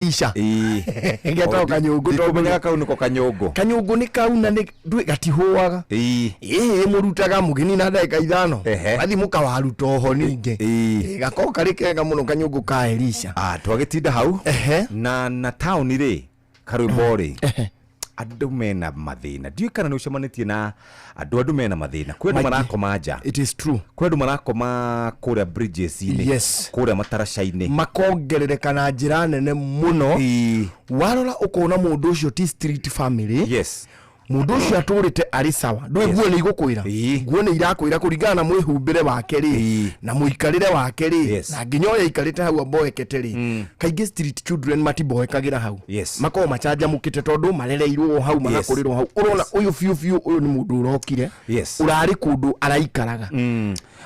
Isha. Ĩĩ. Getagwo kanyũngũ tondũ Ndimenyaga kau nĩko kanyũngũ. Kanyũngũ nĩ kauna nĩ ndwĩ gatihũaga. Ĩĩ, mũrutaga mũgeni na ndagĩka 5. Gathi mũkawaruta oho ningĩ. Ĩĩ, gakoragwo karĩ kega mũno kanyũngũ ka Elisha. Ah, twagĩtinda hau. Na taũni rĩ, karwĩmbo rĩ, andũ mena mathĩna. Ndiũĩ kana nĩ ũcemanĩtie na andũ mena mathĩna. Kwĩ andũ Maingĩ. marakoma nja. It is true. Kwĩ andũ marakoma kũrĩa bridges-inĩ. Kũrĩa mataraca-inĩ. Makongerereka na njĩra nene mũno. Warora ũkona mũndũ ũcio ti street family. Mũndũ ũcio atũrĩte arĩ sawa. Ndũĩ nguo nĩ igũkwĩra. Nguo nĩ irakwĩra kũringana na mwĩhumbĩre wake rĩ, na mũikarĩre wake rĩ, na nginya ũrĩa aikarĩte hau amboekete rĩ. Kaingĩ street children matiboekagĩra hau. Makoragwo macanjamũkĩte tondũ marereirwo hau, magakũrĩrwo hau. Ũrona ũyũ biũ biũ ũyũ nĩ mũndũ ũrokire, ũrarĩ kũndũ araikaraga.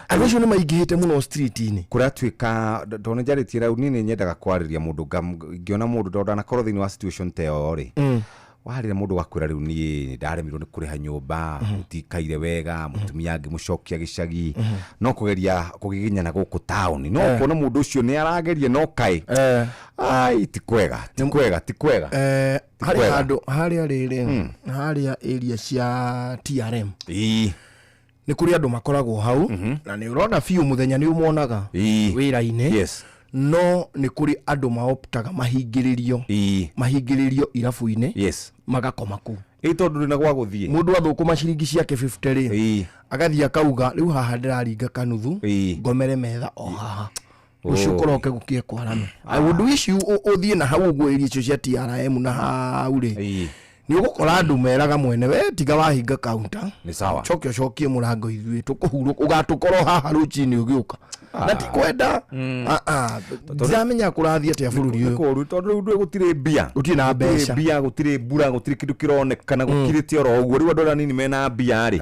Andũ acio nĩ maingĩhĩte mũno street-inĩ. Kũratuĩka tondũ nĩ njarĩtie rĩu, niĩ nĩ nyendaga kwarĩria mũndũ, ngĩona mũndũ tondũ ndanakorwo thĩinĩ wa situation ta ĩyo rĩ, warĩra mũndũ gakwĩra rĩu niĩ nĩ ndaremirwo nĩ kũrĩha nyũmba, gũtikaire wega, mũtumia ngĩmũcokia gĩcagi, no kũgeria kũgiginyana gũkũ taũni, no ũkona mũndũ ũcio nĩ arageria no kaĩ ai ti kwega, ti kwega, ti kwega. Ti Harĩ kwega. handũ harĩa rĩrĩ harĩa area cia TRM nĩ kũrĩ andũ makoragwo hau, na nĩ ũrona biũ mũthenya nĩ ũmonaga wĩra-inĩ. No nĩ kũrĩ andũ maoptaga mahingĩrĩrio, mahingĩrĩrio irabu-inĩ, magakoma kũu. Ĩ tondũ ndũrĩ na gwa gũthiĩ. Mũndũ athũkũma ciringi ciake 50 rĩ, agathiĩ akauga rĩu haha ndĩraringa kanuthu, ngomere metha o haha, rũciũ kũroke gũkie kwarame. I would wish you ũthiĩ na hau ũguo area icio cia TRM na hau rĩ, nĩ ũgũkora andũ meraga mwene, we tiga wahinga counter. Nĩ sawa. Coke ũcokie mũrango, ithuĩ tũkũhurũka, ũgatũkorwo haha rũcinĩ ũgĩũka na ti kwenda. Ah, ah, ndiramenya kũrathiĩ atĩa bũrũri ũyũ. Kũru tondũ rĩu ndũĩ gũtirĩ mbia. Gũtirĩ na Gũtirĩ mbeca. mbia, gũtirĩ mbura, gũtirĩ kĩndũ kĩronekana, gũkirĩte oro ũguo. Rĩu andũ arĩa anini mena mbia rĩ,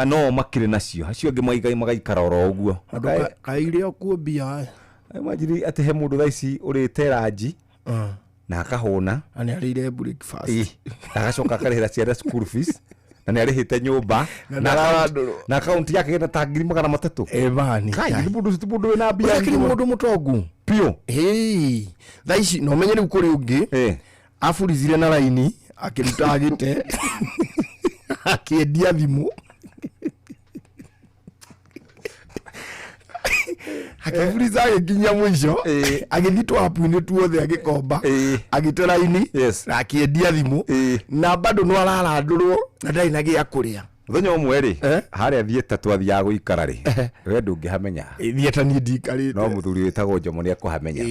no makĩrĩ nacio, acio angĩ magaikara oro ũguo. Andũ kaĩ irĩ okuo mbia? Imagine atĩ he mũndũ thaa ici ũrĩte ranji na akahũna. Na nĩ arĩire breakfast. Na agacoka akarĩhĩra ciana school fees, na nĩ arĩhĩte nyũmba, Na na ndararandũrwo. na akaunti yake ĩna ta 300,000. Ĩmani. Kai, nĩ mũndũ ũcio ti mũndũ wĩna mbia. Akĩrĩ mũndũ mũtongu. Biũ. Hĩĩ, thaa ici no menye rĩu kũrĩ ũngĩ aburizire na raini, akĩruta agĩte, akĩendia thimũ, akĩburiza, agĩkinyia mũico, agĩthiĩ twapu-inĩ tuothe agĩkomba, agĩte raini na akĩendia thimũ, na bado no ararandũrwo na ndarĩ na gĩa kũrĩa. Mũthenya ũmwe rĩ, harĩa thieta twathiaga gũikara rĩ, we ndũngĩhamenya. Thieta niĩ ndikarĩte. No mũthuri wĩtagwo Njomo nĩ ekũhamenya.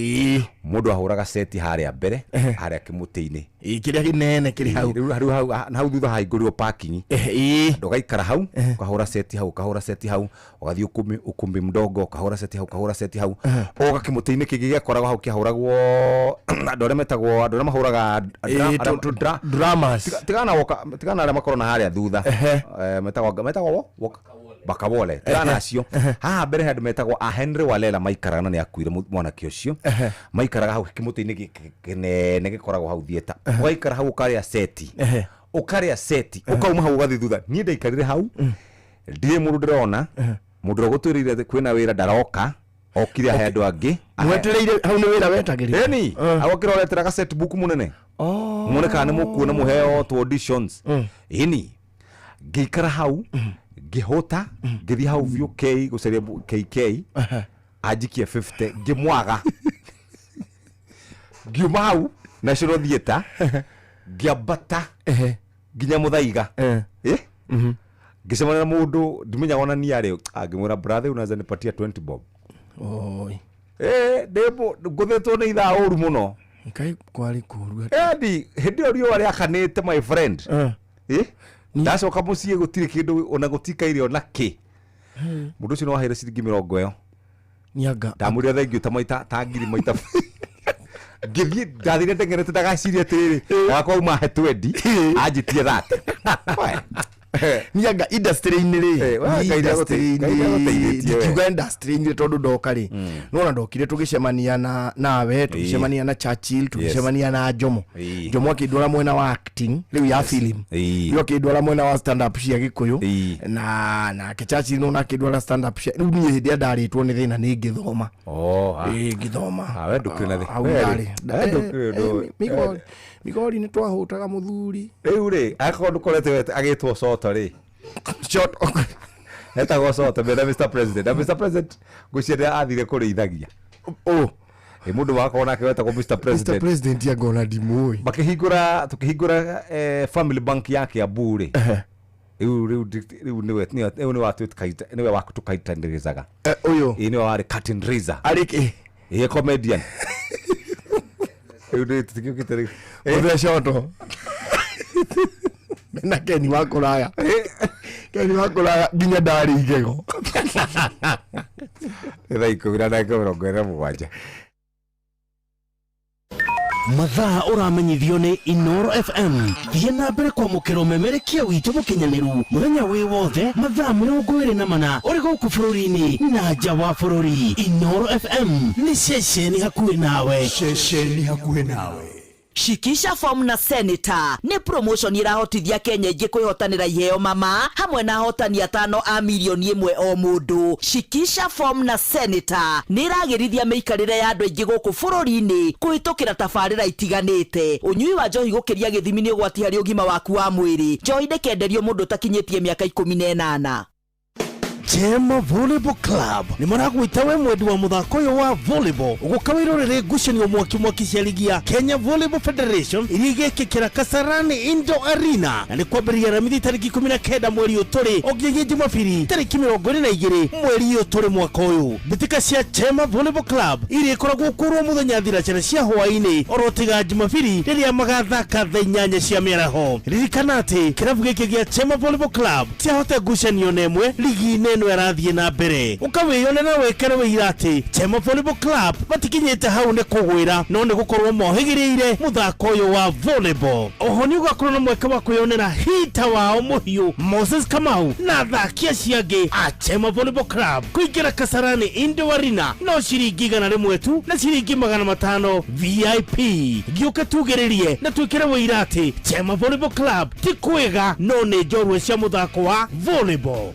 Mũndũ ahũraga seti harĩa mbere, harĩa kĩmũtĩ-inĩ. Kĩrĩa kĩnene kĩrĩ hau. Rĩu hau thutha hahingũrirwo parking. Andũ ũgaikara hau, ũkahũra seti hau, ũkahũra seti hau, ũgathiĩ ukumbi mdogo, ũkahũra seti hau, ũkahũra seti hau, ũgoka kĩmũtĩ-inĩ kĩngĩ gĩakoragwo hau kĩahũragwo andũ arĩa metagwo andũ arĩa mahũraga Dramas. Tigana woka, tigana arĩa makorwo na harĩa thutha. Metagwo Bakawole, tigana acio. Haha mbere he andũ metagwo a Henry Walela maikaraga, na nĩ akuire mwanake ũcio. Maikaraga hau kĩmũtĩ-inĩ gĩkĩ kĩnene gĩkoragwo hau thieta. Ũgaikara hau ũkarĩa seti, ũkarĩa seti, ũkauma hau ũgathiĩ thutha. Niĩ ndaikarire hau, ndirĩ mũndũ ndĩrona. Mũndũ ũrĩa ũgũtwĩrĩire atĩ kwĩna wĩra ndaroka, okire ahe andũ angĩ. Mwetereire hau nĩ wĩra wetagĩrĩra? Ĩni, agokĩra ũretera ga set book mũnene, muone kana nĩ mũkuona mũheo tu auditions. Ĩni, ngĩikara hau, ngĩhũta, ngĩthiĩ hau biũ K gũcaria KK anjikie 50, ngĩmwaga. Ngiuma hau National Theatre, ngĩambata nginya Mũthaiga. Ngĩcemania na mũndũ ndimenyaga ona ni arĩ, angĩmwĩra, "Brother, unaweza nipatia 20 bob?" Oi. Ngũthĩtwo nĩ ithaa ũru mũno. Ngai, kwarĩ kũru atĩa? Edi hĩndĩ ĩyo riũa rĩakanĩte, my friend. Ndacoka mũciĩ gũtirĩ kĩndũ, ona gũtikaire ona kĩ. Mũndũ ũcio nĩ waheire ciringi 20 ĩyo. Nĩanga. Ndamwĩrire thengiũ ta maita ta ngiri maita. Ngĩthiĩ, ndathire ndengerete ndagacirie atĩrĩrĩ, ndagakwa uma he 20, anjĩtie 30. Nianga industry-inĩ rĩ, Eh, we, niĩ Ngai industry-inĩ- Ngai nĩagũteithĩtie we. ndikiuga industry-inĩ tondũ ndoka rĩ, nona ndokire tũgĩcemania na nawe, tũgĩcemania na Churchill, tũgĩcemania na Jomo. Jomo akĩndwara mwena wa acting rĩu ya film, rĩu akĩndwara mwena wa stand up cia Gĩkũyũ, na nake Churchill nona akĩndwara stand up cia rĩu. Niĩ hĩndĩ ĩrĩa ndarĩtwo nĩ thĩna nĩ ngĩthoma. Oh, ah. Ĩĩ, ngĩthoma. Ah, we ndũkĩrĩ na thĩ- Hau we rĩ, ndarĩ. we ndũkĩrĩ ũndũ- Migori nĩ twahũtaga mũthuri. Rĩu rĩ, akorwo ndũkorete we agĩtwo Soto rĩ, Short. Etagwo Soto mbere Mr President, na Mr President ngwĩciria athire kũrĩithagia. Oh. Ĩ mũndũ wakorwo nake wetagwo Mr Mr President. President angona ndimũĩ. Makĩhingũra, tũkĩhingũra family bank ya Kiambu rĩ, rĩu rĩu nĩwe nĩwe watũkaitanĩrĩzaga. Ũyũ? Ĩ, nĩwe warĩ curtain raiser. Arĩ kĩ? Ĩ, comedian rĩu nĩ tũtikĩũkĩte rĩu. Mũthee Coto mena Keni wa kũraya, Keni wa kũraya nginya ndarĩ igego. Nĩ thaa 10:27. Mathaa ũramenyithio nĩ Inoro FM. Thiĩ na mbere kwamũkĩra ũmemerekia witũ mũkinyanĩru mũthenya wĩ wothe, mathaa 24, ũrĩ gũkũ bũrũri-inĩ na nja wa bũrũri. Inoro FM nĩ ceceni hakuhĩ nawe. Ceceni hakuhĩ nawe. Shikisha form na Senator nĩ promotion ĩrahotithia Kenya ingĩ kwĩhotanĩra iheo mama hamwe na ahotani atano a 1 mirioni o mũndũ. Shikisha form na Senator nĩ ĩragĩrithia mĩikarĩre ya andũ aingĩ gũkũ bũrũri-inĩ kũhĩtũkĩra tabarĩra itiganĩte. Ũnyui wa njohi gũkĩria gĩthimi nĩ ũgwati harĩ ũgima waku wa mwĩrĩ. Njohi ndĩkenderio mũndũ ũtakinyĩtie mĩaka 18. Chema Volleyball Club nĩ maragwĩta we mwendi wa mũthako ũyũ wa volleyball ũgũka wĩrorere ngucanio mwaki mwaki cia ligi ya Kenya Volleyball Federation iria igekĩkĩra Kasarani Indoor Arena, na nĩ kwambĩrĩria Aramithi tarĩki 19 mweri ũyũ tũrĩ o nginyagia Jumabiri tarĩki 22 mweri ũyũ tũrĩ mwaka ũyũ. Mbĩtĩka cia Chema Volleyball Club iria ikoragwo kũrwo mũthenya thinacara cia hwaĩ-inĩ oro tiga Jumabiri rĩrĩa magathaka thaa 8 cia mĩaraho. Ririkana atĩ kĩrabu gĩkĩ gĩa Chema Volleyball Club ciahota ngucanio na ĩmwe ligi-inĩ ĩno ĩrathiĩ na mbere. Ũkawĩyonera wekere wĩira atĩ Chema Volleyball Club matikinyĩte hau nĩ kũgwĩra no nĩ gũkorwo mohĩgĩrĩire mũthako ũyũ wa volleyball. Oho nĩ ũgakorwo na mweke wa kwĩyonera hita wao mũhiũ Moses Kamau na athaki acio angĩ a Chema Volleyball Club. Kũingĩra Kasarani Indoor Arena no ciringi 100 tu na ciringi 500 VIP. Gĩũke tugĩrĩrie na twĩkĩre wĩira atĩ Chema Volleyball Club ti kwĩga no nĩ njorua cia mũthako wa volleyball.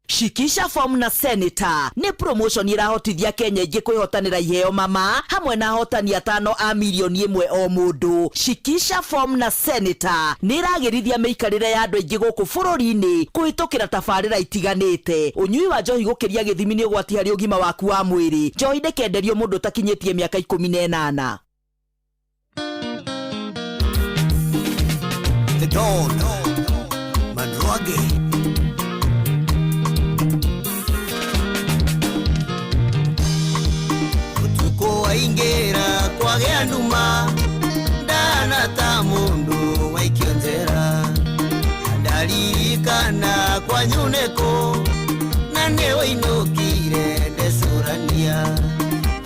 Shikisha form na Senator nĩ promotion ĩrahotithia Kenya ingĩ kwĩhotanĩra iheo mama hamwe na ahotani atano a 1 mirioni o mũndũ. Shikisha form na Senator nĩ ĩragĩrithia mĩikarĩre ya andũ aingĩ gũkũ bũrũri-inĩ kũhĩtũkĩra tabarĩra itiganĩte. Ũnyui wa njohi gũkĩria gĩthimi nĩ ũgwati harĩ ũgima waku wa mwĩrĩ. Njohi ndĩkenderio mũndũ ũtakinyĩtie mĩaka 18. The Don Mandroge. Utuko waingĩra kwagĩa nduma, ndana ta mũndũ waikio njera, ndaririkana kwanyu nĩkũ na nĩ wainũkire, ndecũrania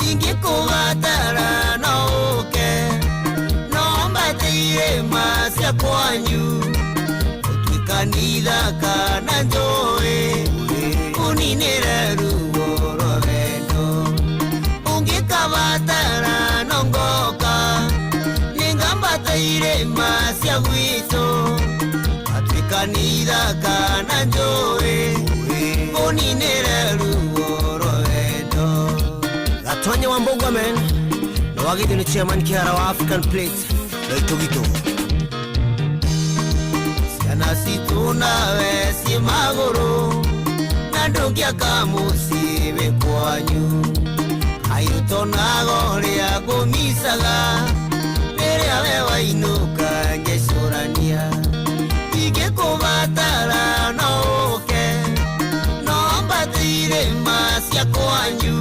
ingĩkũgatara no ũke no mbate irĩma cia kwanyu, ũtuĩkanitha kana njũĩ ũninĩre ruo rwa wendo, ũngĩkabatara no ngoka, nĩngambata irĩma cia gwitũ, atuĩkanitha kana njũĩ ũninĩre ruo rwa wendo. Gatonye wa Mbogwa men na wagithio nĩ chairman Kĩhara wa African Plate Loitogito. Ciana citũ nawe ciĩ magũrũ na ndũngĩaka mũciĩ wĩ kwanyu, kairutonaga ũrĩa ngũmicaga rĩrĩa we wainũka, ngecũrania ingĩkũbatara no ũke no mbate irĩma cia kwanyu,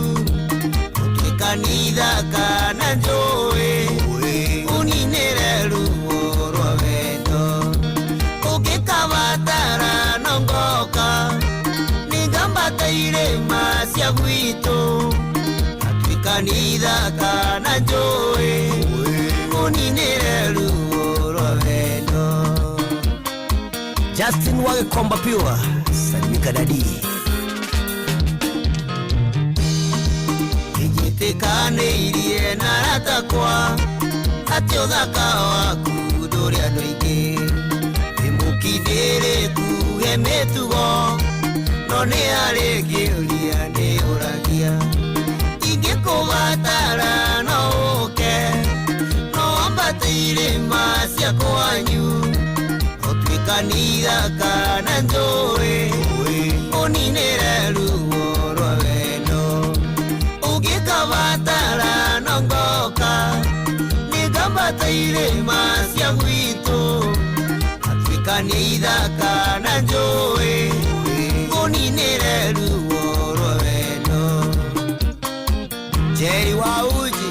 ũtuĩkanitha kana njũĩ ũninĩre ruo rwa wendo, ũngĩkabatara no ngoka, nĩngambata irĩma cia gwitũ, atuĩkanitha kana njũĩ ũninĩre ruo. Justin Wagekomba Pure Salimika dadi Nĩnjĩtĩkanĩirie na aratakwa atĩ ũthaka waku ndũrĩ andũ aingĩ Wĩ mũkindĩrĩku he mĩtugo no nĩ harĩ kĩũria nĩũragia Ingĩkũbatara no ũke no wambate irĩma cia kwanyu Ũtuĩka nĩ ithaka na njũĩ ũninĩre ruo rwa wendo Ũngĩkabatara no ngoka nĩngambata irĩma cia gwitũ Atuĩka nĩ ithaka na njũĩ ũninĩre ruo rwa wendo Jerry wa Uji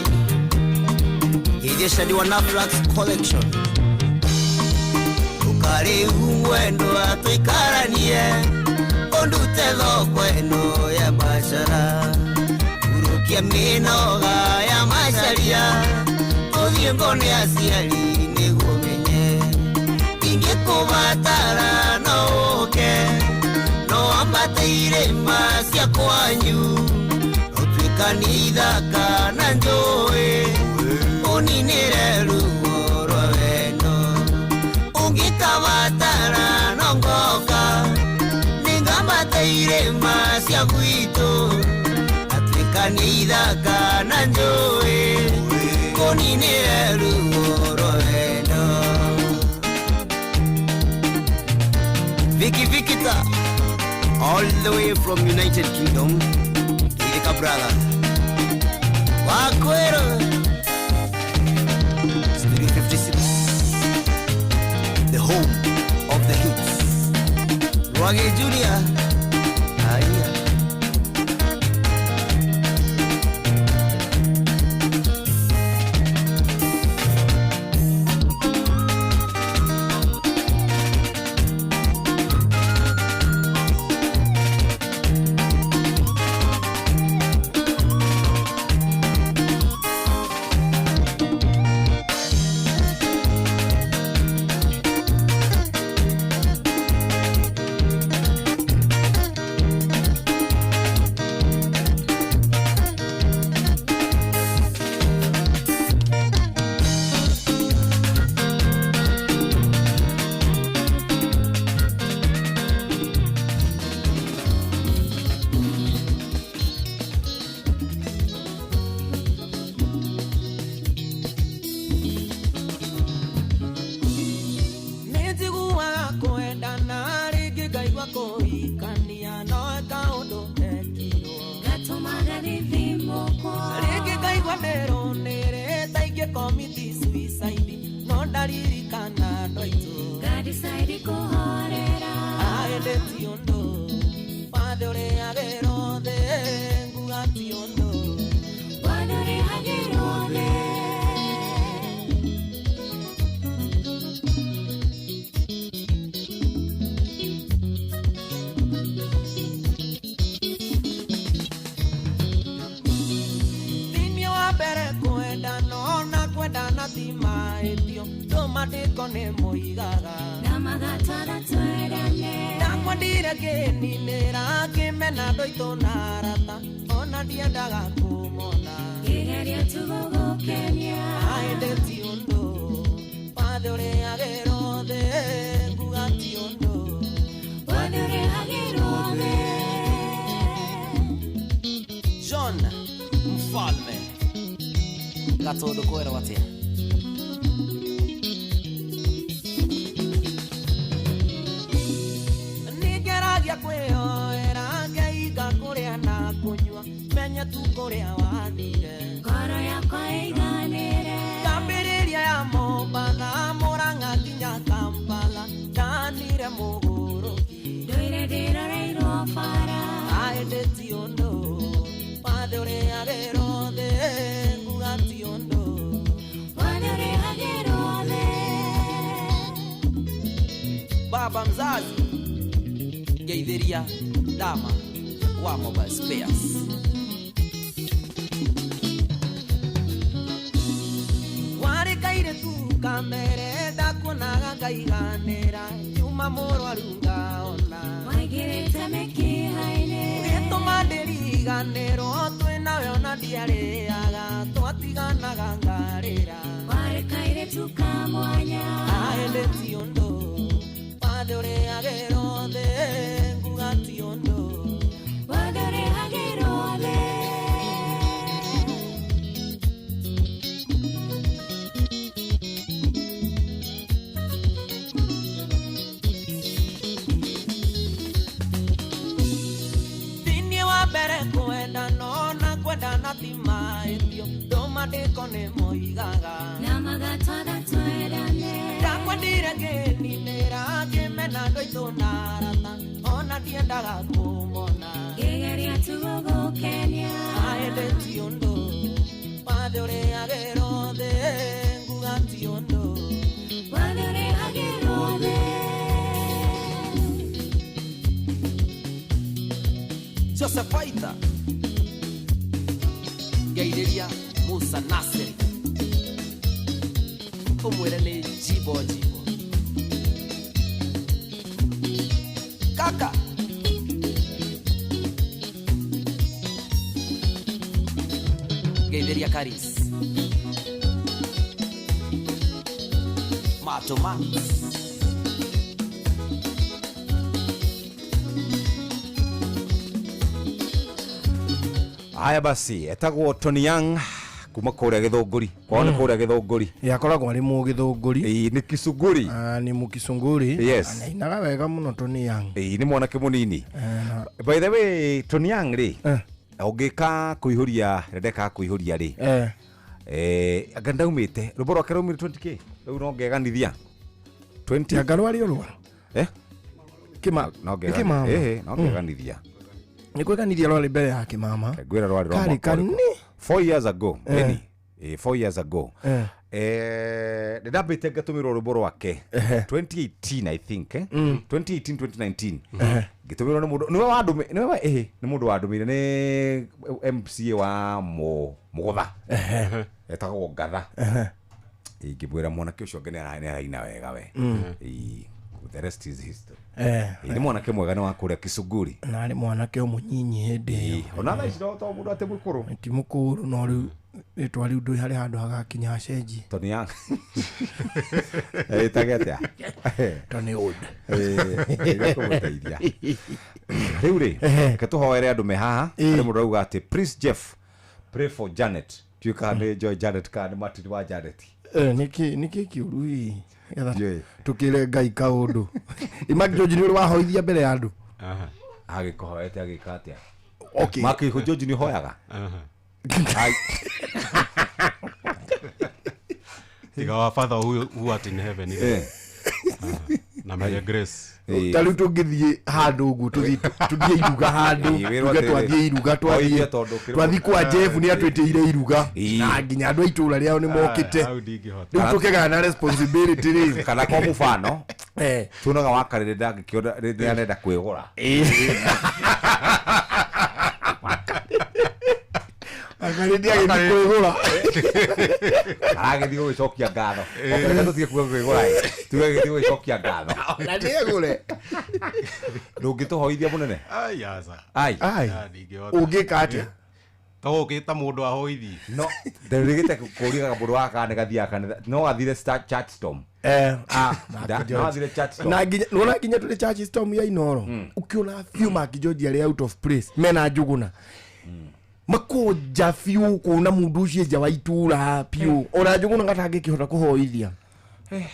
Geithia wa Naflax Collection Ũkarĩu mwendo atũikaranie ũndute thoko ĩno ya macara Hurukia mĩnoga ya macaria ũthiĩ ngone aciari nĩguo menye Ingĩkũbatara no ũke no wambate irĩma cia kwanyu Ũtuĩka nĩ ithaka na njũĩ ũninĩre ruo rwa wendo Ũngĩkabatara no ngoka nĩngambata irĩma cia gwitũ Atuĩka nĩ ithaka na njũĩ ũninĩre ruo rwa wendo Vicky Vikita all the way from United Kingdom Irika brother Wakwero Studio 56 the home of the hits Rwage Junior Aya John Mfalme Gatondo kwera atia Ningeragia kwĩyoera ngeiga kũrĩa na kũnyua menye tu kũrĩa wathire Ngoro yakwa ĩiganĩre Ngambĩrĩria ya Mombatha Murang'a nginya Kampala ndanire mũgũrũki Ndũire ndĩroreirwo bara Aĩndĩ ti ũndũ wathe ũrĩhagĩrwo thĩ nguga ti ũndũ Wathe ũrĩhagĩrwo thĩ Baba mzazi ngeithĩria Dama wa Mobile Spares Warĩ kairĩtu kamere ndakuonaga ngaiganĩra nyuma Ũgĩtũma mũrwaru ngaona. Waingĩrĩte mĩkiha-inĩ. Ũgĩtũma ndĩriganĩrwo twĩ nawe ona ndiarĩaga twatiganaga ngarĩra. Warĩ kairĩtu ka mwanya. Ĩndĩ ti ũndũ wathe ũrĩagĩrwo thĩ nguga ti ũndũ. Wathe ũrĩhagĩrwo thĩ. Thĩinĩ wa mbere kwendana ona kwendana ti mahĩtio ndũmandĩko nĩ moigaga. Na magatwatha twendane. Ndakwendire ngĩninĩra ngĩmena andũ aitũ na arata ona ndiendaga kũmona. Ngĩgeria tu gũgũkenia. Ĩndĩ ti ũndũ wathe ũrĩagĩrwo thĩ nguga ti ũndũ. Wathe ũrĩhagĩrwo thĩ. Joseph Faita ngeithĩria Musa Nasiri ũmwĩre nĩ jimbo jimbo kaka ngeithĩria Karis Mato Max Haya basi etagwo Tony Young kuma kũrĩa Gĩthũngũri kwao nĩ kũrĩa Gĩthũngũri. Yakoragwo arĩ mũgĩthũngũri. Ĩĩ nĩ Kicunguri. Nĩ mũkicunguri. Yes. Anainaga wega mũno Tony Young. Ĩĩ nĩ mwanake mũnini. By the way Tony Young rĩ ũngĩka kũihũria rĩrĩa ndekaga kũihũria rĩ anga ndaumĩte rwĩmbo rwake raumire 20k rĩu no ngeganithia 20 Anga rwarĩ o rwa Kĩma no nĩ Kĩmama? no ngeganithia. Nĩ kwĩganithia rwarĩ mbere ya Kĩmama. Ngwĩra rwarĩ rwa Karĩ mwaka ũrĩkũ? kani. 4 years ago ĩni 4 years ago nĩ ndambĩte ngatũmĩrwo rwĩmbo rwake 2018 I think 2018 2019 ngĩtũmĩrwo nĩ mũndũ nĩwe wandũmĩ nĩwe ĩhĩ nĩ mũndũ wandũmĩire nĩ MCA wa Mũgũtha etagwo Ngatha. Ingĩmwĩra mwanake ũcio nĩ araina wega we. The rest is history. Nĩ mwanake mwega nĩ wa kũrĩa Kicunguri. Na arĩ mwanake o mũnyinyi hĩndĩ ĩyo. Ona thaa ici no to mũndũ atĩ mũkũrũ. Ti mũkũrũ no rĩu rĩtwa rĩu ndũĩ harĩ handũ hagakinya acenjie. Tony Young. Ĩtage atĩa? Tony Wood. Kũmũteithia. Rĩu rĩ, reke tũhoere andũ me haha. Harĩ mũndũ arauga atĩ please Jeff pray for Janet. Ndiũĩ kana nĩ Joy Janet kana nĩ Martin wa Janet. Nĩkĩ kĩũru hihi? Getha Ndiũĩ. tũkĩre Ngai kaũndũ. Mark George nĩ ũrĩ wahoithia mbere ya andũ? Agĩkũhoete agĩka atĩa? Okay. Mark George nĩ ũhoyaga? Ai. Tiga wa Father who art in heaven. Na may your grace. Ta rĩu tũngĩthiĩ handũ ũguo tũthiĩ iruga handũ Wĩrwo tuge atĩrĩrĩ, twathiĩ iruga oige tondũ kĩrĩ twathiĩ kwa Jeff nĩ atwĩtĩire iruga na nginya andũ a itũũra rĩao nĩ mokĩte. Hau ndingĩhota. Rĩu tũkĩgaya na responsibility rĩ. Kana kwa mũbano tuonaga wakarĩrĩ ndangĩkĩona rĩrĩa arenda kwĩgũra. Wakarĩrĩ agĩthiĩ kwĩgũra. Aragĩthiĩ gũgĩcokia ngatho. Reke tũtige kuga kwĩgũra ĩ. Tuge agĩthiĩ gũgĩcokia ngatho. Na nĩegũre. Ndũngĩtũhoithia mũnene? Ai aca. Ai. Ai. Ndingĩhota. Ũngĩka atĩa? To ũkĩta mũndũ ahoithi. No, ndĩrĩgĩte kũũria mũndũ wa kana gathiaga kanitha. No athire church storm. No athire church storm. Na nginya nona nginya tũrĩ church storm ya Inoro. Ũkĩona biũ Mark George arĩ out of place mena Njũgũna. Makũnja biũ kuona mũndũ ũcio nja wa itũra biũ. Ona Njũgũna gatangĩkĩhota kũhoithia.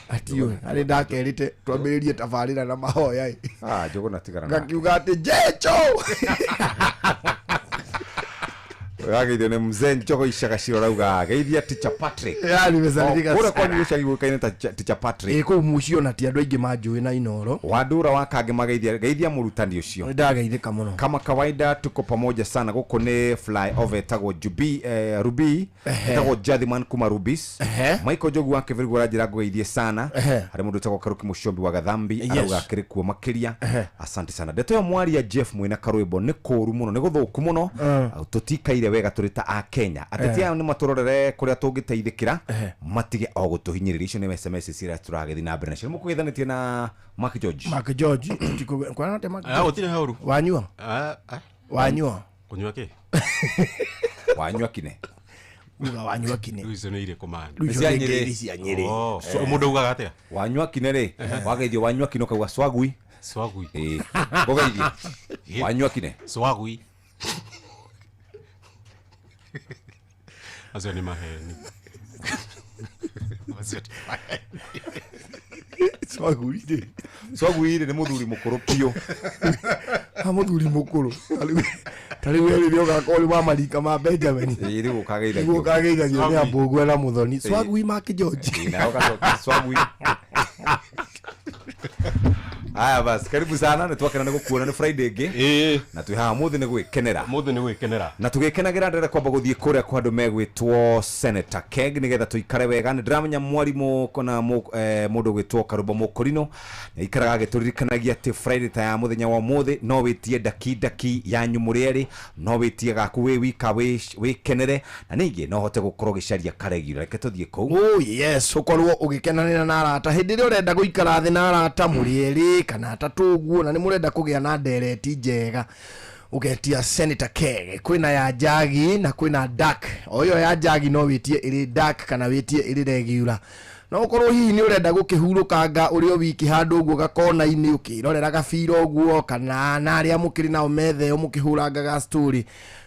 Atiũĩ arĩ ndakerĩte twambĩrĩrie tabarĩra na mahoya ĩ. Njũgũna tigana nake. Ngakiuga atĩ Jecho. Wageithio nĩ mzee Njogo Icaga Ciro arauga geithia Teacher Patrick. Ya, nimesalimika Kũrĩa sana. kwanyu gĩcagi gũĩkaine ta Teacher Patrick. Ĩ kũu mũciĩ ona ti andũ aingĩ manjũĩ na Inoro. Wandura wa Kangĩ mageithia geithia mũrutani ũcio. Nĩndageithĩka mũno. Kama kawaida tuko pamoja sana gũkũ nĩ flyover etagwo Jubi Rubi etagwo Jathiman kuma Rubis. Michael Njogu wa Kĩbĩrĩgu aranjĩra ngũgeithie sana. Harĩ mũndũ wĩtagwo Karuki Mũcombi wa Gathambi arauga akĩrĩ kuo makĩria. Asante sana. Ndeto ĩyo mwaria Jeff mwĩna karwĩmbo nĩ kũũru mũno nĩ gũthũku mũno. Tũtikaire wega. wega tũrĩ ta a Kenya. Ateti aya nĩ matũrorere kũrĩa tũngĩteithĩkĩra, matige o gũtũhinyĩrĩria. Icio nĩ SMS ciria tũragĩthiĩ na mbere nacio. Nĩ mũkũgeithanĩtie na Mark George. Mark George, kwana atĩa Mark Ah, George? gũtirĩ hauru. Wanyua? Ah, ah. Wanyua? Kũnyua kĩ? Wanyua kine? Uga wanyua kine. Rĩu icio nĩ irĩkũ man? Rĩu icio Cia nĩ Nyĩrĩ. ngeithi cia Nyĩrĩ. Oh, so mũndũ augaga atĩa? Wanyua kine rĩ, wageithio wanyua kine ũkauga swagui. Swagui. Ĩĩ, ũgeithie wanyua kine. Swagui. Acio nĩ maheni. Acio nĩ maheni. Swagui rĩ. Swagui rĩ, nĩ mũthuri mũkũrũ biũ. Ha mũthuri mũkũrũ. Ta rĩu we rĩrĩa ũgakorwo nĩ wa marika ma Benjamin. Ĩĩ, rĩu ũkageithagio. Nĩguo ũkageithagio nĩ Swagui. Ambũgua na Mũthoni. Swagui Mark George. Ĩĩ, nawe ũgacokia swagui. Haya basi, karibu sana, nĩ twakena nĩ gũkuona, nĩ Friday ĩngĩ Ĩĩ. na twĩ haha mũthĩ nĩ gwĩkenera. Mũthĩ nĩ gwĩkenera. Na tũgĩkenagĩra, ndĩrenda kwamba gũthiĩ kũrĩa kwa andũ megwĩtwo Senator Keg nĩgetha tũikare wega. Nĩ ndĩramenya mwarimũ kana mũndũ gwĩtwo Karũmba Mũkũrinũ nĩ aikaraga agĩtũririkanagia atĩ Friday ta ya mũthenya wa ũmũthĩ no wĩtie ndaki ndaki yanyu mũrĩ erĩ, no wĩtie gaku wĩ wika wĩkenere, na ningĩ no hote gũkorwo ũgĩcaria karegiro. Reke tũthiĩ kũu. Oh yes, ũkorwo ũgĩkenanĩra na arata hĩndĩ ĩrĩa ũrenda gũikara thĩ na arata mũrĩ erĩ kana atatũ ũguo, na nĩ mũrenda kũgĩa na ndereti njega, ũgetia Senator Keg. Kwĩna ya njagi na kwĩna dark. O ĩyo ya njagi no wĩtie ĩrĩ dark kana wĩtie ĩrĩ regular. No ũkorwo hihi nĩ ũrenda gũkĩhurũkanga ũrĩ o wiki handũ ũguo gakona-inĩ ũkĩrorera gabira ũguo, kana na arĩa mũkĩrĩ nao metha ĩyo mũkĩhũrangaga story,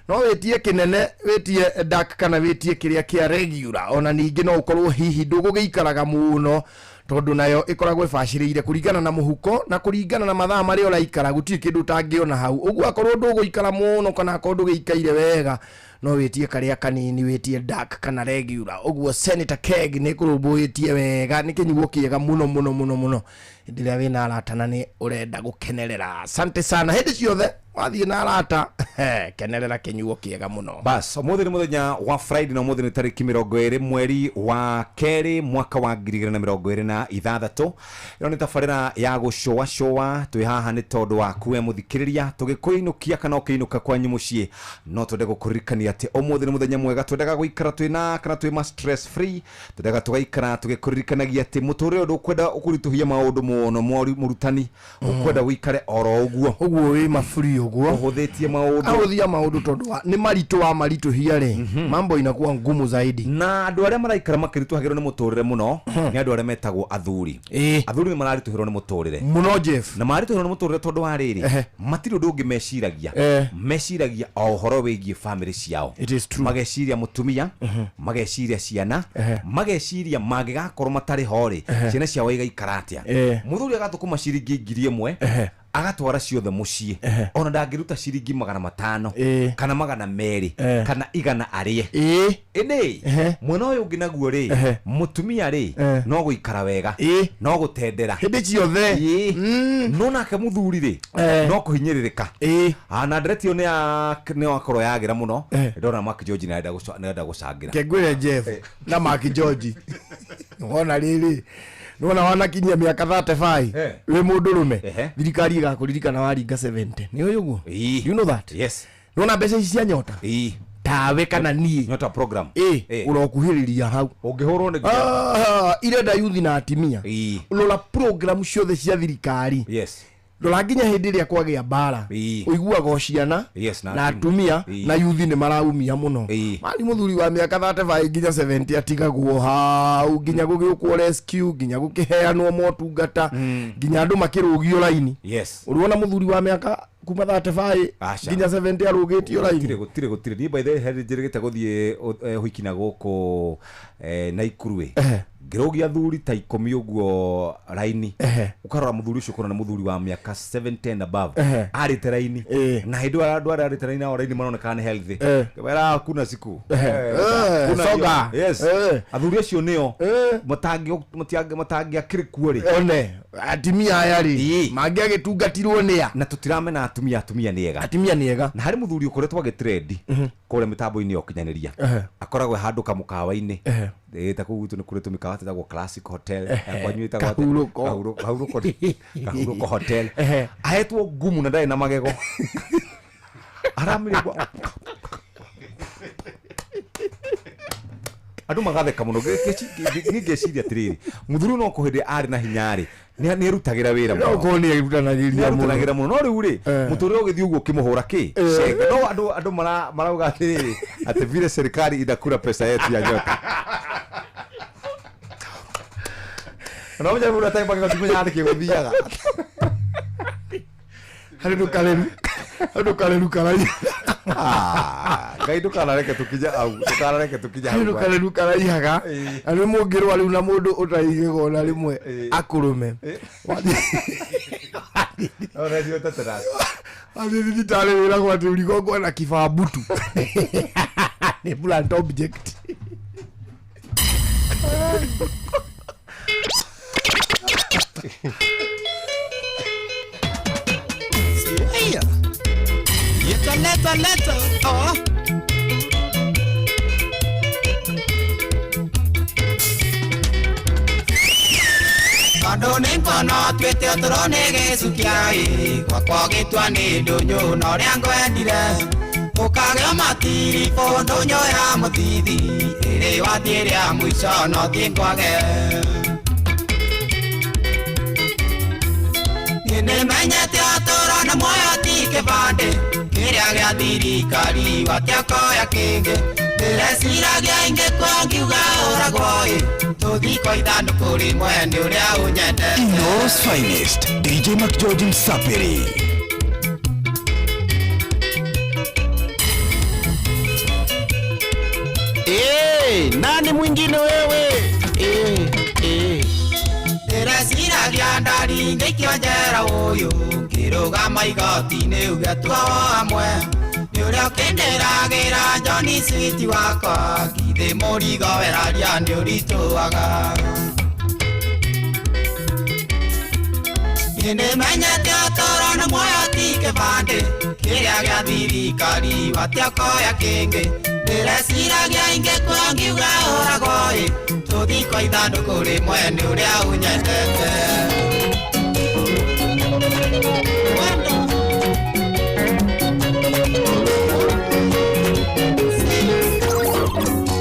no wĩtie kĩnene, wĩtie dark kana wĩtie kĩrĩa kĩa regular. Ona ningĩ no ũkorwo hihi ndũgũgĩikaraga mũno, tondũ nayo ĩkoragwo ĩbacĩrĩire kũringana na mũhuko na kũringana na mathaa marĩa ũraikara, gũtirĩ kĩndũ ũtangĩona hau. Ũguo akorwo ndũgũikara mũno kana akorwo ndũgĩikaire wega, no wĩtie karĩa kanini, wĩtie dark kana regular. Ũguo Senator Keg nĩ kũrũmbũĩtie wega, nĩ kĩnyuo kĩega mũno mũno mũno mũno hĩndĩ ĩrĩa wĩna arata na nĩ ũrenda gũkenerera. Asante sana. Hĩndĩ ciothe wathiĩ na arata, kenerera kĩnyuo kĩega mũno. Bas, ũmũthĩ nĩ mũthenya wa Friday na ũmũthĩ nĩ tarĩki 20 mweri wa kerĩ mwaka wa 2026. Ĩno nĩ tabarĩra ya gũcũacũa. Twĩ haha nĩ tondũ waku we mũthikĩrĩria, tũgĩkũinũkia kana ũkĩinũka kwanyu mũciĩ. No twende gũkũririkania atĩ ũmũthĩ nĩ mũthenya mwega, twendaga gũikara twĩna kana twĩ ma stress free, twendaga tũgaikara tũgĩkũririkanagia atĩ mũtũrĩre ũyũ ndũkwenda ũkũritũhia maũndũ mũno, mũrutani, ũkwenda ũikare oro ũguo. Ũguo wĩ maburi ũguo. Ũhũthĩtie maũndũ. Ahũthia maũndũ, tondũ nĩ maritũ wa maritũhia rĩ, mambo inakuwa ngumu zaidi. Na andũ arĩa maraikara makĩritũhagĩrwo nĩ mũtũrĩre mũno nĩ andũ arĩa metagwo athuri. Athuri nĩ mararitũhĩrwo nĩ mũtũrĩre mũno, Jeff. Na maritũhĩrwo nĩ mũtũrĩre tondũ wa rĩrĩ, matirĩ ũndũ ũngĩ meciragia. Meciragia o ũhoro wĩgiĩ famĩlĩ ciao. It is true. Mageciria mũtumia, mageciria ciana, mageciria mangĩgakorwo matarĩ ho rĩ, ciana ciao igaikara atĩa. Mũthuri agathũkũma ciringi 1,000, agatwara ciothe mũciĩ, ona ndangĩruta ciringi 500 kana 200 kana 100 arĩe. Ĩndĩ mwena ũyũ ũngĩ naguo rĩ, mũtumia rĩ, no gũikara wega, no gũtendera hĩndĩ ciothe. Ĩĩ. No nake mũthuri rĩ, no kũhinyĩrĩrĩka. Ah, na ndereti ĩyo nĩ wakorwo yagĩra mũno. Ndona Mark George nĩ arenda gũcangĩra. Kengwĩre Jeff na Mark George, wona rĩrĩ, nĩwona wanakinyia mĩaka 35 wĩ mũndũrũme, thirikari ĩgakũririkana waringa 70. Nĩ ũĩ ũguo? Ĩĩ. Do you know that? Yes. Nĩwona mbeca ici cia nyota Ĩĩ. tawe kana niĩ? Nyota program. Ĩ, ũrokuhĩrĩria hau. Ũngĩhũrwo nĩ Ah, irenda yuthi na atimia. Ĩĩ. Rora program ciothe cia thirikari. Rora nginya hĩndĩ ĩrĩa kwagĩa mbara, ũiguaga o ciana na na atumia na yuthi nĩ maraumia mũno. Mari mũthuri wa mĩaka 35 nginya 70 atigagwo hau nginya gũgĩũkwo rescue, nginya gũkĩheanwo motungata, nginya andũ makĩrũgio raini. Ũrĩwona mũthuri wa mĩaka kuma 35 Aca. nginya 70 arũgĩtio raini? Gũtirĩ, gũtirĩ, gũtirĩ. Niĩ by the way hĩndĩ njĩrĩgĩte gũthiĩ ũhiki na gũkũ Naikuru ĩ, ngĩrũgia athuri ta 10 ũguo raini. Ũkarora mũthuri ũcio ũkona nĩ mũthuri wa mĩaka 70 and above, arĩte raini, na hĩndĩ ĩyo andũ arĩa arĩte raini nao raini maronekana nĩ healthy. Ngĩmera kuna siku. Kuna Soga. hiyo. Yes. Athuri acio nĩo matangĩakĩrĩ kuo rĩ. One atimia aya rĩ, mangĩagĩtungatirwo nĩa? Na tũtiramena atumia, atumia nĩ ega. Atimia nĩ ega. Na harĩ mũthuri ũkoretwo agĩtrendi kũrĩa mĩtambo-inĩ ya ũkinyanĩria. Akoragwo e handũ kamũkawa-inĩ. Ta kũu gwitũ nĩ kũrĩ tũmĩkawa twĩtagwo Classic Hotel. Kwanyu ĩtagwo atĩa? Kahurũko. Kahurũko Hotel. Ahetwo ngumu na ndarĩ na magego, aramĩrĩgwa. Andũ magatheka mũno. Niĩ ngeciria atĩrĩrĩ, mũthuri no kũhĩndĩ arĩ na hinya rĩ, nĩerutagĩra wĩra No mũno. korwo nĩerutanagĩria mũno. Nĩerutanagĩra mũno. No rĩu rĩ, mũtũrĩre ũgĩthiĩ ũguo ũkĩmũhũra kĩ cenga. No andũ marauga atĩrĩrĩ, atĩ vile serikali inakula pesa yetu ya nyota. No mũnya mũndũ atarĩ mwega ndimenya nĩkĩ gũthiaga. Harĩ ndũkareru. Harĩ ndũkareru karaiha. Ngai ndũkanareke tũkinye hau, ndũkanareke tũkinye hau. Harĩ ndũkareru karaihaga. Na nĩ mũngĩrũa rĩu na mũndũ ũtarĩ igegona rĩmwe akũrũme. Wathiĩ thibitarĩ wĩragwo atĩ ũrigongwo na kibambutu. Nĩ blunt object. Leta, leta, leta. Oh. Tondũ nĩ ngono tuĩte ũtũrwo nĩ gĩcukia ĩ, gwakwa gĩtua nĩ ndũnyũ na ũrĩa ngwendire. Ũkagĩa matiribũ ndũnyũ ya mũthithi, ĩrĩ wathiĩ rĩa mũico no thiĩ ngwage. Niĩ nĩmenyete ũtũũro na muoyo ti kĩbandĩ, kĩrĩa gĩa thirikari watiakoya kĩngĩ. Ndĩreciragia ingĩkua ngiuga ũragwo ĩ, tũthiĩ kwa ithandũkũ rĩmwe nĩ ũrĩa ũnyendete. Inooro's finest, DJ McGeorge Msapiri. Nani mwingine wewe? Ndĩreciragia ndari ngĩikio njera ũyũ, ngĩrũgama igoti-inĩ uge tuohwo hamwe. Nĩ ũrĩa ũkĩndĩragĩra Johnny sweet wakwa, githĩ mũrigo weraria nĩ ũritũhaga. Niĩ nĩmenyete ũtũũro na muoyo ti kĩbandĩ, kĩrĩa gĩa thirikari watiakoya kĩngĩ. Ndĩreciragia ingĩkua ngiuga ũragwo ĩ, tũthiĩ kwa ithandũkũ rĩmwe nĩ ũrĩa ũnyendete.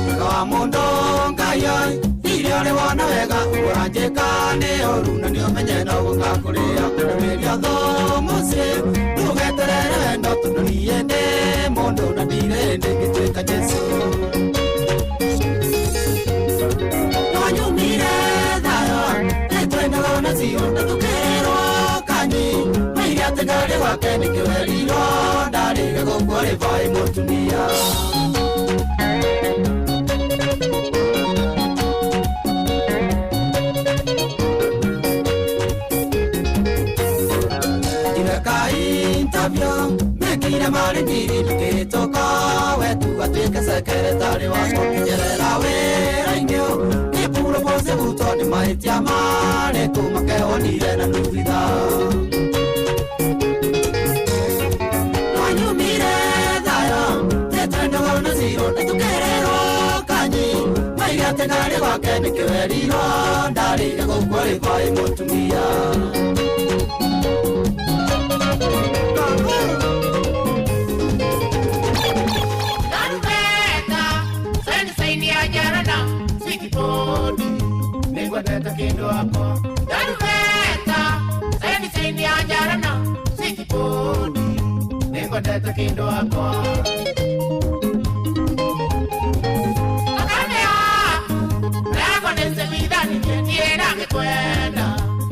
Wega wa mũndũ Ngai oi, irio ũrĩ wona wega, ũranjĩka nĩ ũru na nĩũmenye no gũgakũrĩa. Kũrũmĩria thũ mũciĩ, ndũgeterere wendo tondũ niĩ ndĩ mũndũ na ndirĩ ndĩngĩtuĩka Jesũ. Nĩwanyumire thayũ, nĩtwendaga na cio na tũkĩrwo kanyi. Maire atĩ ndarĩ gwake nĩkĩo erirwo ndarĩre gũkũ arĩ baĩ mũtumia. Interview mekire marĩ ngiri ndũkĩhĩtũka wetu atuĩke secretary wakwa ũkĩnjerera wĩra-inĩ ũyũ. Nĩpurobose buto nĩ mahĩtia marĩkũ makewonire na nduthitha. Nwanyumire thayũ, nĩtwendaga na zero na tũkererwo kanyi. Maire atĩ ndarĩ gwake nĩkĩo erirwo ndarĩire gũkũ arĩ baĩ mũtumia. Nĩngwendete kĩndũ wakwa. Ndarubeta, saini saini ya njarana, sweet body. Nĩngwendete kĩndũ wakwa. Akamea, yakwa nĩnsemithanirie, ndirĩ ndangĩkwenda.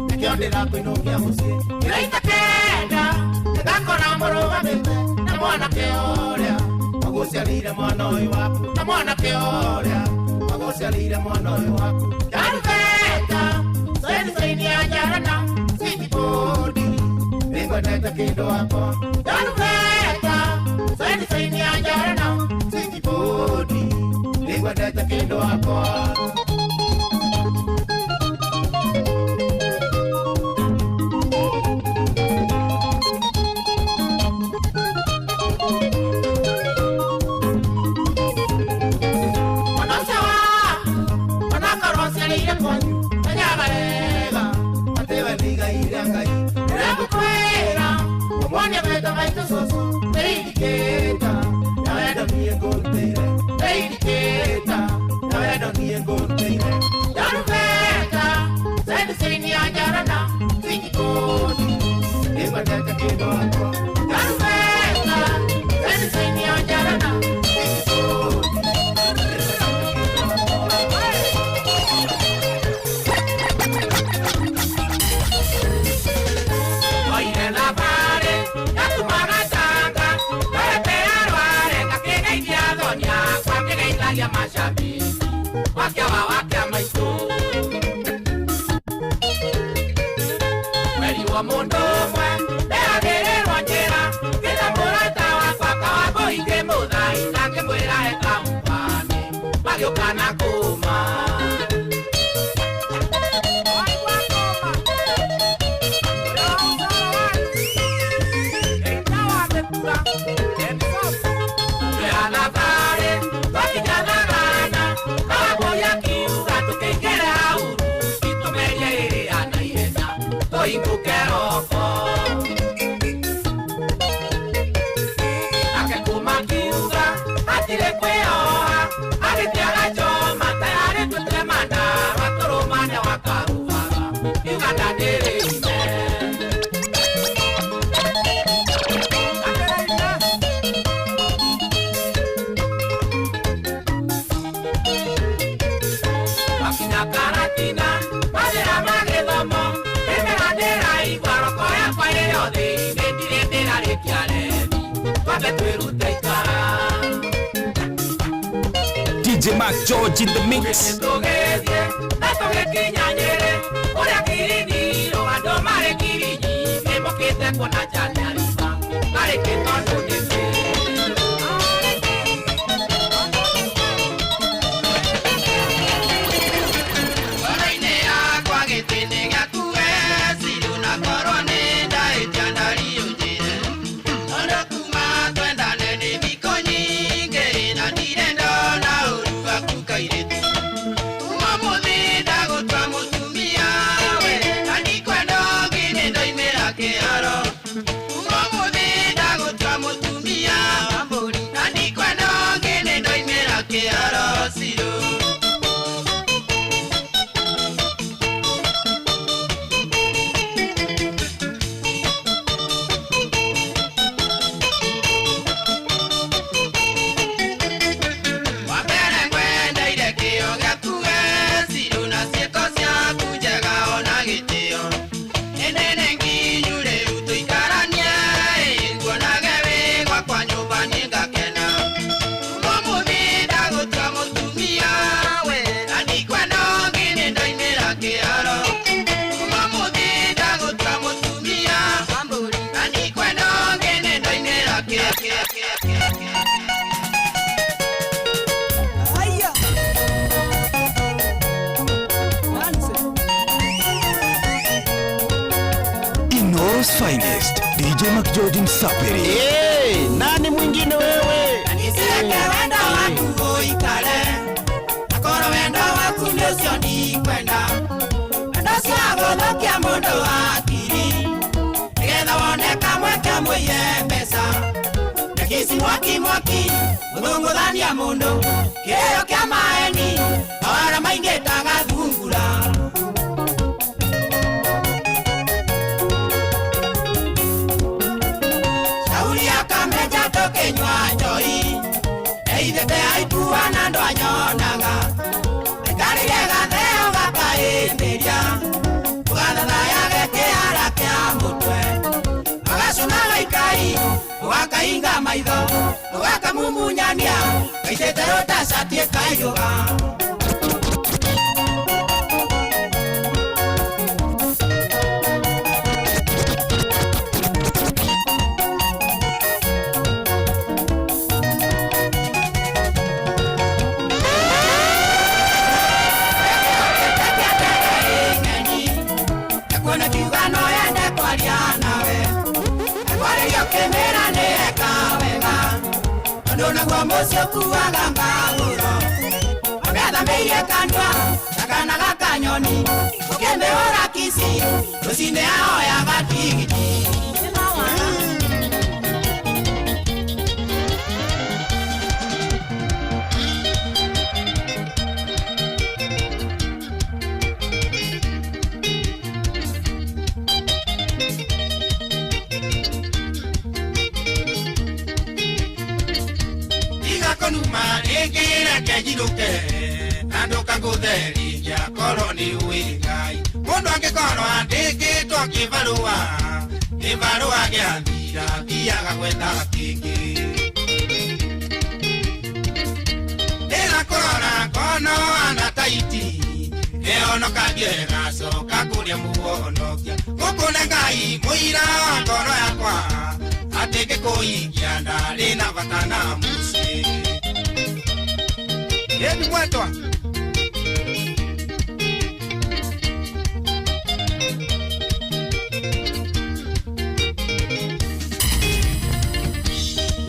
Nĩkĩo ndĩrakũinũkia mũciĩ. Kĩraita kenda, ndakora mũrũgamĩte na mwanake ũrĩa wagũciarire mwana ũyũ waku, na mwanake ũrĩa wagũciarire mwana ũyũ waku. Ndarubeta, saini saini ya njarana, sweet body. Nĩngwendete kĩndũ wakwa. Ndarubeta, saini saini ya njarana, sweet body. Nĩngwendete kĩndũ wakwa. wendo niĩ ngũtĩire Jarubeta Sendi ya jarana Twikikoni Nĩngwendete kĩndũ wakwa Jarubeta Sendi ya jarana Twikikoni Oire thabarĩ yatumaga tanga Wete arware ngakĩgeithia thoni yakwa ngĩgeithagia mashabiki Wakia wa wakia maitũ Mweri wa mũndũ ũmwe ndehagĩrĩrwo njĩra Ngĩta mũrata wakwa Kawambũi ngĩmũthaitha ngĩmwĩra he kampani Magĩũka na kũma DJ Mark George in the mix. Finest DJ Mark George Msapiri. Hey, nani mwingine wewe? Niseke wendo waku uikare Akoro wendo waku nĩũcio ndikwenda Wendo ũcio wagũthũkia mũndũ akiri Nĩgetha wone kamweke mũiye mbeca Nekici mwaki mwaki mũthũngũthania mũndũ Kĩrĩro kĩa maeni mawara maingĩ ta gathungura Kenywa njoi eithete aikua na andũ anyonaga aikarire gatheo gakaĩmbĩria ũgathathayage kĩara kĩa mũtwe agacũna gaikai ũgakainga maitho ũgakamumunyania gaitĩte rũtacati ĩkaiyũga Naguo mũciĩ ũkuaga mbagũro Ũgethamĩirie kanua ta kana gakanyoni Ũkĩmĩhũra kici rũcinĩ ahoyaga tigiti Ndũkainũke na ndũkangũtheria korwo nĩ ũĩ Ngai. Mũndũ angĩkorwo andĩkĩtwo kĩbarũa, kĩbarũa gĩathira thiaga gwetha kĩngĩ. Ndĩrakũrora ngono ana taiti, ĩhonokagie ĩgacoka kũrĩa mũhonokia. Gũkũ nĩ Ngai mũira wa ngoro yakwa, atĩ ngĩkũikia ndarĩ na bata na mũciĩ. Yeni mwendwa.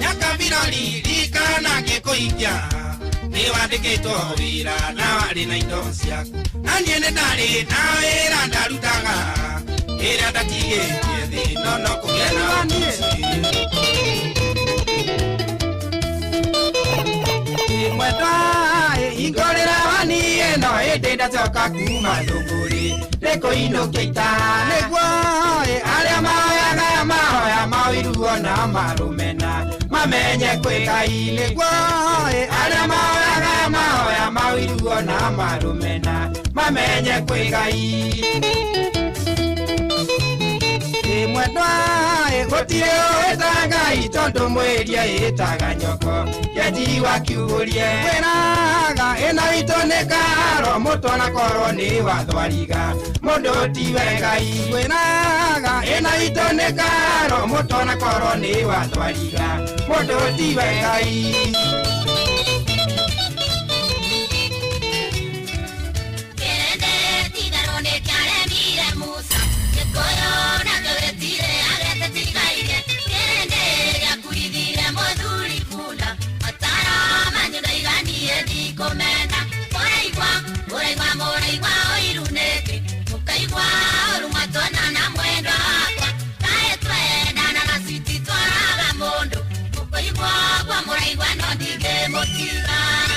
Nyakabirari ririkana ngĩkũikia, nĩ wandĩkĩtwo wĩra na warĩ na indo ciaku. Na niĩ nĩ ndarĩ na wĩra ndarutaga, ĩrĩa ndatigĩtie thĩ no no kũgĩa na mũciĩ. Mwendwa ingorera waniĩ no ĩndĩ ndacoka kuma thũgũrĩ ndĩkũinũkia ita. Nĩguo arĩa mahoyaga mahoya maũiruo na marũmena mamenye kwĩ Ngai. Nĩguo arĩa mahoyaga mahoya maũiruo na marũmena mamenye kwĩ Ngai. Mwendwa gũtirĩ ũĩta Ngai tondũ mwĩrie ĩtaga nyoko kĩanjiwa kiugurie. Kwĩraga ĩno itũ nĩ karo mũtwe na korwo nĩ wathwariga mũndũ tiwe Ngai. Kwĩraga ĩno itũ nĩ karo mũtwe na korwo nĩ wathwariga mũndũ tiwe Ngai.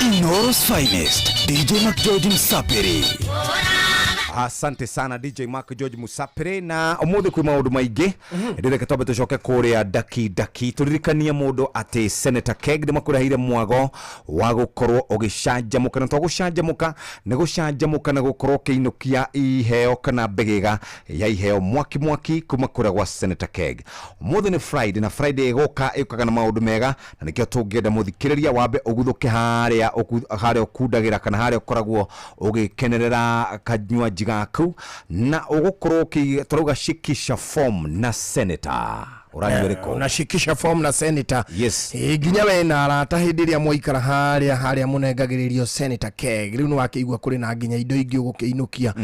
Inoro's finest, DJ McGeorge Msapiri. Asante sana DJ Mark George Musapire na umuthi kwi maundu maingi ndireke twambe tucoke kuria daki daki turirikanie mundu ati Senator Keg ndimakureheire mwago wa gukorwo ugicanjamuka na to gucanjamuka ni gucanjamuka na gukorwo ukiinukia iheo kana mbegega ya iheo mwaki mwaki kuma kuria gwa Senator Keg. Umuthi ni Friday na Friday igoka ikukaga na maundu mega na nikio tungienda muthikiriria wambe uguthuke haria haria ukundagira kana haria ukoragwo ugikenerera kanywa gaku na ugukorwo turauga shikisha form na senator uranywa unashikisha form na senator. Yes, nginya we na arata hindi ria mwaikara haria haria munengagiririo Senator Keg riu ni wakiigua kuri na nginya indo ingi ugukiinukia.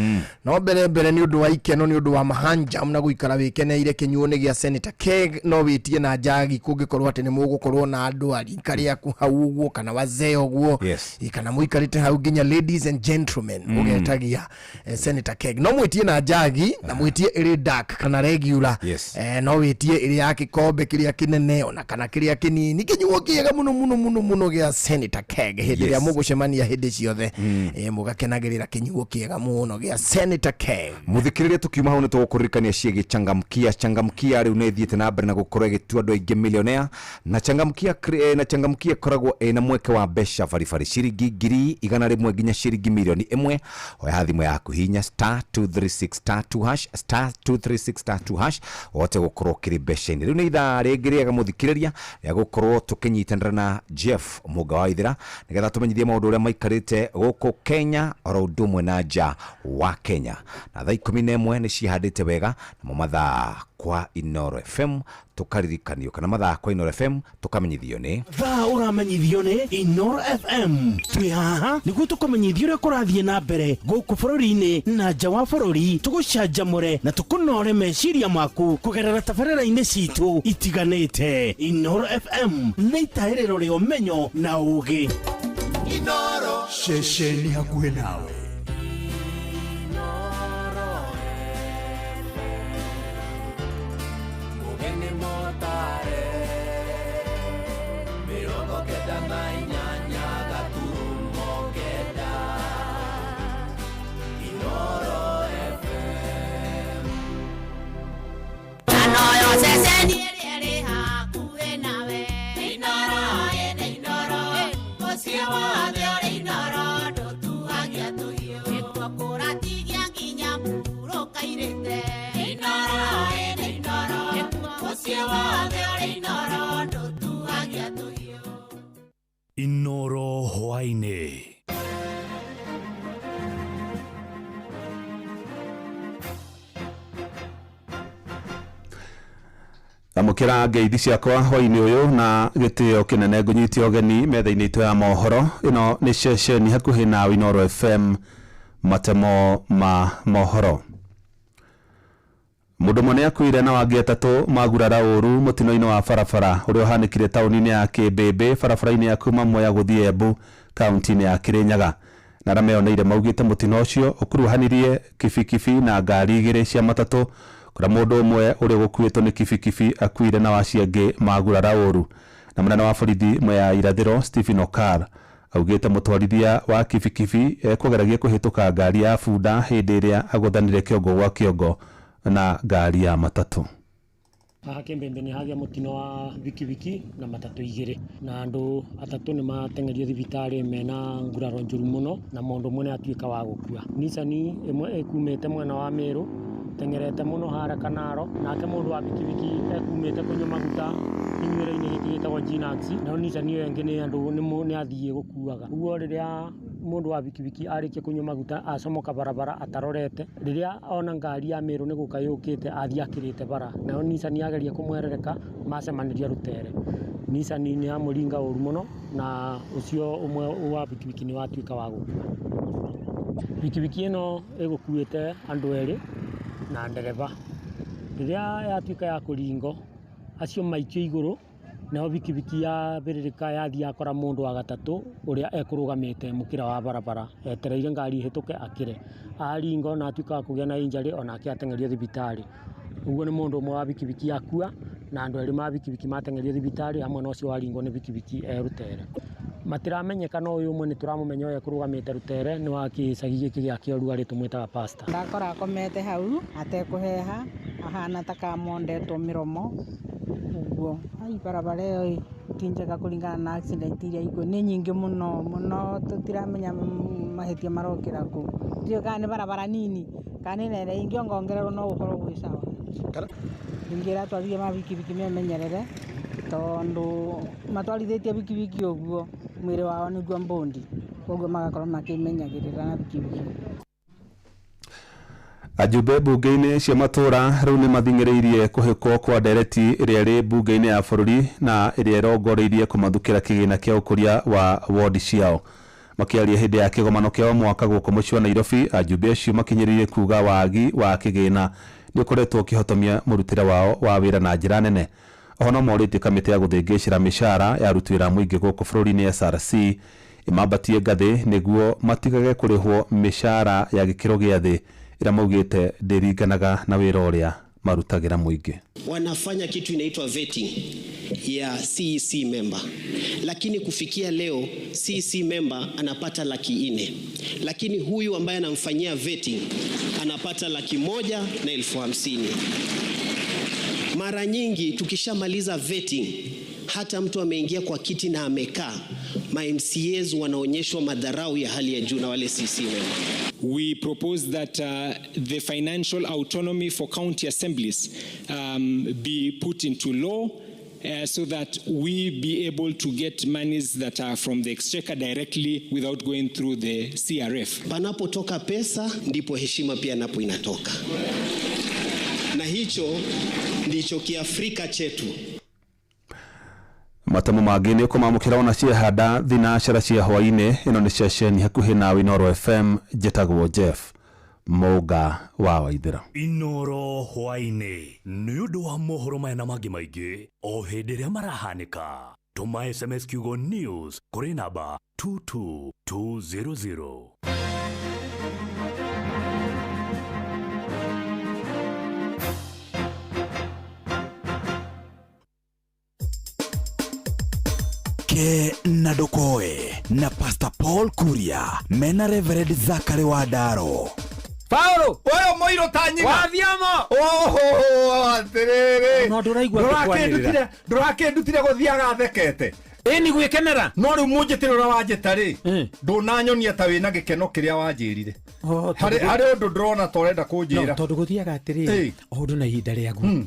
No mbere mbere ni undu wa ikeno ni undu wa mahanjam na guikara wikeneire kinyuo ni gia Senator Keg no witie na njagi kungikorwo ati ni mugukorwo na andu arika riaku hau uguo kana wazee uguo. Yes. Kana muikarite hau nginya ladies and gentlemen ugetagia Senator Keg no mwitie na njagi na mwitie iri dark kana regular. Yes. No witie iri ya kikombe kiria kinene ona kana kiria kinini kinyuo kiega muno muno muno muno gia Senator Keg hindi ria mugucemania hindi ciothe mugakenagirira kinyuo kiega muno gia Senator Keg. Muthikiriria tukiuma hau ni tugukuririkania ciigi changamkia changamkia riu ni thiete na mbere na gukorwo igitua andu aingi millionaire na changamkia na changamkia koragwo ina mweke wa mbeca baribari ciringi 100,000 nginya ciringi 1,000,000. Oya thimu yaku hinya *236 *2 hash *236 *2 hash wote gukorwo kiri mbeca. Riu ni ithaa ringi riega muthikiriria ya gukorwo tukinyitanira na Jeff Muga wa Ithira nigetha tumenyithie maundu uria maikarite guku Kenya oro undu umwe na nja wa Kenya. Na thaa 11 ni cihandite wega namo mathaa kwa Inoro FM tukaririkanio kana mathaa kwa Inoro FM tukamenyithio ni thaa uramenyithio ni Inoro FM. Twi haha niguo tukumenyithio uria kurathie na mbere guku bururi-ini na nja wa bururi, tugucanjamure na tukunore meciria maku kugerera tabarĩra-inĩ citu itiganĩte. Inoro FM nĩ itahĩrĩro rĩa ũmenyo na ũgĩ. Inoro ceceni hakuhĩ nawe. Inoro, Amũkĩra ngeithi ciakwa hwainĩ ũyũ na gĩtĩo kĩnene ngũnyite ũgeni metha-inĩ itũ ya mohoro. Ĩno nĩ ceceni hakuhĩ na Inooro FM, matemo ma mohoro. Mũndũ ũmwe nĩakuire na wangĩ atatũ magurara ũru mũtino-inĩ wa barabara ũrĩa ũhanĩkire taũni-inĩ ya Kĩmbĩmbĩ barabara-inĩ ya kuma Mwea gũthiĩ Embu kaunti-inĩ ya Kĩrĩnyaga. Na arĩa meyoneire maugĩte mũtino ũcio ũkuruhanirie kibikibi na ngari igĩrĩ cia matatũ kũrĩa mũndũ ũmwe ũrĩa ũgũkuĩtwo nĩ kibikibi akuire na acio angĩ magurara ũru. Na mũnene wa borithi Mwea Irathĩro Stephen Okar augĩte mũtwarithia wa kibikibi ekũgeragia kũhĩtũka ngari ya bunda hĩndĩ ĩrĩa agũthanire kĩongo gwa kĩongo na ngari ya matatũ. Haha Kĩmbĩmbĩ nĩ hagĩa mũtino wa bikibiki na matatũ igĩrĩ na andũ atatũ nĩ mateng'erio thibitarĩ mena nguraro njũru mũno na mũndũ ũmwe nĩ atuĩka wa gũkua. Nissan ĩmwe ĩkumĩte mwena wa Meru teng'erete mũno harĩa Kanaro, nake mũndũ wa bikibiki ekumĩte kũnyua maguta kĩnyuĩro-inĩ gĩkĩ gĩtagwo Ginax, nayo Nissan ĩyo ĩngĩ nĩ andũ nĩ athiĩ gũkuaga. Ũguo rĩrĩa mũndũ wa bikibiki arĩkia kũnyua maguta acomoka barabara atarorete, rĩrĩa ona ngari ya Meru nĩ gũka yũkĩte athiĩ akĩrĩte bara, nayo Nissan yageria kũmwerereka macemanĩria rũtere. Nissan nĩ yamũringa ũru mũno na ũcio ũmwe wa bikibiki nĩ watuĩka wa gũkua. Bikibiki ĩno ĩgũkuĩte andũ erĩ na ndereba. Rĩrĩa yatuĩka ya kũringwo, acio maikio igũrũ, nayo bikibiki yambĩrĩrĩka yathiĩ yakora mũndũ wa gatatũ ũrĩa ekũrũgamĩte mũkĩra wa barabara etereire ngari ĩhĩtũke akĩre. Aringwo na atuĩka wa kũgĩa na injury onake ateng'erio thibitarĩ. Ũguo nĩ mũndũ ũmwe wa bikibiki akua na andũ erĩ ma bikibiki mateng'erio thibitarĩ hamwe na ũcio waringwo nĩ bikibiki e rũtere. Matiramenyeka no ũyũ ũmwe nĩ tũramũmenya ũyũ ekũrũgamĩte rũtere nĩ wa gĩcagi gĩkĩ gĩa Kĩoruarĩ tũmwĩtaga pastor. Ndakora akomete hau atekũheha ahana ta kamondetwo mĩromo ũguo. Ai barabara ĩyo ti njega kũringana na accident iria ikuo nĩ nyingĩ mũno mũno, tũtiramenya mahĩtia marokĩra kũ. Ndiũĩ kana nĩ barabara nini kana nĩ nene, ingĩongongererwo no gũkorwo gwĩ sawa. Ingĩra atwarithia ma bikibiki memenyerere tondũ matwarithĩtie bikibiki ũguo mwĩrĩ wao nĩguo mbondi, koguo magakorwo makĩmenyagĩrĩra na bikibiki. Ajumbe mbunge-inĩ cia matũra rĩu nĩ mathing'ĩrĩirie kũhĩkwo kwa ndereti ĩrĩa ĩrĩ mbunge-inĩ ya bũrũri na ĩrĩa ĩrongoreirie kũmathukĩra kĩgĩna kĩa ũkũria wa wondi ciao. Makĩaria hĩndĩ ya kĩgomano kĩa o mwaka gũkũ mũciĩ wa Nairobi, ajumbe acio makinyĩrĩirie kuga wagi wa kĩgĩna nĩ ũkoretwo ũkĩhotomia mũrutĩre wao wa wĩra na njĩra nene. Oho no morĩtie kamĩtĩ ya gũthĩngĩcĩra mĩcara ya aruti wĩra a mũingĩ gũkũ bũrũri-inĩ SRC ĩmambatie ngathĩ nĩguo matigage kũrĩhwo mĩcara ya gĩkĩro gĩa thĩ ĩrĩa maugĩte ndĩringanaga na wĩra ũrĩa marutagĩra mũingĩ. Wanafanya kitu inaitwa vetting ya CEC member, lakini kufikia leo CEC member anapata 400,000, lakini huyu ambaye anamfanyia vetting anapata 150,000. Mara nyingi tukishamaliza vetting, hata mtu ameingia kwa kiti na amekaa, ma MCAs wanaonyeshwa madharau ya hali ya juu na wale CEC member. We propose that the financial autonomy for county assemblies be put into law so that we be able to get monies that are from the exchequer directly without going through the CRF. Panapotoka pesa ndipo heshima pia napo inatoka. Na hicho ndicho Kiafrika chetu. Matemo mangĩ nĩ ũkũmamũkĩra ona ciehanda thinacara cia hwainĩ. Ĩno nĩ ceceni hakuhĩ nawe Inooro FM, njĩtagwo Jeff Mũnga wa Waithĩra. Inooro hwainĩ nĩ ũndũ wa mohoro maya na mangĩ maingĩ o hĩndĩ ĩrĩa marahanĩka. Tũma SMS kiugo news kũrĩ namba 22200. Ke na Ndokoe na Pastor Paul Kuria mena Reverend Zachary Wandaro. Paulo, oyo moiro ta nyina. Wathiamo. Oho, atiriri. No ndũraigua ngĩkwanĩrĩra. Ndũrakĩndutire gũthiaga thekete. Ĩni gwĩkenera. No rĩu mũnjĩtĩre ũrĩa wanjĩta rĩ, ndũnanyonia ta wĩna gĩkeno kĩrĩa wanjĩrire. Harĩ ũndũ ndĩrona ta ũrenda kũnjĩra. No, tondũ gũthiaga atĩrĩrĩ, o ũndũ na ihinda rĩaguo.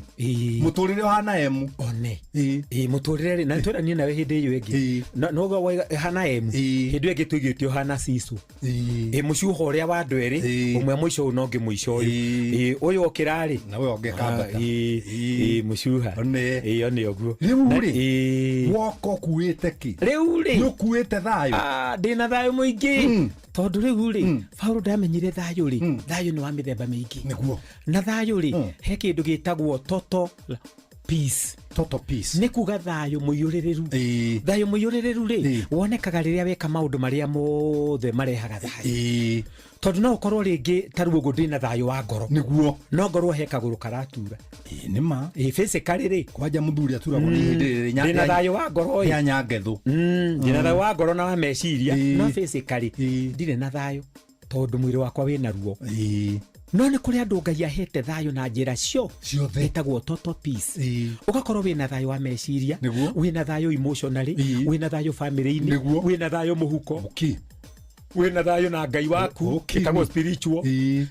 Mũtũrĩre ũhana emu. One. Ĩ mũtũrĩre rĩ na nĩtweranie nawe hĩndĩ ĩyo ĩngĩ. No hana M. Hĩndĩ ĩyo ĩngĩ tũigĩte ũhana cicu. Ĩ mũcuho ũrĩa wa andũ erĩ ũmwe mũico ũyũ na ũngĩ mũico ũyũ. Ĩ ũyũ okĩra rĩ na ũyũ ũngĩ kambata. Ĩ mũcuha. Ĩyo nĩ ũguo. Rĩu rĩ woka ũkuĩte kĩ? Rĩu rĩ nĩ ũkuĩte thayũ? Ndĩna thayũ mũingĩ. Tondũ rĩu rĩ Paul ndamenyire thayũ rĩ thayũ nĩ wa mĩthemba mĩingĩ. Nĩguo. Na thayũ rĩ he kĩndũ gĩtagwo total peace. Total peace. Nĩ kuga thayũ mũiyũrĩrĩru. Thayũ mũiyũrĩrĩru rĩ wonekaga rĩrĩa weka maũndũ marĩa mothe marehaga thayũ. Tondũ no ũkorwo rĩngĩ ta rĩu ũguo ndĩna thayũ wa ngoro. Nĩguo. No ngorwo he kagũrũ karatura. Nĩ ma. Physically rĩ. Kwanja mũthuri aturagwo nĩ hĩndĩ rĩrĩ ndĩna thayũ wa ngoro ya nyangethũ. Ndĩna thayũ wa ngoro na wa meciria no physically ndirĩ na thayũ tondũ mwĩrĩ wakwa wĩna ruo. No nĩ kũrĩ andũ Ngai ahete thayũ na njĩra ciothe ĩtagwo total peace. Ũgakorwo wĩna thayũ wa meciria, wĩna thayũ emotionally, wĩna thayũ family-inĩ, wĩna thayũ mũhuko, wĩna thayũ na Ngai waku ĩtagwo spiritual.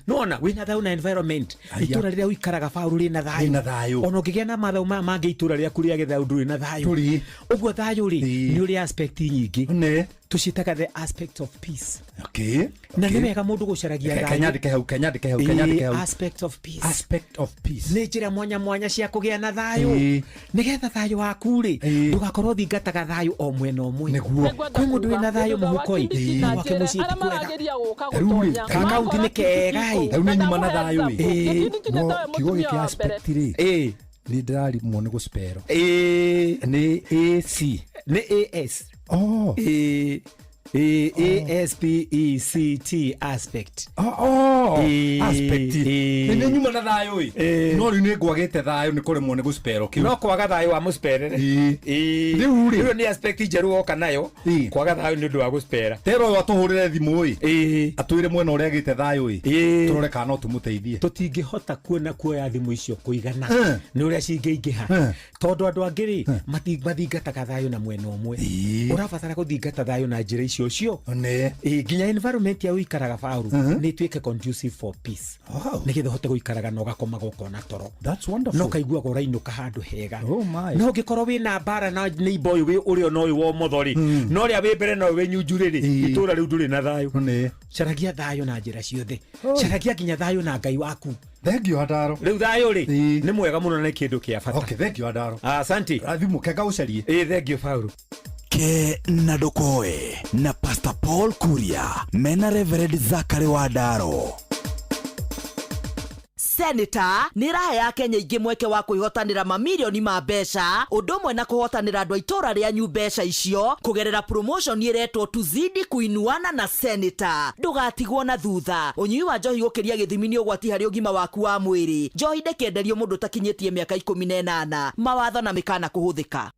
Nona wĩna thayũ na environment. Itũra rĩrĩa ũikaraga Paul rĩna thayũ. Ona ũngĩgĩa na mathayũ maya mangĩ itũra rĩaku rĩage thayũ ndũrĩ na thayũ. Ũguo thayũ rĩ nĩ ũrĩ aspect nyingĩ. Tũciĩtaga the aspect of peace. Okay. Na nĩ wega mũndũ gũcaragia thayũ. Kenyandĩke hau, kenyandĩke hau, kenyandĩke hau. Aspect of peace. Aspect of peace. Nĩ njĩra mwanya mwanya cia kũgĩa na thayũ. Nĩgetha thayũ waku rĩ ndũgakorwo thingataga thayũ o mwena ũmwe. Nĩguo. Kwĩ mũndũ wĩna thayũ mũhuko ĩ na gwake mũciĩ ti kwega. Ka kaunti nĩ kega ĩ. Rĩu nĩ nyuma na thayũ ĩ. No kiugo gĩkĩ aspect rĩ nĩ ndĩrarimwo nĩ gũspero. Nĩ AC. Nĩ AS. Oh. A A S P E C T aspect. Oh, aspect. Nĩ nyuma na thayũ ĩ. No rĩu nĩ ngwagĩte thayũ nĩ kũremwo nĩ gũspero kĩu. No kwaga thayũ wa mũsperere. Rĩu rĩ nĩ aspect njerũ woka nayo kwaga thayũ nĩ ũndũ wa gũspera. Tero ũyũ atũhũrĩre thimũ ĩ. Atwĩre mwena ũrĩa agĩte thayũ ĩ. Tũrore kana no tũmũteithie. Tũtingĩhota kuona kuoya thimũ icio kũigana nĩ ũrĩa cingĩingĩha. Tondũ andũ angĩ rĩ mathingataga thayũ na mwena ũmwe. Ũrabatara gũthingata thayũ na njĩra icio cio. Nginya environment ya ũikaraga Paul nĩ ĩtuĩke conducive for peace. Nĩgetha ũhote gũikaraga na ũgakomaga ũkona toro. That's wonderful. No kaiguaga ũrainũka handũ hega. No ũngĩkorwo wĩna mbara na neighbor ũyũ ũrĩa na ũyũ wa ũmotho rĩ na ũrĩa wĩ mbere na ũyũ wĩ nyunjurĩ rĩ itũra rĩu ndũrĩ na thayũ. Caragia thayũ na njĩra ciothe. Caragia nginya thayũ na Ngai waku. Thank you Adaro. Rĩu thayũ rĩ nĩ mwega mũno na kĩndũ kĩa bata. Okay, thank you Adaro. Asante. Thimũ kenga ũcarie. Thank you Paul. Ke na Ndokoe na Pastor Paul Kuria mena Reverend Zachary Wadaro. Senator nĩ raha ya Kenya ingĩ mweke wa kwĩhotanĩra mamirioni ma mbeca ũndũ ũmwe na kũhotanĩra andũ a itũra rĩanyu mbeca icio kũgerera promotion ĩretwo tuzidi kuinuana na Senator. Ndũgatigwo na thutha. Ũnyui wa njohi gũkĩria gĩthimi nĩ ũgwati harĩ ũgima waku wa mwĩrĩ. Njohi ndĩkĩenderio mũndũ ũtakinyĩtie mĩaka 18. Mawatho na mĩkana kũhũthĩka.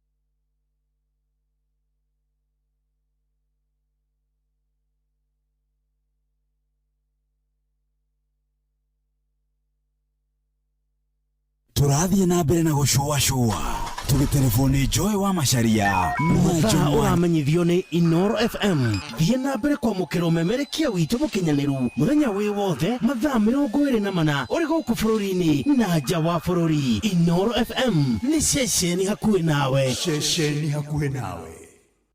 Tũrathiĩ na mbere na gũcũacũa tũgĩtelefoni Joy wa Macharia. Mathaa ũramenyithio nĩ Inoro FM. Thiĩ na mbere kwamũkĩra ũmemerekia witũ mũkinyanĩru mũthenya wĩ wothe mathaa 24 ũrĩ gũkũ bũrũri-inĩ na nja wa bũrũri. Inoro FM nĩ ceceni hakuhĩ nawe. Ceceni hakuhĩ nawe.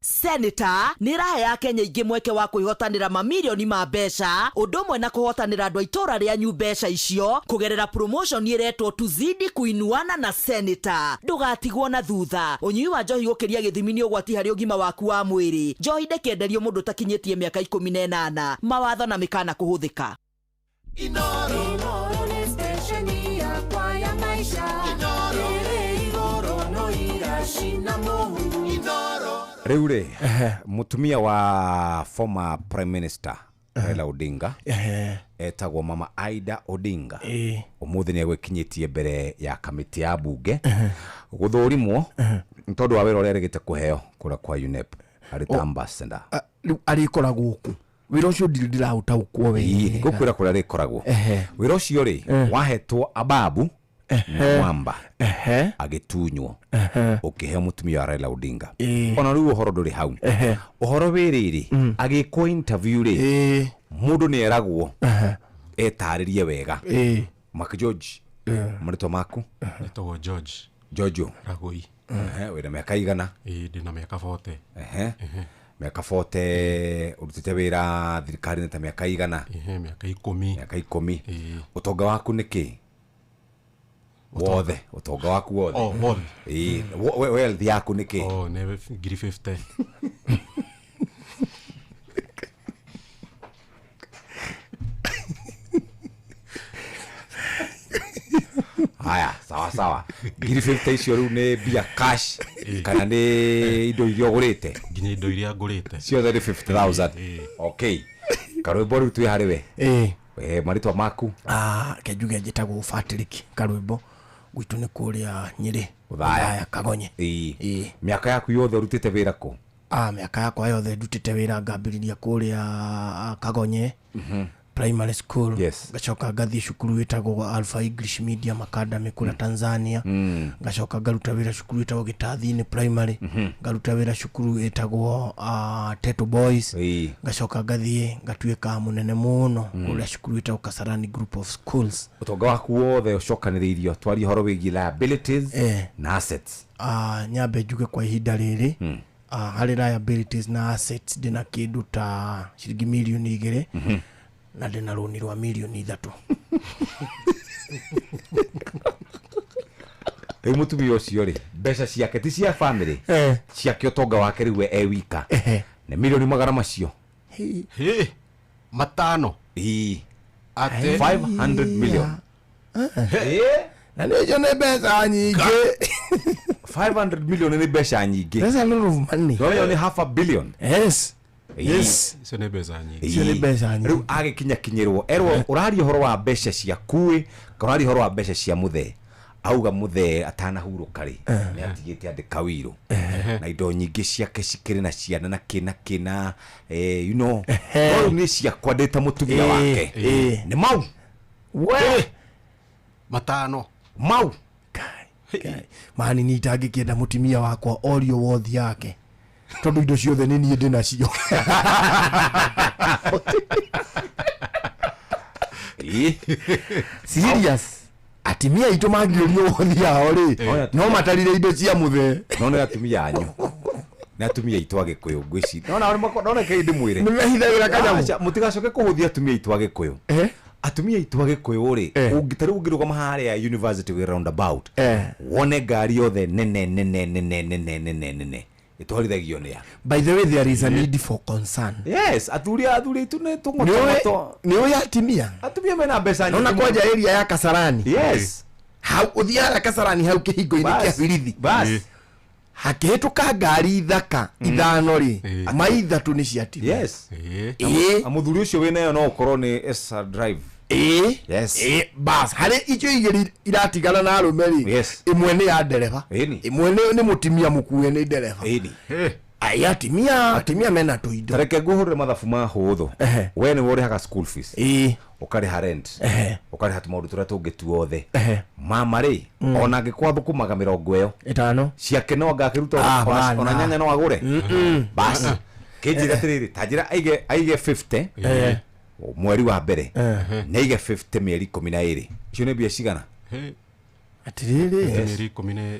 Senator nĩ raha ya Kenya ingĩ mweke wa kwĩhotanĩra mamirioni ma mbeca ũndũ ũmwe na kũhotanĩra andũ a itũra rĩanyu mbeca icio kũgerera promotion ĩretwo tuzidi kuinuana na Senator. Ndũgatigwo na thutha. Ũnyui wa njohi gũkĩria gĩthimi nĩ ũgwati harĩ ũgima waku wa mwĩrĩ. Njohi ndĩkĩenderio mũndũ ũtakinyĩtie mĩaka 18. Mawatho na mĩkana kũhũthĩka. Inoro nĩ stesheni yakwa ya maisha. Ĩrĩ igũrũ no iracina mũhu. Rĩu rĩ mũtumia wa former prime minister Raila Odinga etagwo Mama Aida Odinga ũmũthĩ nĩ egwĩkinyĩtie mbere ya kamĩtĩ ya bunge gũthũrimwo nĩ tondũ wa wĩra ũrĩa arĩgĩte kũheo kũrĩa kwa UNEP arĩ ta ambassador. Rĩu arĩkoragwo kũ? Wĩra ũcio ndirĩ ndĩraũtaũkwo wega. Ngũkwĩra kũrĩa arĩkoragwo. Wĩra ũcio rĩ wahetwo Ababu na Mwamba agĩtunywo ũkĩheo mũtumia wa Raila Odinga. Ona rĩu ũhoro ndũrĩ hau. Ũhoro wĩ rĩrĩ agĩkwo interview rĩ mũndũ nĩ eragwo etarĩrie wega. Mark George, marĩtwa maku? Nĩtagwo George. Jojo Ragoi. Ehe, wĩna mĩaka igana? Ĩĩ, ndĩna mĩaka 40. Ehe. Mĩaka 40, ũrutĩte wĩra thirikari-inĩ ta mĩaka igana? Ehe, mĩaka 10. Mĩaka 10. Ũtonga waku nĩ kĩ wothe? Ũtonga waku wothe? Oh, wothe. Ĩĩ, wealth yaku nĩ kĩ? Oh, nĩ ngiri 50. Haya, sawa sawa. Ngiri 50 icio rĩu nĩ mbia cash kana nĩ indo iria ũgũrĩte? Nginya indo iria ngũrĩte. Ciothe nĩ 50,000. Okay, karwĩmbo rĩu twĩ harĩ we. Eh, marĩtwa maku? Ah, ke njuge njĩtagwo Patrick Karwĩmbo, gwitũ nĩ kũrĩa Nyĩrĩ. Ũthaya. Kagonye. Ĩĩ. Mĩaka yaku yothe ũrutĩte wĩra kũ? Ah, mĩaka yakwa yothe ndutĩte wĩra ngambĩrĩria kũrĩa Kagonye Primary School. Yes. Ngacoka ngathiĩ cukuru wĩtagwo Alpha English Medium Academy kũrĩa Tanzania. Ngacoka ngaruta wĩra cukuru ĩtagwo Gĩtathi-inĩ Primary. Ngaruta wĩra cukuru ĩtagwo Teto Boys. Ngacoka ngathiĩ ngatuĩka mũnene mũno kũrĩa cukuru ĩtagwo Kasarani Group of Schools. Ũtonga waku wothe ũcokanĩrĩirio, twarie ũhoro wĩgiĩ liabilities na assets. Ah, nyambe njuge kwa ihinda rĩrĩ, harĩ liabilities na assets ndĩna kĩndũ ta ciringi mirioni 2 na ndĩna rũni rwa mirioni 3. Rĩu mũtumia ũcio rĩ, mbeca ciake ti cia family, ciake, ũtonga wake rĩu we e wika nĩ mirioni magana macio Hĩ, matano. Ĩĩ. Ate 500 million. Na nĩ icio nĩ mbeca nyingĩ. 500 million nĩ mbeca nyingĩ. That's a lot of money. Ndũramenya nĩ half a billion. Yes. Ĩĩ. Yes. Icio nĩ mbeca nyingĩ. Icio nĩ mbeca nyingĩ. Rĩu agĩkinyakinyĩrwo erwo ũraria ũhoro wa mbeca ciaku ĩ kana ũraria ũhoro wa mbeca cia mũthee, auga mũthee atanahurũka rĩ, nĩ atigĩte andĩka wiro na indo nyingĩ ciake cikĩrĩ na ciana na kĩ na kĩ na no rĩu nĩ ciakwa ndĩ ta mũtumia wake nĩ mau. We. Matano. Mau. Mani ni itangĩkĩenda mũtumia wakwa orio wothi yake tondũ indo ciothe nĩ niĩ ndĩ nacio. Serious, atimia aitũ mangĩũrio wothi yao rĩ, no matarire indo cia mũthee. No nĩ atumia anyu, nĩ atumia aitũ a gĩkũyũ ngwĩciria nona nona kei ndĩmwĩre. Nĩ mehithagĩra kanyamũ. Aca, mũtigacoke kũhũthia atumia aitũ a gĩkũyũ. Atumia aitũ a gĩkũyũ rĩ, ta rĩu ũngĩrũgama harĩa university wĩ roundabout, wone ngari yothe nene nene nene nene nene nene ĩtwarithagio nĩ a? By the way, there is a need for concern. Yes, athuri aitũ nĩ Nĩ tũng'otong'oto. Nĩ ũĩ atimia atumia mena mbeca nyingĩ nona mũno. kwanja area ya Kasarani. Yes. Hau ũthiaga Kasarani hau kĩhingo-inĩ kĩa Bas. birithi, Bas. hakĩhĩtũka ngari thaka ithano rĩ, maithatũ nĩ cia atimia. Yes. Ĩĩ. Na mũthuri ũcio wĩnayo no ũkorwo nĩ SR drive. Ĩĩ. Yes. Ĩĩ, bas harĩ icio igĩrĩ iratigana na arũme rĩ, Yes. ĩmwe nĩ ya ndereba, Ĩni. ĩmwe nĩ mũtimia mũkue nĩ ndereba. Ĩni. Ai, atimia mena tũindo. Tareke ngũhũrĩre mathabu ma hũthũ. We nĩwe ũrĩhaga school fees, Ĩĩ. ũkarĩha rent, ũkarĩha tũmaũndũ tũrĩa tũngĩ tuothe. Mama Mama rĩ, ona angĩkorwo thũkũmaga mĩrongo ĩyo ĩtano ciake no anga akĩruta Ah, ona bana. nyanya no agũre. Bas, kĩnjĩre atĩrĩrĩ, ta njĩra aige 50 mweri wa mbere na aige 50 mĩeri 12, icio nĩ mbia cigana? Atĩrĩrĩ, Mĩeri ikũmi nĩ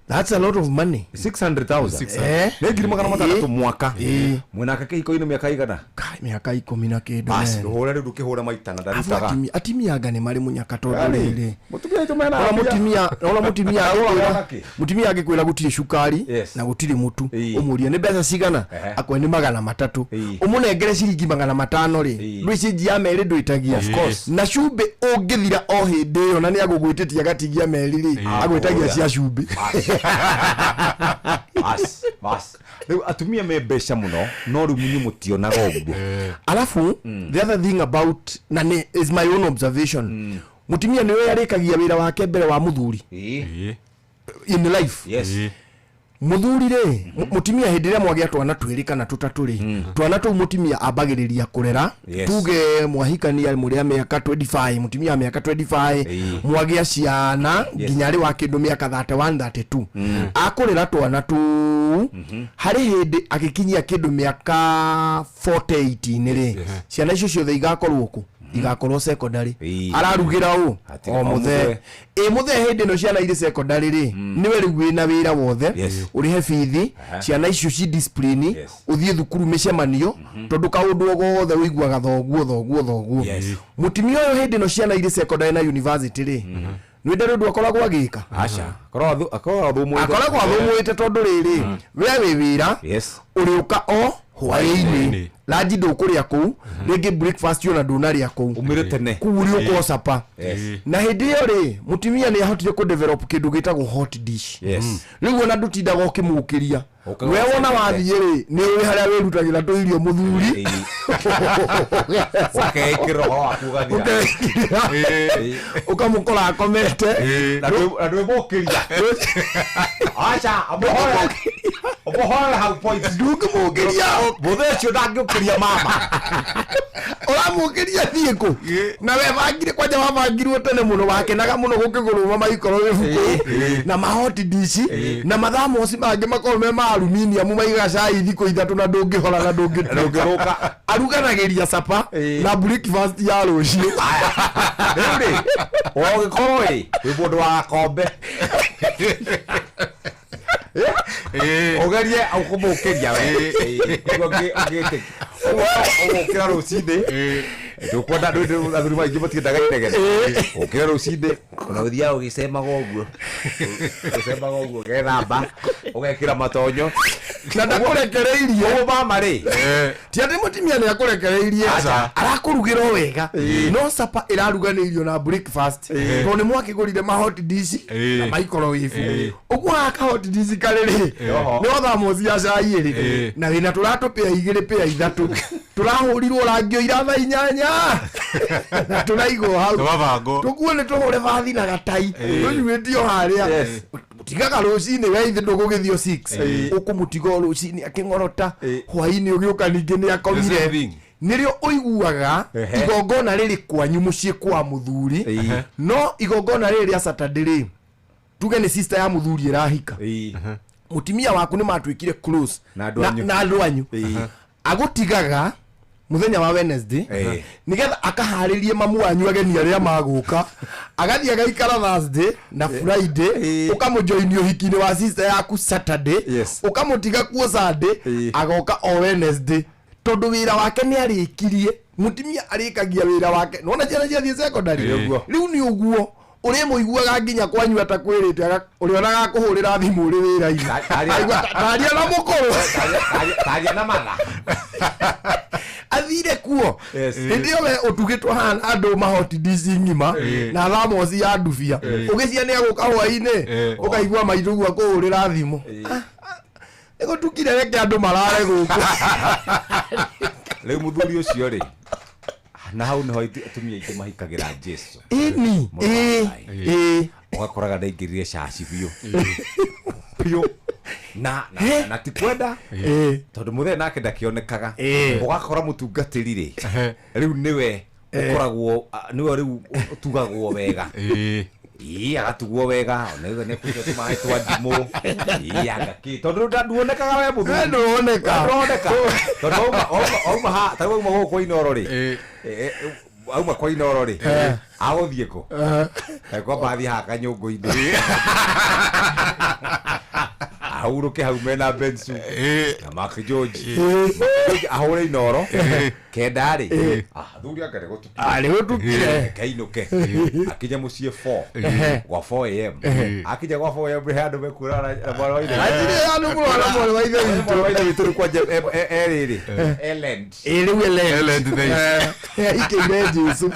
that's a lot of money. 600,000. Eh. Nĩ 600,000 mwaka. Ĩĩ. Mwĩnake kĩhiko-inĩ mĩaka igana? Kai, mĩaka 10 na kĩndũ. Bas, Man. ndũhũre rĩu, ndũkĩhũra maita na Afu ndarutaga. atimia anga nĩ marĩ mũnyaka tondũ Yaani, rĩrĩ mũtumia aitũ mena ona mbia. mũtimia ona mũtimia Agũraga angĩkwĩra nakĩ? mũtimia angĩkwĩra gũtirĩ cukari Yes. na gũtirĩ mũtu, Ĩĩ. ũmũrie nĩ mbeca cigana, akwe nĩ 300, ũmũnengere ciringi 500 rĩ, ndwĩ cinji ya merĩ ndwĩtagia. Of course. Na cumbĩ ũngĩthira o hĩndĩ ĩyo na nĩ agũgwĩtĩtie agatigia meri rĩ, agwĩtagia cia cumbĩ. Bas, bas. Rĩu atumia me mbeca mũno no rĩu inyuĩ mũtionaga ũguo. Alafu the other thing about na nĩ is my own observation, mũtumia nĩwe arĩkagia wĩra wake mbere wa mũthuri in life. Yes. Mũthuri rĩ, mũtumia hĩndĩ ĩrĩa mwagĩa twana twĩrĩ kana tũtatũ rĩ, twana tũu mũtumia ambagĩrĩria kũrera. Yes. Tuge mwahikania mũrĩ a mĩaka 25, mũtumia wa mĩaka 25, mwagĩa ciana nginya rĩ wa kĩndũ mĩaka 31 32, akũrera twana tũu, harĩ hĩndĩ agĩkinyia kĩndũ mĩaka 48 rĩ, ciana icio ciothe igakorwo kũ? Igakorwo secondary. Ararugĩra ũ? Hatirĩ O o mũthee. mũthee. Ĩ mũthee hĩndĩ ĩno ciana irĩ secondary rĩ, nĩwe rĩu wĩna wĩra wothe. Ũrĩhe bithi, ciana icio ci discipline, ũthiĩ thukuru mĩcemanio, tondũ kaũndũ o gothe ũiguaga thoguo thoguo thoguo. Mũtumia ũyũ hĩndĩ ĩno ciana irĩ secondary na university rĩ, nĩ ndarĩ ũndũ akoragwo agĩka. Aca, akoragwo athũmũĩte. Akoragwo athũmũĩte tondũ rĩrĩ, we wĩ wĩra ũrĩũka o hwaĩ-inĩ, ranji ndũkũrĩa kũu rĩngĩ, breakfast ona ndũnarĩa kũu. Umĩre tene. Kũu ũrĩũka o capa. Na hĩndĩ ĩyo rĩ, mũtumia nĩ ahotire kũ develop kĩndũ gĩtagwo hot dish. Rĩu ona ndũtindaga ũkĩmũkĩria. Ũkaga We wona ũcemete. wathiĩ rĩ, nĩ ũĩ harĩa wĩrutagĩra tũirio mũthuri. Ũkeĩkĩra ũhoro waku ũgathira. Ũkeĩkĩra. Ũkamũkora akomete. Na ndwĩmũkĩria. Aca, ũmũhorere hau point. Ndũngĩmũkĩria. Mũthee ũcio ndangĩũkĩria mama. Ũramũkĩria thiĩ kũ? Na we bangire kwanja, wabangirwo tene mũno, wakenaga mũno gũkĩgũrwo maikorwo kũu na mahoti dishi na mathamoci mangĩ makorwo me ma aluminium, maigaga cai thikũ 3 na ndũngĩhora na ndũngĩtuĩka. Aruganagĩria capa na breakfast ya rũciũ. Rĩu rĩ, ũgĩkorwo ĩ wĩ mũndũ wa gakombe, ũgerie kũmũkĩria we. Ũguo ũngĩtĩkia ũgũkĩra rũcinĩ, ndũkwenda athuri maingĩ matiendaga inegene. Ũkĩra rũcinĩ ona ũthiaga ũgĩcemaga ũguo, ũgĩcemaga ũguo, ũgethamba, ũgekĩra matonyo. Na ndakũrekereirie. Ũguo mama rĩ. Ti atĩ mũtumia nĩ akũrekereirie. Aca. Arakũrugĩra o wega, no capa ĩraruganĩirio na breakfast tondũ nĩ mwakĩgũrire mahot dish na microwave. Ũguo gaka hot dish karĩ rĩ, nĩ thamoci ya cai ĩrĩ na wĩna tũratũ pĩa 2 pĩa 3 tũrahũrirwo rangi o ira thaa 8 na tũraigwo hau. Tũgabango. Tũkuo nĩ tũhũre bathi na gatai tũnyuĩtio harĩa. Tigaga rũcinĩ we ithe ndũgũgĩthio 6, ũkũmũtiga o rũcinĩ akĩng'orota, hwainĩ ũgĩũka ningĩ nĩ The same akomire. thing. Nĩrĩo ũiguaga igongona rĩrĩ kwanyu mũciĩ kwa mũthuri, no igongona rĩrĩ rĩa Saturday rĩ, tuge nĩ sister ya mũthuri ĩrahika, mũtumia waku nĩ matuĩkire close Na andũ anyu. Na andũ anyu. Agũtigaga mũthenya wa Wednesday nĩgetha akaharĩrie mamu wanyu ageni arĩa magũka, agathiĩ agaikara Thursday na Friday, ũkamũjoini ũhiki-inĩ wa sister yaku Saturday, ũkamũtiga kuo Sunday, agoka o Wednesday tondũ wĩra wake nĩ arĩkirie. Mũtumia arĩkagia wĩra wake nona ciana ciathiĩ secondary. Rĩu nĩ ũguo ũrĩa mũiguaga nginya kwanyu atakwĩrĩte, ũrĩonaga akũhũrĩra thimũ ũrĩ wĩra-inĩ. Aigua taria na mũkũrũ. Taria na matha. Athire kuo hĩndĩ ĩyo we ũtugĩtwo hana andũ mahoti dici ng'ima na thamoci ya ndubia, ũgĩcia nĩ agũka hwainĩ, ũkaigua maitũguo akũhũrĩra thimũ, nĩgũtukire, reke andũ marare gũkũ. Rĩu mũthuri ũcio rĩ, na hau nĩho atumia aingĩ mahikagĩra Jesu. Ĩni. Mũrũ wa Ĩ. Ngai. Ĩ. Ũgakoraga ndaingĩrire caci biũ biũ na ti kwenda, tondũ mũthee nake ndakĩonekaga. Ũgakora mũtungatĩri rĩ, rĩu nĩwe ũkoragwo nĩwe rĩu ũtugagwo wega. Ĩĩ, agatugwo wega, nĩwe nĩ kũnyua tũmaĩ twa ndimũ. Ĩĩ, anga kĩ, tondũ nduonekaga we mũthuri. We ndũroneka. We ndũroneka tondũ wauma ha ta rĩu wauma gũkũ kwa Inooro rĩ, auma kwa Inooro rĩ, agũthiĩ kũ? Ekwamba athiĩ haha kanyũngũ-inĩ, ahurũke hau mena Bensu na Mark George. Mark George ahũre Inooro kenda rĩ, athuri anga nĩ gũtukire. Ah, nĩ gũtukire. Kainũke akinye mũciĩ 4 gwa 4 am. Akinya gwa 4 am he andũ mekuona na mwana wa ithe. Hatirĩ handũ mũrona mwana wa ithe witũ. Mwana wa ithe witũ rĩu kwanja erĩrĩ Ellen. Ĩ, rĩu Ellen. Ellen thaa ici. Aikĩire Jesu.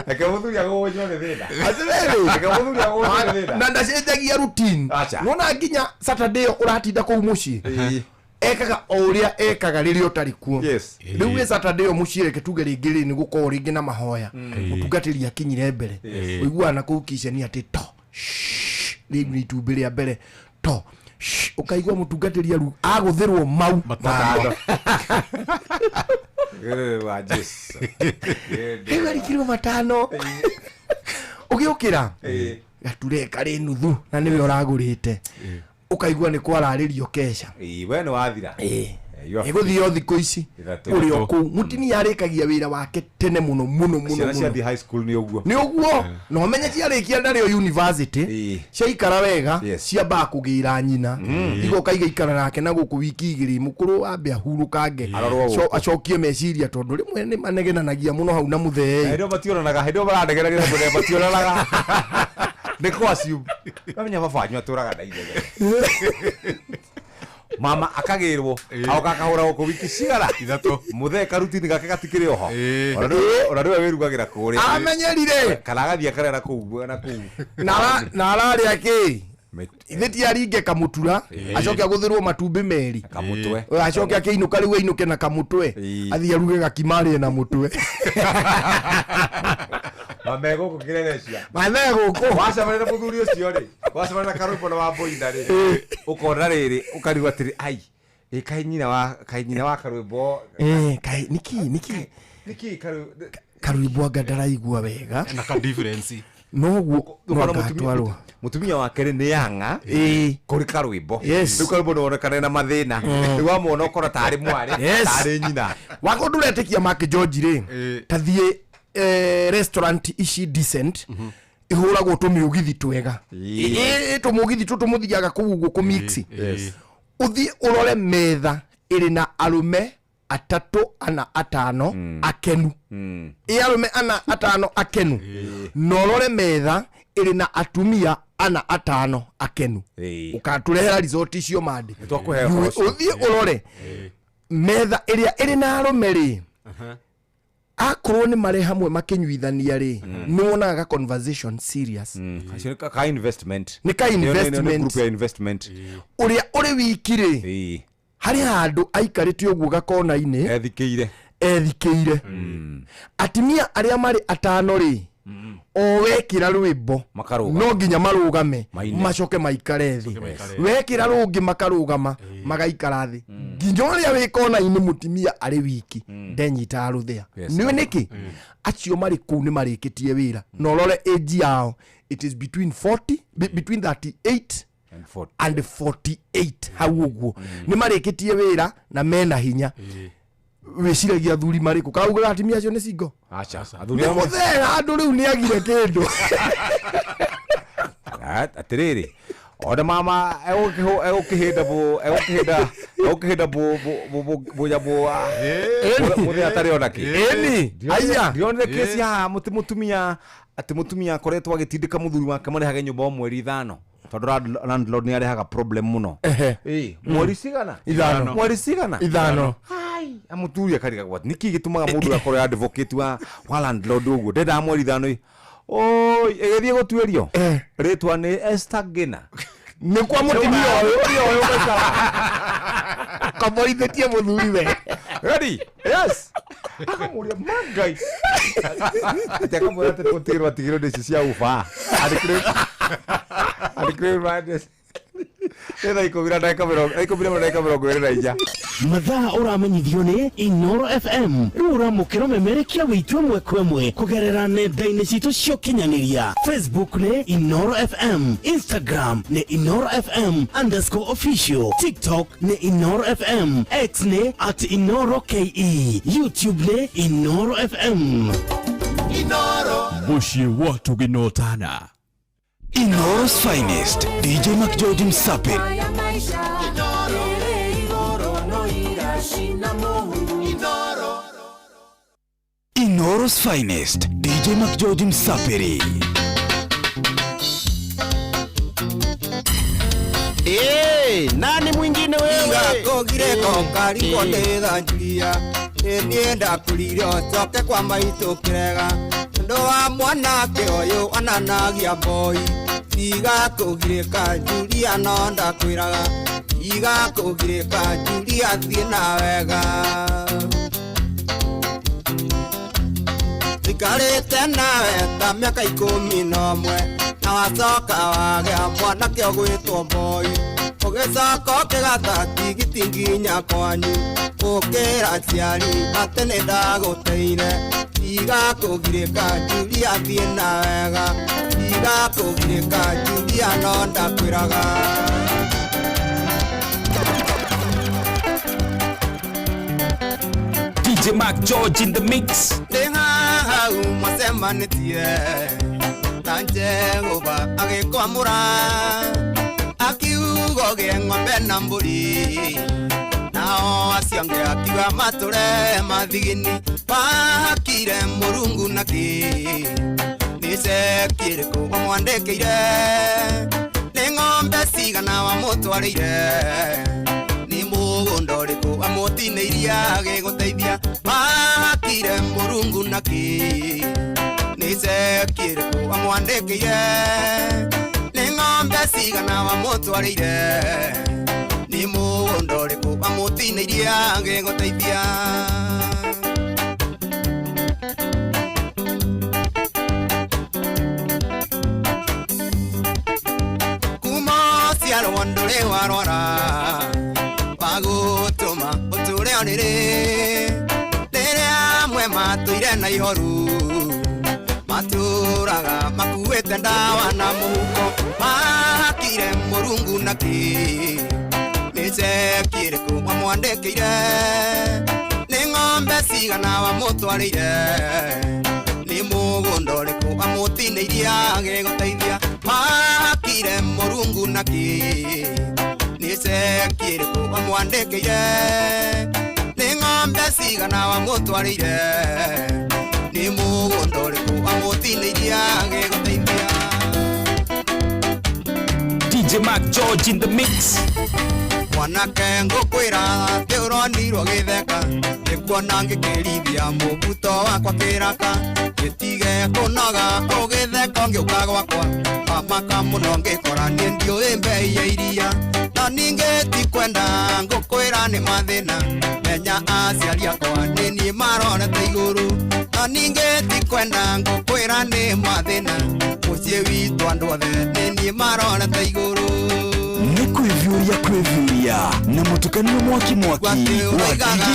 Reke mũthuri agũgũnywo nĩ thĩna. Atĩrĩrĩ. Reke mũthuri agũgũnywo nĩ thĩna. Na ndacenjagia routine. Acha. Nona nginya Saturday ĩyo ũratinda kũu mũciĩ, ekaga o ũrĩa ekaga rĩrĩa ũtarĩ kuo. Rĩu wĩ Saturday ĩyo mũciĩ, reke tuge rĩngĩ rĩ nĩ gũkorwo rĩngĩ na mahoya, mũtungatĩri akinyire mbere, ũiguaga na kũu kiceni atĩ to shh, rĩu nĩ itumbĩ rĩa mbere to shh, ũkaigua mũtungatĩri aru agũthĩrwo mau Matano. Ĩĩ, wa Jesu. Rĩu arikirwo matano, ũgĩũkĩra gature karĩ nuthu na nĩwe ũragũrĩte, ũkaigua nĩ kwararĩrio keca. Ĩĩ, we nĩ wathira. Ĩgũthiĩ o thikũ ici. Ithatũ. Ũrĩ o kũu mũtumia arĩkagia wĩra wake tene mũno mũno mũno Ciana mũno. ciathiĩ high school nĩ ũguo. Nĩ ũguo na ũmenye ciarĩkia ndarĩ o university, ciaikara wega, ciambaga kũgĩra nyina, igoka igaikara nake na gũkũ wiki igĩrĩ, mũkũrũ ambe ahurũkange, Arorwo gũkũ. Acokie meciria, tondũ rĩmwe nĩ manegenanagia mũno hau na mũthee. Hĩndĩ ĩyo mationanaga, hĩndĩ ĩyo maranegenagĩra mũthee mationanaga. Nĩ kwa assume. Mamenya baba wanyu atũraga na ithe. Mama akagĩrwo agoka akahũra gũkũ wiki cigana ithatũ, mũthee karutini gake gatikĩrĩ oho. Ona nĩwe wĩrugagĩra kũrĩa. Amenyerire. Kana agathiĩ akarĩa na kũu na kũu. Na ararĩa kĩ ithe ti aringe kamũtura, acoke agũthĩrwo matumbĩ merĩ kamũtwe, acoke akĩinũka rĩu ainũke na kamũtwe, athiĩ aruge gakima arĩe na mũtwe. Mame gũkũ kĩrerecia. Mame gũkũ. Wacemania na mũthuri ũcio rĩ, wacemania na karũmbo na wambũina rĩ, ũkona rĩrĩ ũkarigwo atĩrĩ, ai ĩ kaĩ nyina wa, kaĩ nyina wa karwĩmbo. Kaĩ nĩkĩ nĩkĩ nĩkĩ karwĩmbo karwĩmbo anga ndaraigua wega na ka difference. Noguo Ũkona ngatwarwo. Mũtumia wake rĩ nĩ yanga kũrĩ karwĩmbo. Yes. Rĩu karwĩmbo nĩwonekane na mathĩna. Rĩu wamwona ũkona tarĩ mwarĩ, Yes. tarĩ nyina. Wako ndũretĩkia Mark George rĩ, ta thiĩ restaurant ici decent ihũragwo tũmĩũgithi twega. Tũmũgithi tũtũ mũthiaga kũu ũguo kũmix. Yes. Ũthiĩ ũrore metha ĩrĩ na arũme atatũ ana atano akenu, ĩ arũme ana atano akenu, na ũrore metha ĩrĩ na atumia ana atano akenu, ũkatũrehera resort icio mandĩ. Nĩtwakũhe ũhoro ũcio. Ũthiĩ ũrore metha ĩrĩa ĩrĩ na arũme rĩ, akorwo nĩ marĩ hamwe makĩnyuithania rĩ, nĩ wonaga ka conversation serious. Acio nĩ ka investment. Nĩ ka Nĩ- nĩ- nĩ investment. group ya investment. Ũrĩa ũrĩ wiki rĩ, harĩ handũ aikarĩte ũguo gakona-inĩ ethikĩire, ethikĩire. Atumia arĩa marĩ atano rĩ, o wekĩra rwĩmbo Makarũgama. no nginya marũgame, Maine. macoke maikare thĩ, wekĩra rũngĩ makarũgama magaikara thĩ, nginya ũrĩa wĩ kona-inĩ mũtumia arĩ wiki ndenyitaga rũthĩa. Yes. Nĩ nĩkĩ acio marĩ kũu nĩ marĩkĩtie wĩra, na ũrore age yao, it is between 40 between 38 And 40. and 48 hau ũguo, nĩ marĩkĩtie wĩra na mena hinya. Wĩciragia athuri marĩkũ kaugaga atumia acio nĩ cingo? Aca, athuri Nĩ amwe- mũthee handũ rĩu nĩ agire kĩndũ. Atĩrĩrĩ, ona mama egũkĩhĩnda egũkĩhĩnda egũkĩhĩnda bũnyamũ mũthee atarĩ ona kĩ. Ĩni, aya. Ndionire kesi haha mũti mũtumia atĩ mũtumia akoretwo agĩtindĩka mũthuri wake marĩhage nyũmba o mweri ithano, tondũ landlord nĩ arehaga problem mũno. Ĩ, mweri cigana? Ithano. Mweri cigana? Ithano. Amũthuri akarigagwo atĩ nĩkĩ gĩtũmaga mũndũ akorwo e advocate wa landlord ũguo, ndendaga mweri ithano ĩ. Oi, ĩgĩthiĩ gũtuĩrio rĩtwa nĩ Esther Ngina. Nĩ kwa mũtumia ũyũ komborithĩtie mũthuri we. Ready? Yes. Akamũria mangai. Atĩ akamwĩra atĩ gũtigĩrwo atigĩrwo nĩ ici cia uba. Andĩkĩrĩ nĩ thaa ikũmi na ndagĩka mĩrongo 11:24. Mathaa ũramenyithio nĩ Inoro FM. Rĩu ũramũkĩra ũmemerekia witũ ĩmwe kwa ĩmwe kũgerera nenda-inĩ citũ cia ũkinyanĩria. Facebook nĩ Inoro FM, Instagram nĩ Inoro FM underscore official, TikTok nĩ Inoro FM, X nĩ at Inoro KE, YouTube nĩ Inoro FM. Inoro mũciĩ wa tũgĩnotana. Inoro's finest DJ McGeorge Msape. Ya maisha ĩrĩ igũrũ no iracina mũhu. Inoro's finest DJ McGeorge Msapiri. Eh, nani mwingine wewe? Ngakogire kokari kondetha njuria. Niĩ ndakũrire ũcoke kwa maitũ kĩrega. Ũndũ wa mwanake ũyũ ananagia mboi. Tiga kũgirĩka Julia no ndakwĩraga. Tiga kũgirĩka Julia thiĩ na wega. Tũikarĩte nawe ta mĩaka 11 na wacoka wagĩa mwanake ũgwĩtwo mboi. Ũgĩcoka ũkĩgata tigiti nginya kwanyu, ũkĩra aciari atĩ nĩ ndagũteire. Tiga kũgirĩka Julia thiĩ na wega. Tiga kũgirĩka Julia no ndakwĩraga. DJ Mark George in the mix. Ndĩ hau macemanĩtie na Jehova agĩkwamũra akiuga ũgĩe ng'ombe na mbũri nao acio angĩ akiuga matũre mathigini mahakire mũrungu nakĩ nĩ ceki ĩrĩkũ wamwandĩkĩire nĩ ng'ombe cigana wamũtwarĩire nĩ mũgũnda ũrĩkũ wamũtinĩirie agĩgũteithia mahakire mũrungu nakĩ nĩ ceki ĩrĩkũ wamwandĩkĩire nĩ ng'ombe cigana wamũtwarĩire nĩ mũgũnda ũrĩkũ wamũtinĩirie agĩgũteithia. Kuma ciarwo ndũrĩ warwara wagũtũma ũtũre ũrĩrĩ rĩrĩa amwe matũire na ihoru matũraga makuĩte ndawa na mũhuko mahakire mũrungu nakĩ nĩ ceki ĩrĩkũ wamwandĩkĩire nĩ ng'ombe cigana wamũtwarĩire nĩ mũgũnda ũrĩkũ wamũtinĩirie agĩgũteithia mahakire mũrungu nakĩ nĩ ceki ĩrĩkũ wamwandĩkĩire nĩ ng'ombe cigana wamũtwarĩire nĩ mũgũnda ũrĩkũ wamũtinĩirie agĩgũteithia. DJ Mark George in the mix. Mwanake ngũkwĩra atĩ ũronirwo gĩtheka nĩkuona ngĩkĩrithia mũbuto wakwa kĩraka gĩtige kũnoga ũgĩtheka ngĩũka gwakwa wamaka mũno ngĩkora niĩ ndiũĩ mbei ya iria na ningĩ tikwenda ngũkwĩra nĩ mathĩna menya aciari akwa nĩ niĩ marorete igũrũ na ningĩ tikwenda ngũkwĩra nĩ mathĩna mũciĩ witũ andũ othe nĩ niĩ marorete igũrũ. Nĩ kwĩviũria kwĩviũria na mũtukanio mwaki mwaki wa DJ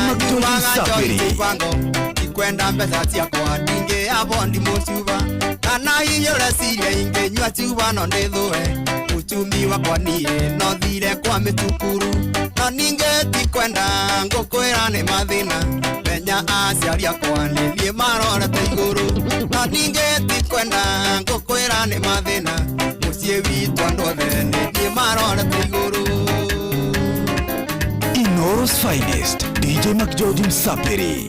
Mark George Msafiri. Ndikwenda mbeca ciakwa ndingĩabo ndimũcuba kana hinyũre ciria ingĩnyua cuba no ndĩthũe uchumi wakwa niĩ no thire kwa mĩcukuru no ningĩ tikwenda ngũkwĩra nĩ mathĩna menya aciari akwa nĩ niĩ marorete igũrũ no ningĩ tikwenda ngũkwĩra nĩ mathĩna mũciĩ witũ andũ othe nĩ niĩ marorete igũrũ. Inooro's finest DJ Mark George Msafiri.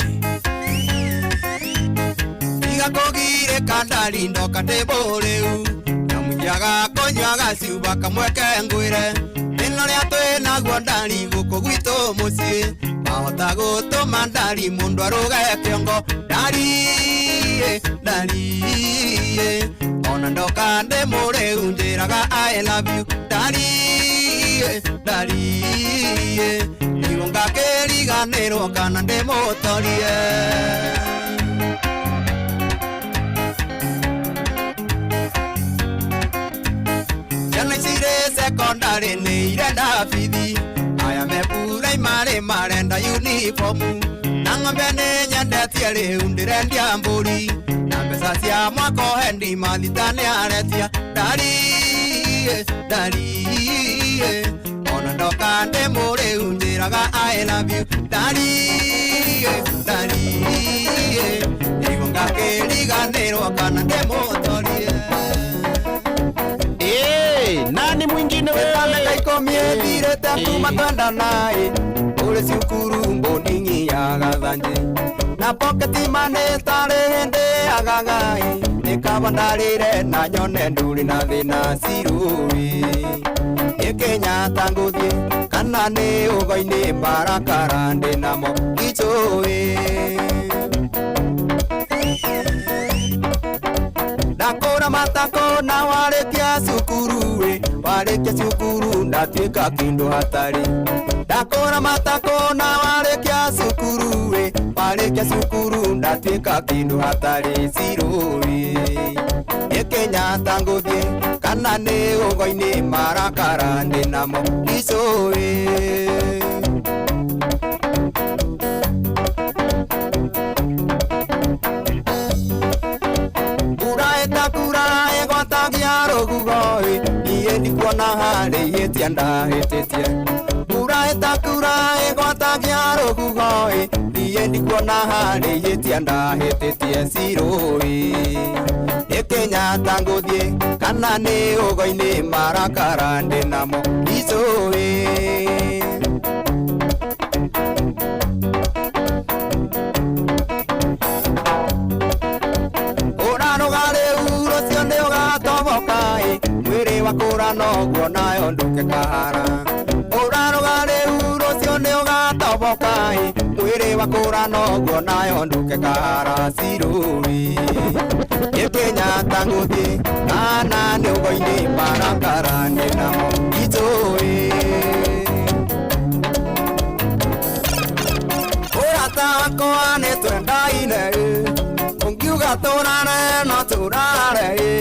Tiga kũgirĩka ndari ndoka ndĩ mũrĩu nyamunyaga kũnyuaga cuba kamwe ke ngwĩre thĩna ũrĩa twĩ naguo ndari gũkũ gwitũ mũciĩ mahota gũtũma ndari mũndũ arũge kĩongo ndari ndari ona ndoka ndĩ mũrĩu njĩraga I love you ndari ndari nĩguo ngakĩriganĩrwo kana ndĩmũtorie. Ciana ici irĩ sekondarĩ nĩ irenda bithi aya me puraimari marenda uniformu na ng'ombe nĩ nyendetie rĩu ndĩrendia mbũri na mbeca cia mwaka ũhendi mathita nĩ aretia ndari ndari ona ndoka ndĩ mũrĩu njĩraga I love you ndari ndari nĩguo ngakĩriganĩrwo kana ndĩmũtorie. Nani mwingine wewe? Mĩaka ikũmi ĩthirĩte kuma twendana-ĩ ũrĩ cukuru mbũni ya gathanjĩ na poketi money tarĩ hĩndĩ agaga-ĩ nĩ kaba ndarĩre na nyone ndũrĩ na thĩna cirũĩ nĩ Kenyatta ngũthiĩ kana nĩ ũgo-inĩ marakara ndĩ namo icũĩ ndakũra matako na warĩkia cukuru ĩ warĩkia cukuru ndatuĩka kĩndũ hatarĩ ndakũra matako na warĩkia cukuru ĩ warĩkia cukuru ndatuĩka kĩndũ hatarĩ cirũĩ nĩ Kenyatta ngũthiĩ kana nĩ ũgo-inĩ marakara ndĩ namo icũĩ. Niĩ ndikuona harĩ ihĩtia ndahĩtĩtie mbura ĩtakura ĩgwatagia Ndingĩagĩa rũhuho ĩ niĩ ndikuona harĩ ihĩtia ndahĩtĩtie cirũ ĩ nĩ Kenyatta ngũthiĩ kana nĩ ũgo-inĩ marakara ndĩ namo icũĩ. Ũraruga rĩu rũciũ nĩ ũgatoboka ĩ mwĩrĩ wakũra noguo nayo nduke kahara. Ũraruga rĩu rũciũ nĩ ũgatoboka ĩ mwĩrĩ wakũra noguo nayo nduke kahara cirũ ĩ nĩ Kenyatta ngũthiĩ kana nĩ ũgo-inĩ marakara ndĩ namo icũĩ. Ũrata wakwa nĩ twendaine ĩ ũngiuga tũrare no tũrare ĩ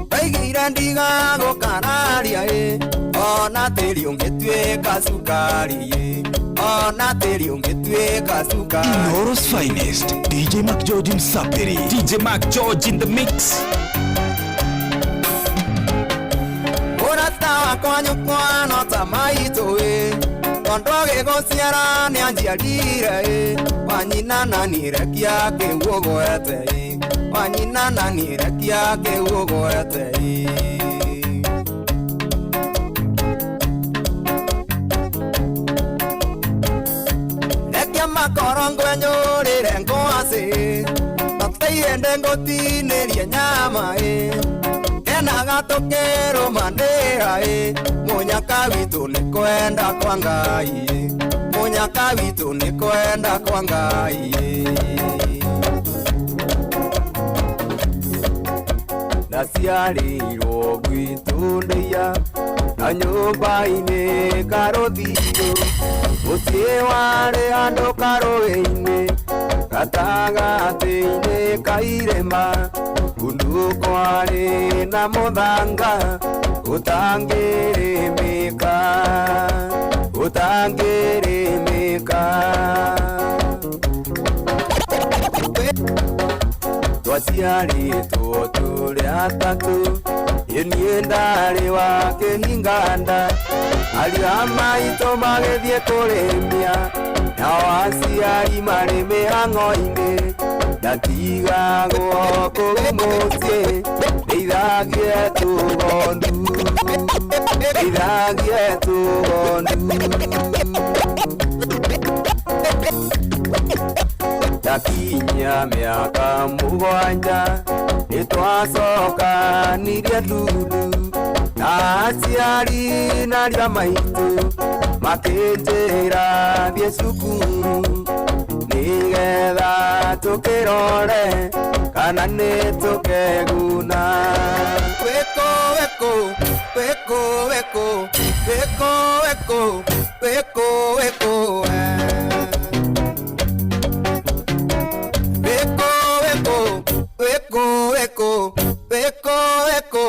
ndaigire ndigagũkararia ĩ ona tĩri ũngĩtuĩka cukari ĩ ona tĩri ũngĩtuĩka cukari. Inooro's finest, DJ Mac George Msapiri. DJ Mac George in the mix. Ũrata wakwa nyũkwa no ta maitũ ĩ tondũ agĩgũciara nĩanjiarire ĩ wanyina na nirekia kĩu ũgwete ĩ wanyina na nirekia kĩu ũgwete ĩ. Rekia makoro ngwenyũrĩre ngwacĩ tatairende ngũtinĩrie nyama ĩ kenaga tũkĩrũmanĩra ĩ mũnyaka witũ nĩ kwenda kwa Ngai ĩ mũnyaka witũ nĩ kwenda kwa Ngai ĩ. Ndaciarĩirwo gwitũ ndĩia na nyũmba-inĩ karũthingo mũciĩ warĩ andũ karũĩ-inĩ gatagatĩ-inĩ ka irĩma kundu kwarĩ na mũthanga ũtangĩrĩmĩka ũtangĩrĩmĩka. Twaciarĩtwo tũrĩ atatũ ĩ niĩ ndarĩ wa kĩhinganda ariũ a maitũ magĩthiĩ kũrĩmia nao aciari marĩ mĩhang'o-inĩ ndatigagwo kũu mũciĩ ndeithagie tũgondu ndeithagie tũgondu. Ndakinyia mĩaka mũgwanja nĩtwacokanirie ndundu na aciari na ariũ a maitũ makĩnjĩra thiĩ cukuru nĩgetha tũkĩrore kana nĩ tũkeguna. Wĩkũ wĩkũ wĩkũ wĩkũ wĩkũ wĩkũ wĩkũ wĩkũ wĩkũ wĩkũ wĩkũ wĩkũ wĩkũ wĩkũ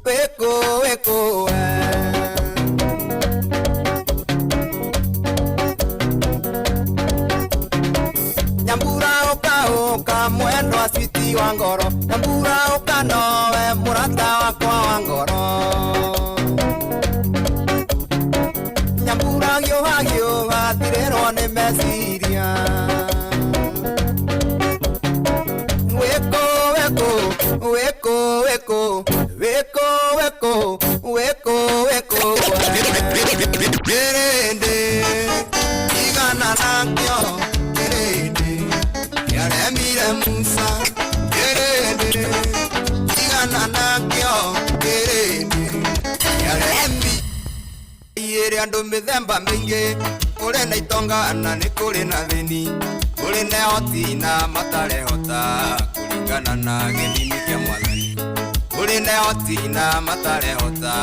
wĩkũ wĩkũ. Nyambura ũka ũka mwendwa switi wa ngoro Nyambura ũka nowe mũrata wakwa wa ngoro Nyambura giũha giũha thirĩrwo nĩ meciria Wĩkũ wĩkũ wĩkũ wĩkũ wĩkũ wĩkũ wĩkũ wĩkũ kĩrĩndĩ igana nakĩo kĩrĩndĩ kĩaremire Musa kĩrĩndĩ igana nakĩo kĩrĩndĩ kĩaremi ĩrĩ andũ mĩthemba mĩingĩ kũrĩ na itonga na nĩ kũrĩ na thĩni kũrĩ na ehoti na matarehota kũringana na gĩthimi kĩa Mwathani kũrĩ na ehoti na matarehota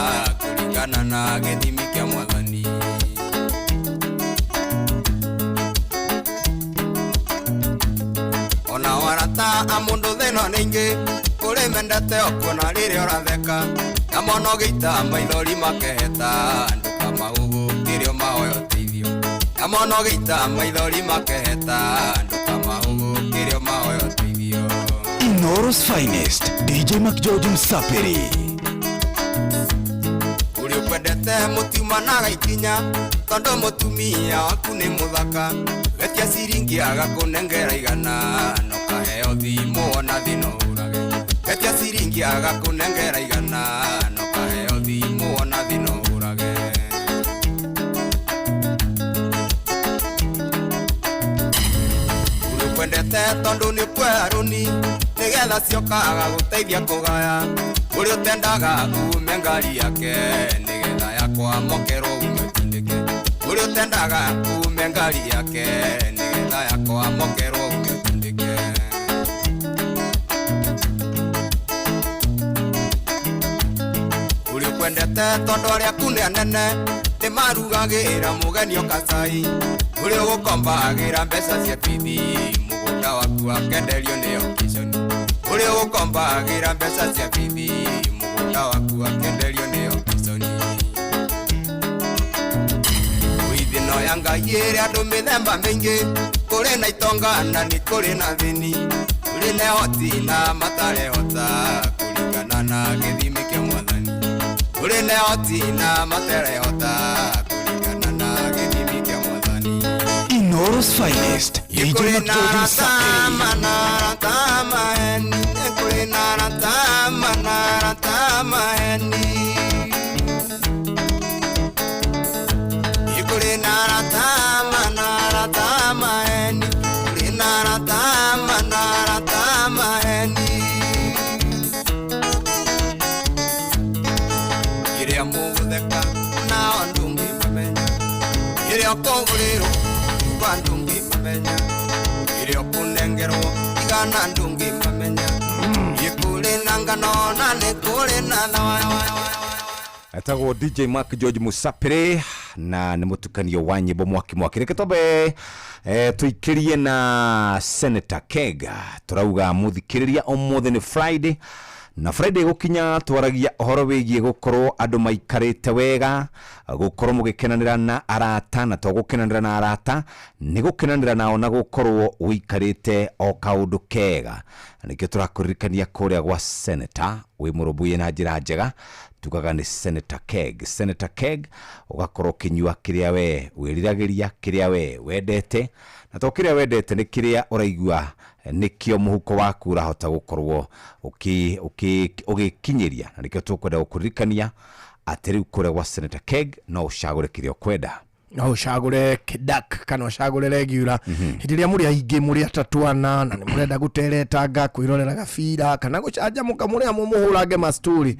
kũringana na gĩthimi kĩa Mwathani. Ona arata a mũndũ thĩna nĩ aingĩ kũrĩ mendete okuona rĩrĩa ũratheka na mono gĩita maithori makeheta ndũkamahũgũkĩre ũmahoe ũteithio na mono gĩita maithori makeheta ndũkamahũgũkĩre ũmahoe ũteithio. Inooro's finest, DJ Mac George Msapiri. Ũrĩa ũkwendete Ũkwendete mũtiumanaga ikinya tondũ mũtumia waku nĩ mũthaka wetia ciringi agakũnengera igana no kaheo thimũ ona thĩna ũrage wetia ciringi agakũnengera igana no kaheo thimũ ona thĩna ũrage Ũrĩ ũkwendete tondũ nĩ ũkuoya rũni nĩgetha ciokaga gũteithia kũgaya ũrĩa ũtendaga ume ngari yake nĩgetha yakwamokerwo ume tindĩke ũrĩa ũtendaga ume ngari yake nĩgetha yakwamokerwo ume tindĩke Ũrĩa ũkwendete tondũ arĩa aku nĩ anene nĩ marugagĩra mũgeni oka cai ũrĩa ũgũkombagĩra mbeca cia bithi mũgũnda waku akenderio nĩ auction ũrĩa ũgũkombagĩra mbeca cia bithi mũgũnda waku akenderio nĩ auction Wĩthĩno ya Ngai ĩrĩ andũ mĩthemba mĩingĩ kũrĩ na itonga na nĩ kũrĩ na thĩni kũrĩ na ehoti na matarehota kũringana na gĩthimi kĩa mwathani kũrĩ na ehoti na matarehota kũringana na gĩthimi kĩa mwathani Inooro's finest DJ Kũrĩ na McGeorge arata Musapiri mana arata maheni kũrĩ na arata mana arata maheni Kũrĩ na arata mana arata maheni kũrĩ na arata mana arata maheni Ĩrĩa mũgũtheka nao ndũngĩmamenya ĩrĩa ũkũgũrĩrwo kwa ndũngĩmamenya ĩrĩa ũkũnengerwo igana ndũngĩmamenya ĩ kũrĩ na ngano na nĩ kũrĩ na thawa Etagwo DJ Mark George Musapiri na nĩ mũtukanio wa nyĩmbo mwaki mwaki reke twambe tũikĩrie na Senator Keg tũrauga mũthikĩrĩria ũmũthĩ nĩ Friday na Friday gũkinya twaragia ũhoro wĩgiĩ gũkorwo andũ maikarĩte wega gũkorwo mũgĩkenanĩra na arata na to gũkenanĩra na arata nĩ gũkenanĩra nao na gũkorwo ũikarĩte o kaũndũ kega na nĩkĩo tũrakũririkania kũrĩa gwa Senator wĩ mũrũmbũiye na njĩra njega tugaga nĩ Senator Keg Senator Keg ũgakorwo ũkĩnyua kĩrĩa we wĩriragĩria kĩrĩa we wendete na to kĩrĩa wendete nĩ kĩrĩa ũraigua nĩkĩo mũhuko waku ũrahota gũkorwo ũgĩkinyĩria na nĩkĩo tũkwenda gũkũririkania atĩ rĩu kũrĩa gwa Senator Keg no ũcagũre kĩrĩa ũkwenda no ũcagũre kĩdak kana ũcagũre regular hĩndĩ ĩrĩa mũrĩ aingĩ mũrĩ atatũ ana na nĩ mũrenda gũteretanga kwĩrorera gabira kana gũcanjamũka mũrĩ amwe mũhũrange mastori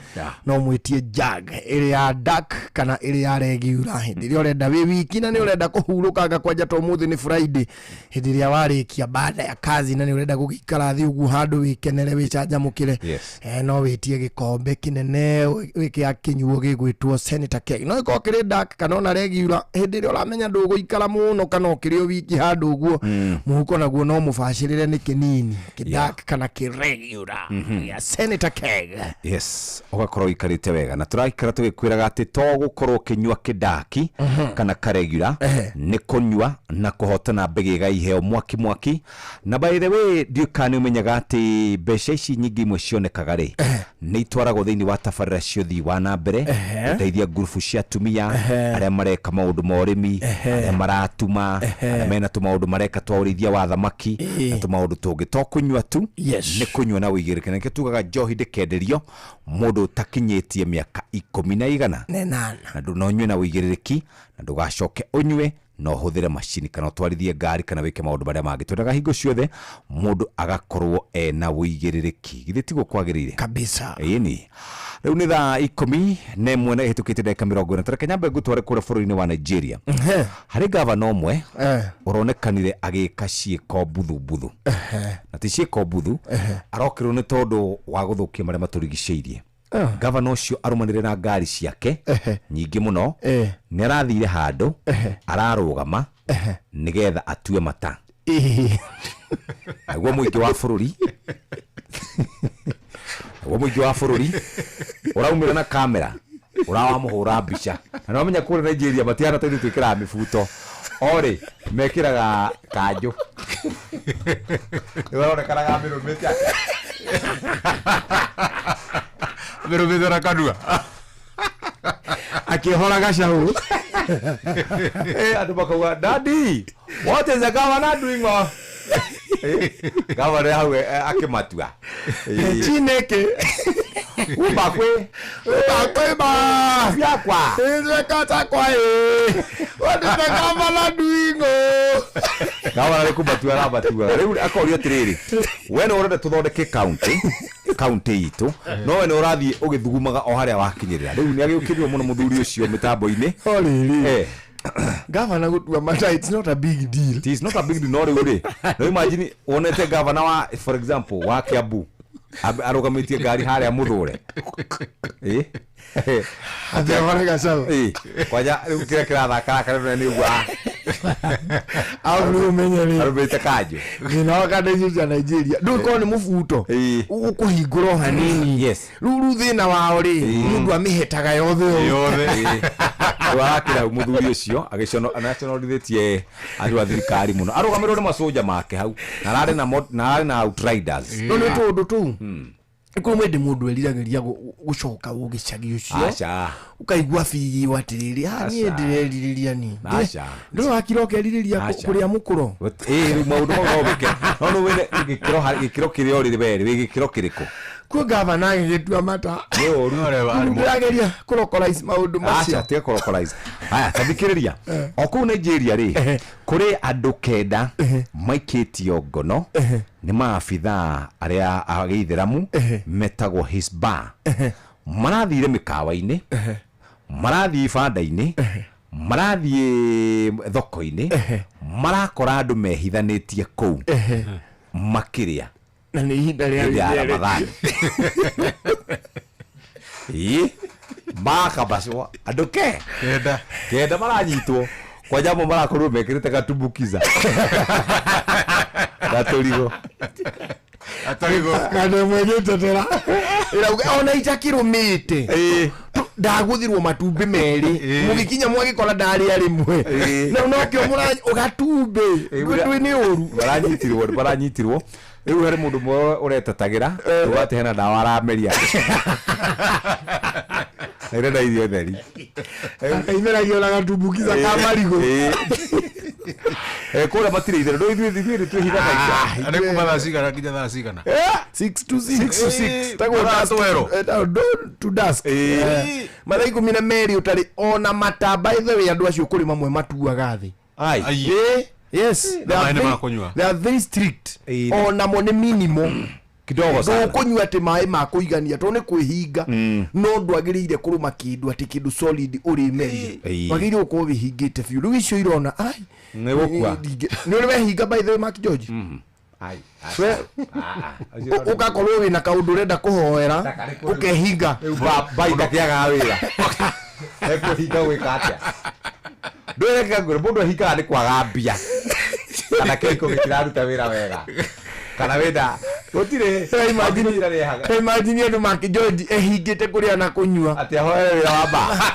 no mwĩtie jag ĩrĩ ya dark kana ĩrĩ ya regular hĩndĩ ĩrĩa ũrenda wĩ wiki na nĩ ũrenda kũhurũkanga kwanja ta ũmũthĩ nĩ Friday hĩndĩ ĩrĩa warĩkia baada ya kazi na nĩ ũrenda gũgĩikara thĩ ũguo handũ wĩkenere wĩcanjamũkĩre no wĩtie gĩkombe kĩnene wĩkĩa kĩnyuo gĩgwĩtwo Senator Keg no gĩkorwo kĩrĩ dark kana ona regular hĩndĩ ĩrĩa ũramenya ndũgũikara mũno kana ũkĩrĩ o wiki handũ ũguo mũhuko naguo no mũbacĩrĩre nĩ kĩnini kĩdark kana kĩregular ya Senator Keg yes ũgakorwo ũikarĩte wega na tũraikara tũgĩkwĩraga atĩ to gũkorwo ũkĩnyua kĩndaki kana karegura nĩ kũnyua na kũhotana mbĩgĩga iheo mwaki mwaki na by the way ndiũĩ kana nĩ ũmenyaga atĩ mbeca ici nyingĩ imwe cionekaga rĩ nĩ itwaragwo thĩinĩ wa tabarĩra cia ũthii wa na mbere gũteithia ngurubu cia atumia arĩa mareka maũndũ ma ũrĩmi arĩa maratuma arĩa mena tũmaũndũ mareka twa ũrĩithia wa thamaki na tũmaũndũ tũngĩ to kũnyua tu nĩ kũnyua na ũigĩrĩke na nĩkĩo tugaga njohi ndĩkenderio mũndũ ũtakinyĩtie mĩaka ikũmi na igana na ĩnana na no ũnyue na ũigĩrĩrĩki na ndũgacoke ũnyue na ũhũthĩre macini kana ũtwarithie ngari kana wĩke maũndũ marĩa mangĩ twendaga hingo ciothe mũndũ agakorwo ena ũigĩrĩrĩki githĩ tiguo kwagĩrĩire kabisa ĩni rĩu nĩ thaa 11 na ĩhĩtũkĩte ndagĩka 40 tareke nyambe ngũtware kũrĩa bũrũri-inĩ wa Nigeria harĩ gavana ũmwe ũronekanire agĩka ciĩko mbuthu na ti ciĩko mbuthu arokĩrwo nĩ tondũ wa gũthũkia marĩa matũrigicĩirie gavana ũcio arũmanĩre na ngari ciake nyingĩ mũno nĩ arathire handũ ararũgama nĩgetha atue mata naguo mũingĩ wa bũrũri naguo mũingĩ wa bũrũri ũraumĩra na kamera ũrawamũhũra mbica na nĩwamenya kũrĩa Nigeria matihana ta ithuĩ twĩkĩraga mĩbuto orĩ mekĩraga kanjũ nĩmaronekanaga mĩrũmĩte mĩrũmĩte na kanua Akĩhora gacau. Andũ makauga daddy, what is the governor doing? Oh? Governor hau akĩmatua. Chineke. Umbakwe. Umbakwe ba. Yakwa. Izwekatakwa eh. What is the governor doing? Oh? Governor nĩ kũmatua aramatua. Rĩu akorio atĩrĩrĩ, we nĩ ũrenda tũthondeke county county itũ, no we nĩ ũrathiĩ ũgĩthugumaga o harĩa wakinyĩrĩra. Rĩu nĩ agĩũkĩrĩrwo mũno mũthuri ũcio mĩtambo-inĩ. O rĩrĩ. Gavana gũtua mata, it's not a big deal. It is not a big deal, no rĩu rĩ, no imagine wonete gavana wa, for example, wa Kiambu arũgamĩtie ngari harĩa Mũthũre. Akĩhora gacau. Kwanja rĩu kĩrĩa kĩrathaka karĩa nĩ ũguo Au rĩu ũmenye rĩ. Arũmĩte kanjũ. Thĩna wa kanda icio cia Nigeria. Ndũĩ korwo nĩ mũbuto. Ũkũhingũra o hanini. Yes. Rĩu rĩu thĩna wao rĩ, mũndũ amĩhetaga yothe ũũ. Yothe. Rĩu arakĩra hau mũthuri ũcio agĩconorithĩtie andũ a thirikari mũno, arũgamĩrĩrwo nĩ macoja make hau, na ararĩ na na ararĩ na outriders. No nĩ tũũndũ tũu. Kũrĩ mwendĩ mũndũ eriragĩria gũcoka gĩcagi ũcio. Aca. Ũkaigua biũ atĩrĩrĩ, niĩ Aca. ndĩrerirĩria ni. Aca. Ndũrĩ wakira ũkerirĩria Aca. kũrĩa mũkũro. Rĩu maũndũ mau no wĩke. No rĩu wĩne gĩkĩro gĩkĩro kĩrĩa ũrĩ we rĩ, wĩ gĩkĩro kĩrĩkũ? Kuo gavana agĩgĩtua mata. Nĩ ũru. Rĩu ndĩrageria kũrokorize maũndũ macio. Aca, tiga kũrokorize. Haya, ta thikĩrĩria. O kũu Nigeria rĩ, kũrĩ andũ 9 maikĩtio ngono nĩ maabithaa arĩa a gĩithĩramu metagwo Hisbah. Marathire mĩkawa-inĩ, marathiĩ ibanda-inĩ, marathiĩ thoko-inĩ, marakora andũ mehithanĩtie kũu makĩrĩa. Na nĩ ihinda rĩa Hĩndĩ ya rĩrĩ. Ramadhani. Ĩ, makabacwo andũ ke 9 maranyitwo, kwanja amwe marakorirwo mekĩrĩte gatumbukiza gatũrigo. Kana ĩmwe ĩgĩtetera. Ĩrauga ona itakĩrũmĩte. Ndagũthirwo matumbĩ merĩ. Mũgĩkinya mwagĩkora ndarĩa rĩmwe. Na nokĩo ũgatumbĩ. Ndũĩ nĩ ũru. Maranyitirwo, maranyitirwo. Rĩu harĩ mũndũ ũmwe ũretetagĩra, uga atĩ hena ndawa arameria. Na irenda irio theri. Kaimeragia ona gatumbukiza ka marigũ. Kũrĩa matirĩ itherũ. Ndũĩ ithuĩ nĩ twĩhithanagia. Nĩ kuma thaa cigana nginya thaa cigana? 6 to 6. 6 to 6. Tagwo Mathaa dusk. twero. Dawn to dusk. Mathaa 12 ũtarĩ ona mata. By the way, andũ acio kũrĩ mamwe matuaga thĩ. Ai. Yes. Na They are maĩ nĩ very ma kũnyua. They are very strict. Ona mo nĩ minimal. Kidogo sana. Ndũkũnyua atĩ maĩ ma kũigania tondũ nĩ kwĩhinga. No ndwagĩrĩire kũrũma kĩndũ atĩ kĩndũ solid ũrĩmerie. Wagĩrĩire gũkorwo wĩhingĩte biũ. Rĩu icio irona ai. Nĩ gũkua. Nĩ ũrĩ wehinga by the way, Mark George? Ai. We ũgakorwo wĩna kaũndũ ũrenda kũhoera ũkehinga. Rĩu bai ndakĩagaga wĩra. Ekũhinga gwĩka atĩa? Ndwĩreke ngwĩre, mũndũ ehingaga nĩ kwaga mbia. Kana kĩhiko gĩtiraruta wĩra wega. Kana wĩna gũtirĩ. Imagine imagine andũ Mark George ehingĩte kũrĩa na kũnyua. Atĩ ahoere wĩra wa ba.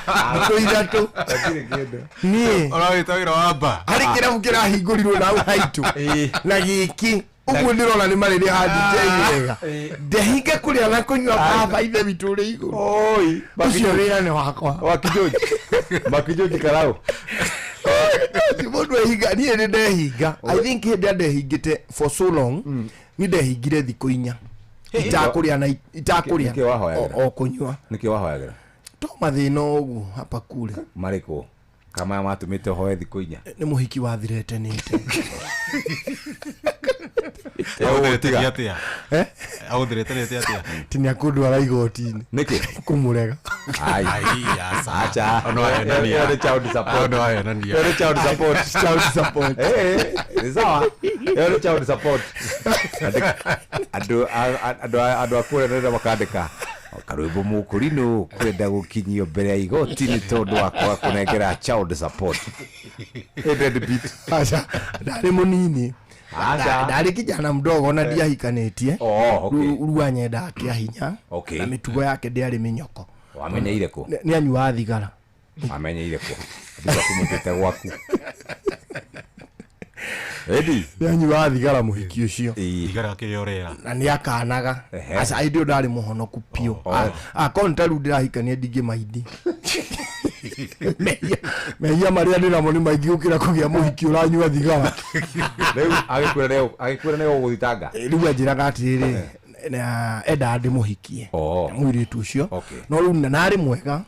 Thikũ 3. Gũtirĩ kĩndũ. Niĩ. Ũrawĩta wĩra wa ba. Harĩ kĩrabu kĩrahingũrirwo na hau haitũ. Na gĩkĩ. Ũguo ndĩrona nĩ marĩrĩ handĩte wega. Ndehinga kũrĩa na kũnyua baba ithe witũ ũrĩ igũrũ. Oi. Ũcio wĩra nĩ wakwa. Wakijoji. Makijoji karau. Mũndũ ehinga, niĩ nĩ ndehinga. I think hĩndĩ ĩrĩa ndehingĩte for so long, nĩ ndehingire thikũ 4. Itakũrĩa na itakũrĩa. Nĩkĩ wahoyagĩra? O kũnyua. Nĩkĩ wahoyagĩra? To mathĩna ũguo hapa kule. Marĩkũ? Kama matũmĩte ũhoe thikũ 4. Nĩ mũhiki wathiretenĩte. Agũthĩrĩte atĩa? Agũthĩrĩte atĩa? Ti nĩ akũndwara igoti-inĩ. Nĩkĩ? Kũmũrega. Ai. Ai, aca. Aca. Ono ahenania. Ĩyo nĩ child support. Ono ahenania. Ĩyo nĩ child support. Child support. Nĩ sawa. Ĩyo nĩ child support. Andũ andũ a kũrĩa nenda makandĩka karwĩmbo mũkũrinũ kwenda gũkinyio mbere ya igoti nĩ tondũ wa kwaga kũnengera child support. Deadbeat. Aca, ndarĩ mũnini. Aca. Ndarĩ kijana mdogo na ndiahikanĩtie. Oh, okay. Rĩu anyendaga kĩa hinya. Okay. Na mĩtugo yake ndĩarĩ mĩnyoko. Wamenyeire kũ? Nĩ anyuaga thigara. Wamenyeire kũ? Thutha kumũtĩte gwaku. Edi. Nĩ anyuaga thigara mũhiki ũcio. Thigara akĩyorera. Na nĩ akanaga. Aca hĩndĩ ĩyo ndarĩ mũhonoku biũ. Akorwo nĩ ta rĩu ndĩrahikania ndingĩmaindi. Mehia marĩa ndĩnamo nĩ maingĩ gũkĩra kũgĩa mũhiki ũranyua thigara. Rĩu agĩkwĩra nĩ agĩkwĩra nĩ ũgũthitanga. Rĩu anjĩraga atĩrĩrĩ, na endaga ndĩmũhikie mũirĩtu ũcio, no rĩu na narĩ mwega,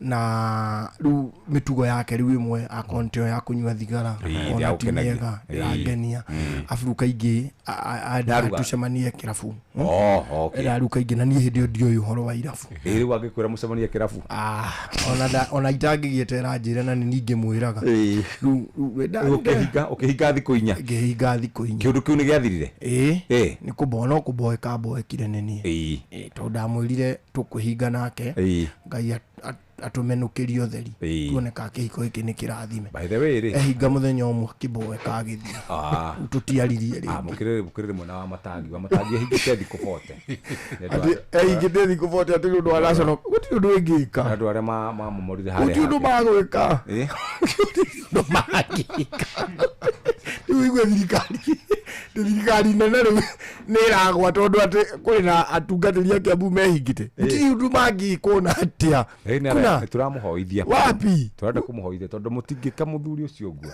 na rĩu mĩtugo yake rĩu ĩmwe akorwo nĩ ya kũnyua thigara, ona ti ndĩragũkenagia. mĩega, ndĩrangenia. Abu rĩu kaingĩ endaga Ndaruga. tũcemanie kĩrabu. Oh, okay. Endaga rĩu kaingĩ, na niĩ hĩndĩ ĩyo ndiũĩ ũhoro wa irabu. Ĩ rĩu angĩkwĩra mũcemanie kĩrabu. Ona itangĩgĩetera njĩre, na nĩ ningĩmwĩraga. Rĩu Rĩu ũkĩhinga thikũ 4. Ngĩhinga thikũ 4. Kĩũndũ kĩu nĩ gĩathirire? Ĩĩ, nĩ kũmboa no kũmboeka mboekire nĩ niĩ. Ĩĩ, tondũ ndamwĩrire tũkwĩhinga nake, Ngai atũmenũkĩrie ũtheri, tuone kana kĩhiko gĩkĩ nĩ kĩrathime. By the way rĩ, ehinga mũthenya ũmwe akĩmboeka agĩthiĩ. Rĩu tũtiaririe rĩngĩ. Mũkĩrĩ mwena wa Matangi, wa Matangi ehingĩte thikũ 40. Atĩ ehingĩte thikũ 40, atĩ nĩ ũndũ wa national, gũtirĩ ũndũ ĩngĩka. Andũ arĩa mamomorire harĩa Gũtirĩ ũndũ magwĩka. Ĩ? Ũndũ mangĩka. Rĩu igue thirikari, nĩ thirikari nene rĩu nĩ ĩragwa, tondũ atĩ kũrĩ na atungatĩri a Kiambu mehingĩte, gũtirĩ ũndũ mangĩkwo na atĩa. Ĩ, nĩ Kuna. nĩ tũramũhoithia. Wapi? Tũrenda kũmũhoithia tondũ mũtingĩka mũthuri ũcio ũguo.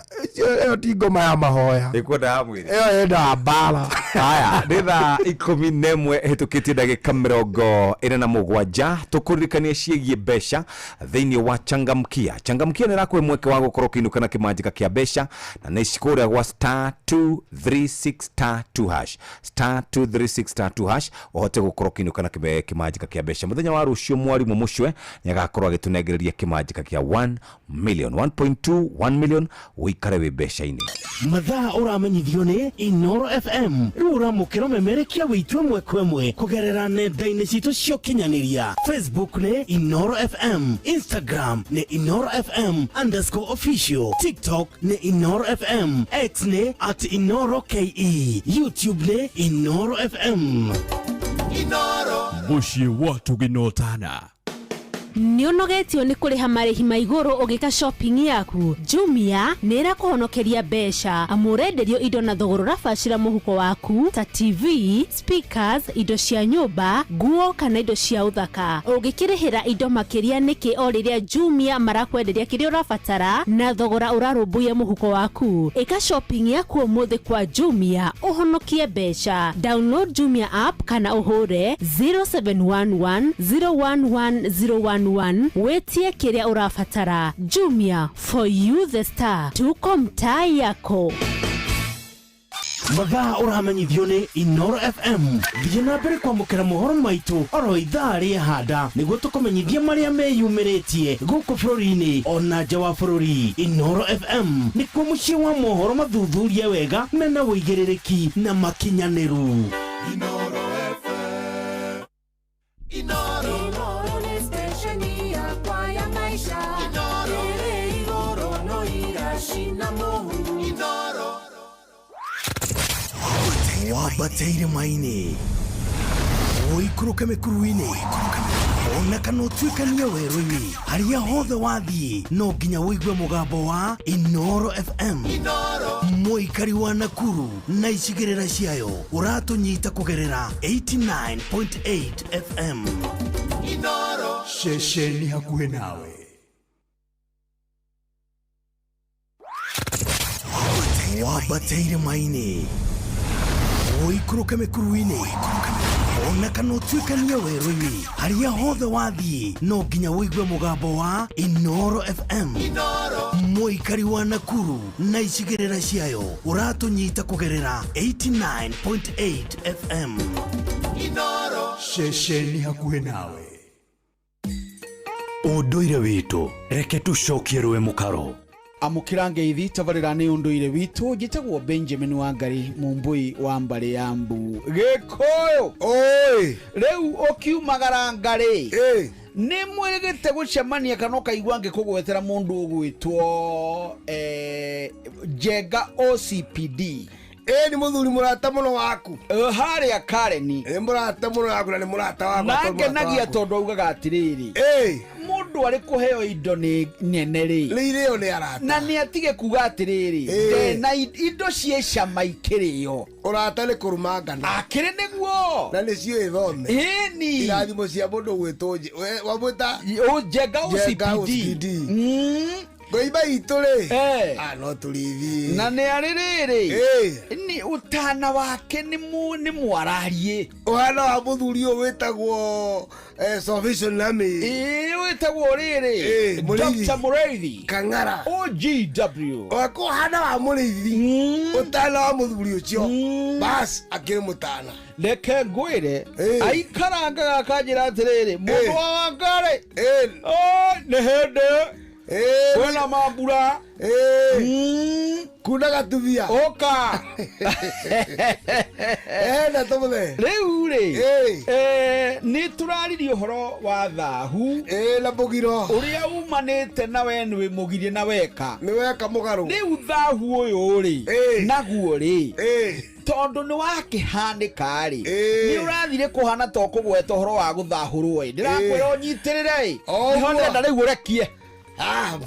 Ĩyo ti ngoma ya mahoya. Ĩkwenda mwĩrĩ. Ĩyo yendaga mbara. Haya, nĩ thaa 11 ĩhĩtũkĩtie ndagĩka 47, tũkũririkania ciĩgiĩ mbeca thĩinĩ wa Changamkia. Changamkia nĩ ĩrakũhe mweke wa gũkorwo ũkĩinũka na kĩmanjĩka kĩa mbeca, na nĩ kũrĩa gwa star 236 star 2 hash, star 236 star 2 hash, ũhote gũkorwo ũkĩinũka na kĩmanjĩka kĩa mbeca. Mũthenya wa rũciũ mwarimũ mũcwe nĩ agakorwo agĩtũnengereria kĩmanjĩka kĩa 1 million, 1.2 1 million, ũikare wĩ mbeca-inĩ. Mathaa ũramenyithio nĩ Inoro FM. Rĩu ũramũkĩra ũmemerekia wĩitũ ĩmwe kwa ĩmwe kũgerera nenda-inĩ citũ cia ũkinyanĩria. Facebook nĩ Inoro FM, Instagram nĩ Inoro FM underscore official, TikTok nĩ Inoro FM, X nĩ at Inoro KE, YouTube nĩ Inoro FM. Inoro. Mũciĩ wa tũgĩnotana. Nĩ ũnogetio nĩ kũrĩha marĩhi ma igũrũ ũgĩka shopping yaku? Jumia nĩ ĩrakũhonokeria mbeca, amu ũrenderio indo na thogora ũrabacĩra mũhuko waku, ta TV, speakers, indo cia nyũmba, nguo kana indo cia ũthaka. Ũngĩkĩrĩhĩra indo makĩria nĩkĩ o rĩrĩa Jumia marakwenderia kĩrĩa ũrabatara na thogora ũrarũmbũiya mũhuko waku? Ĩka shopping yaku ũmũthĩ kwa Jumia ũhonokie mbeca. Download Jumia app kana ũhũre 0711 011 011 wĩtie kĩrĩa ũrabatara. Jumia, for you the star, tuko mtaa yako. Mathaa ũramenyithio nĩ Inoro FM. Thiĩ na mbere kwamũkĩra mohoro maitũ oro ithaa rĩa handa, nĩguo tũkũmenyithia marĩa meyumĩrĩtie gũkũ bũrũri-inĩ ona nja wa bũrũri. Inoro FM nĩkuo mũciĩ wa mohoro mathuthurie wega, mena ũigĩrĩrĩki na makinyanĩru. Inoro FM. Inoro. Inoro nĩ stesheni yakwa ya maisha. Inoro. Ĩrĩ igũrũ no iracina mũhu. Inoro. Wambateire maini, ũikũrũke mĩkuru-inĩ, ona kana ũtuĩkanie werũ-inĩ, harĩa hothe wathiĩ no nginya ũigue mũgambo wa Inoro FM. Mũikari wa Nakuru na icigĩrĩra ciayo, ũratũnyita kũgerera 89.8 FM. Inoro. Ceceni hakuhĩ nawe. Wambateire maini, ũikũrũke mĩkuru-inĩ, ona kana ũtuĩkanie werũ-inĩ, harĩa hothe wathiĩ no nginya ũigue mũgambo wa Inoro FM. Mũikari wa Nakuru na icigĩrĩra ciayo, ũratũnyita kũgerera 89.8 FM. Inoro. Ceceni hakuhĩ nawe. Ũndũire witũ, reke tũcokie rũĩ mũkaro. Amũkĩra ngeithi tabarĩra nĩ ũndũire witũ. Njĩtagwo Benjamin Wangari, mũmbũi wa mbarĩ ya mbu Gĩkũyũ. Oi. Rĩu ũkiumagara ngarĩ nĩ mwĩrĩgĩte gũcemania kana ũkaigua ngĩkũgwetera mũndũ ũgwĩtwo Njenga OCPD. Ĩ, nĩ mũthuri mũrata mũno waku. Harĩa Kareni. Nĩ mũrata mũno waku na nĩ mũrata wakwa. Na ngenagia tondũ augaga atĩrĩrĩ, mũndũ Mũndũ arĩ kũheo indo nĩ nene rĩ, nĩ irĩo nĩ arata, na nĩ atige kuga atĩrĩrĩ, ndena indo ciĩ cama ikĩrĩo. Ũrata nĩ kũrumangana. Akĩrĩ nĩguo. Na nĩ ciũĩ thome. Ĩni. Irathimo cia mũndũ gwĩtwo wamwĩta Njenga OCPD. Ngoimba itũ rĩ, ah, no tũrĩthiĩ. Na nĩ arĩ rĩrĩ, nĩ ũtana wake nĩ mwarariĩ. Ũhana wa mũthuri ũyũ wĩtagwo Salvation Army. Ĩĩ, wĩtagwo rĩrĩ, Mũrĩithi. Dr. Mũrĩithi Kang'ara OGW. Ũhana wa mũrĩithi, ũtana wa mũthuri ũcio, bas akĩrĩ mũtana. Reke ngwĩre, aikarangaga akanjĩra atĩrĩrĩ, mũndũ wa Wangarĩ, nĩ hĩndĩ kwĩna mambura, kuna gatubia ũka na tũmũthe. Rĩu rĩ, nĩ tũraririe ũhoro wa thahu na mũgiro ũrĩa umanĩte na we nĩ mũgirie na weka, nĩ weka mũgarũ. Rĩu thahu ũyũ rĩ, naguo rĩ, tondũ nĩ wakĩhanĩka rĩ, nĩ ũrathire kũhana ta ũkũgweta ũhoro wa gũthahũrwo ĩ, ndĩrakwĩra ũnyitĩrĩre ĩ, nĩho ndĩrenda rĩu ũrekie.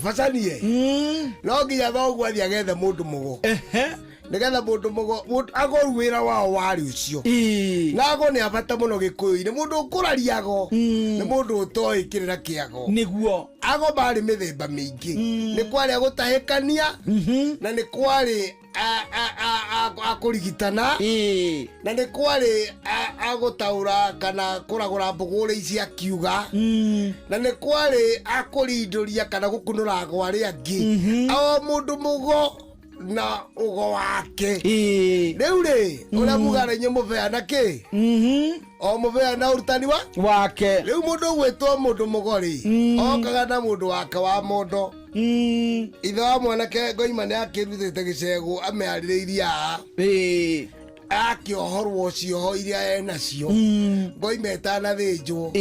Bacanie no nginya thoguo athiĩ agethe mũndũ mũgo, nĩgetha mũndũ mũgo agoru wĩra wao warĩ ũcio. Na ago nĩ abata mũno gĩkũyũ-inĩ. Mũndũ ũkũraria ago nĩ mũndũ ũtoĩ kĩrĩra kĩago. Nĩguo. Ago marĩ mĩthemba mĩingĩ. Nĩ kwarĩ a gũtahĩkania, na nĩ kwarĩ a kũrigitana, na nĩ kwarĩ a gũtaũra kana kũragũra mbũgũ ũrĩa ciakiuga, na nĩ kwarĩ a kũrindũria kana gũkunũra ago arĩa angĩ. O mũndũ mũgo na ũgo wake. Rĩu rĩ, ũrĩa mugaga inyuĩ mũbeana kĩ? O mũbeana ũrutani wa wake. Rĩu mũndũ ũgwĩtwo mũndũ mũgo rĩ, okaga na mũndũ wake wa mondo. Ithe wa mwanake ngoima nĩ akĩrutĩte gĩcegũ amearĩrĩirie aa. Akĩohorwo cioho iria enacio, ngoima ĩtanathĩnjwo.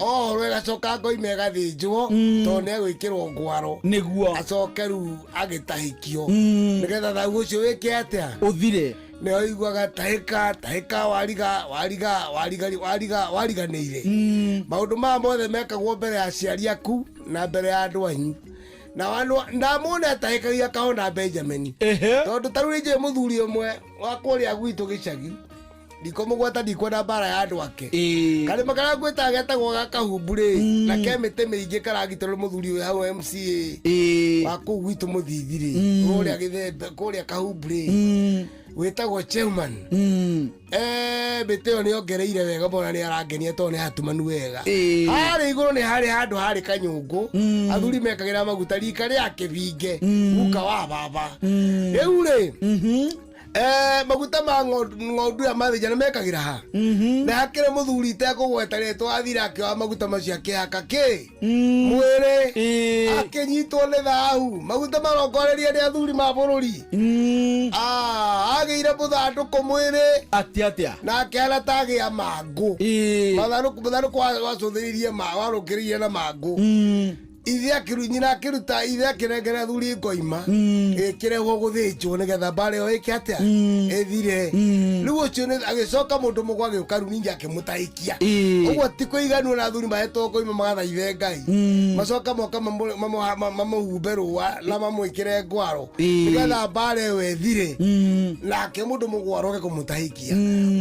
Ohorwo ĩgacoka ngoima ĩgathĩnjwo, tondũ nĩ egwĩkĩrwo ngwaro. Nĩguo. Acoke rĩu agĩtahĩkio, nĩgetha thahu ũcio wĩke atĩa? Ũthire. Nĩ oiguaga tahĩka tahĩka, wariga wariga wariga wariga wariganĩire. Maũndũ maya mothe mekagwo mbere ya aciari aku na mbere ya andũ anyu. Na ndamwona atahĩkagia kahona Benjamin. Tondũ ta rĩu nĩ njũĩ mũthuri ũmwe wa kũrĩa gwitũ gĩcagi, ndikũmũgweta, ndikwenda mbara ya andũ ake. Karĩma karĩa ngwĩtaga getagwo ga Kahumbu rĩ, na ke mĩtĩ mĩingĩ karagitĩrwo nĩ mũthuri ũyũ hau MCA wa kũu gwitũ Mũthithi rĩ, kũrĩa Gĩthembe, kũrĩa Kahumbu rĩ, wĩtagwo Chairman. Mĩtĩ ĩyo nĩ ongereire wega mũno, nĩ arangenia tondũ nĩ hatumanu wega. Harĩa igũrũ nĩ harĩ handũ harĩ kanyũngũ, athuri mekagĩra maguta rika rĩa kĩbinge, guka wa baba. Rĩu rĩ, maguta ma ng'ondu ya mathĩnja nĩ mekagĩra ha? Na hakĩrĩ mũthuri itekũgweta rĩtwa athire akĩoya maguta macio akĩhaka kĩ? Mwĩrĩ. Akĩnyitwo nĩ thahu. Maguta marongoreria nĩ athuri ma bũrũri. Agĩire mũthandũkũ mwĩrĩ. Atĩa atĩa? Na akĩhana ta agĩa mangũ. Mũthandũkũ wacũthĩrĩirie warũngĩrĩirie na mangũ. Ithe nyina akĩruta, ithe akĩnengera athuri ngoima, ĩkĩrehwo gũthĩnjwo nĩgetha mbara ĩyo ĩke atĩa? Ĩthire. Rĩu ũcio nĩ agĩcoka mũndũ mũgwa agĩũka rĩu ningĩ akĩmũtahĩkia. Ũguo ti kũiganwo na athuri mahetwo ngoima magathaithe Ngai. Macoka moka mamũhumbe rũa na mamwĩkĩre ngwaro, nĩgetha mbara ĩyo ĩthire. Nake mũndũ mũgwa aroke kũmũtahĩkia.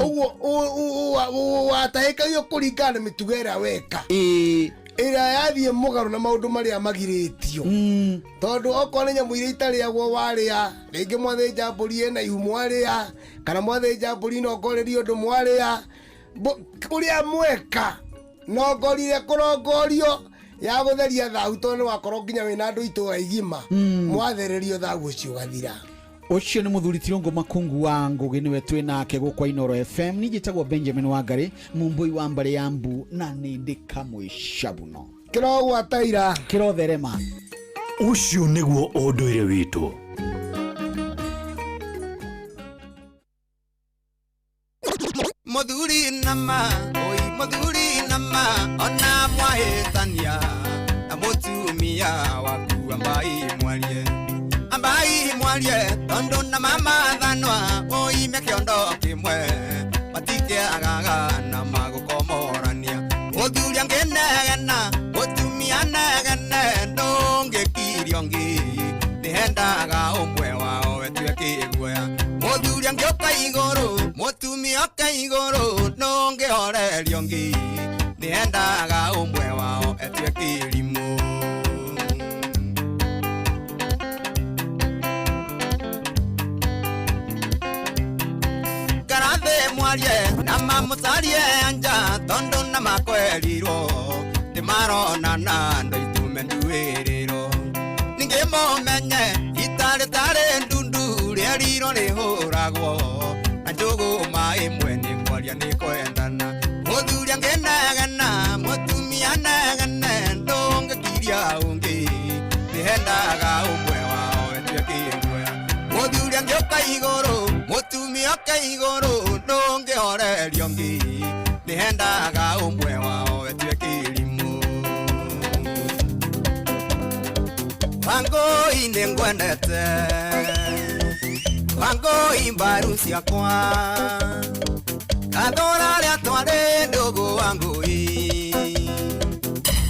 Ũguo watahĩkagio kũringana na mĩtugo ĩrĩa weka. Ĩrĩa yathiĩ mũgarũ na maũndũ marĩa magirĩtio. Tondũ okorwo nĩ nyamũ iria itarĩagwo warĩa, rĩngĩ mwathĩnja mbũri ĩna ihu mwarĩa, kana mwathĩnja mbũri nongorerie ũndũ mwarĩa, ũrĩa mweka nongorire kũrongorio ya gũtheria thahu, tondũ nĩ wakorwo nginya wĩna andũ itũra igima, mwathererio thahu ũcio ũgathira. Ũcio nĩ mũthuri Tirũngũ Makungu wa Ngũgĩ, nĩwe twĩ nake gũkũ Inooro FM. Niĩ njĩtagwo Benjamin Wangari, mũmbũi wa mbarĩ ya mbu, na nĩ ndĩ kamwe cabuno. Kĩrogwata ira. Kĩrotherema. Ũcio nĩguo ũndũire witũ. Mũthuri nama, oi mũthuri nama, ona mwahĩtania na mũtumia waku ambai mwarie. Ambai mwarie, tondũ na mama thanwa, oime kĩondo kĩmwe, matikĩagaga na magũkomorania. Mũthuri angĩnegena, mũtumia anegene, Mũtumia oke igũrũ ndũngĩhorerio ngi nĩendaga ũmwe wao etue kĩrimũ. Ngarathĩ mwarie na mamũcarie anja tondũ na makwerirwo nĩmaronana andũ itume nduĩrĩrwo ningĩ mũmenye itarĩ tarĩ ndundu rĩerirwo rĩhũragwo na njũgũma ĩmwe nĩ kwaria nĩ kwendana mũthuri angĩnegena mũtumia negene ndũngĩkiria ũngĩ nĩhendaga ũmwe wao etue kĩguoya mũthuri angĩũka igũrũ mũtumia oke igũrũ ndũngĩhorerio ngi nĩhendaga ũmwe wao etue kĩrimũ. Wangũi nĩngwendete Wangũi mbaru ciakwa gathũra rĩa twarĩ ndũgũ Wangũi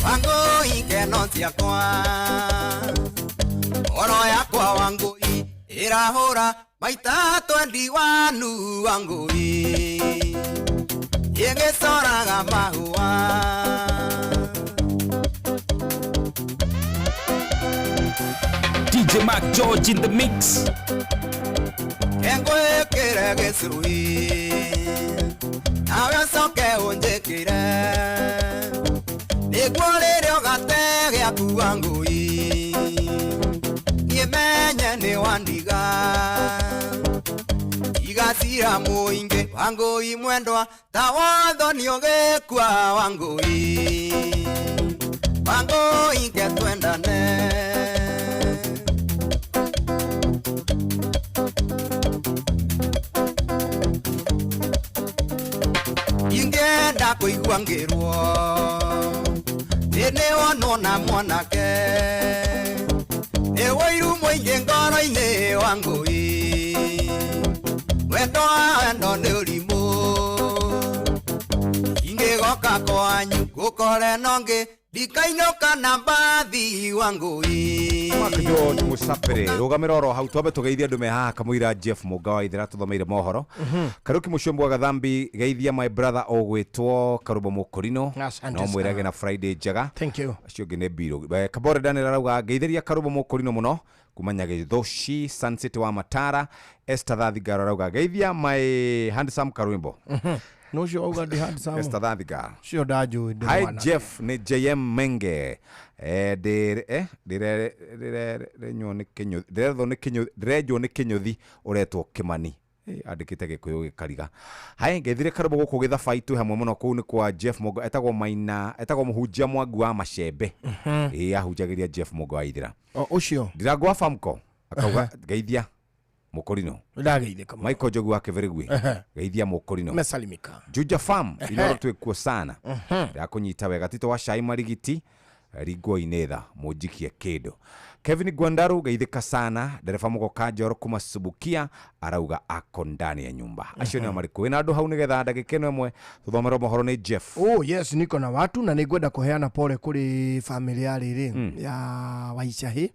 Wangũi keno ciakwa ngoro yakwa Wangũi ĩrahũra maita 21 Wangũi ĩgĩcoraga mahũa. DJ Mark George in the mix. Engwĩkĩre gĩcui nawe ũcoke ũnjĩkĩre nĩguo rĩrĩa ũgate gĩaku Wangũi niĩ menye nĩ wandiga igacira mũingĩ Wangũi mwendwa ta watho nĩ ũgĩkua Wangũi Wangũi ke twendane. Ingĩenda kũigua ngĩrwo nĩ wonwo na mwanake nĩ ũiru mũingĩ ngoro-inĩ Wangũi wendo wa wendo nĩ ũrimũ ingĩgoka kwanyu ngũkore nongĩ ndikainũka na mbathi Wangũi. Mark George Musapere rũgamĩra oro hau twambe tũgeithie andũ me haha kamũira Jeff Mũnga wa Ithera tũthomeire mohoro. Karuki Mũcombo wa Gathambi geithia my brother ũgwĩtwo Karũmbo Mũkũrinũ Asante no mwĩrage sana. na Friday njega. Thank you. Acio ũngĩ nĩ Mbirũ. Kabore Daniel arauga ngeithĩria Karũmbo Mũkũrinũ mũno kuma Nyagĩthũci Sun City wa Matara. Esther Thathigaro arauga geithia my handsome Karwimbo. No ũcio auga ndĩ handsome. Esther Thathigaro. Ũcio ndanjũĩ ndĩ Hi mwanake. Jeff nĩ JM Menge. Ndĩrenywo nĩ kĩnyũthi ndĩrethwo nĩ kĩnyũthi ndĩrenjwo nĩ kĩnyũthi ũretwo Kĩmani. Andĩkĩte Gĩkũyũ gĩkariga. Hai ngeithire Karũmbo gũkũ Gĩthabai twĩ hamwe mũno kũu nĩ kwa Jeff Mũnga etagwo Maina etagwo mũhunjia Mwangi wa Macembe. Ahunjagĩria Jeff Mũnga wa Ithira. O ũcio. Ndirangwa Famco akauga ngeithia Mũkũrinũ. Ndageithĩka mũno. Michael Njogu wa Kĩbĩrĩgui geithia Mũkũrinũ. Mesalimika. Juja Farm inoro twĩkuo sana. Ndakũnyita wega Tito wa Cai Marigiti ringwo-inĩ tha mũnjikie kĩndũ. Kevin Gwandaru geithĩka sana ndereba Mũgoka Njoro kuma Subukia arauga ako ndani ya nyumba. Acio nĩo marĩ kũĩ na andũ hau nĩgetha ndagĩka ĩno ĩmwe tũthomerwo mohoro nĩ Jeff. Oh yes, niko na watu na nĩngwenda kũheana pole kũrĩ family ya rĩrĩ ya Waicahĩ.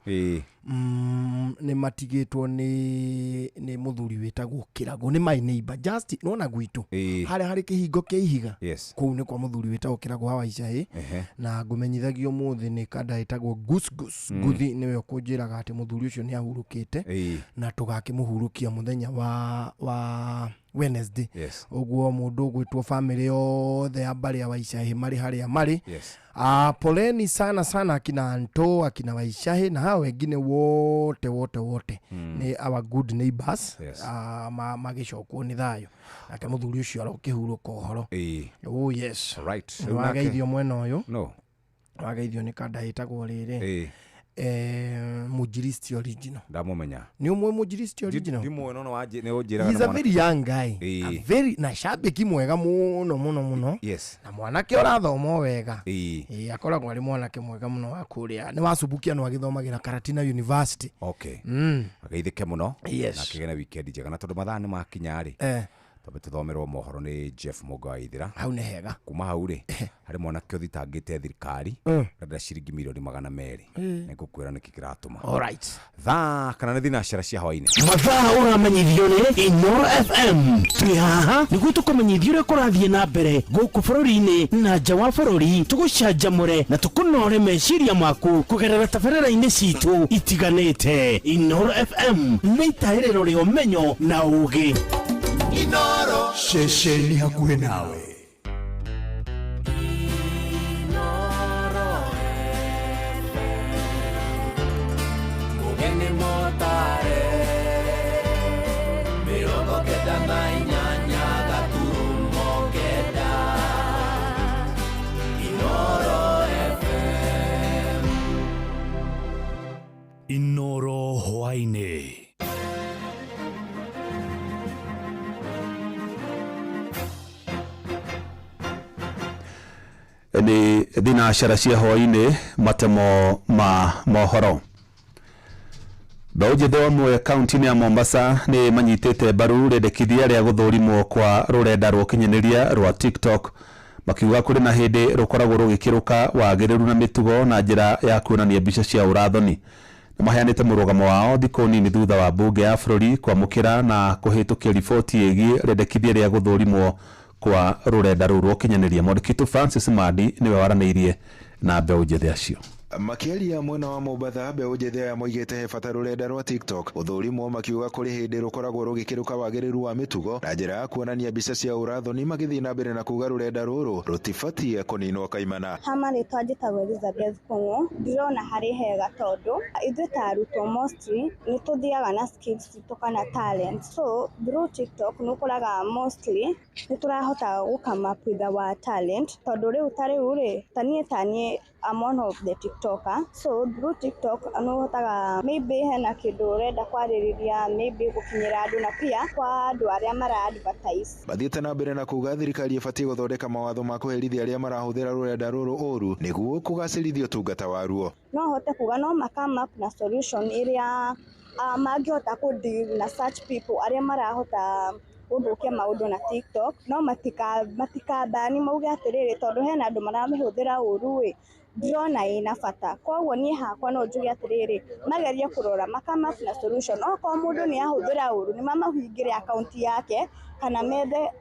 Nĩ matigĩtwo nĩ mũthuri wĩtagwo Kĩragũ nĩ my neighbor just nona gwitũ harĩa harĩ kĩhingo kĩa ihiga kũu nĩ kwa mũthuri wĩtagwo Kĩragũ wa Waicahĩ na ngũmenyithagio ũmũthĩ nĩ kanda ĩtagwo Goose Goose. Nguthi nĩwe ũkũnjĩraga atĩ mũthuri ũcio nĩ ahurũkĩte na tũgakĩmũhurũkia mũthenya wa Wednesday. Ũguo mũndũ ũgwĩtwo family yothe ya mbarĩ ya Waicahĩ marĩ harĩa marĩ. Poleni sana sana akina Anto, akina Waicahĩ na hao wengine wote wote wote ni our good neighbors. Magĩcokwo nĩ thayũ nake mũthuri ũcio arokĩhurũka ũhoro. Oh yes. Right. Nĩ wageithio mwena ũyũ. No. Wageithio nĩ kanda ĩtagwo rĩrĩ. Mujiristi original. Ndamũmenya. Nĩ ũmwe Mujiristi original? Ndimũĩ no nĩ ũnjĩraga. He's a very young guy. A very na shabiki mwega mũno mũno mũno. Yes. Na mwanake ũrathoma wega. Akoragwo arĩ mwanake mwega mũno wa kũrĩa. Nĩ wacubukia no agĩthomagĩra Karatina University. Okay. Ageithĩke mũno. Yes. Na akĩgĩa na weekend njega na tondũ mathaa nĩ makinya rĩ. Twambe tũthomerwo mohoro nĩ Jeff Mũnga wa Ithira. Hau nĩ hega. Kuma hau rĩ, harĩ mwanake ũthitangĩte thirikari ũrenda ciringi mirioni 200. Nĩngũkwĩra nĩkĩ kĩratũma. Alright. Thaa kana nĩ thinacara cia hwainĩ. Mathaa ũramenyithio nĩ Inoro FM. Twĩ haha nĩguo tũkũmenyithia ũrĩa kũrathiĩ na mbere gũkũ bũrũri-inĩ na nja wa bũrũri, tũgũcanjamũre na tũkũnore meciria maku kũgerera tabarĩra-inĩ citũ itiganĩte. Inoro FM nĩ itahĩrĩro rĩa ũmenyo na ũgĩ. Inoro. Ceceni hakuhĩ nawe. Inoro FM. Mugeni motare 98.9. Inoro FM. Inoro hwainĩ. Nĩ thinacara cia hwainĩ, matemo ma mohoro. Mbeũ njĩthĩ amwe kaunti-inĩ ya Mombasa nĩ manyitĩte mbaru rĩendekithia rĩa gũthũrimwo kwa rũrenda rwa ũkinyanĩria rwa TikTok, makiuga kũrĩ na hĩndĩ rũkoragwo rũgĩkĩrũka wagĩrĩru na mĩtugo na njĩra ya kuonania mbica cia ũrathoni. Nĩ maheanĩte mũrũgamo wao thikũ nini thutha wa mbunge ya bũrũri kwamũkĩra na kũhĩtũkia riboti ĩgiĩ rĩendekithia rĩa gũthũrimwo kwa rũrenda rũu rwa ũkinyanĩria. Mwandĩki Francis Mandi nĩwe waranĩirie na mbeũ njĩthĩ acio. Makĩaria mwena wa Mombatha, mbeũ njĩthĩ aya moigĩte he bata rũrenda rwa TikTok gũthũrimwo, makiuga kũrĩ hĩndĩ rũkoragwo rũgĩkĩrũka wagĩrĩru wa mĩtugo na njĩra ya kuonania mbica cia ũrathoni, magĩthiĩ na mbere na kuga rũrenda rũrũ rũtibatiĩ kũninwo kaimana. Ha marĩtwa njĩtagwo Elizabeth Kung'u. Ndĩrona harĩ hega tondũ ithuĩ ta arutwo mostly nĩ tũthiaga na skills citũ kana talent, so through TikTok nĩ ũkoraga mostly nĩ tũrahota gũ come up with our talent, tondũ rĩu ta rĩu rĩ, ta niĩ I'm one of the TikToker, so through TikTok nĩ ũhotaga maybe hena kĩndũ ũrenda kwarĩrĩria, maybe gũkinyĩra andũ na pia kwa andũ arĩa mara advertise. Mathiĩte na mbere na kuga thirikari ĩbatiĩ gũthondeka mawatho ma kũherithia arĩa marahũthĩra rũrenda rũrũ ũru nĩguo kũgacĩrithia ũtungata waruo. No hote kuga no ma come up na solution ĩrĩa mangĩhota kũ deal na such people arĩa marahota gũthũkia maũndũ na TikTok, no matikambani mauge atĩrĩrĩ, tondũ hena andũ maramĩhũthĩra ũru ĩ, ndĩrona ĩna bata. Koguo niĩ hakwa no njuge atĩrĩrĩ, magerie kũrora ma come up na solution. Okorwo mũndũ nĩ ahũthĩra ũru, nĩ mamahingĩre akaunti yake kana methe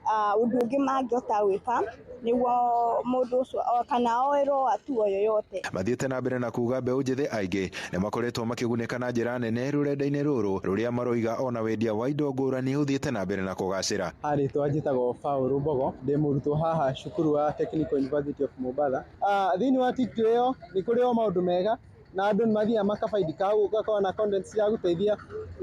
ũndũ ũngĩ mangĩhota gwĩka nĩguo mũndũ ũcio kana oerwo hatua yoyote. Mathiĩte na mbere na kuga mbeũ njĩthĩ aingĩ nĩ makoretwo makĩgunĩka na njĩra nene rũrenda-inĩ rũrũ, rũrĩa maroiga ona wendia wa indo ngũrani ũthiĩte na mbere na kũgacĩra. Rĩtwa njĩtagwo Paul Mbogo, ndĩ mũrutwo haha cukuru wa Technical University of Mombasa. Thĩinĩ wa TikTok ĩyo nĩ kũrĩ o maũndũ mega na andũ nĩ mathiaga makabaidika hau, ũgakorwo na content cia gũteithia,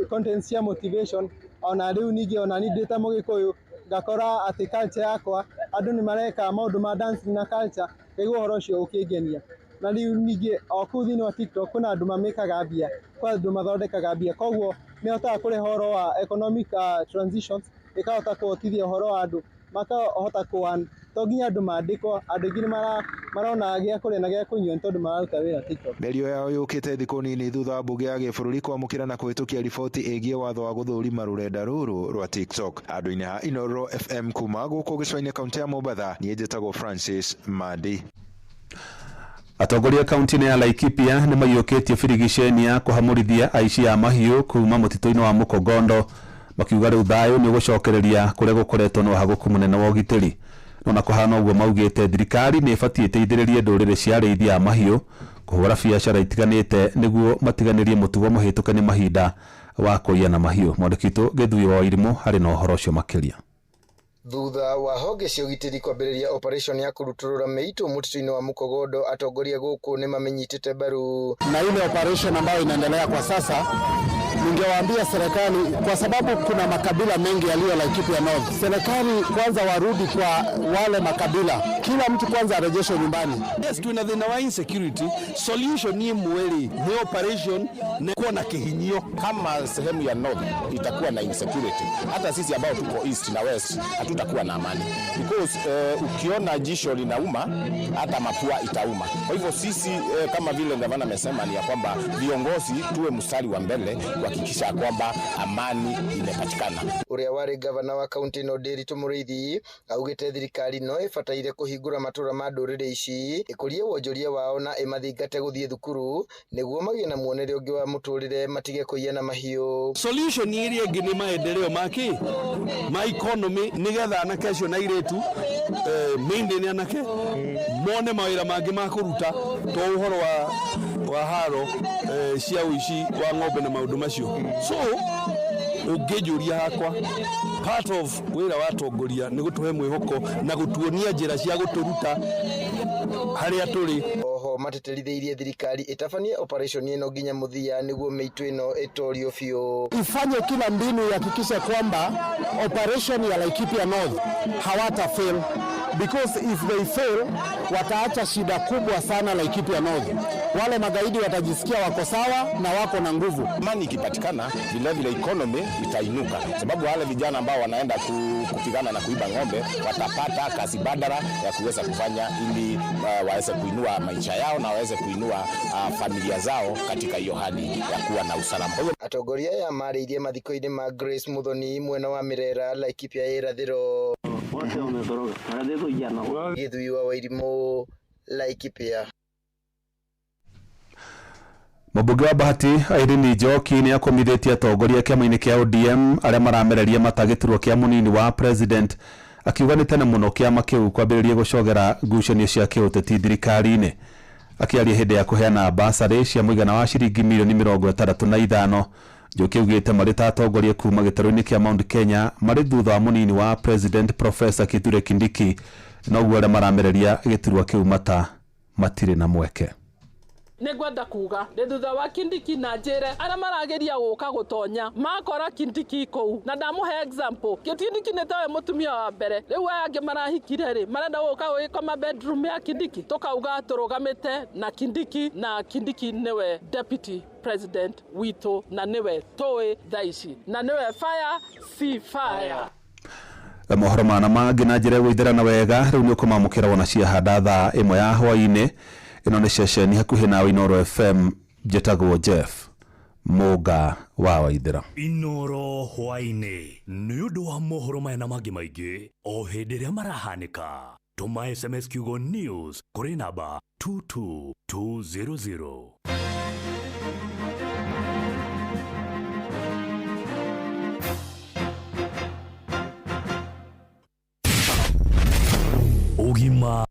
content cia motivation. Ona rĩu ningĩ ona niĩ ndĩ ta Mũgĩkũyũ ngakora atĩ culture yakwa andũ nĩ mareka maũndũ ma dancing na culture, ngaigua ũhoro ũcio ũkĩngenia. Na rĩu ningĩ o kũu thĩinĩ wa TikTok kwĩna andũ mamĩkaga mbia, kwĩ andũ mathondekaga mbia, koguo nĩ ĩhotaga kũrehe ũhoro wa economic transitions, ĩkahota kũhotithia ũhoro wa andũ makahota kũ earn. To nginya andũ mandĩkwo, andũ aingĩ nĩ marona gĩa kũrĩa na gĩa kũnyua nĩ tondũ mararuta wĩra TikTok. Mĩario yao yũkĩte thikũ nini thutha wa mbunge ya gĩbũrũri kwamũkĩra na kũhĩtũkia riboti ĩgiĩ watho wa gũthũrima rũrenda rũrũ rwa TikTok. Andũ-inĩ ha Inoro FM kuma gũkũ gĩcũa-inĩ kaunti ya Mombatha, niĩ njĩtagwo Francis Mandi. Atongoria kaunti-inĩ ya Laikipia nĩ maiyũkĩtie birigiceni ya kũhamũrithia aici a mahiũ kuma mũtitũ-inĩ wa Mũkogondo, makiuga rĩu thayũ nĩ ũgũcokereria kũrĩa gũkoretwo na ũhagũku mũnene wa ũgitĩri. No na kũhana ũguo, maugĩte thirikari nĩ ĩbatiĩ ĩteithĩrĩrie ndũrĩrĩ cia arĩithi a mahiũ kũhũra biacara itiganĩte nĩguo matiganĩrie mũtugo mũhĩtũke nĩ mahinda wa kũiya na mahiũ. Mwandĩki witũ Gĩthui wa Irimũ harĩ na ũhoro ũcio makĩria. Thutha wa honge cia ũgitĩri kwambĩrĩria operation ya kũrutũrũra mĩitũ mũtitũ-inĩ wa Mũkogondo, atongoria gũkũ nĩ mamĩnyitĩte mbaru. Na ile operation ambayo inaendelea kwa sasa, ningewaambia serikali, kwa sababu kuna makabila mengi yaliyo Laikipia North, serikali kwanza warudi kwa wale makabila, kila mtu kwanza arejeshwe nyumbani. Yes, twina thina wa insecurity, solution ni mweri ni operation ni kuwa na kihinyio. Kama sehemu ya North itakuwa na insecurity, hata sisi ambao tuko East na West hatutakuwa na amani, because ukiona jisho linauma hata mapua itauma. Kwa hivyo sisi kama vile gavana amesema ni ya kwamba viongozi tuwe mstari wa mbele kuhakikisha kuhakikisha kwamba amani imepatikana. Ũrĩa warĩ gavana wa kaunti ĩno Ndiritu Mũrĩithi augĩte thirikari no ĩbataire kũhingũra matũra ma ndũrĩrĩ ici ĩkũrie wonjoria wao na ĩmathingate gũthiĩ thukuru nĩguo magĩe na muonere ũngĩ wa mũtũrĩre matige kũiya na mahiũ. Solution ĩrĩa ĩngĩ nĩ maendeleo ma kĩ ma economy nĩgetha anake acio na airĩtu mainly nĩ anake mone mawĩra mangĩ ma kũruta to ũhoro wa haro cia ũici wa ng'ombe na maũndũ macio. So ũngĩnjũria hakwa, part of wĩra wa atongoria nĩ gũtũhe mwĩhoko na gũtuonia njĩra cia gũtũruta harĩa tũrĩ. Oho matĩtĩrithĩirie thirikari ĩtabanie operation ĩno nginya mũthia nĩguo mĩitũ ĩno ĩtorio biũ. Ifanye kila mbinu ihakikishe kwamba operation ya Laikipia North hawata fail, because if they fail wataacha shida kubwa sana Laikipia North. Wale magaidi watajisikia wako sawa na wako na nguvu. Amani ikipatikana, vile vile economy itainuka, sababu wale vijana ambao wanaenda kupigana na kuiba ng'ombe watapata kazi badala ya kuweza kufanya ili waweze kuinua maisha yao na waweze kuinua familia zao katika hiyo hali ya kuwa na usalama. Kwa hivyo atongoria aya marĩirie mathiko-inĩ ma Grace Muthoni mwena wa Mirera, Laikipia ya irathĩro. Gĩthui wa Wairimũ, Laikipia. Mũmbunge wa Bahati Irene Njoki nĩ akomithĩtie atongoria kĩama-inĩ kĩa ODM arĩa maramereria mata gĩturwa kĩa mũnini wa president, akiuga nĩ tene mũno kĩama kĩu kwambĩrĩria gũcogera ngucanio cia kĩũteti thirikari-inĩ. Akĩaria hĩndĩ ya kũheana basarĩ cia mũigana wa ciringi mirioni 65, Njoki augĩte marĩ ta atongoria kuma gĩtarũ-inĩ kĩa Mount Kenya marĩ thutha wa mũnini wa president Professor Kithure Kindiki, noguo arĩa maramereria gĩturwa kĩu mata matirĩ na mweke. Nĩngwenda kuga ndĩ thutha wa Kindiki na njĩre arĩa marageria gũka gũtonya makora Kindiki kũu, na ndamũhe example. Kindiki nĩ tawe mũtumia wa mbere, rĩu aya angĩ marahikire rĩ marenda gũka gũgĩkoma bedroom ya Kindiki, tũkauga tũrũgamĩte na Kindiki, na Kindiki nĩwe deputy president witũ na nĩwe tũĩ thaa ici na nĩwe fire si fire. Mohoro mana mangĩ na njĩra ya gũithĩrana wega rĩu nĩ ũkũmamũkĩra wona ciahanda thaa 1 ya hwaĩ-inĩ. Ĩno nĩ ceceni hakuhĩ nawe Inooro FM, njĩtagwo Jeff Mũnga wa Waithĩra. Inooro hwaĩ-inĩ nĩ ũndũ wa mohoro maya na mangĩ maingĩ o hĩndĩ ĩrĩa marahanĩka. Tũma SMS kiugo news kũrĩ namba 22200. Ũgima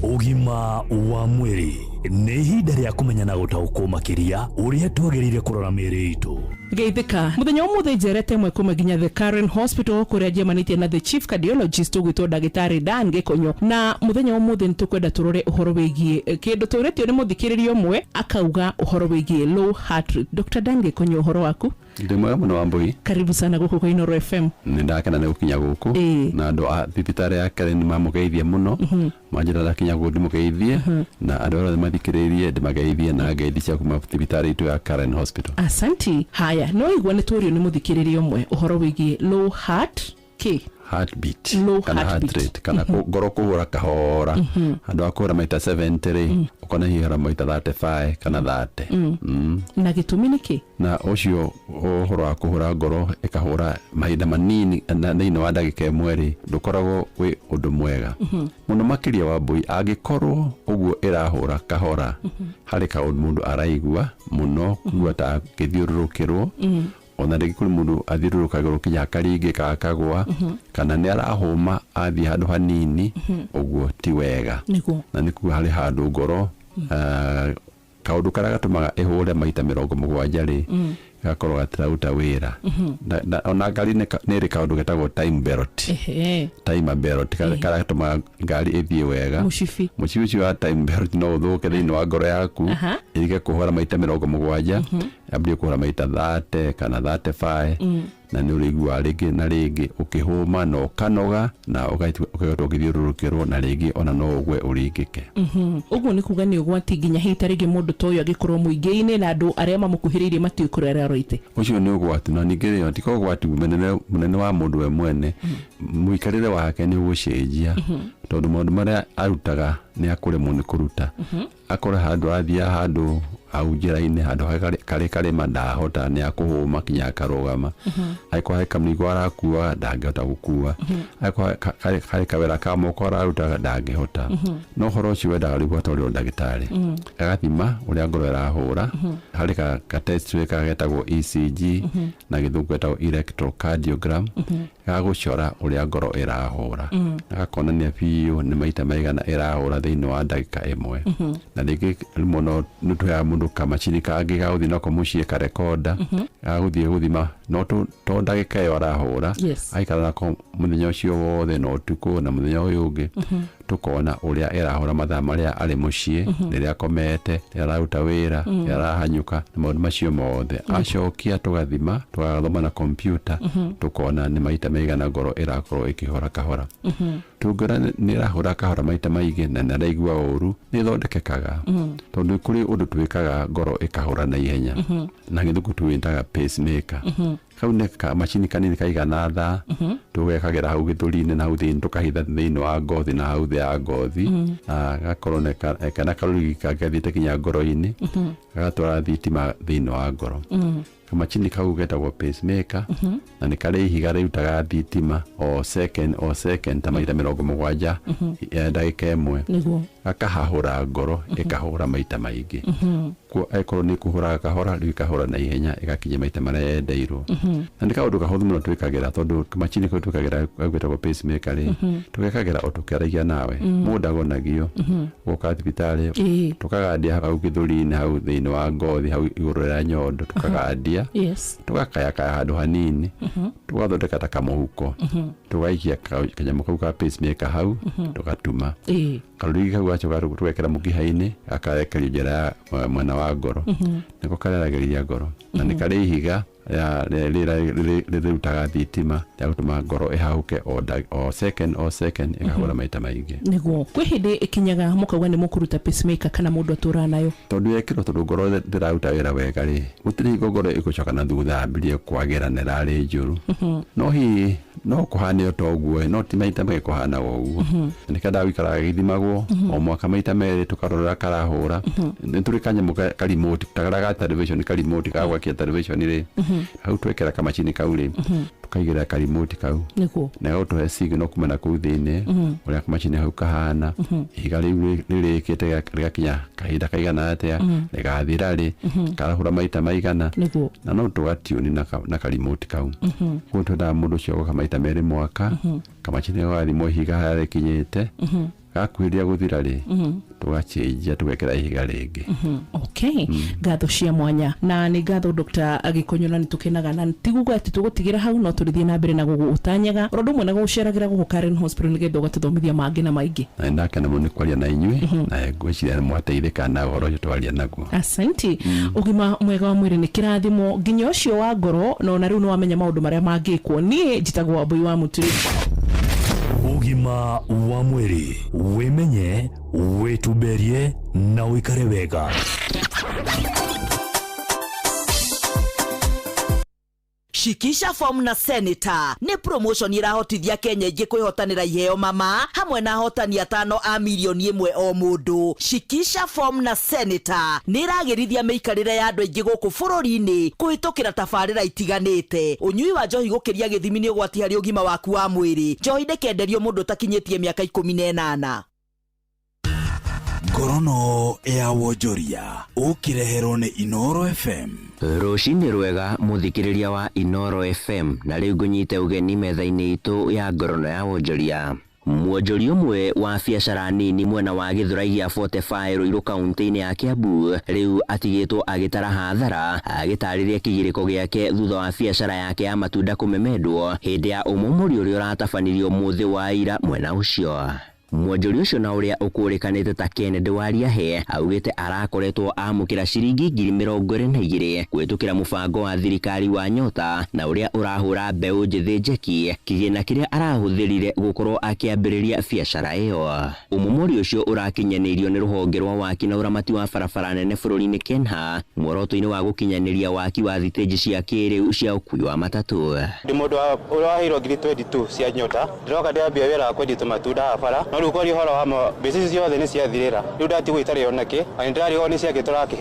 Ũgima wa mwĩrĩ nĩ ihinda rĩa kũmenya na gũtaũkwo makĩria ũrĩa twagĩrĩire kũrora mĩĩrĩ itũ. Geithĩka mũthenya ũmũthĩ njerete ĩmwe kuma nginya the Karen Hospital kũrĩa njemanĩtie na the chief cardiologist ũgwĩtwo ndagĩtarĩ Dan Gĩkonyo, na mũthenya ũmũthĩ nĩ tũkwenda tũrore ũhoro wĩgiĩ kĩndũ tũrĩtio nĩ mũthikĩrĩria ũmwe akauga ũhoro wĩgiĩ low heart rate. Dr. Dan Gĩkonyo, ũhoro waku? Ndĩ mwega mũno Wambui. Karibu sana gũkũ kwa Inooro FM. Nĩ ndakena nĩ gũkinya gũkũ na andũ a thibitarĩ ya Karen nĩ mamũgeithie mũno, manjĩra ndakinya gũkũ ndĩmũgeithie, na andũ arĩa othe mathikĩrĩirie ndĩmageithie na ngeithi cia kuma thibitarĩ itũ ya Karen Hospital. Asanti. Haya, no igua nĩ tũrio nĩ mũthikĩrĩria ũmwe ũhoro wĩgiĩ low heart K heartbeat low kana heart rate kana ngoro kũhũra kahora, handũ ha kũhũra maita 70 rĩ ũkona ihũra maita 35 kana 30. Na gĩtũmi nĩ kĩ? Na ũcio ũhoro wa kũhũra ngoro ĩkahũra mahinda manini na thĩinĩ wa ndagĩka ĩmwe rĩ ndũkoragwo wĩ ũndũ mwega mũno makĩria Wambui angĩkorwo ũguo ĩrahũra kahora harĩ kaũndũ mũndũ araigua mũno kũigua ta akĩthiũrũrũkĩrwo, ona rĩngĩ kũrĩ mũndũ athiũrũrũkagĩrwo kinya akaringĩka akagwa, kana nĩ arahũma athiĩ handũ hanini, ũguo ti wega. Na nĩ kuga harĩ handũ ngoro kaũndũ karĩa gatũmaga ĩhũre maita 70 rĩ gakorwo gatiraruta wĩra. Ona ngari nĩ ĩrĩ kaũndũ getagwo time belt, time belt karĩa gatũmaga ngari ĩthiĩ wega. Mũcibi ũcio wa time belt no ũthũke thĩinĩ wa ngoro yaku ĩrige kũhũra maita 70, yambĩrĩrie kũhũra maita 30 kana 35, na nĩ ũrĩiguaga rĩngĩ na rĩngĩ ũkĩhũma na ũkanoga na ũkaigua ũgĩthiũrũrũkĩrwo na rĩngĩ ona no ũgwe ũringĩke. Ũguo nĩ kuga nĩ ũgwati nginya hihi ta rĩngĩ mũndũ ta ũyũ angĩkorwo mũingĩ-inĩ na andũ arĩa mamũkuhĩrĩirie matiũĩ kũrĩa ararorete. Ũcio nĩ ũgwati, na ningĩ rĩ ti ũgwati mũnene wa mũndũ we mwene, mũikarĩre wake nĩ ũgũcenjia, Tondũ maũndũ marĩa arutaga nĩ akũremwo nĩ kũruta. Akora handũ athiaga handũ hau njĩra-inĩ handũ karĩ karĩma ndahota, nĩ akũhũma kinya akarũgama. Angĩkorwo harĩ kamũrigo arakua ndangĩhota gũkua. Angĩkorwo harĩ kawĩra ka moko ararutaga ndangĩhota. No ũhoro ũcio wendaga rĩu gwatwarĩrwo ndagĩtarĩ agathima ũrĩa ngoro ĩrahũra. Harĩ ka test twĩkaga getagwo ECG, na gĩthũngũ getagwo electrocardiogram, gagũcora ũrĩa ngoro ĩrahũra, gakonania biũ nĩ maita maigana ĩrahũra thĩinĩ wa ndagĩka ĩmwe. Na rĩngĩ rĩmwe no nĩ tũheaga mũndũ kamacini kangĩ ga gũthiĩ nako mũciĩ karekonda, gagũthiĩ gũthima no to ndagĩka ĩyo arahũra. Aikara nako mũthenya ũcio wothe na ũtukũ na mũthenya ũyũ ũngĩ, tũkona ũrĩa ĩrahũra mathaa marĩa arĩ mũciĩ, rĩrĩa akomete, rĩrĩa araruta wĩra, rĩrĩa arahanyũka na maũndũ macio mothe. Acokia tũgathima, tũgathoma na kompiuta, tũkona nĩ maita maigana ngoro ĩrakorwo ĩkĩhũra kahora. Tũngĩona nĩ ĩrahũra kahora maita maingĩ na nĩ araigua ũru, nĩ ĩthondekekaga. Tondũ kũrĩ ũndũ twĩkaga ngoro ĩkahũra na ihenya, na gĩthũngũ tũwĩtaga pacemaker. Kau nĩ kamacini kanini kaigana thaa, tũgekagĩra hau gĩthũri-inĩ na hau thĩinĩ, tũkahitha thĩinĩ wa ngothi na hau thĩ ya ngothi, na gakorwo kana karũrigi kangĩthiĩte kinya ngoro-inĩ, gagatwara thitima thĩinĩ wa ngoro. Kamacini kau getagwo pacemaker, na nĩ karĩ ihiga rĩrutaga thitima o second o second ta maita 70 ya ndagĩka ĩmwe. Gakahahũra ngoro ĩkahũra maita maingĩ. Angĩkorwo nĩ kũhũraga kahora, rĩu ĩkahũra na ihenya ĩgakinya maita marĩa yendeirwo. Na nĩ kaũndũ kahũthũ mũno twĩkagĩra, tondũ kamacini kau twĩkagĩra kau getagwo pacemaker rĩ, tũgekagĩra o tũkĩaragia nawe. Mũndũ ndagonagio gũka thibitarĩ, tũkagandia hau gĩthũri-inĩ hau thĩinĩ wa ngothi hau igũrũ rĩa nyondo, tũkagandia, tũgakayakaya handũ hanini, tũgathondeka ta kamũhuko, tũgaikia kanyamũ kau ka pacemaker hau, tũgatuma karũrigi kau gacoka tũgekĩra mũkiha-inĩ, gakarekerio njĩra ya mwena wa ngoro, nĩko kareragĩria ngoro, na nĩ karĩ ihiga rĩrutaga thitima rĩa gũtũma ngoro ĩhahũke o second o second ĩkahũra maita maingĩ. Nĩguo kwĩ hĩndĩ ĩkinyaga mũkauga nĩ mũkũruta pacemaker kana mũndũ atũraga nayo? Tondũ yekĩrwo, tondũ ngoro ndĩraruta wĩra wega rĩ, gũtirĩ hingo ngoro ĩgũcoka na thutha yambĩrĩrie kwagĩra na ĩrarĩ njũru. No hihi no kũhane o ũguo, no ti maita maingĩ kũhanaga ũguo. Nĩ kenda gũikaraga gĩthimagwo o mwaka maita merĩ, tũkarora karahũra. Nĩ tũrĩ kanyamũ ka remote, ta karĩa ga television, ka remote ga gwakia television rĩ, hau twekĩra kamacini kau rĩ, tũkaigĩrĩra ka remote kau, na gagũtũhe signal kuma na kũu thĩinĩ ũrĩa kamacini hau kahana, ihiga rĩu rĩrĩkĩte rĩgakinya kahinda kaigana atĩa, rĩgathira rĩ, karahũra maita maigana, na no tũgatiuni na ka remote kau. Koguo twendaga mũndũ ũcio agoka maita merĩ mwaka, kamacini gagathimwo ihiga harĩa rĩkinyĩte, gakuhĩrĩria gũthira rĩ, tũgacĩnjia tũgekĩra ihiga rĩngĩ. Okay, ngatho cia mwanya na nĩ ngatho Dr. Gĩkonyo, na nĩ tũkenaga na ti kuga atĩ tũgũtigĩra hau, no tũrĩthiĩ na mbere na gũgũtanyaga o ũndũ ũmwe na gũgũceragĩra gũkũ Karen Hospital nĩgetha ũgatũthomithia mangĩ na maingĩ. Na nĩ ndakena mũno nĩ kwaria na inyuĩ, na ngwĩciria nĩ mwateithĩka na ũhoro ũcio twaria naguo. Asante. Ũgima mwega wa mwĩrĩ nĩ kĩrathimo nginya ũcio wa ngoro, na ona rĩu nĩ wamenya maũndũ marĩa mangĩkwo. Niĩ njĩtagwo Wambui wa Mũturi. Ũgima wa mwĩrĩ, wĩmenye, wĩtumberie na ũikare wega. Shikisha form na Senator nĩ promotion irahotithia Kenya ingĩ kwĩhotanĩra iheo mama hamwe na ahotani 5 a milioni 1 o mũndũ. Shikisha form na Senator nĩ ĩragĩrithia mĩikarĩre ya andũ aingĩ gũkũ bũrũri-inĩ kũhĩtũkĩra tabarĩra itiganĩte. Ũnyui wa njohi gũkĩria gĩthimi nĩ ũgwati harĩ ũgima waku wa mwĩrĩ. Njohi ndĩkenderio mũndũ ũtakinyĩtie mĩaka 18. Ngorono ya wonjoria ũkĩreherwo nĩ Inoro FM. Rũcinĩ rwega mũthikĩrĩria wa Inoro FM, na rĩu ngũnyite ũgeni metha-inĩ itũ ya ngorono ya wonjoria. Mwonjoria ũmwe wa biacara nini mwena wa Gĩthũrai gĩa 45 Ruiru kaunti-inĩ ya Kiambu rĩu atigĩtwo agĩtara hathara agĩtarĩria kĩgirĩko gĩake thutha wa biacara yake ya matunda kũmemendwo hĩndĩ ya ũmomori ũrĩa ũratabanirio mũthĩ wa ira mwena ũcio. Mwonjoria ũcio na ũrĩa ũkũrĩkanĩte ta Kennedy Wariahe augĩte arakoretwo amũkĩra ciringi 22,000 kũhĩtũkĩra mũbango wa thirikari wa Nyota na ũrĩa ũrahũra mbeũ njĩthĩ njeki kĩgĩna kĩrĩa arahũthĩrire gũkorwo akĩambĩrĩria biacara ĩyo. Ũmomori ũcio ũrakinyanĩirio nĩ rũhonge rwa waki na ũramati wa barabara nene bũrũri-inĩ KENHA muoroto-inĩ wa gũkinyanĩria waki wa thitĩnji cia kĩrĩu cia ũkui wa matatũ. Ndĩ mũndũ ũrĩa waheirwo 22,000 cia Nyota, ndĩroka ndĩrambia wĩra wa kwendia tũmatunda haha bara. No rĩu kwaria ũhoro wa ma, mbeca ici ciothe nĩ ciathirĩra. Rĩu ndatigwo itarĩ ona kĩ, na nĩ ndĩrarigwo nĩ ciakĩ tũrakĩhe.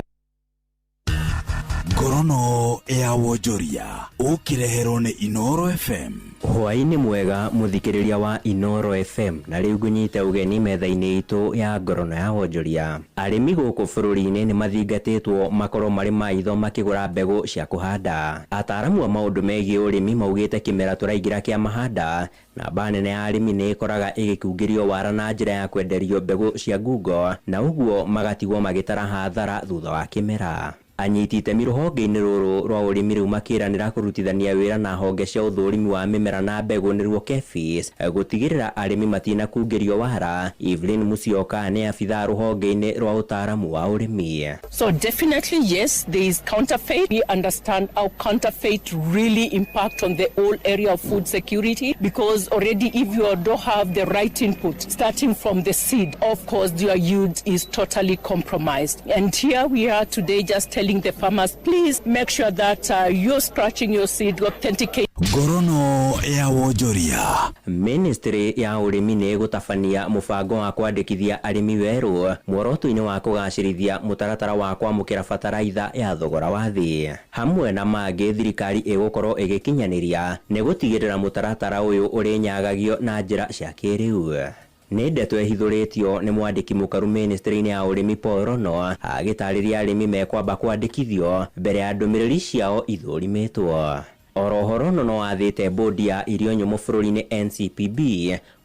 Ngorono ya wonjoria ũkĩreherwo nĩ Inoro FM. Hwaĩ-inĩ mwega mũthikĩrĩria wa Inoro FM, na rĩu ngũnyite ũgeni metha-inĩ itũ ya ngorono ya wonjoria. Arĩmi gũkũ bũrũri-inĩ nĩ mathingatĩtwo makorwo marĩ maitho makĩgũra mbegũ cia kũhanda. Ataaramu a maũndũ megiĩ ũrĩmi maugĩte kĩmera tũraingĩra kĩa mahanda, namba nene ya arĩmi nĩ ĩkoraga ĩgĩkungĩrio wara na njĩra ya kwenderio mbegũ cia ngungo, na ũguo magatigwo magĩtara hathara thutha wa kĩmera. Anyiti itemi rũhonge-inĩ rũrũ rwa ũrĩmi rĩu makĩranĩra kũrutithania wĩra na honge cia ũthũrimi wa mĩmera na mbegũ nĩruo KEPHIS gũtigĩrĩra arĩmi matinakungĩrio wara. Evelyn Musyoka nĩ abithaa rũhonge-inĩ rwa ũtaaramu wa ũrĩmi. So definitely, yes, there is counterfeit. We understand how counterfeit really impact on the whole area of food security, because already if you don't have the right input, starting from the seed, of course, your yield is totally compromised. And here we are today just telling the farmers, please make sure that you're scratching your seed, authenticate. Ngorono ya wonjoria. Ministry ya ũrĩmi nĩ ĩgũtabania mũbango wa kwandĩkithia arĩmi werũ muoroto-inĩ wa kũgacĩrithia mũtaratara wa kwamũkĩra bataraitha ya thogora wa thĩ. Hamwe na mangĩ, thirikari ĩgũkorwo ĩgĩkinyanĩria nĩ gũtigĩrĩra mũtaratara ũyũ ũrĩnyagagio na njĩra cia kĩrĩu. Nĩ ndeto ĩhithũrĩtio nĩ mwandĩki mũkaru ministry-inĩ ya ũrĩmi Paul Rono agĩtarĩria arĩmi mekwamba kwandĩkithio mbere ya ndũmĩrĩri ciao ithũrimĩtwo. Oroho Rono no athĩte bodi ya irio nyũmũ bũrũri-inĩ NCPB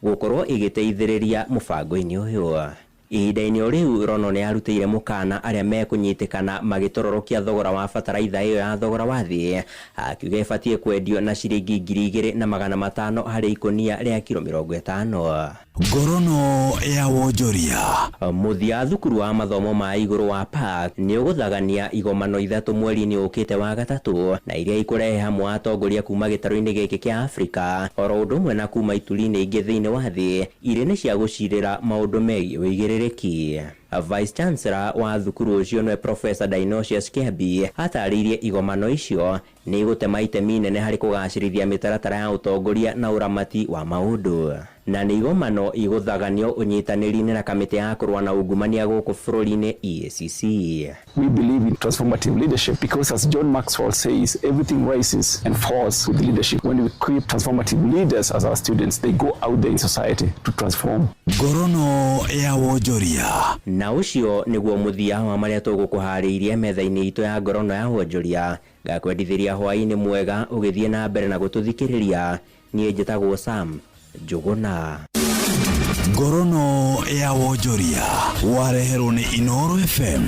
gũkorwo ĩgĩteithĩrĩria mũbango-inĩ ũyũ. Ihinda-inĩ o rĩu Rono nĩ arutĩire mũkana arĩa mekũnyitĩkana magĩtororokia thogora wa bataraitha ĩyo ya thogora wa thĩ, akiuga ĩbatiĩ kwendio na ciringi 2500 harĩ ikũnia rĩa kiro 50. Ngorono ya wonjoria. Mũthia thukuru wa mathomo ma igũrũ wa PAC nĩ ũgũthagania igomano ithatũ mweri-inĩ ũkĩte wa gatatũ, na iria ikũrehe hamwe atongoria kuma gĩtarũ-inĩ gĩkĩ kĩa Afrika oro ũndũ ũmwe na kuma ituri-inĩ ingĩ thĩinĩ wa thĩ irĩ nĩ cia gũcirĩra maũndũ megiĩ ũigĩrĩrĩki. Vice Chancellor wa thukuru ũcio nĩwe Professor Dinotius Kiambi atarĩirie igomano icio nĩ igũtema itemi inene harĩ kũgacĩrithia mĩtaratara ya ũtongoria na ũramati wa maũndũ, na nĩ igomano igũthaganio ũnyitanĩri-inĩ na kamĩtĩ ya kũrũa na ungumania gũkũ bũrũri-inĩ EACC. We believe in transformative leadership because, as John Maxwell says, everything rises and falls with leadership. When we equip transformative leaders as our students, they go out there in society to transform. Ngorono ya wonjoria. Na ũcio nĩguo mũthia wa marĩa tũgũkũharĩirie metha-inĩ itũ ya ngorono ya wonjoria. Ngakwendithĩria hwaĩ-inĩ mwega ũgĩthiĩ na mbere na gũtũthikĩrĩria. Niĩ njĩtagwo Sam Njũgũna. Ngorono ya wonjoria wareherwo nĩ Inoro FM.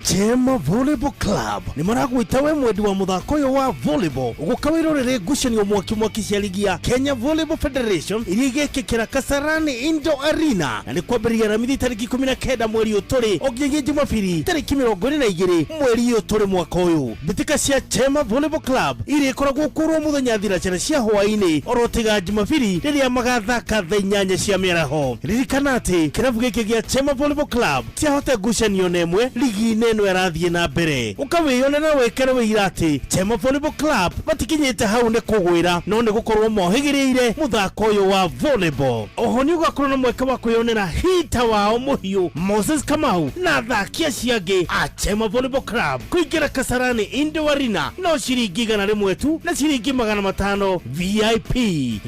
Chema Volleyball Club nĩ maragwĩta we mwendi wa mũthako ũyũ wa volleyball ũgũka wĩrorere ngucanio mwaki mwaki cia ligi ya Kenya Volleyball Federation iria igekĩkĩra Kasarani Indoor Arena, na nĩ kwambĩrĩria Aramithi tarĩki 19 mweri ũyũ tũrĩ o nginyagia Jumapili tarĩki 22 mweri ũyũ tũrĩ mwaka ũyũ. Mbĩtĩka cia Chema Volleyball Club iria ikoragwo kũrwo mũthenya thinacara cia hwaĩ-inĩ oro tiga Jumapili rĩrĩa magathaka thaa 8 cia mĩaraho. Ririkana atĩ kĩrabu gĩkĩ gĩa Chema Volleyball Club ciahota ngucanio na ĩmwe ligi-inĩ ĩno ĩrathiĩ na mbere. Ũkawĩyonera wĩkere wĩira atĩ Chema Volleyball Club matikinyĩte hau nĩ kũgwĩra no nĩ gũkorwo mohĩgĩrĩire mũthako ũyũ wa volleyball. Oho nĩ ũgakorwo na mweke wa kwĩyonera hita wao mũhiũ Moses Kamau na athaki acio angĩ a Chema Volleyball Club kũingĩra Kasarani Indoor Arena no ciringi 100 tu na ciringi 500 VIP.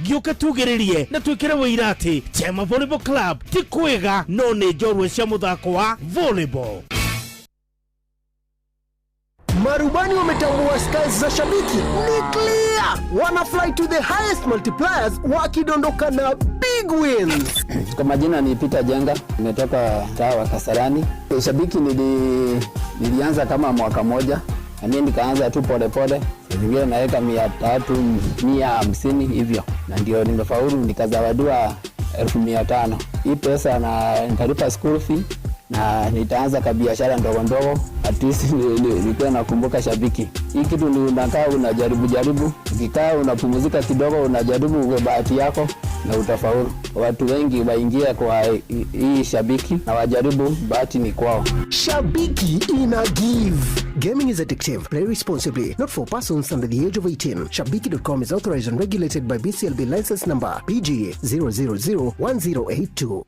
Gĩũke tugĩrĩrie na twĩkĩre wĩira atĩ Chema Volleyball Club ti kwĩga no nĩ njorua cia mũthako wa volleyball. Marubani wametambua skies za shabiki ni clear, wana fly to the highest multipliers wakidondoka na big wins. Kwa majina ni Peter Jenga, nimetoka mtaa wa Kasarani. Shabiki nilianza kama mwaka moja, na mimi nikaanza tu pole pole. Zingine naweka 300, 150 hivyo, na ndio nimefaulu nikazawadiwa 1500. Hii pesa na nikalipa school fee na nitaanza kabiashara ndogo ndogo, at least nilikuwa nakumbuka shabiki. Hii kitu ni unakaa unajaribu jaribu, ukikaa unapumzika kidogo unajaribu kwa bahati yako. na utafaulu. Watu wengi waingia kwa hii Shabiki na wajaribu, bahati ni kwao. Shabiki ina give. Gaming is addictive. Play responsibly. Not for persons under the age of 18. Shabiki.com is authorized and regulated by BCLB license number PG 0001082.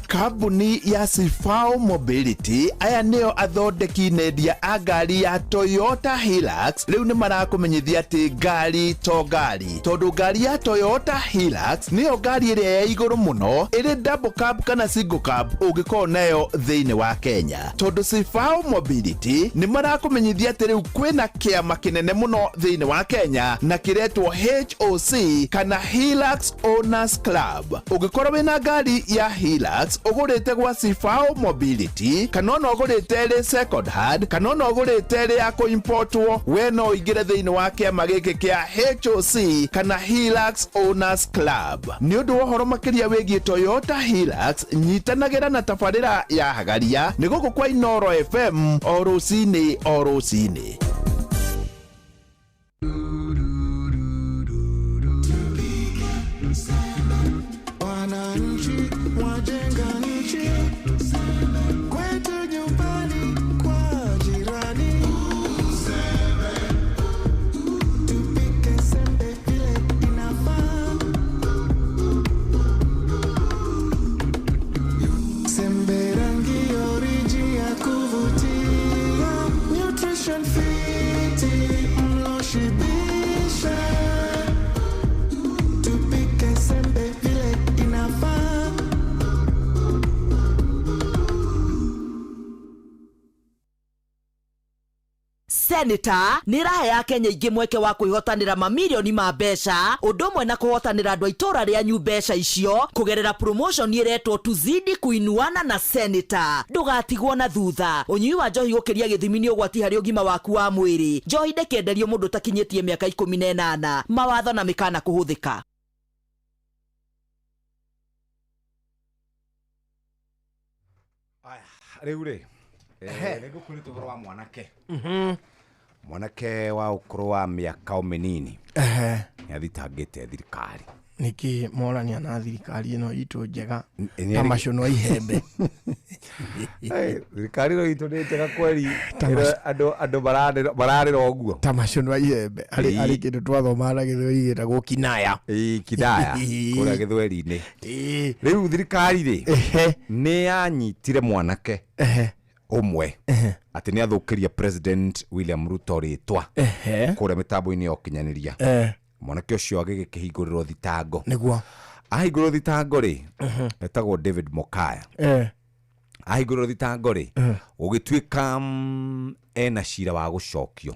Kambuni ya Sifao Mobility, aya nĩo athondeki nendia a ngari ya Toyota Hilux, rĩu nĩ marakũmenyithia atĩ ngari to ngari, tondũ ngari ya Toyota Hilux nĩyo ngari ĩrĩa ya igũrũ mũno ĩrĩ double cab kana single cab ũngĩkorwo nayo thĩinĩ wa Kenya, tondũ Sifao Mobility nĩ marakũmenyithia atĩ rĩu kwĩna kĩama kĩnene mũno thĩinĩ wa Kenya na kĩretwo HOC kana Hilux Owners Club. Ũngĩkorwo wĩna ngari ya Hilux ũgũrĩte gwa Sifao Mobility, kana ona ũgũrĩte ĩrĩ second hand, kana ona ũgũrĩte ĩrĩ ya kũimportwo, we no ũingĩre thĩinĩ wa kĩama gĩkĩ kĩa HOC kana Hilux Owners Club. Nĩ ũndũ wa ũhoro makĩria wĩgiĩ Toyota Hilux, nyitanagĩra na tabarĩra ya Hagaria nĩ gũkũ kwa Inoro FM o rũcinĩ o rũcinĩ. Wananchi wajenga nchi, kwetu nyumbani kwa jirani. Tupike sembe vile inafaa. Sembe rangi oriji ya kuvutia, nutrition fiti mlo shibisha. Tupike sembe vile inafaa. Senator nä rahe ya Kenya ingä mweke wa kwĩhotanĩra mamirioni ma mbeca, ũndũ ũmwe na kũhotanĩra andũ a itũra rĩanyu mbeca icio kũgerera promotion ĩretwo Tuzidi Kuinuana na Senator. Ndũgatigwo na thutha. Ũnyui wa njohi gũkĩria gĩthimi nĩ ũgwati harĩ ũgima waku wa mwĩrĩ. Njohi ndĩkĩenderio mũndũ ũtakinyĩtie mĩaka 18. Mawatho na mĩkana kũhũthĩka. Rĩu rĩ, nĩ ngũkwĩrĩte ũhoro wa mwanake, mwanake wa ũkũrũ wa mĩaka o mĩnini nĩ athitangĩte thirikari. Nĩkĩ morania na thirikari ĩno itũ njega Nĩ ta macono a ihembe? Hey, thirikari ĩno itũ nĩ njega kweri. Ta Andũ mararĩra ũguo. Ta macono a ihembe arĩ kĩndũ twathomaga na gĩthweri gĩtagwo kinaya. Ĩĩ, kinaya kũrĩa gĩthweri-inĩ. Rĩu thirikari rĩ, nĩ yanyitire mwanake ũmwe atĩ nĩ athũkĩria President William Ruto rĩtwa kũrĩa mĩtambo-inĩ ya ũkinyanĩria. Mwanake ũcio agĩgĩkĩhingũrĩrwo thitango. Nĩguo. Ahingũrĩrwo thitango rĩ, etagwo David Mokaya. Ahingũrĩrwo thitango rĩ, gũgĩtuĩka ena cira wa gũcokio.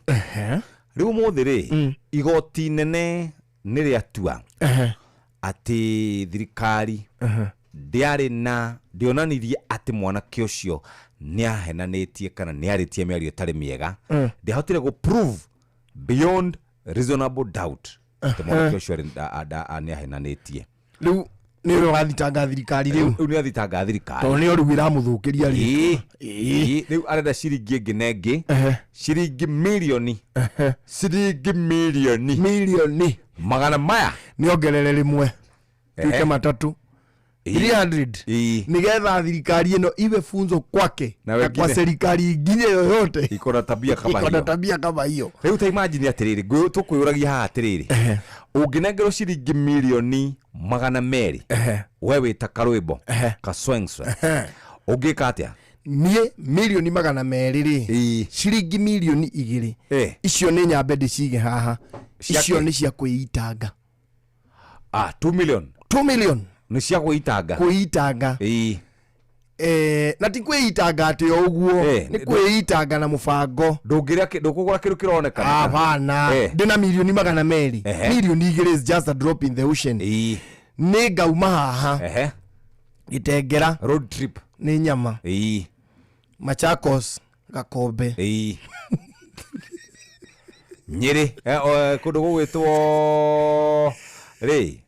Rĩu ũmũthĩ rĩ, igoti nene nĩ rĩatua atĩ thirikari ndĩarĩ na ndĩonanirie atĩ mwanake ũcio nĩ ahenanĩtie kana nĩ arĩtie mĩario ĩtarĩ mĩega. Ndĩahotire gũ prove beyond reasonable doubt atĩ mwanake ũcio nĩ ahenanĩtie. Rĩu nĩ ũrĩa ũrathitanga thirikari rĩu. Rĩu nĩ athitanga thirikari tondũ nĩyo rĩu ĩramũthũkĩria rĩtwa. Ĩĩ, rĩu arenda ciringi ĩngĩ na ĩngĩ, ciringi mirioni, ciringi mirioni mirioni magana maya. Nĩ ongerere rĩmwe tuĩke matatũ, 300, nĩgetha thirikari ĩno iwe funzo kwake Na na kwa wengine. serikali ingine yoyote iko na tabia kama iko na hiyo. tabia kama hiyo. Rĩu ta imagine atĩrĩrĩ, tũkwĩyũragia haha atĩrĩrĩ, ũngĩnengerwo ciringi mirioni 200, we wĩta karwĩmbo kaswengswe, ũngĩka atĩa? Niĩ mirioni 200 rĩ, ciringi mirioni 2 icio nĩ nyambe ndĩcige haha. Cia Icio kĩ? nĩ cia kwĩitanga. Ah, 2 million. 2 million nĩ cia kwĩitanga. Kwĩitanga. Na ti kwĩitanga atĩ o ũguo, nĩ kwĩitanga na mũbango. Ndũkũgũra kĩndũ kĩronekana. Hapana. Ndĩna mirioni 200, mirioni 2 is just a drop in the ocean. Nĩ ngauma haha Gĩtengera road trip nĩ nyama. Machakos Gakombe. Nyĩrĩ, kũndũ gũgwĩtwo rĩ,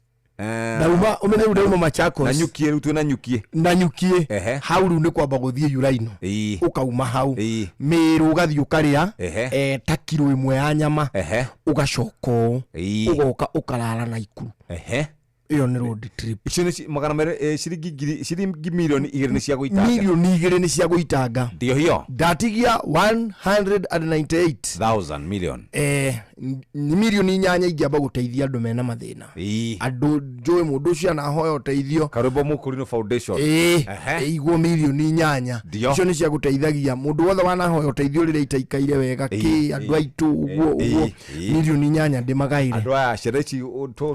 Ndauma ũmenye rĩu ndauma Machakos. Nanyukie rĩu twĩ Nanyukie. Nanyukie. Ehe. Hau rĩu nĩ kwamba gũthiĩ Uraino. Ĩĩ. Ũkauma hau. Ĩĩ. Mĩrũ ũgathiĩ ũkarĩa. Ehe. Ta kiro ĩmwe ya nyama. Ehe. Ũgacoka ũũ. Ĩĩ. Ũgoka ũkarara Naikuru. Ehe. Ĩyo nĩ road trip. Icio nĩ 200 ciringi ngiri ciringi mirioni 2 nĩ cia gũitanga. Mirioni 2 nĩ cia gũitanga. Ndio hiyo. Ndatigia 198 thousand million. Nĩ mirioni 8 ingĩamba gũteithia andũ mena mathĩna. Ĩĩ. Andũ njũĩ mũndũ ũcio anahoya ũteithio. Karwĩmbo Mũkũrinũ Foundation. Ĩĩ. Ehe. Ĩigwo mirioni 8. Ndio. Icio nĩ cia gũteithagia mũndũ wothe wanahoya ũteithio rĩrĩa itaikaire wega kĩ andũ aitũ ũguo ũguo mirioni 8 ndĩmagaĩre. Andũ aya ciana ici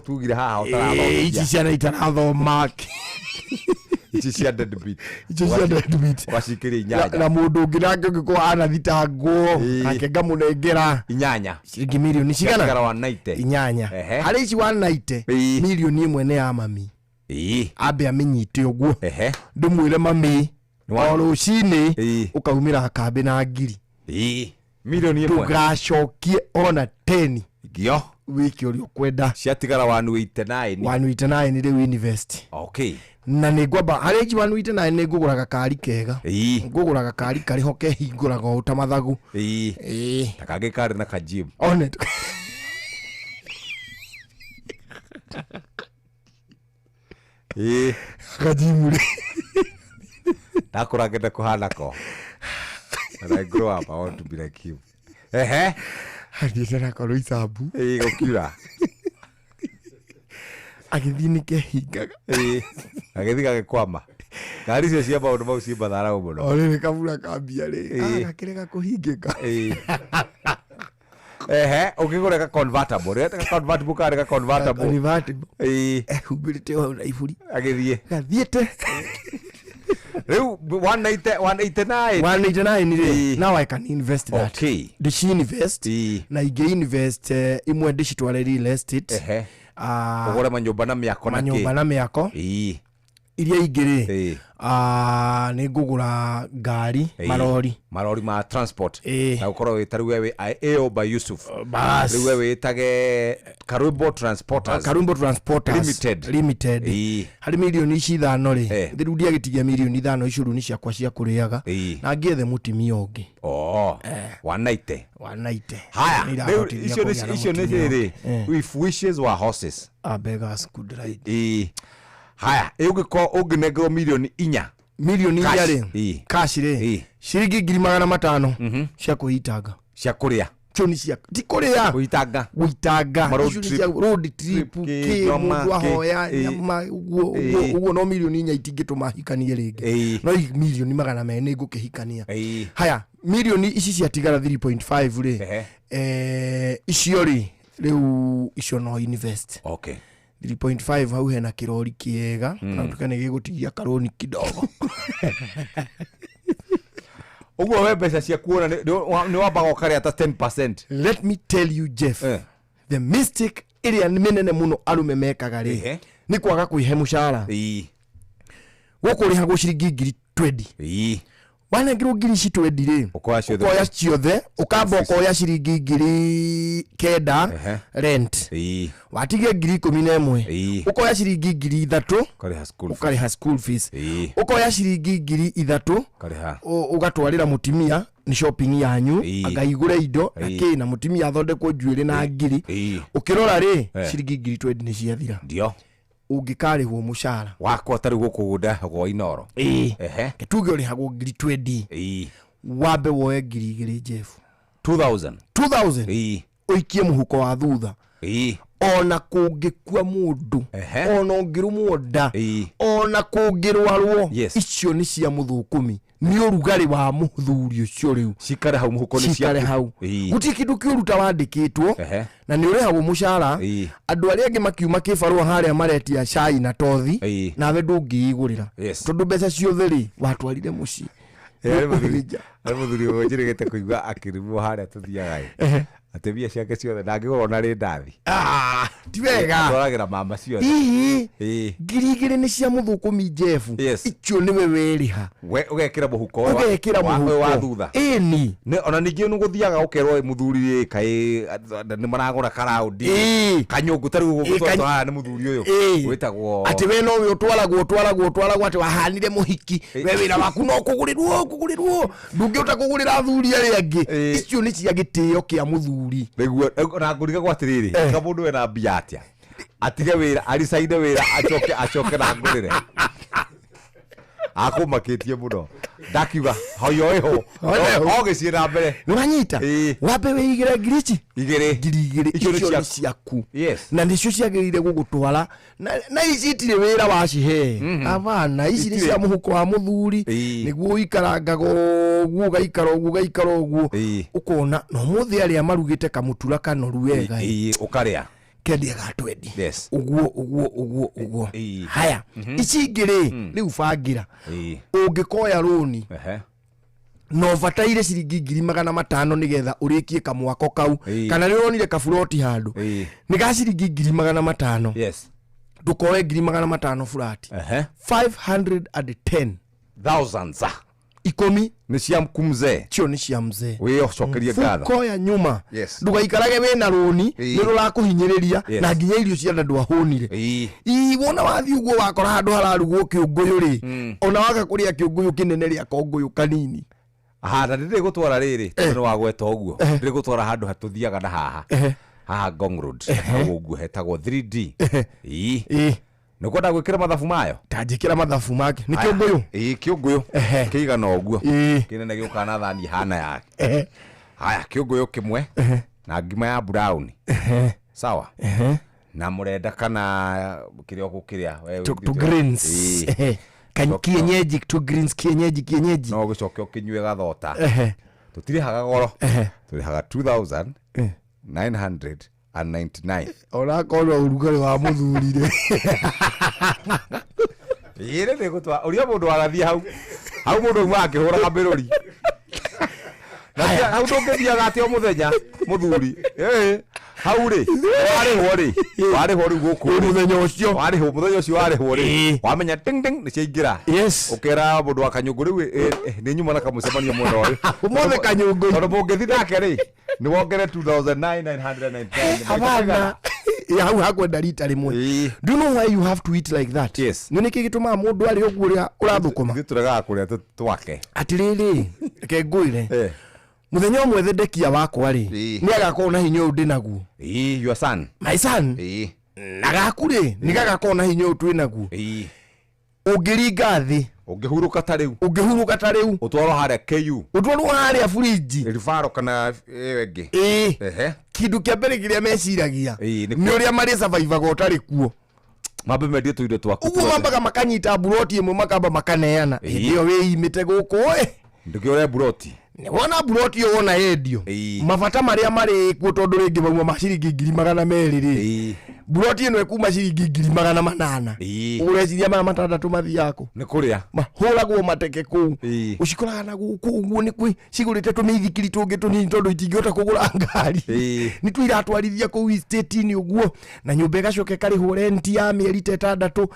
tugire haha Ĩĩ, ici ũtarathomithia. ciana itarathoma. Ici cia deadbeat. Ici cia deadbeat. Ũgacikĩria Na 8. na mũndũ ũngĩ nake ũngĩkorwo anathitangwo nake ngamũnengera 8. Ciringi mirioni cigana? Ciatigara 190. 8. Ehe. Harĩ ici 190 mirioni 1 nĩ ya mami. Ĩĩ. Ambe amĩnyite ũguo. Ehe. Ndĩmwĩre mami o rũcinĩ Ĩĩ. ũkaumĩra kambĩ na ngiri. Ĩĩ. Mirioni 1. Ndũgacokie ona 10. Ngio. Wĩke ũrĩa ũkwenda. Ciatigara 189. 189 rĩu invest. Okay. Na nĩ ngwamba harĩ ici 189 nĩ ngũgũra gakari kega. Ĩĩ. Ngũgũra gakari karĩ ho kehingũraga o ta mathagu. Ĩĩ. Ĩĩ. Ta kangĩ karĩ na kajim. One. Ĩĩ. Kajimu rĩ. Ndakũra ngenda kũhana ko. When I grow up, I want to be like him. Ehe. Athiĩte nako Roysambu. Ĩĩ gũkiura. Agĩthiĩ nĩ kehingaga. Ĩĩ. Agĩthiĩ gagĩkwama. Ngari icio cia maũndũ mau ciĩ matharaũ mũno. O rĩrĩ kabura kambia rĩ. Ĩĩ. Gakĩrega kũhingĩka. Ĩĩ. Ehe, ũkĩgũra ka convertible. Rĩrĩa ka convertible karĩ ka convertible. Convertible. Ĩĩ. Ehumbĩrĩte o hau na iburi. Agĩthiĩ. Gathiĩte. Rĩu 190 189. 189 rĩ. Ĩĩ. Now I can invest that. Okay. Ndĩci invest. Na ingĩ invest imwe ndĩcitware real estate. Ehe. Ũgũre manyũmba na mĩako na kĩ. Manyũmba na mĩako. Ĩĩ. Iria ingĩ rĩ. Ĩĩ. Nĩ ngũgũra ngari Ĩĩ. marori. Marori ma transport. Ĩĩ. Na ũkorwo wĩ ta rĩu we wĩ AO by Yusuf. Bas. Rĩu we wĩtage Karwĩmbo Transporters. Karwĩmbo Transporters Limited. Limited. Ĩĩ. Harĩ mirioni ici 5 rĩ. Eh. Rĩu ndiagĩtigia mirioni 5 icio rĩu nĩ ciakwa cia kũrĩaga. Ĩĩ. Na ngĩethe mũtimia ũngĩ. Oh. 190. 190. Haya, Nĩ rĩu irahotithia icio kũgĩa na nĩ icio nĩ mũtumia rĩrĩ. ũngĩ. If wishes were horses. Abegas good ride. Ĩĩ. Haya, ĩ ũngĩkorwo ũngĩnengerwo mirioni 4. Mirioni 4 Cash. rĩ. Ĩĩ. Cash rĩ. Ĩĩ. Ciringi 500,000 cia kwĩitanga. Cia kũrĩa. Icio nĩ cia ti kũrĩa. Gũitanga. Gũitanga. Ma road Icio nĩ trip. cia road trip Trip, kĩ kĩ, nyama, mũndũ kĩ. ahoya Ĩĩ. nyama ũguo ũguo Ĩĩ. ũguo no mirioni 4 itingĩtũma hikanie rĩngĩ. Ĩĩ. No mirioni 200 nĩ ngũkĩhikania. Ĩĩ. Haya, mirioni ici ciatigara 3.5 rĩ. Ehe. Icio rĩ rĩu icio no invest. Okay. 3.5 hau hena kĩrori kĩega na tuka nĩ gĩgũtigia karoni kidogo. Ũguo we mbeca ciaku ona nĩ wambaga ũkarĩa ta 10%. Let me tell you Jeff. Eh. The mistake ĩrĩa mĩnene mũno arũme mekaga rĩ Ehe. nĩ kwaga kwĩhe mũcara. Ĩĩ. Gũkũ ũrĩhagwo ciringi ngiri 20. Ĩĩ. Wanengerwo ngiri ici 20 rĩ. Ũkoya ciothe. Ũkoya ciothe ũkamba ũkoya ciringi 9,000 Ehe. rent. Ĩĩ. Watigia 11,000. Ĩĩ. Ũkoya ciringi 3,000 Ũkarĩha school fees. ũkarĩha school fees. Ĩĩ. Ũkoya ciringi 3,000 Ũkarĩha. Ũgatwarĩra mũtimia nĩ shopping yanyu Ĩĩ. akaigũre indo na Ĩĩ. kĩ na mũtimia athondekwo njuĩrĩ na ngiri. Ĩĩ. Ũkĩrora rĩ Eh. ciringi ngiri 20 nĩ ciathira. Ndio. Ũngĩkarĩhwo mũcara. Wakwa ta rĩu gũkũ ndahagwo Inooro. Ĩĩ. Ehe. Tuge ũrĩhagwo ngiri 20. Ĩĩ. Wambe woe 2,000 Jeff. 2000. 2000. Ĩĩ. Ũikie mũhuko wa thutha. Ĩĩ. Ona kũngĩkua mũndũ. Ehe. Ona ũngĩrũmwo nda. Ĩĩ. Ona kũngĩrwarwo. Yes. Icio nĩ cia mũthũkũmi. Nĩ ũrugarĩ wa mũthuri ũcio rĩu. Cikare hau mũhuko nĩ Cikare ciaku. hau. Ĩĩ. Gũtirĩ kĩndũ kĩũru ta wandĩkĩtwo. Ehe. Na nĩ ũrĩhagwo mũcara. Ĩĩ. Andũ arĩa angĩ makiuma kĩbarũa harĩa maretia cai na tothi. Ĩĩ. Nawe ndũngĩigũrĩra. Yes. Tondũ mbeca ciothe rĩ watwarire mũciĩ. Harĩ mũthuri ũmwe njĩrĩgĩte kũigua akĩrumwo harĩa tũthiaga ĩ. Ehe. Atĩ mbia ciake ciothe ndangĩgũra ona rĩndathi. Ah, ti wega. Atwaragĩra mama ciothe. Hihi Ĩĩ. 2000 nĩ cia mũthũkũmi Jeff. Yes. Icio nĩwe werĩha. We ũgekĩra mũhuko ũyũ Ũgekĩra ũyũ wa mũhuko. thutha. Ĩni. Nĩ ona ningĩ nĩ gũthiaga ũkerwo mũthuri rĩ kaĩ nĩ maragũra karaũndi. Ĩĩ. Kanyũngũ ta rĩu Ĩĩ, ũguo kanyu- haha nĩ mũthuri ũyũ. Ĩĩ. Wĩtagwo Atĩ we nowe ũtwaragwo ũtwaragwo ũtwaragwo atĩ wahanire mũhiki we wĩra waku no kũgũrĩrwo kũgũrĩrwo ndũngĩhota kũgũrĩra athuri arĩa angĩ icio nĩ cia gĩtĩo kĩa mũthuri nĩguo na ngũrigagwo atĩrĩrĩ ka mũndũ wena mbia atĩa atige wĩra aricaine wĩra acoke acoke na ngũrĩre akũmakĩtie mũno ndakiuga hoyo ĩho Hoyo ĩho. o gĩciĩ na mbere nĩwanyita wambe wĩigĩre ngiri ici igĩrĩ 2000 Icio nĩ icio nĩ ciaku. ciaku Yes. na nĩcio ciagĩrĩire gũgũtwara na na ici itirĩ wĩra wacihe abana ici nĩ Itirĩ. cia mũhuko wa mũthuri nĩguo ũikarangaga ũguo ũgaikara ũguo ũgaikara ũguo ũkona na ũmũthĩ arĩa marugĩte kamũtura kanoru wega Ĩĩ, ũkarĩa kendia ga twendi Yes. ũguo ũguo ũguo ũguo haya ici ingĩ rĩ rĩu bangĩra Ĩĩ. ũngĩkoya rũni Ehe. na ũbataire ciringi 500,000 nĩgetha ũrĩkie kamwako kau Ĩĩ. kana nĩ ũronire kaburoti handũ Ĩĩ. nĩ ga ciringi 500,000 Yes. ndũkoe 500,000 burati Ehe. 510 Thousands. Ikũmi nĩ cia mzee cio nĩ cia mzee wĩcokerie ngatho mfuko ya nyuma Yes. ndũgaikarage wĩna rũni Ĩĩ. nĩ rũrakũhinyĩrĩria Yes. na nginya irio cia nda ndwahũnire Ĩĩ. Ii, wona wathiĩ ũguo wakora handũ hararugwo kĩũngũyũ rĩ ona waga kũrĩa kĩũngũyũ kĩnene rĩa kongũyũ kanini aha na ndĩrĩ gũtwara rĩrĩ tondũ nĩ wagweta ũguo ndĩrĩ gũtwara handũ hatũthiaga na haha haha Ngong Road hau ũguo hetagwo 3D ĩĩ nĩ kwenda gwĩkĩra mathabu mayo ta njĩkĩra mathabu make nĩ Aya. kĩũngũyũ ĩĩ kĩũngũyũ kĩigana ũguo Ĩĩ. kĩnene gĩũkaga na thani hana yake Ehe. haya kĩũngũyũ kĩmwe na ngima ya brown sawa na mũrenda kana kĩrĩa ũgũkĩrĩa we To- wĩtĩte- to greens Ĩĩ. Ehe. Kienyeji to greens kienyeji kienyeji no ũgĩcoke ũkĩnyue gathota Ehe. tũtirĩhaga goro tũrĩhaga 2999 onakorwo ũrugarĩ wa mũthuri rĩ ĩĩ nĩ gũtwara ũria mũndũ wagathiĩ hau hau mũndũ auma akĩhũraga mĩrũri Na hau ndũngĩthiaga atĩ o mũthenya mũthuri Ĩĩ. hau rĩ warĩhwo rĩ warĩhwo rĩu gũkũ rĩ. Mũthenya ũcio warĩhwo mũthenya ũcio warĩhwo rĩ wamenya ting ting nĩ ciaingĩra Yes. ũkera mũndũ wa kanyũngũ rĩu ĩ, ĩ, nĩ nyuma na kamũcemanio mwena ũyũ Ũmũthĩ kanyũngũ tondũ mũngĩthiĩ nake rĩ nĩ wongere 2999 abana Ya, hau hakwenda rita rĩmwe do you know why you have to eat like that Yes. nĩ nĩkĩ gĩtũmaga mũndũ arĩ ũguo ũrĩa ũrathũkũma ithuĩ tũregaga kũrĩa twake atĩrĩrĩ reke ngwĩre mũthenya ũmwe thendekia wakwa rĩ nĩ agakorwo na hinya ũyũ ndĩ naguo Ĩĩ, your son my son Ĩĩ. na gaku rĩ nĩ gagakorwo na hinya ũyũ twĩ naguo Ĩĩ. ũngĩringa thĩ ũngĩhurũka ta rĩu ũngĩhurũka ta rĩu ũtwarwo harĩa KU ũtwarwo harĩa burinji ribaro kana ĩyo ĩngĩ ĩĩ Ehe. kĩndũ kĩa mbere kĩrĩa meciragia Ĩĩ, nĩ nĩ ũrĩa marĩ survivaga ũtarĩ kuo mambe mendie tũindo twaku ũguo tuothe. mambaga makanyita mburoti ĩmwe makamba makaneana Ĩĩ. hĩndĩ ĩyo wĩimĩte gũkũ ĩ ndũkĩũre mburoti wona mburoti ĩyo wona yendio Ĩĩ. mabata marĩa marĩ kuo tondũ rĩngĩ mauma ma ciringi 200,000 rĩ Ĩĩ. mburoti ĩno ĩkuma ciringi 800,000 Ĩĩ. ũreciria maya matandatũ mathiaga kũ nĩ kũrĩa mahũragwo mateke kũu Ĩĩ. ũcikoraga na gũkũ ũguo nĩ kwĩ cigũrĩte tũmĩithikiri tũngĩ tũnini tondũ itingĩhota kũgũra ngari Ĩĩ. nĩ tu iratwarithia kũu estate-inĩ ũguo na nyũmba ĩgacoka ĩkarĩhwo renti ya mĩeri ta ĩtandatũ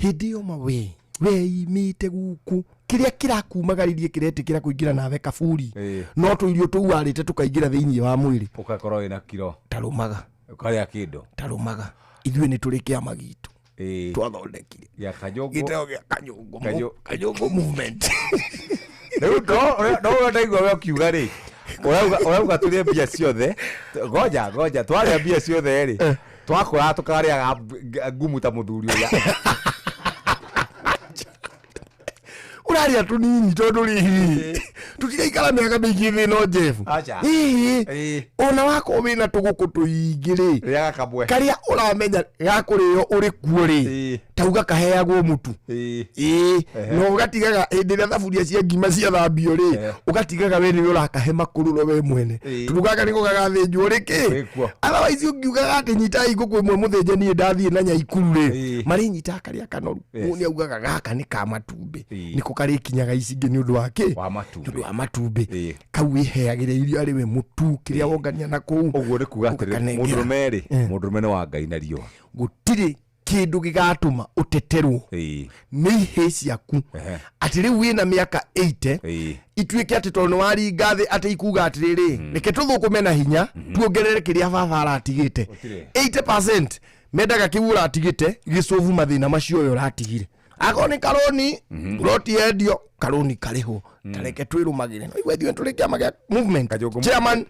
hĩndĩ ĩyo ma we weimĩte gũkũ kĩrĩa kĩrakumagaririe kĩretĩkĩra kũingĩra nawe kaburi Ĩĩ. no tũirio tũu warĩte tũkaingĩra thĩinĩ wa mwĩrĩ ũgakorwo wĩna kiro tarũmaga ũkarĩa kĩndũ tarũmaga ithuĩ nĩ tũrĩ kĩama gitũ Ĩĩ. twathondekire gĩa kanyũngũ gĩteo gĩa kanyũngũ Kanyũ- kanyũngũ movement rĩu no ũrĩa ndaigua we ũkiuga rĩ ũrauga tũrĩe mbia ciothe ngoja ngoja twarĩa mbia ciothe rĩ twakũraga tũkarĩaga ngumu ta mũthuri ũrĩa ũrarĩa tũnini tondũ rĩrĩ tũtiraikara mĩaka mĩingĩ thĩ no Jeff Acha. Ĩĩ. Ĩĩ. ona wakorwo wĩna tũgũkũ tũingĩ rĩ rĩaga kamwe karĩa ũramenya gakũrĩo ũrĩ kuo rĩ Ĩĩ. tauga kaheagwo mũtu Ĩĩ. ĩĩ Ehe. na ũgatigaga hĩndĩ ĩrĩa thaburia cia ngima ciathambio rĩ Ehe. ũgatigaga we nĩwe ũrakahe makũrũro we mwene Ĩĩ. tondũ gaka nĩko gagathĩnjwo rĩkĩ Wĩkuo. otherwise ũngiugaga atĩ nyitai ngũkũ ĩmwe mũthĩnje niĩ ndathiĩ na nyaikuru rĩ Ĩĩ. marĩnyitaga karĩa kanoru Yes. ũũ nĩ augaga gaka nĩ ka matumbĩ Ĩĩ. nĩko karĩkinyaga ici ingĩ nĩ ũndũ wa kĩ wa nĩ ũndũ matumbĩ wa Wa matumbĩ kau wĩheagĩre irio arĩ we mũtu kĩrĩa wongania na kũu. Ũguo nĩ kuga atĩrĩ, mũndũrũme rĩ, mũndũrũme nĩ wa Ngai na riũa. Gũtirĩ kĩndũ gĩgatũma ũteterwo nĩ ihĩ ciaku atĩ rĩu wĩna mĩaka 80 ituĩke atĩ tondũ nĩ waringa thĩ atĩ ikuga atĩrĩrĩ, reke tũthũkũme na hinya tuongerere kĩrĩa baba aratigĩte. 80% mendaga kĩu ũratigĩte gĩcovu mathĩna macio ũyũ ũratigire. Akorwo nĩ karoni roti yendio, karoni karĩhwo. Tareke twĩrũmagĩre no igua ithuĩ tũrĩ kĩama kĩa movement chairman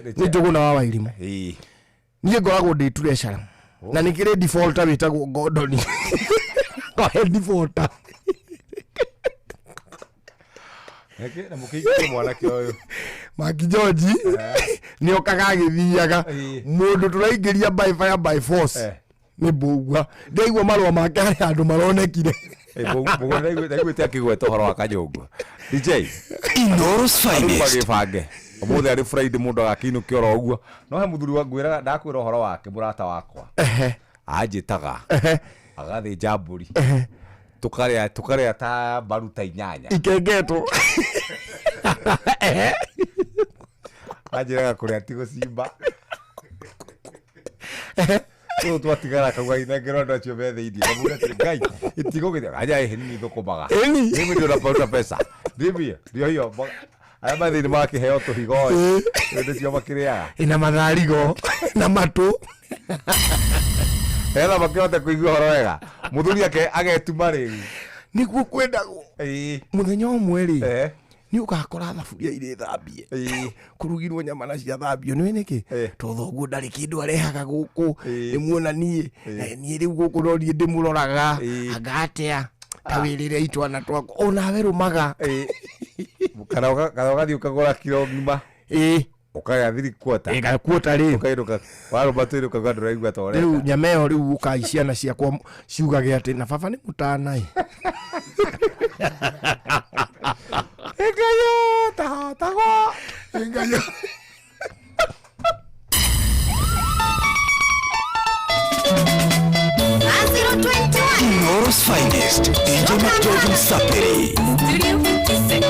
nĩ Njũgũna wa Wairimũ. Niĩ ngoragwo ndĩ treasurer na nĩ kĩrĩ defaulter wĩtagwo Gordon. Kohe defaulter. Na mũkĩingĩrie mwanake ũyũ Maki George nĩ okaga agĩthiaga mũndũ tũraingĩria by fire by force nĩ Mbũgua. Ndaigua marũa make harĩ handũ maronekire. Mbũgua ndaiguĩte akĩgweta ũhoro wa Kanyũngũ. DJ Inooro's finest. Magĩbange ũmũthĩ arĩ Friday, mũndũ agakĩinũkia oro ũguo. No he mũthuri wa ngwĩraga, ndakwĩra ũhoro wake, mũrata wakwa anjĩtaga agathĩnja mbũri, tũkarĩa ta mbaru ta 8 ikengetwo. Anjĩraga kũrĩa ti gũcimba. Tũtũ twatigara kauga inengerwo andũ acio me thĩinĩ. Kamuga atĩrĩ, Ngai itigũgĩthia anja ĩhĩ nini thũkũmaga. Mimi ndio napata pesa. Ndivyo ndio hiyo arĩa me thĩinĩ makĩheo tũhigo ĩ nĩcio makĩrĩaga. Ina matharigo na matũ. Nĩgetha makĩhote kũigua ũhoro wega. Mũthuri ake agetuma rĩu. Nĩguo kwendagwo. Mũthenya ũmwe rĩ nĩ ũgakora thaburia irĩ thambie, kũrugirwo nyama na ciathambio. Nĩ nĩkĩ? Tondũ thoguo ndarĩ kĩndũ arehaga gũkũ. Nĩ muona niĩ niĩ rĩu gũkũ no niĩ ndĩmũroraga anga atĩa ta wĩrĩre itwana twakwa onawe rũmaga. Kana ũgathiĩ ũkagũra kiro ng'ima ũkagĩa 3/4. Ĩgakuota rĩ. Ũkainũka warũma twĩrĩ ũkauga ndũraigua ta ũrenda. Rĩu nyama ĩyo rĩu ũkai ciana ciakwa ciugage atĩ na baba nĩ mũtana ĩ. Ngai tahotagwo. Ngai. Inooro's finest. DJ McGeorge Msapiri. Studio 56.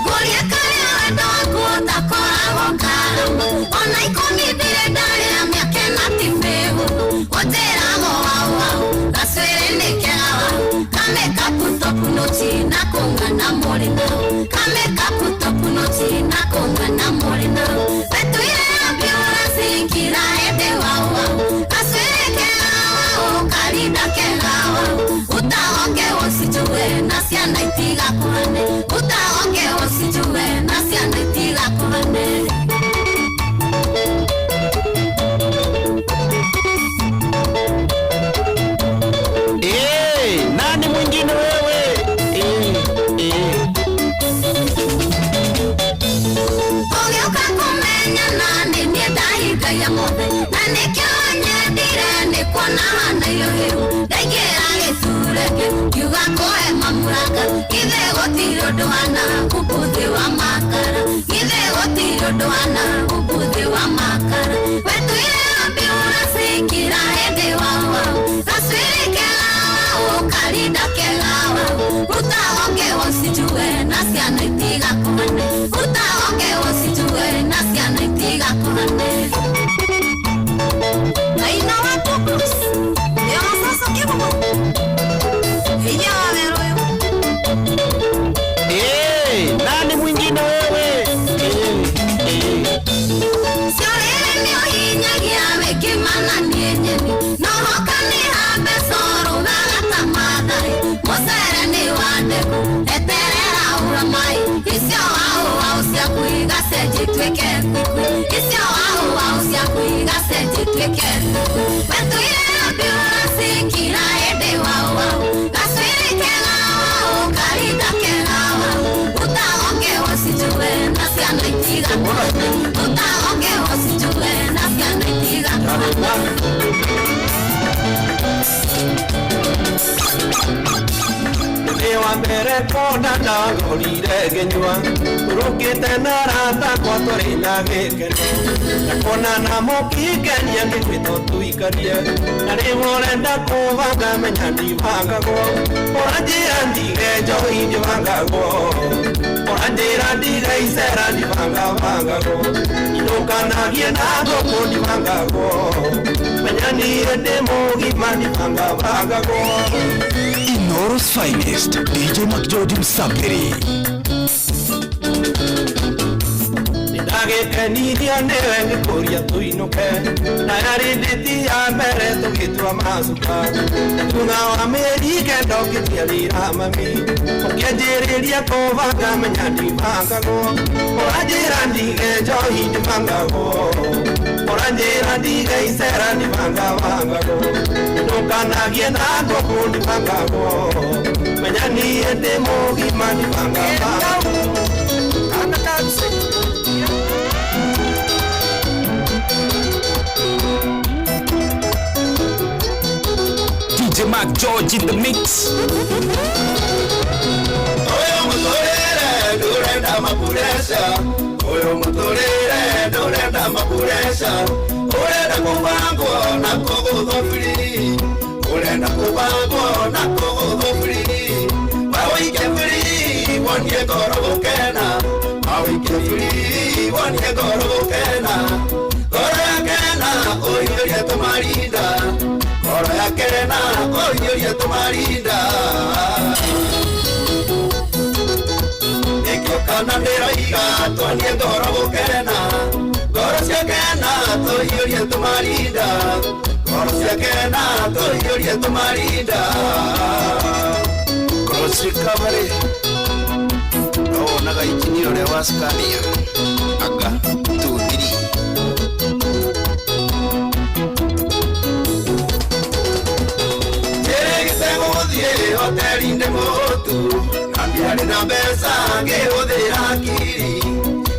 Ngũria karĩa wendo waku ũtakoragwo ngarama ona 10 thire ndarĩa mĩaka ĩna ti mĩhũthũ gũtĩragwo wau wau gacwĩrĩ nĩ kega wau kamekapu topu noti na kũng'ana mũrĩ nao kamekapu topu noti na kũng'ana mũrĩ nao wetũire ambiuransi ngira hĩndĩ wau wau gacwĩrĩ kega wau karinda kega wau utaonge ũcijue na ciana itigakũhane utaonge ũcijue na ciana itigakũhane. Nani mwingine wewe? Ũgĩũka kũmenya nani niĩ ndahingagia mothe na nĩkĩo nyendire nĩ kuona hana irio hĩu ndaingĩra gĩtureke ngiuga kũhe mamuranga githĩ gũtirĩ ũndũ hana gũkũ thĩ wa makara githĩ gũtirĩ ũndũ hana gũkũ thĩ wa makara wetũire ambiuransi ngira hĩndĩ wau wau gacwĩrĩ kega wau karinda kega wau utaonge ũcijue na ciana itigakũhane utaonge ũcijue na ciana itigakũhane. Maina wa Blues ya sasa kibugo hinya wa wero yo. Nani mwingine wewe? Ciorere nĩ ũhinyagia wĩkĩmana niĩ nyeni no hoka nĩ hambe corugaga ta Maathai mũcere nĩ wa ndegũ eterera ura mai icio wau wau ciaku igacenjia ituĩke kwikwi icio wau wau ciaku igacenjia ituĩke kwikwi wetũire ambiuransi ngira hĩndĩ wau wau gacwĩrĩ kega wau karinda kega wau utaonge ũcijue na ciana itigakũhane utaonge ũcijue na ciana itigakũhane. Wa Mbere kuona ndagũrire ngĩnyua tũrũkĩte na arata akwa tũrĩ na gĩkeno na kuona na mũkĩngenia ngĩkwĩtwo tũikarie na rĩu ũrenda kũbanga menya ndibangagwo ũranjĩra ndige njohi ndibangagwo ũranjĩra ndige icera ndibangabangagwo indũkanagie na ngũkũ ndibangagwo menya niĩ ndĩ mũgima ndibangabangagwo. Inoro's finest, DJ McGeorge Msafiri. Ndagĩkenirio nĩwe ngĩkũria tũinũke na yarĩ ndĩti ya mbere tũgĩtua macuka na thutha wa mĩeri kenda ũkĩnjiarĩra mami ũkĩanjĩrĩria kũbanga menya ndibangagwo ũranjĩra ndige njohi ndibangagwo ũranjĩra ndige icera ndibangabangagwo ndũkanagie na ngũkũ ndibangagwo menya niĩ ndĩ mũgima ndibangabangagwo. DJ Mark George in the mix. Oyo mutorere ndurenda mapuresha oyo mutorere ndurenda mapuresha urenda kubangwo na kũgũthwo free urenda kubangwo na kũgũthwo free wawike free wonie ngoro gũkena wawike free wonie ngoro gũkena ngoro yakena ũiyũrie tũmarinda ngoro yakena ũiyũrie tũmarinda nĩkĩo kana ndĩroiga twonie ngoro gũkena ngoro ciakena tũiyũrie tũmarinda ngoro ciakena tũiyũrie tũmarinda. Cross recovery no wonaga injinia ũrĩa wa Scania anga 2 3 njĩrĩgĩte gũthiĩ hoteri-inĩ mũtu na ndiarĩ na mbeca ngĩhũthĩra ngiri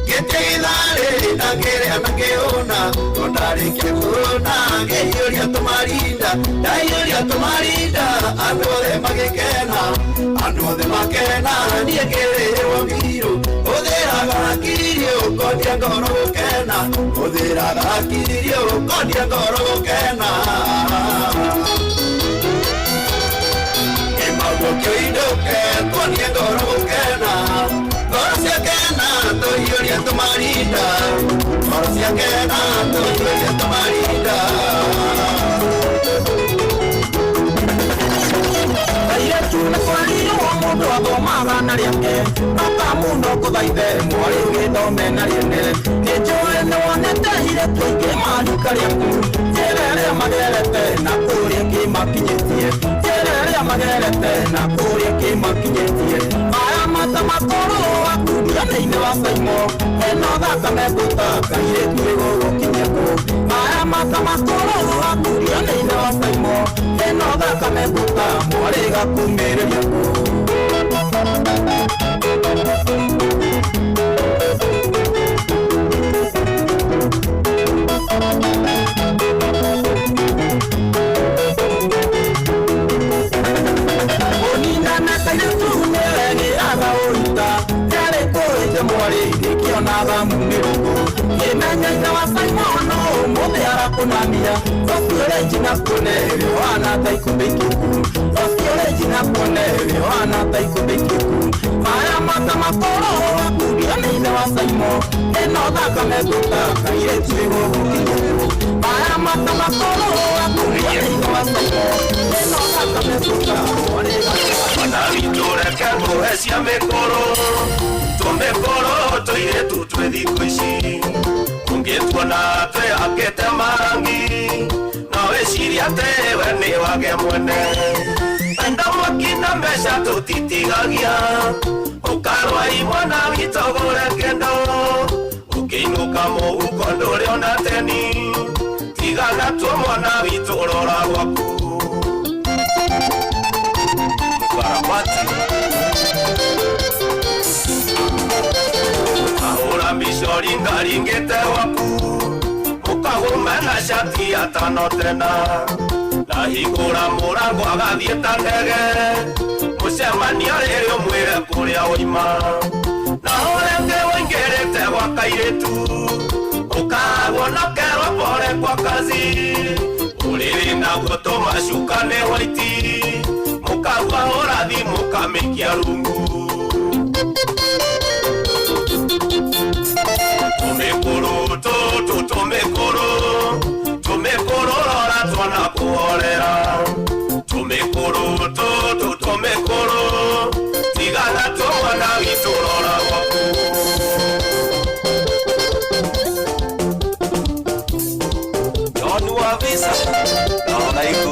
ngĩtia gĩtharĩ na ngĩrĩa na ngĩhũna no ndarĩkia kũhũna ngĩiyũria tũmarinda ndaiyũria tũmarinda andũ othe magĩkena andũ othe makena niĩ ngĩrĩrwo mbirũ hũthĩraga hakiri ũkonia ngoro gũkena hũthĩraga hakiri ũkonia ngoro gũkena kĩmaguo kĩinũke tuonie ngoro gũkena ngoro ciakena tũiyũrie tũmarinda ngoro ciakena tũiyũrie tũmarinda. Airĩtu nĩ kwagĩrĩirwo mũndũ athomaga na rĩake bata mũno kũthaithe mwarĩ gĩthome na rĩene nĩnjũĩ nĩwonete airĩtu aingĩ maruka rĩaku njĩra ĩrĩa magerete na kũrĩa kĩmakinyĩtie njĩra ĩrĩa magerete na kũrĩa kĩmakinyĩtie maya mata makorwo akundia thĩinĩ wa Saimo ĩno thakame ngũta kairĩtu ĩgũgũkinyia kũ maya mata makorwo akundia thĩinĩ wa Saimo ĩno thakame ngũta mwarĩ gakumĩrĩria kũ. Ũninana kairĩtu nĩwegĩaga ũruta yarĩ kũrĩte mwarĩ ngĩkĩonaga mumĩrũkũ kĩmenya ithe wa Simon ũmũthĩ arakũnamia ũcio njina kuone wana ta ikũmbĩ ikĩku ũcio njina kuone wana ta ikũmbĩ ikĩku maya mata makorwo akundia nĩ ithe wa Simon ĩno thakame ngũta kairĩtu ĩgũgũkinyia kũ maya mata makorwo akundia nĩ ithe wa Simon ĩno thakame ngũta mwarĩ Mwana witũ reke ngũhe cia mĩkũrũ tũmĩkũrũ tũirĩtu twĩ thikũ ici ũngĩtuona twĩhakĩte marangi no wĩcirie atĩ we nĩ wage mwene enda mwaki na mbeca tũtitigagia ũkarũa imwana witũ gũre kĩndũ ũkĩinũka mũhuko ndũrĩ ona teni tigana tuo mwana witũ rora gwaku Karabati ahũra micori ngaringĩte gwaku mũkagũma na shati atano tena na hingũra mũrango agathiĩ ta ndege. Mũcemania rĩrĩ ũmwĩre kũrĩa ũima na ũrenge ũingĩrĩte gwa kairĩtu ũkagwo na kerwo pore kwa kazi ũrĩrĩ naguo tũmacuka nĩ waiti mũkagua ũrathi mũkamĩkia rungu tũmĩkũrũ tũtũ tũmĩkũrũ tũmĩkũrũ rora twana kũhorera tũmĩkũrũ tũtũ tũmĩkũrũ tigana tũmwana witũ rora gwaku. John wa visa naona iko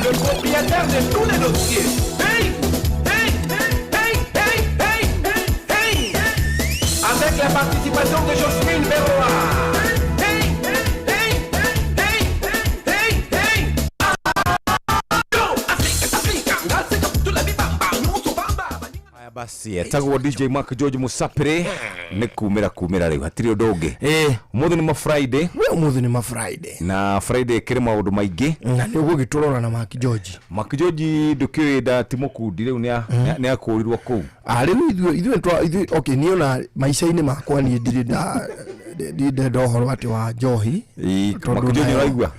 Le propriétaire de tous les dossiers. Hey, hey, hey, hey, hey, hey, hey. Avec la participation de Jocelyne Berroa. Hey, hey, hey, hey, hey, hey. Basi etagwo DJ Mark George Musapire nĩ kumĩra kumĩra rĩu hatirĩ ũndũ ũngĩ. Ũmũthĩ nĩ ma Friday. We ũmũthĩ nĩ ma Friday. Na Friday ĩkĩrĩ maũndũ maingĩ. Na nĩ ũgũgĩtũrora na Mark George. Mark George ndũkĩũĩ nda ti mũkundi rĩu nĩ akũrirwo kũu. Ah rĩu ithuĩ ithuĩ okay niĩ ona maica-inĩ makwa niĩ ndirĩ nda ndirĩ ndenda ũhoro atĩ wa njohi. Mark George nĩ ũraigua?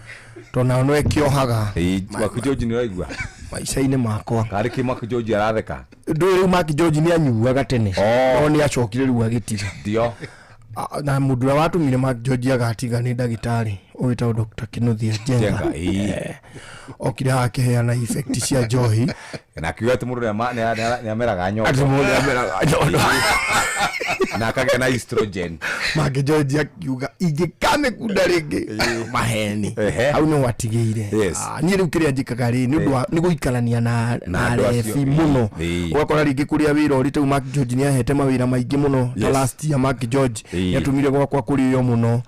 Tondũ nayo no ĩkĩohaga. Mark George nĩ ũraigua? Maica-inĩ makwa. Karĩ kĩ Mark George aratheka? Ndũĩ rĩu Mark George nĩ anyuaga tene. No nĩ acokire rĩu agĩtiga. Ndio. Na mũndũ ũrĩa watũmire Mark George agatiga nĩ ndagĩtarĩ ũgĩtagwo Dr. Kinuthia Njenga. Njenga, Okire haha akĩheana effect cia njohi. Na akiuga atĩ mũndũ nĩ ameraga nyondo. Atĩ mũndũ nĩ ameraga nyondo. Na akagĩa na estrogen. Mark George akiuga ingĩkamĩkunda rĩngĩ maheni. Hau nĩ watigĩire. Niĩ rĩu kĩrĩa njĩkaga rĩ nĩ ũndũ wa nĩ gũikarania na arebi mũno. Ũgakora rĩngĩ kũrĩa wĩra ũrĩ rĩu Mark George nĩ ahete mawĩra maingĩ mũno. Ta last year Mark George nĩ atũmire gwakwa kũrĩo mũno.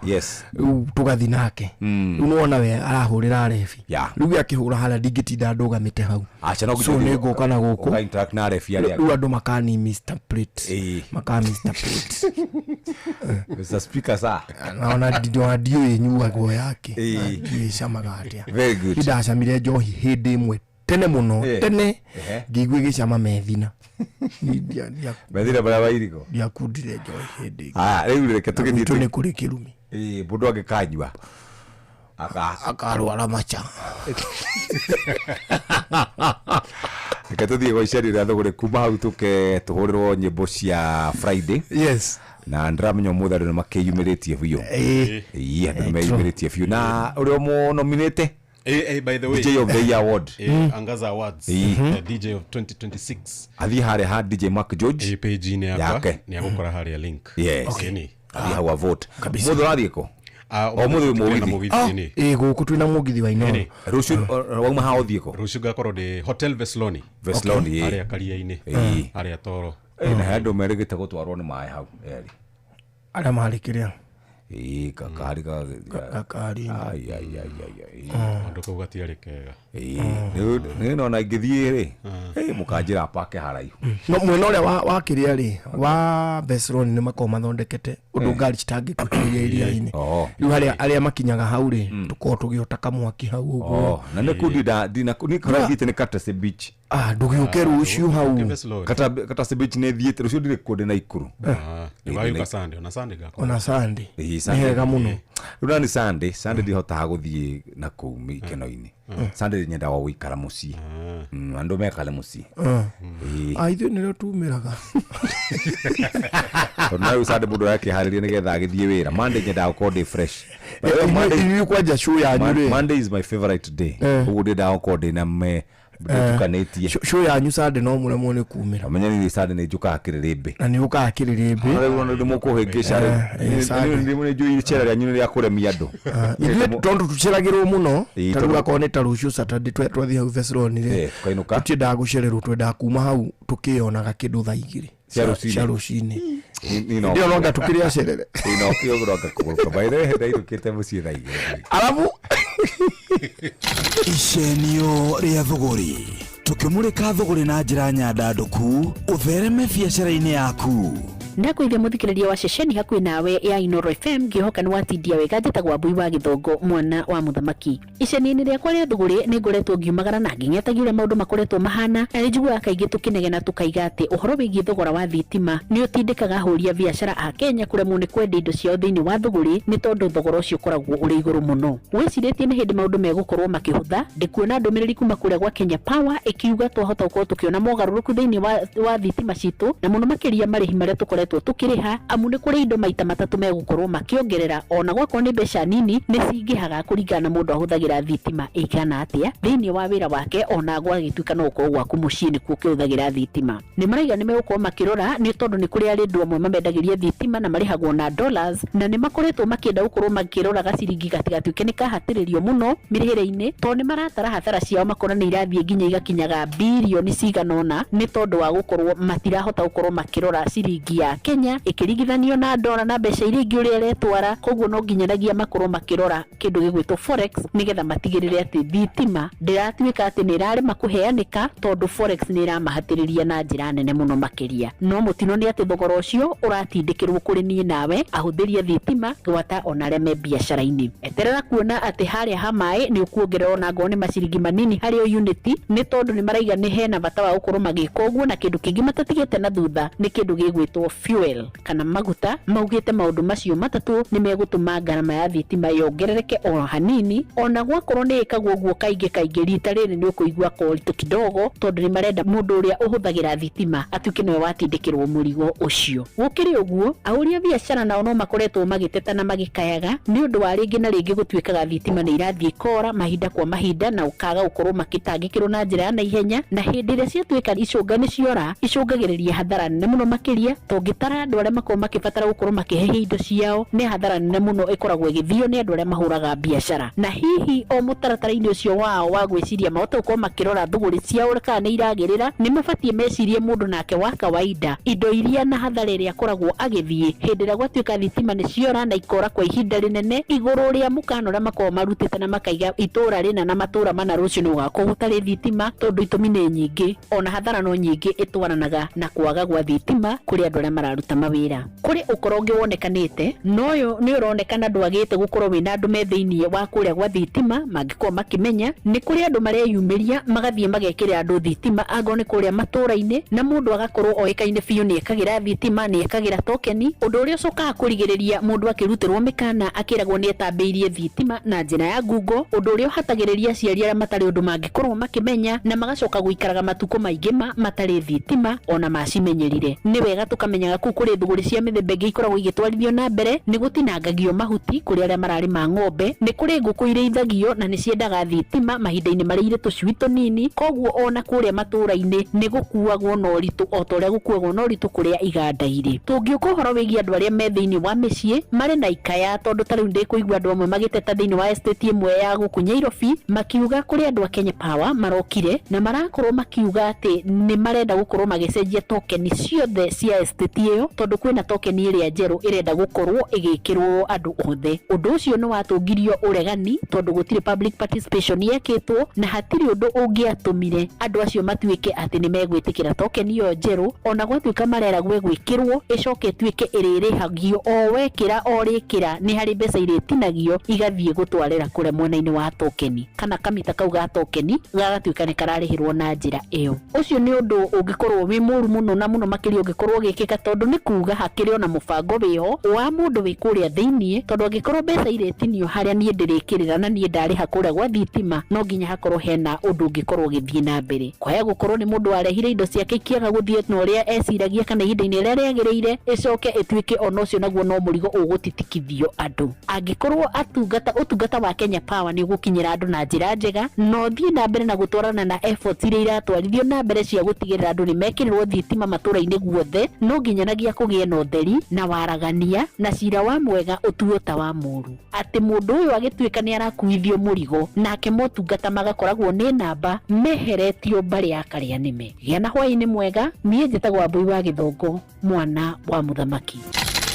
Rĩu tũgathiĩ nake. Rĩu nĩwona we arahũrĩra arebi. Rĩu akĩhũra harĩa ndingĩtinda ndũgamĩte hau. Aca no So nĩ ngũka na gũkũ. Ũka interact na arebi arĩa. Rĩu andũ makani Mr. Plate. Maka Mr. Plate. Mr. Speaker sir. Naona ndiũĩ nyuagwo yake. Ndiũĩ ĩcamaga atĩa. Very good. Ndacamire njohi hĩndĩ ĩmwe tene mũno. Tene ngĩigua ĩgĩcama methina. Methina barĩa wa irigũ. Ndiakundire njohi hĩndĩ ĩngĩ. Aya rĩu reke tũgĩthiĩ. Gwitũ nĩ kũrĩ kĩrumi. Mũndũ angĩkanyua akarwara macha. Reke tũthiĩ gwa icerio rĩa thũgũrĩ kuma hau tũke tũhũrĩrwo nyĩmbo cia Friday. Yes. Na ndĩramenya ũmũthĩ andũ nĩ makĩyumĩrĩtie biũ. Ĩĩ, andũ nĩ meyumĩrĩtie biũ. Na ũrĩa ũmũnominĩte? By the way, DJ of the Year Award. Angaza Awards. DJ of 2026. Athiĩ harĩa ha DJ Mark George. Page-inĩ yakwa. Nĩ agũkora harĩa link. Yes. Okay. Athiĩ hau a vote. Mũthĩ ũrathiĩ kũ? Ũmũthĩ wĩ mũgithi. Ĩĩ gũkũ twĩna mũgithi wa Inooro. Rũciũ wauma haha ũthiĩ kũ? Rũciũ ngakorwo ndĩ Hotel Vesloni. Vesloni, ĩĩ. Harĩa Karia-inĩ. Harĩa Toro. Na he andũ merĩgĩte gũtwarwo nĩ maĩ hau erĩ. Arĩa marĩ kĩrĩa? Ĩĩ, gakari gakari. Ai ai ai ai. Andũ kau gatiarĩ kega. Ĩĩ, nĩ nona ingĩthiĩ rĩ, mũkanjĩra pake haraihu. No mwena ũrĩa wa kĩrĩa rĩ, wa Vesloni nĩ makoragwo mathondekete ũndũ ngari citangĩkuhĩrĩria iria-inĩ. Rĩu harĩa arĩa makinyaga hau rĩ, tũkoragwo tũgĩota kamwaki hau ũguo. Na nĩ kũ ndina nĩ kũrĩa thiĩte nĩ Katase Beach. Ndũgĩũke rũciũ hau. Katase Beach nĩ thiĩte rũciũ ndirĩ kuo ndĩ Naikuru. Nĩwagĩũka Sunday, ona Sunday ngakorwo. Ona Sunday. Nĩ hega mũno. Rĩu nani Sunday, Sunday ndihotaga gũthiĩ na kũu ikeno-inĩ. Sunday nyendaga gũikara mũciĩ. Andũ mekare mũciĩ. Ithuĩ nĩrĩo tumĩraga. Tondũ na rĩu Sunday mũndũ arakĩharĩria nĩgetha agĩthiĩ wĩra. Monday nyendaga gũkorwo ndĩ fresh. Inyuĩ kwanja show yanyu rĩ. Monday is my favorite day. Ũguo ndĩendaga gũkorwo ndĩna me ndĩtukanĩtie. Show yanyu Sunday no mũremwo nĩ kumĩra. Amenya niĩ Sunday nĩ njũkaga kĩrĩrĩmbĩ. Na nĩ ũkaga kĩrĩrĩmbĩ. Rĩu ona nĩ mũkũhĩngĩca rĩu. Nĩ njũĩ icera rĩanyu nĩ rĩa kũremia andũ. Ithuĩ tondũ tũceragĩrwo mũno, ta rĩu akorwo nĩ ta rũciũ Saturday twathiĩ hau Vesloni rĩ, tũtiendaga gũcererwo, twendaga kuma hau tũkĩyonaga kĩndũ thaa igĩrĩ cia rũcinĩ. Hĩndĩ ĩyo no anga tũkĩrĩa cerere. No kĩo no anga kũgũrũka. By the way, ndainũkĩte mũciĩ thaa igĩrĩ. Arabu icenio rĩa thũgũrĩ. Tũkĩmũrĩka thũgũrĩ na njĩra nyandandũku ũthereme biacara-inĩ yaku. Ndakwĩthia mũthikĩrĩria wa ceceni hakuhĩ nawe ya Inoro FM, ngĩhoka nĩ watindia wega. Njĩtagwo Wambui wa Gĩthongo, mwana wa mũthamaki. Iceni-inĩ rĩakwa rĩa thũgũrĩ nĩ ngoretwo ngiumagara na ngĩng'etagia ũrĩa maũndũ makoretwo mahana, na nĩ njiguaga kaingĩ tũkĩnegena tũkaiga atĩ ũhoro wĩgiĩ thogora wa thitima nĩ ũtindĩkaga ahũri a biacara a Kenya kũremwo nĩ kwendia indo ciao thĩinĩ wa thũgũrĩ, nĩ tondũ thogora ũcio ũkoragwo ũrĩ igũrũ mũno. Wĩcirĩtie nĩ hĩndĩ maũndũ megũkorwo makĩhũtha, ndĩkuona ndũmĩrĩri kuma kũrĩa gwa Kenya Power ĩkiuga twahota gũkorwo tũkĩona mogarũrũku thĩinĩ wa thitima citũ, na mũno makĩria marĩhi marĩa tũkoretwo tũkĩrĩha, amu nĩ kũrĩ indo maita matatũ megũkorwo makĩongerera, ona gwakorwo nĩ mbeca nini nĩ cingĩhaga kũringana na mũndũ ahũthagĩra thitima ĩigana atĩa thĩinĩ wa wĩra wake, ona gwagĩtuĩka no gũkorwo gwaku mũciĩ nĩkuo ũkĩhũthagĩra thitima. Nĩ maraiga nĩ megũkorwo makĩrora, nĩ tondũ nĩ kũrĩ andũ amwe mamendagĩria thitima na marĩhagwo na dollars, na nĩ makoretwo makĩenda gũkorwo makĩrora gaciringi gatigatuĩke nĩ kahatĩrĩrio mũno mĩrĩhĩre-inĩ, tondũ nĩ maratara hathara ciao makona nĩ irathiĩ nginya igakinyaga birioni cigana ũna, nĩ tondũ wa gũkorwo matirahota gũkorwo makĩrora ciringi ya Kenya ĩkĩringithanio na dola na mbeca iria ingĩ ũrĩa ĩretwara. Koguo no nginyanagia makorwo makĩrora kĩndũ gĩgwĩtwo forex, nĩgetha matigĩrĩre atĩ thitima ndĩratuĩka atĩ nĩ ĩrarema kũheanĩka, tondũ forex nĩ ĩramahatĩrĩria na njĩra nene mũno makĩria. No mũtino nĩ atĩ thogora ũcio ũratindĩkĩrwo kũrĩ niĩ nawe ahũthĩri a thitima, gwata ona arĩa me biacara-inĩ. Eterera kuona atĩ harĩa ha maĩ nĩ ũkuongererwo ona ngorwo nĩ maciringi manini harĩ o unit, nĩ tondũ nĩ maraiga nĩ hena bata wa gũkorwo magĩka ũguo, na kĩndũ kĩngĩ matatigĩte na thutha nĩ kĩndũ gĩgwĩtwo fuel kana maguta. Maugĩte maũndũ macio matatũ nĩ megũtũma ngarama ya thitima yongerereke o hanini, ona gwakorwo nĩ ĩkagwo ũguo kaingĩ kaingĩ. Rita rĩrĩ nĩ ũkũigua koritũ kidogo, tondũ nĩ marenda mũndũ ũrĩa ũhũthagĩra thitima atuĩke nĩwe watindĩkĩrwo mũrigo ũcio. Gũkĩrĩ ũguo, ahũri a biacara nao no makoretwo magĩteta na magĩkayaga nĩ ũndũ wa rĩngĩ na rĩngĩ gũtuĩkaga thitima nĩ irathiĩ ikora mahinda kwa mahinda, na ũkaga gũkorwo makĩtangĩkĩrwo na njĩra ya naihenya, na hĩndĩ ĩrĩa ciatuĩka icũnga nĩ ciora icũngagĩrĩria hathara nene mũno makĩria. Tũngĩtara andũ arĩa makoragwo makĩbatara gũkorwo makĩhehia indo ciao, nĩ hathara nene mũno ĩkoragwo ĩgĩthio nĩ andũ arĩa mahũraga biacara, na hihi o mũtaratara-inĩ ũcio wao wa gwĩciria mahote gũkorwo makĩrora thũgũrĩ ciao kana nĩ iragĩrĩra, nĩ mabatiĩ mecirie mũndũ nake wa kawaida indo iria na hathara ĩrĩa akoragwo agĩthiĩ hĩndĩ ĩrĩa gwatuĩka thitima nĩ ciora na ikora kwa ihinda rĩnene, igũrũ rĩa mũkana ũrĩa makoragwo marutĩte na makaiga itũra rĩna na matũra mana rũciũ nĩ gũgakorwo gũtarĩ thitima, tondũ itũmi nĩ nyingĩ ona hathara no nyingĩ ĩtwaranaga na kwaga gwa thitima kũrĩ andũ arĩa mararuta mawĩra. Kũrĩ ũkoro ũngĩ wonekanĩte, na ũyũ nĩ ũronekana ndwagĩte gũkorwo wĩna andũ me thĩinĩ wa kũrĩa gwa thitima mangĩkorwo makĩmenya, nĩ kũrĩ andũ mareyumĩria magathiĩ magekĩrĩra andũ thitima angorwo nĩ kũrĩa matũra-inĩ, na mũndũ agakorwo oĩkaine biũ nĩ ekagĩra thitima, nĩ ekagĩra tokeni, ũndũ ũrĩa ũcokaga kũrigĩrĩria mũndũ akĩrutĩrwo mĩkana akĩragwo nĩ etambĩirie thitima na njĩra ya ngungo, ũndũ ũrĩa ũhatagĩrĩria aciari arĩa matarĩ ũndũ mangĩkorwo makĩmenya, na magacoka gũikaraga matukũ maingĩ ma matarĩ thitima ona macimenyerire. Nĩ wega tũkamenyaga kũu kũrĩ thũgũrĩ cia mĩthemba ĩngĩ ikoragwo igĩtwarithio na mbere, nĩ gũtinangagio mahuti kũrĩ arĩa mararĩma ng'ombe, nĩ kũrĩ ngũkũ irĩithagio na nĩ ciendaga thitima mahinda-inĩ marĩa irĩ tũcui tũnini, koguo ona kũrĩa matũra-inĩ nĩ gũkuagwo na ũritũ o ta ũrĩa gũkuagwo na ũritũ kũrĩa iganda irĩ. Tũngĩũka ũhoro wĩgiĩ andũ arĩa me thĩinĩ wa mĩciĩ marĩ na ikaya, tondũ ta rĩu ndĩkũigua andũ amwe magĩteta thĩinĩ wa estate ĩmwe ya gũkũ Nyairobi makiuga kũrĩ andũ a Kenya Power marokire na marakorwo makiuga atĩ nĩ marenda gũkorwo magĩcenjia tokeni ciothe cia estate ĩyo, tondũ kwĩna tokeni ĩrĩa njerũ ĩrenda gũkorwo ĩgĩkĩrwo andũ othe. Ũndũ ũcio nĩ watũngirio ũregani, tondũ gũtirĩ public participation yekĩtwo na hatirĩ ũndũ ũngĩatũmire andũ acio matuĩke atĩ nĩ megwĩtĩkĩra tokeni ĩyo njerũ, ona gwatuĩka mareragwo ĩgwĩkĩrwo ĩcoke ĩtuĩke ĩrĩrĩhagio o wekĩra o rĩkĩra, nĩ harĩ mbeca irĩtinagio igathiĩ gũtwarĩra kũrĩa mwena-inĩ wa tokeni, kana kamita kau ga tokeni gagatuĩka nĩ kararĩhĩrwo na njĩra ĩyo. Ũcio nĩ ũndũ ũngĩkorwo wĩ mũru mũno na mũno makĩria ũngĩkorwo ũgĩkĩka, tondũ nĩ kuga hakĩrĩ ona mũbango wĩho wa mũndũ wĩ kũrĩa thĩiniĩ, tondũ angĩkorwo mbeca irĩtinio harĩa niĩ ndĩrĩkĩrĩra na niĩ ndarĩha kũrĩa gwa thitima, no nginya hakorwo hena ũndũ ũngĩkorwo ũgĩthiĩ na mbere. Kwaya gũkorwo nĩ mũndũ warehire indo ciake ikĩaga gũthiĩ na ũrĩa eciragia kana ihinda-inĩ rĩrĩa rĩagĩrĩire, ĩcoke ĩtuĩke ona ũcio naguo no mũrigo ũgũtitikithio andũ. Angĩkorwo ũtungata wa Kenya Power nĩ ũgũkinyĩra andũ na njĩra njega, no thiĩ na mbere na gũtwarana na efforts iria iratwarithio na mbere cia gũtigĩrĩra andũ nĩ mekĩrĩrwo thitima matũra-inĩ guothe, no nginyanagia kũgĩe na ũtheri na waragania na cira wa mwega ũtuo ta wa mũru, atĩ mũndũ ũyũ agĩtuĩka nĩ arakuithio mũrigo nake motungata magakoragwo nĩ namba meheretio mbarĩ ya karĩa nĩme. Gĩa na hwaĩ-inĩ mwega, niĩ njĩtagwo Wambui wa Gĩthongo, mwana wa mũthamaki.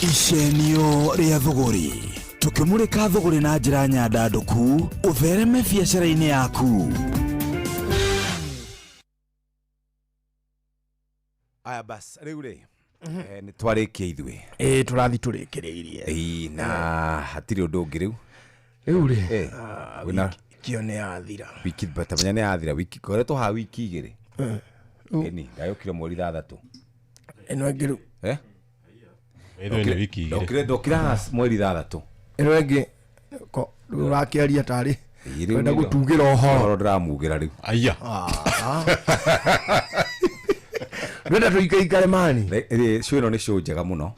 Icenio rĩa thũgũrĩ, tũkĩmũrĩka thũgũrĩ na njĩra nyandandũku ũthereme biacara-inĩ yaku. Aya bas rĩu rĩ nĩ twarĩkia ithuĩ. Ĩĩ, tũrathi tũrĩkĩrĩirie. Ĩĩ, na hatirĩ ũndũ ũngĩ rĩu. Rĩu rĩ, wĩna kĩo nĩ yathira. Wiki tamenya nĩ yathira, wiki koretwo ha wiki igĩrĩ. Ĩni ndayũkire mweri 6. Ĩno ĩngĩ rĩu. Eh? Ĩthwe nĩ wiki igĩrĩ. Ndokire haha mweri 6. Ĩno ĩngĩ ko rĩu ũrakĩaria tarĩ Ĩĩ, rĩu wenda nĩ- gũtugĩra ũhoro. Ũhoro ndĩramugĩra rĩu. Aya. Ndwenda tũikaikare mani. Show ĩno nĩ show njega mũno.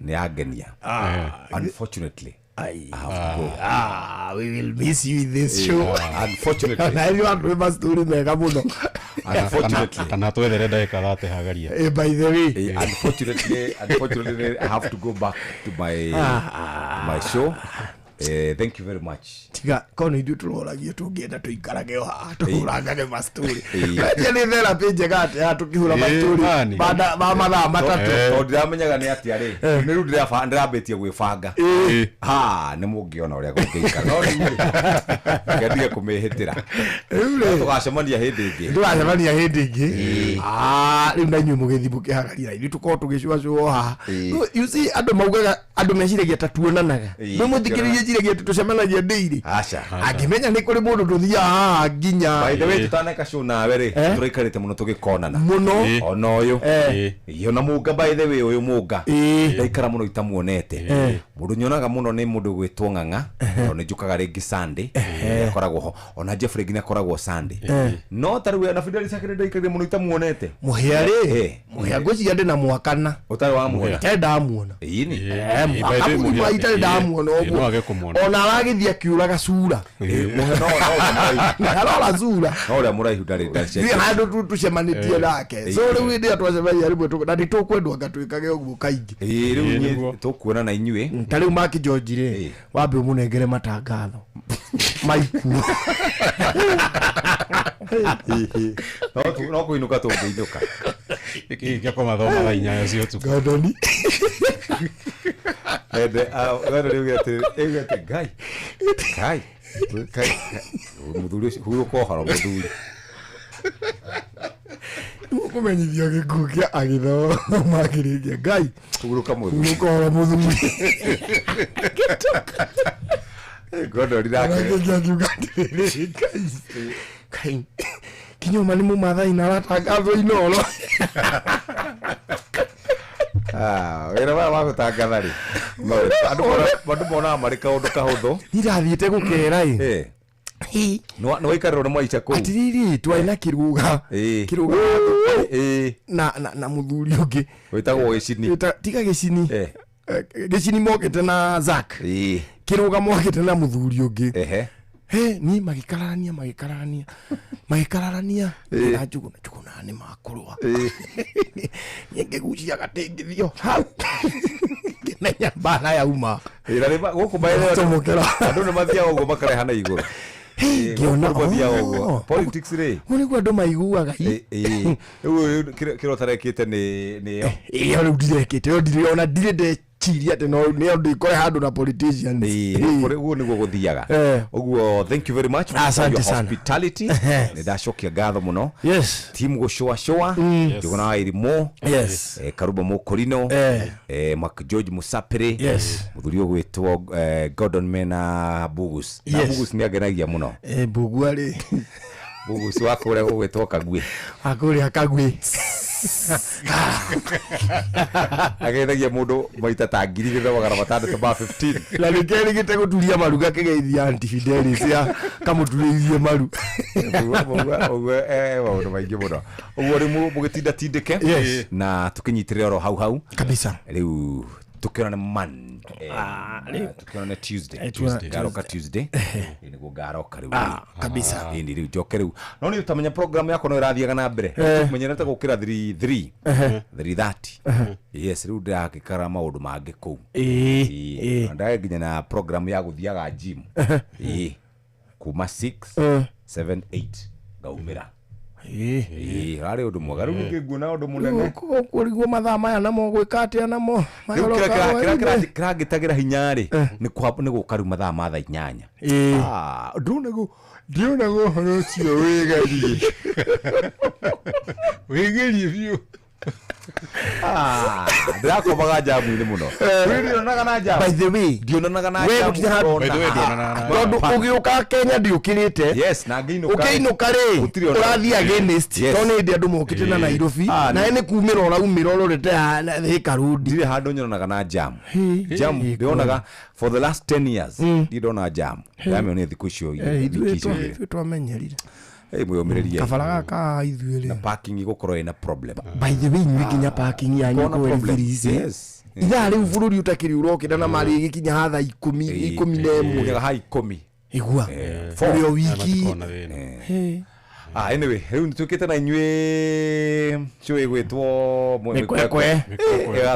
Nĩ yangenia. Unfortunately, I have to go. Ah, we will miss you in this show. Unfortunately. Na ithuĩ andũ nĩ mastori mega mũno. Unfortunately. Kana twethere ndagĩka thate hagaria. By the way. Unfortunately, I have to go back to my show. Thank you very much. Tiga korwo nĩ ithuĩ tũroragia tũngĩenda tũikarage o haha tũhũrangage mastori. Wenje nĩ therapy njega atĩ haha tũkĩhũra mastori ma mathaa 3. Tondũ ndiramenyaga nĩ atĩa rĩ, nĩ rĩu ndĩrambĩtie gwĩbanga. Ha, nĩ mũngĩona ũrĩa gũngĩikara. No rĩu rĩ, reke ndige kũmĩhĩtĩra. Tũgacemania hĩndĩ ĩngĩ. Tũgacemania hĩndĩ ĩngĩ. Ah, rĩu na inyuĩ mũgĩthiĩ mũkĩhagaria ithuĩ tũkorwo tũgĩcuacua o haha. You see, andũ maugaga andũ meciragia ta tuonanaga. No mũthikĩrĩrie njiragia atĩ tũcemanagia daily. Aca. Angĩmenya nĩ kũrĩ mũndũ tũthiaga haha nginya. By the way, tũtaneka show nawe rĩ, tũraikarĩte mũno tũgĩkonana. Mũno. Ona ũyũ. Ĩĩ, ona Mũnga by the way, ũyũ Mũnga. Ndaikara mũno itamuonete. Mũndũ nyonaga mũno nĩ mũndũ gwĩtwo Ng'ang'a, tondũ nĩ njũkaga rĩngĩ Sunday, akoragwo ho. Ona Jeffrey nginya akoragwo Sunday. No ta rĩu na Fidelis akĩrĩ ndaikarire mũno itamuonete. Mũhĩa rĩ, Mũhĩa ngwĩciria ndĩ na mwakana. Ũtarĩ wamuona? Itarĩ ndamuona. Ĩni. Mwaka mũgima itarĩ ndamuona ũguo. Ona aragĩthiĩ akiũraga cura. Arora cura. No ũrĩa mũraihu ndarĩ Thiĩ handũ tũcemanĩtie nake. So rĩu hĩndĩ ĩrĩa twacemania rĩmwe na nĩ tũkwendwo anga twĩkage ũguo kaingĩ. Ĩĩ, rĩu inyuĩ tũkuona na inyuĩ. Ta rĩu Mark George rĩ, wambe ũmũnengere matangatho maikuo. No kũinũka tũngĩinũka. Gĩkĩ gĩa kũmathoma thaa 8 cia ũtukũ. Gordon. Ende, Gordon rĩu atĩ Ngai. Ngai. Ngai. Mũthuri ũcio, hurũka ũhoro mũthuri. Kũmenyithio gĩkuũ kĩa agĩthoma akĩrĩkia Ngai. Hurũka mũthuri. Hurũka ũhoro mũthuri. Gordon nake. Arakĩria akiuga atĩrĩrĩ, Ngai. Ngai. Kinya ũma nĩ mũmathai na aratangathwo Inooro. Wĩra maya wa gũtangatha rĩ, andũ monaga marĩ kaũndũ kahũthũ. Niĩ ndathiĩte gũkera ĩ. Nĩ waikarĩrwo nĩ mwaica kũu. Atirĩrĩ, twarĩ na kĩrũga. Kĩrũga na mũthuri ũngĩ. Wĩtagwo Gĩcini. Tiga Gĩcini. Gĩcini mokĩte na Zack. Kĩrũga mokĩte na mũthuri ũngĩ. He, niĩ magĩkararania magĩkararania magĩkararania na Njũgũna Njũgũna nĩ makũrũa. Niĩ ngĩgucia gatĩ ngĩthio hau. Ngĩmenya mbara yauma. Gũkũ maĩ andũ nĩ mathiaga ũguo makareha na igũrũ. Ngĩona mathiaga ũguo. Politics rĩ. Ũguo nĩguo andũ maiguaga. Rĩu kĩrĩa ũtarekĩte nĩ ĩyo. Ĩyo rĩu ndirekĩte, ĩyo ndirĩ ona ndirĩ ndeciria atĩ no nĩ ũndũ ikore handũ na politicians. Ũguo nĩguo gũthiaga. Ũguo thank you very much for Asante your sana. hospitality. Nĩ ndacokia ngatho mũno. Yes. Team gũcũacũa. Njũgũna wa Irimũ. Yes. Karuba Mũkũrinũ. Mark George Musapĩrĩ. Yes. Mũthuri ũgwĩtwo Gordon mena Bugus. Na Yes. Bugus nĩ angenagia mũno. Bugua rĩ. Bugus wa kũrĩa gũgwĩtwo Kagui. Wa kũrĩa Kagui. Ageithagia mũndũ maita ta 2615. Na nĩkerĩgĩte gũturia maru gakĩgeithia Aunty Fidelis ya kamũturĩirie maru. Ũguo maũndũ maingĩ mũno. Ũguo rĩu mũgĩtinda tindĩke na tũkĩnyitĩrĩre oro hau hau. Kabisa. Rĩu tũkĩonane tũkĩonane Tuesday. Ngaroka Tuesday. Nĩguo ngaroka rĩu. Kabisa. Ĩni rĩu njoke rĩu. No nĩ ũtamenya program yakwa no ĩrathiaga na mbere. Menyerete gũkĩra 3 3:30. Yes, rĩu ndĩrakĩkara maũndũ mangĩ kũu. Ndagĩ nginya na program ya gũthiaga gym. Kuma 6 7 8 ngaumĩra. Rarĩ ũndũ mwega. Rĩu ningĩ nguona ũndũ mũnene. Kũrigwo mathaa maya namo gwĩka atĩa namo. Rĩu kĩrĩa kĩrangĩtagĩra hinya rĩ, nĩ gũka rĩu mathaa ma thaa 8. Ndĩrona ũhoro ũcio wĩgerie. Wĩgerie biũ. Ndĩrakomaga njamu-inĩ mũno. Rĩu ndionaga na njamu. By the way, ndionanaga na we njamu gũtirĩ handũ- ona. By the way, ndionanaga na Tondũ ũgĩũka Kenya ndiũkĩrĩte. Yes, na ngĩinũka. Ũkĩinũka rĩ, Gũtirĩ ona- ũrathiĩ against. Yes. Tondũ nĩ hĩndĩ andũ mokĩte na Nairobi. Ah, Nawe nĩ kumĩra ũraumĩra ũrorete Thika Road. Ndirĩ handũ nyonaga na jam. Jam ndĩonaga for the last 10 years. Ndirĩ ndona jam. Ndamĩonire thikũ icio Eh, ithuĩ wiki icio igĩrĩ. ithuĩ twamenyerire. Hey, mwĩyũmĩrĩrie. Kabara gaka ithuĩ rĩ. Na parking igũkorwo ĩna problem. By the way, inyuĩ nginya parking yanyu Kona kũu problem. Elvirice. Yes. Ithaa rĩu bũrũri ũtakĩrĩ ũrokĩra na marĩ ĩgĩkinya ha thaa ikũmi 11. Nyaga ha ikũmi. Igua. Four. Ũrĩ o wiki. Hey. Ah, anyway, rĩu nĩtũkĩte na inyuĩ cũĩ gwĩtwo Mĩkwekwe.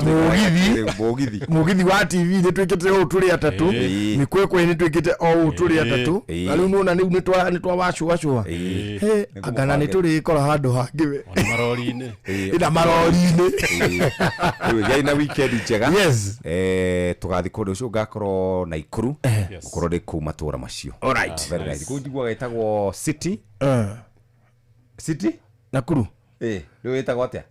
Mũgithi. Mũgithi. Mũgithi wa TV nĩ twĩkĩte ũũ tũrĩ atatũ. Ĩĩ. Mĩkwekwe nĩ twĩkĩte o ũũ tũrĩ atatũ. Ĩĩ. Na rĩu nĩwona rĩu nĩ twawacũacũa. Ĩĩ. Hĩ, anga na nĩ tũrĩkora handũ hangĩ we. Marori-inĩ. Ĩna marori-inĩ. Rĩu gĩai na weekend njega. Yes. Eh, tũgathiĩ kũndũ ũcio ngakorwo Naikuru. Gũkorwo ndĩ kũu matũra macio. Alright. Very nice. Kũu njiguaga ĩtagwo City. City? Nakuru. Ĩĩ, rĩu ĩtagwo atĩa?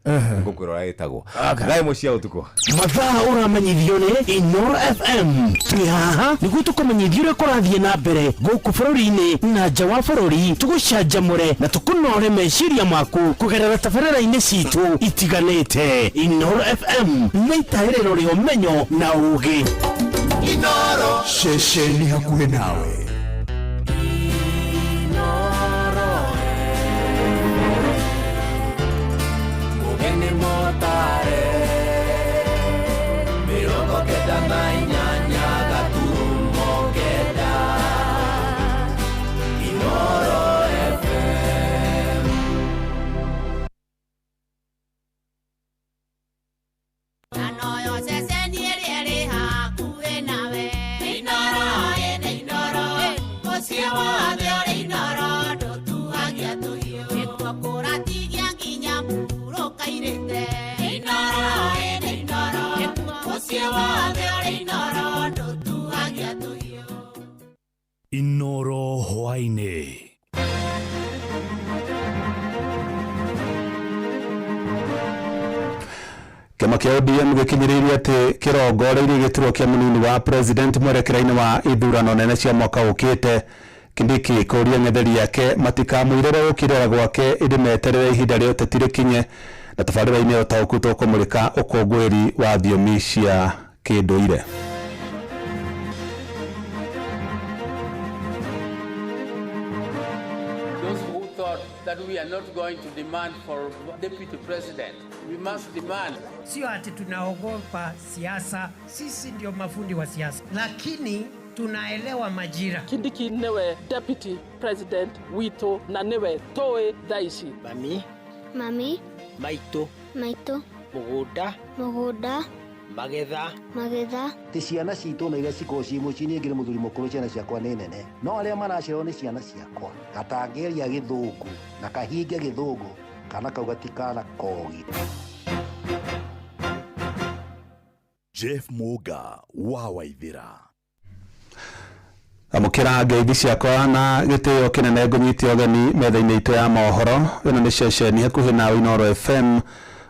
Ngũkwĩra ũrĩa ĩtagwo. Thaa ĩmwe cia ũtukũ. Mathaa ũramenyithio nĩ Inoro FM. Twĩ haha nĩguo tũkũmenyithia ũrĩa kũrathiĩ na mbere gũkũ bũrũri-inĩ na nja wa bũrũri, tũgũcanjamũre na tũkũnore meciria maku kũgerera tabarĩra-inĩ citũ itiganĩte. Inoro FM nĩ itaĩrĩro rĩa ũmenyo na ũgĩ. Inoro ceceni hakuhĩ nawe. Mugeni motare 98 gaturumo 9 Inoro FM. Noyo ceceni ĩrĩa ĩrĩ hakuhĩ nawe. Inoro, ĩnĩ Inoro, mũciĩ wothe ũrĩ Inoro, ndũtuagia tũhiũ. Nĩkuo kũratigia nginya mũhurũka irĩte. Inoro, ĩnĩ Inoro, mũciĩ wothe ũrĩ Inoro, ndũtuagia tũhiũ. Inoro hwaĩ-inĩ. Kĩama kĩa ODM gĩkinyĩrĩirie atĩ kĩrongoreirie gĩturwa kĩa mũnini wa president mwerekera-inĩ wa ithurano nene cia mwaka ũkĩte. Kindiki kũria ng'etheri yake matikamũirĩre gũkirĩra gwake ĩndĩ meterere ihinda rĩa ũteti rĩkinye. Na tabarĩra-inĩ ya ũtaũku tũkũmũrĩka ũkũngũĩri wa thiomi cia kĩndũire. Those who thought that we are not going to demand for deputy president, we must demand. Sio ati tunaogopa siasa, sisi ndio mafundi wa siasa, lakini tunaelewa majira. Kindiki nĩwe deputy president witũ na nĩwe tũĩ thaa ici. Mami, Mami, maitũ, maitũ, mũgũnda, mũgũnda, magetha, magetha. Ti ciana citũ na iria cikoragwo ciĩ mũciĩ niĩ ngĩrĩ mũthuri mũkũrũ ciana ciakwa nĩ nene no arĩa maracererwo nĩ ciana ciakwa gatangĩaria gĩthũngũ na kahinge gĩthũngũ kana kau gatikana kogi. Jeff Muga wa Waithira. Amũkĩra ngeithi ciakwa na gĩtĩo kĩnene ngũnyite ũgeni metha-inĩ itũ ya mohoro. Ĩno nĩ ceceni hakuhĩ nawe Inoro FM,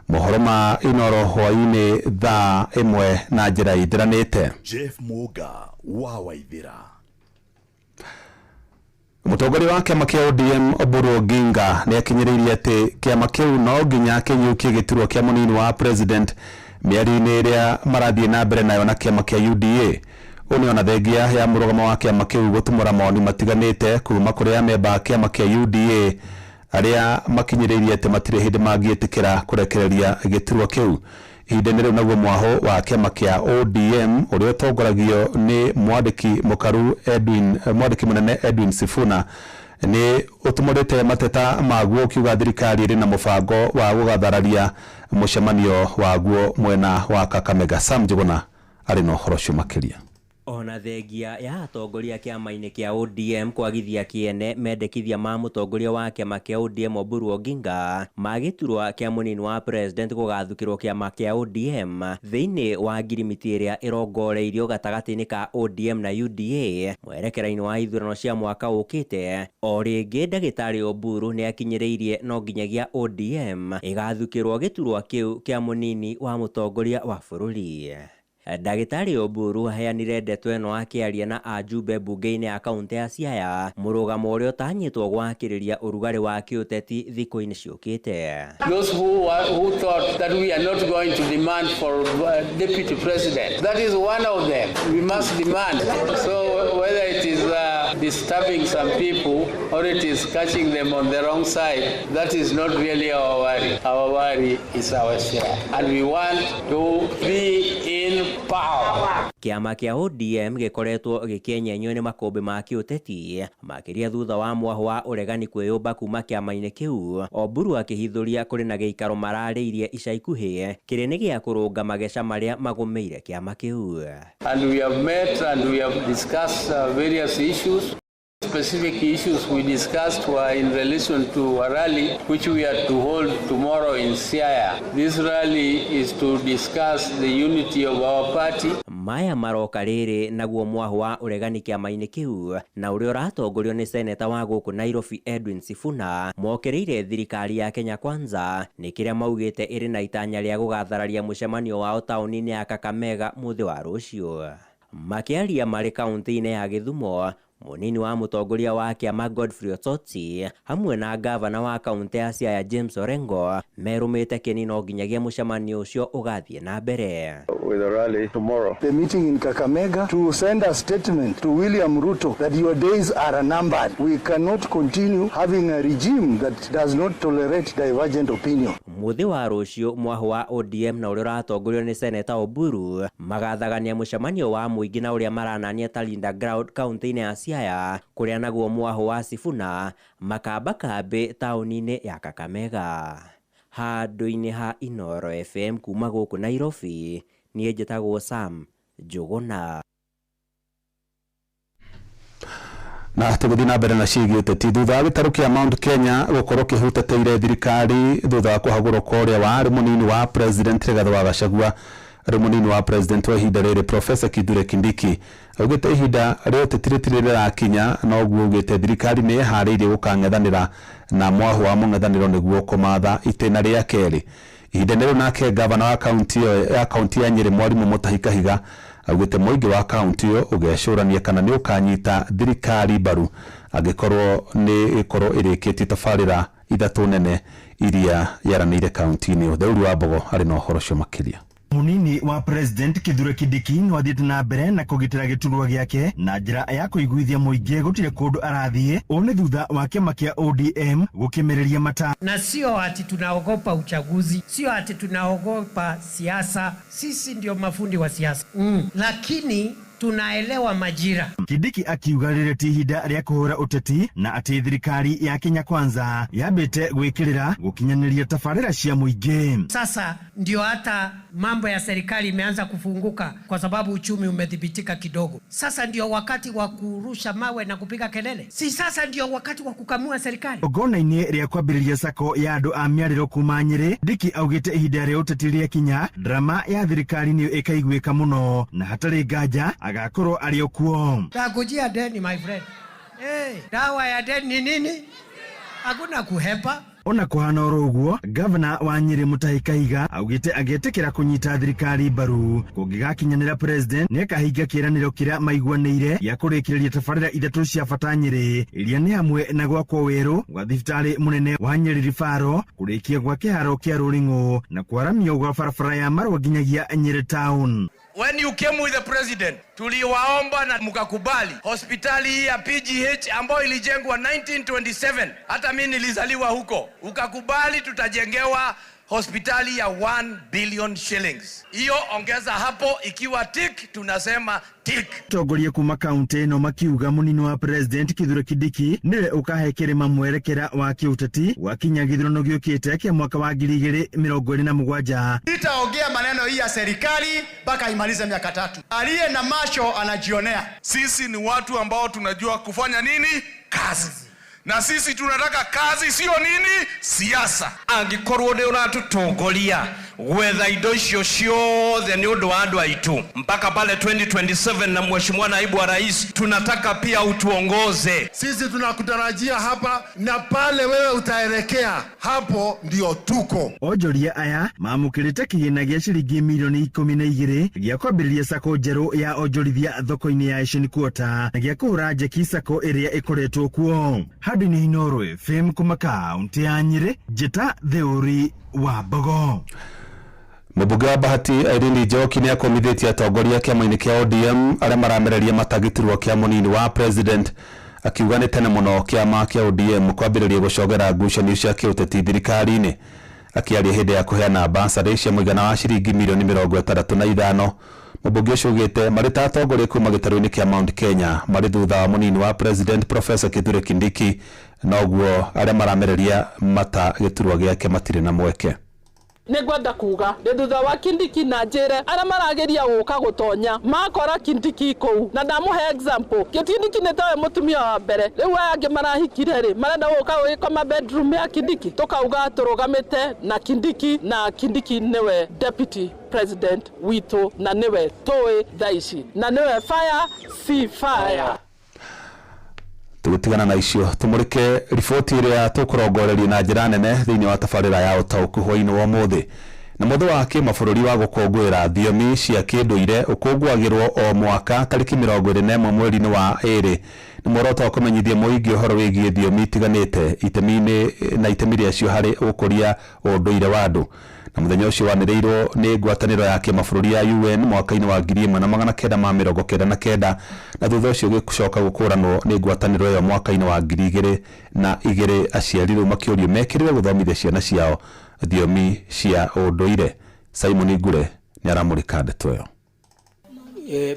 mohoro ma Inoro hwaĩ-inĩ thaa 1 na njĩra ithĩranĩte. Jeff Muga wa Waithira. Mũtongoria wa kĩama kĩa ODM Oburu Oginga nĩ akinyĩrĩirie atĩ kĩama kĩu no nginya kĩnyukie gĩturwa kĩa mũnini wa president mĩario-inĩ ĩrĩa marathiĩ na mbere nayo na kĩama kĩa UDA. Ũũ nĩ ona thengia ya mũrũgamo wa kĩama kĩu gũtumũra mawoni matiganĩte kuma kũrĩ amemba a kĩama kĩa UDA arĩa makinyĩrĩirie atĩ matirĩ hĩndĩ mangĩĩtĩkĩra kũrekereria gĩturwa kĩu. Ihinda-inĩ rĩu naguo mwahũ wa kĩama kĩa ODM ũrĩa ũtongoragio nĩ mwandĩki mũkaru Edwin, mwandĩki mũnene Edwin Sifuna nĩ ũtumũrĩte mateta maguo ũkiuga thirikari ĩrĩ na mũbango wa gũgathararia mũcemanio waguo mwena wa Kakamega. Sam Njuguna arĩ na ũhoro ũcio makĩria. Ona thengia ya atongoria kĩama-inĩ kĩa ODM kwagithia kĩene mendekithia ma mũtongoria wa kĩama kĩa ODM Oburu Oginga ma gĩturwa kĩa mũnini wa president gũgathukĩrwo kĩama kĩa ODM thĩinĩ wa ngirimiti ĩrĩa ĩrongoreirio gatagatĩ-inĩ ka ODM na UDA mwerekera-inĩ wa ithurano cia mwaka ũkĩte. O rĩngĩ ndagĩtarĩ Oburu nĩ akinyĩrĩirie no nginyagia ODM ĩgathukĩrwo gĩturwa kĩu kĩa mũnini wa mũtongoria wa bũrũri. Ndagĩtarĩ Oburu aheanire ndeto ĩno akĩaria na ajumbe bunge-inĩ ya kaunti ya Siaya, mũrũgamo ũrĩa ũtanyĩtwo gwakĩrĩria ũrugarĩ wa kĩũteti thikũ-inĩ ciũkĩte. Those who thought that we are not going to demand for deputy president, that is one of them. We must demand. So whether it is disturbing some people or it is catching them on the wrong side, that is not really our worry. Our worry is our share, and we want to be in power. Kĩama kĩa ODM gĩkoretwo gĩkĩenyenyio nĩ makũmbĩ ma kĩũteti makĩria thutha wa mwahũ wa ũregani kwĩyũmba kuma kĩama-inĩ kĩu. Oburu akĩhithũria kũrĩ na gĩikaro mararĩirie ica ikuhĩ kĩrĩ nĩ gĩa kũrũnga mageca marĩa magũmĩire kĩama kĩu. And we have met and we have discussed various issues. Specific issues we discussed were in relation to a rally which we are to hold tomorrow in Siaya. This rally is to discuss the unity of our party. Maya maroka rĩrĩ naguo mwahũ wa ũregani kĩama-inĩ kĩu na ũrĩa ũratongorio nĩ seneta wa gũkũ Nairobi Edwin Sifuna mokĩrĩire thirikari ya Kenya Kwanza nĩ kĩrĩa maugĩte ĩrĩ na itanya rĩa gũgathararia mũcemanio wao taũni-inĩ ya Kakamega mũthĩ wa rũciũ. Makĩaria marĩ kaunti-inĩ ya Gĩthumo, mũnini wa mũtongoria wa kĩama Godfrey Osotsi hamwe na gavana wa kaunti ya Siaya James Orengo merũmĩte kĩni no nginyagia mũcemanio ũcio ũgathiĩ na mbere. With a rally tomorrow. The meeting in Kakamega to send a statement to William Ruto that your days are numbered. We cannot continue having a regime that does not tolerate divergent opinion. Mũthĩ wa rũciũ mwahũ wa ODM na ũrĩa ũratongorio nĩ Seneta Oburu magathagania mũcemanio wa mũingĩ na ũrĩa maranania ta Linda Ground kaunti-inĩ ya Siaya kũrĩa naguo mwahũ wa Sifuna makamba kambĩ taũni-inĩ ya Kakamega. Handũ-inĩ ha Inooro FM kuma gũkũ Nairobi, niĩ njĩtagwo Sam Njũgũna. Na tũgĩthiĩ na mbere na ciĩgiĩ ũteti thutha wa gĩtarũ kĩa Mount Kenya gũkorwo kĩhutatĩire thirikari thutha wa kũhagũrwo kwa ũrĩa warĩ mũnini wa president Rigathĩ wa Gachagua, arĩ mũnini wa president wa ihinda rĩrĩ Professor Kithure Kindiki augĩte ihinda rĩa ũteti rĩtirĩ rĩrakinya, noguo augĩte thirikari nĩ ĩharĩirie gũkang'ethanĩra na mwahũ wa mũng'ethanĩro nĩguo kũmatha itĩna rĩa kerĩ. Ihinda rĩu nake gavana wa kaunti ya Nyĩrĩ Mwarimũ Mutahi Kahiga augĩte mũingĩ wa kaunti ĩyo ũgecũrania kana nĩ ũkanyita thirikari mbaru angĩkorwo nĩ ĩkorwo ĩrĩkĩtie tabarĩra ithatũ nene iria yaranĩire kaunti-inĩ ĩyo. Theuri wa Mbogo arĩ na ũhoro ũcio makĩria. Munini wa president Kithure Kindiki no athiĩte na mbere na kũgitĩra gĩturwa gĩake na njĩra ya kũiguithia mũingĩ gũtirĩ kũndũ arathiĩ. Ũũ nĩ thutha wa kĩama kĩa ODM gũkĩmĩrĩria mata. Na sio ati tunaogopa uchaguzi, sio ati tunaogopa siasa. Sisi ndio mafundi wa siasa, lakini tunaelewa majira. Kindiki akiuga rĩrĩ ti ihinda rĩa kũhũra ũteti na atĩ thirikari ya Kenya Kwanza yambĩte gwĩkĩrĩra gũkinyanĩria tabarĩra cia mũingĩ. Sasa ndio hata mambo ya serikali imeanza kufunguka kwa sababu uchumi umedhibitika kidogo. Sasa ndio wakati wa kurusha mawe na kupiga kelele. Si sasa ndio wakati wa kukamua serikali. Ogona-inĩ rĩa kwambĩrĩria sako ya andũ a mĩarĩro kuma Nyĩrĩ, Kindiki augĩte ihinda rĩa ũteti rĩakinya drama ya thirikari nĩyo ĩkaiguĩka mũno na hatarĩ nganja agakorwo arĩ okuo. Takujia deni my friend. Hey, dawa ya deni ni nini? Hakuna kuhepa. Ona kuhana oro ũguo, gavana wa Nyĩrĩ Mutahi Kahiga augĩte agĩtĩkĩra kũnyita thirikari mbaru kũngĩgakinyanĩra president nĩakahinga kĩĩranĩro kĩrĩa maiguanĩire gĩa kũrĩkĩrĩria tabarĩra ithatũ cia bata Nyĩrĩ iria nĩ hamwe na gwakwo werũ gwa thibitarĩ mũnene wa Nyĩrĩ Rifaro, kũrĩkia gwa kĩharo kĩa Rũring'ũ na kwaramio gwa barabara ya Marwa nginyagia Nyĩrĩ town. When you came with the president, tuliwaomba na mkakubali hospitali hii ya PGH ambayo ilijengwa 1927, hata mimi nilizaliwa huko, ukakubali tutajengewa Hospitali ya 1 billion shillings. Hiyo ongeza hapo, ikiwa tik tunasema tik. Atongoria kuma kaunti ĩno makiuga mũnini wa president Kithure Kindiki nĩwe ũkahe kĩrĩma mwerekera wa kĩũteti gwakinya gĩthurano gĩũkĩte kĩa mwaka wa 2027. Sitaongea maneno hii ya serikali mpaka imalize miaka 3. Aliye na macho anajionea. Sisi ni watu ambao tunajua kufanya nini kazi, na sisi tunataka kazi, sio nini siasa. Angikorwo ni uratutongoria gwetha indo icio ciothe ni undu wa andu aitu mpaka pale 2027 na mheshimiwa naibu wa rais, tunataka pia utuongoze. Sisi tunakutarajia hapa na pale wewe utaelekea, hapo ndio tuko. Onjoria aya mamũkĩrĩte kĩgĩna gĩa ciringi mirioni 12 gĩa kwambĩrĩria sacco njerũ ya onjorithia thoko-inĩ ya Asian Quarter na gĩa kũhũra njeki sacco ĩrĩa ĩkoretwo kuo. Handũ-inĩ Inooro FM kuma kaunti ya Nyĩrĩ, Njĩta Theũri wa Mbogo. Mũmbunge wa Bahati Irene Njoki nĩ akomithĩtie atongoria kĩama-inĩ kĩa ODM arĩa maramereria matagĩtirwo kĩa mũnini wa president, akiuga nĩ tene mũno kĩama kĩa ODM kwambĩrĩria gũcogera ngucanio cia kĩũteti thirikari-inĩ. Akĩaria hĩndĩ ya kũheana basarĩ cia mũigana wa ciringi mirioni 65, mũmbunge ũcio augĩte marĩ ta atongoria kuma gĩtarũ-inĩ kĩa Mount Kenya marĩ thutha wa mũnini wa president Professor Kithure Kindiki, noguo arĩa maramereria mata gĩturwa gĩake matirĩ na mweke. Nĩngwenda kuga nĩ thutha wa Kindiki na njĩre arĩa marageria gũka gũtonya makora Kindiki kũu, na ndamũhe example Kindiki nĩ tawe mũtumia wa mbere, rĩu aya angĩ marahikire rĩ marenda gũka gũgĩkoma bedroom ya Kindiki, tũkauga tũrũgamĩte na Kindiki, na Kindiki nĩwe deputy president witũ na nĩwe tũĩ thaa ici na nĩwe fire si fire. Tũgĩtigana na icio tũmũrĩke riboti ĩrĩa tũkũrongoreria na njĩra nene thĩinĩ wa tabarĩra ya ũtaũku hwaĩ-inĩ wa ũmũthĩ. Na mũthĩ wa kĩmabũrũri wa gũkũngũĩra thiomi cia kĩndũire ũkũngũagĩrwo o mwaka tarĩki 21 mweri-inĩ wa 2 nĩ muoroto wa kũmenyithia mũingĩ ũhoro wĩgiĩ thiomi itiganĩte itemi-inĩ na itemi rĩacio harĩ ũkũria ũndũire wa andũ. Na mũthenya ũcio wanĩrĩirwo nĩ ngwatanĩro ya kĩmabũrũri ya UN mwaka-inĩ wa 1999 na thutha ũcio gĩcoka gũkũranwo nĩ ngwatanĩro ĩyo mwaka-inĩ wa 2002. Aciari rĩu makĩũrio mekĩrĩre gũthomithia ciana ciao thiomi cia ũndũire. Simon Ngure nĩ aramũrĩka ndeto ĩyo.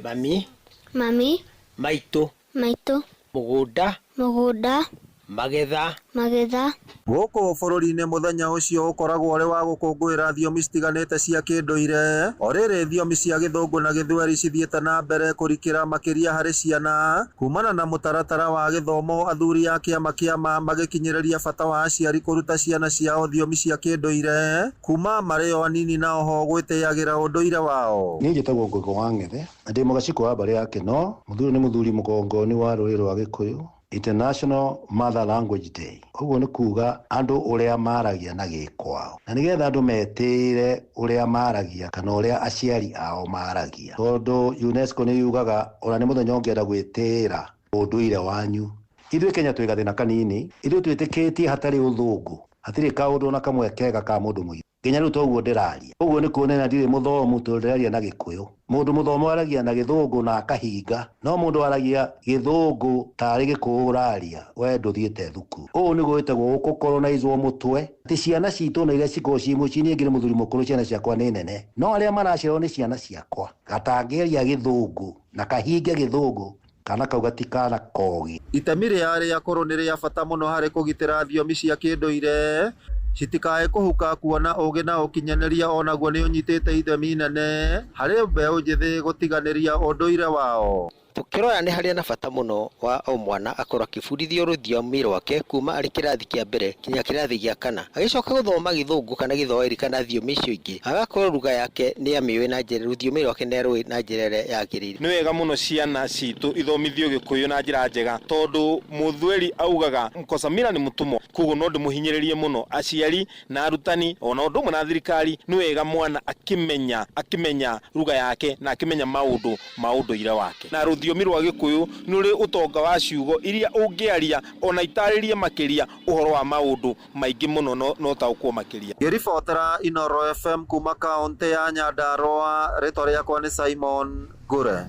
Mami, mami, maitũ, maitũ, mũgũnda, mũgũnda, magetha, magetha. Gũkũ bũrũri-inĩ mũthenya ũcio ũkoragwo ũrĩ wa gũkũngũĩra thiomi citiganĩte cia kĩndũire. O rĩrĩ thiomi cia Gĩthũngũ na Gĩthweri cithiĩte na mbere kũrikĩra makĩria harĩ ciana kumana na mũtaratara wa gĩthomo, athuri a kĩama kĩama magĩkinyĩrĩria bata wa aciari kũruta ciana ciao thiomi cia kĩndũire kuma marĩ o anini na oho gwĩtĩagĩra ũndũire wao. Niĩ njĩtagwo Ngũgĩ wa Ng'ethe na ndĩ mũgacikũ wa mbarĩ ya Kĩno. Mũthuri nĩ mũthuri mũgongoni wa rũrĩrĩ rwa Gĩkũyũ. International Mother Language Day ũguo nĩ kuga andũ ũrĩa maragia na gĩkwao, na nĩgetha andũ metĩĩre ũrĩa maragia kana ũrĩa aciari ao maragia, tondũ UNESCO nĩ yugaga ona nĩ mũthenya ũngĩenda gwĩtĩĩra ũndũire wanyu. Ithuĩ Kenya twĩ gathĩna kanini, ithuĩ twĩtĩkĩtie hatarĩ ũthũngũ hatirĩ kaũndũ ona kamwe kega ka mũndũ mũirũ. Nginya rĩu toguo ndĩraria, ũguo nĩ kuonania ndirĩ mũthomu tondũ ndĩraria na Gĩkũyũ. Mũndũ mũthomu aragia na Gĩthũngũ na akahinga, no mũndũ aragia Gĩthũngũ tarĩ Gĩkũyũ ũraria, we ndũthiĩte thukuru. Ũũ nĩguo wĩtagwo gũkũkoronizwo mũtwe, atĩ ciana citũ na iria cikoragwo ciĩ mũciĩ, niĩ ngĩrĩ mũthuri mũkũrũ, ciana ciakwa nĩ nene, no arĩa maraciarwo nĩ ciana ciakwa. Gatangĩaria Gĩthũngũ na kahinge Gĩthũngũ, kana kau gatikana kogi. Itemi rĩa arĩa akũrũ nĩ rĩa bata mũno harĩ kũgitĩra thiomi cia kĩndũire citikae kũhuka, kuona ũgĩ na ũkinyanĩria onaguo nĩ ũnyitĩte itemi inene harĩ mbeũ njĩthĩ gũtiganĩria ũndũire wao. Tũkĩrora nĩ harĩ na bata mũno wa o mwana akorwo akĩbundithio rũthiomi rwake kuma arĩ kĩrathi kĩa mbere nginya kĩrathi gĩa kana, agĩcoka gũthoma Gĩthũngũ kana Gĩthwaĩri kana thiomi icio ingĩ, agakorwo lugha yake nĩ amĩũĩ na njĩra, rũthiomi rwake nĩ arũĩ na njĩra ĩrĩa yagĩrĩire. Nĩ wega mũno ciana citũ ithomithio Gĩkũyũ na njĩra njega, tondũ Mũthweri augaga mkosa mila ni mũtũmwo, koguo no ndĩmũhinyĩrĩrie mũno aciari na arutani ona ũndũ ũmwe na thirikari. Nĩ wega mwana akĩmenya lugha yake na akĩmenya maũndũ ma ũndũire wake. Na rũthiomi rwa Gĩkũyũ nĩ rũrĩ ũtonga wa ciugo iria ũngĩaria ona itarĩrie makĩria ũhoro wa maũndũ maingĩ mũno no taũkwo makĩria. Ngĩribotera Inooro FM kuma kaũntĩ ya Nyandarua, rĩtwa rĩakwa nĩ Simon Ngure.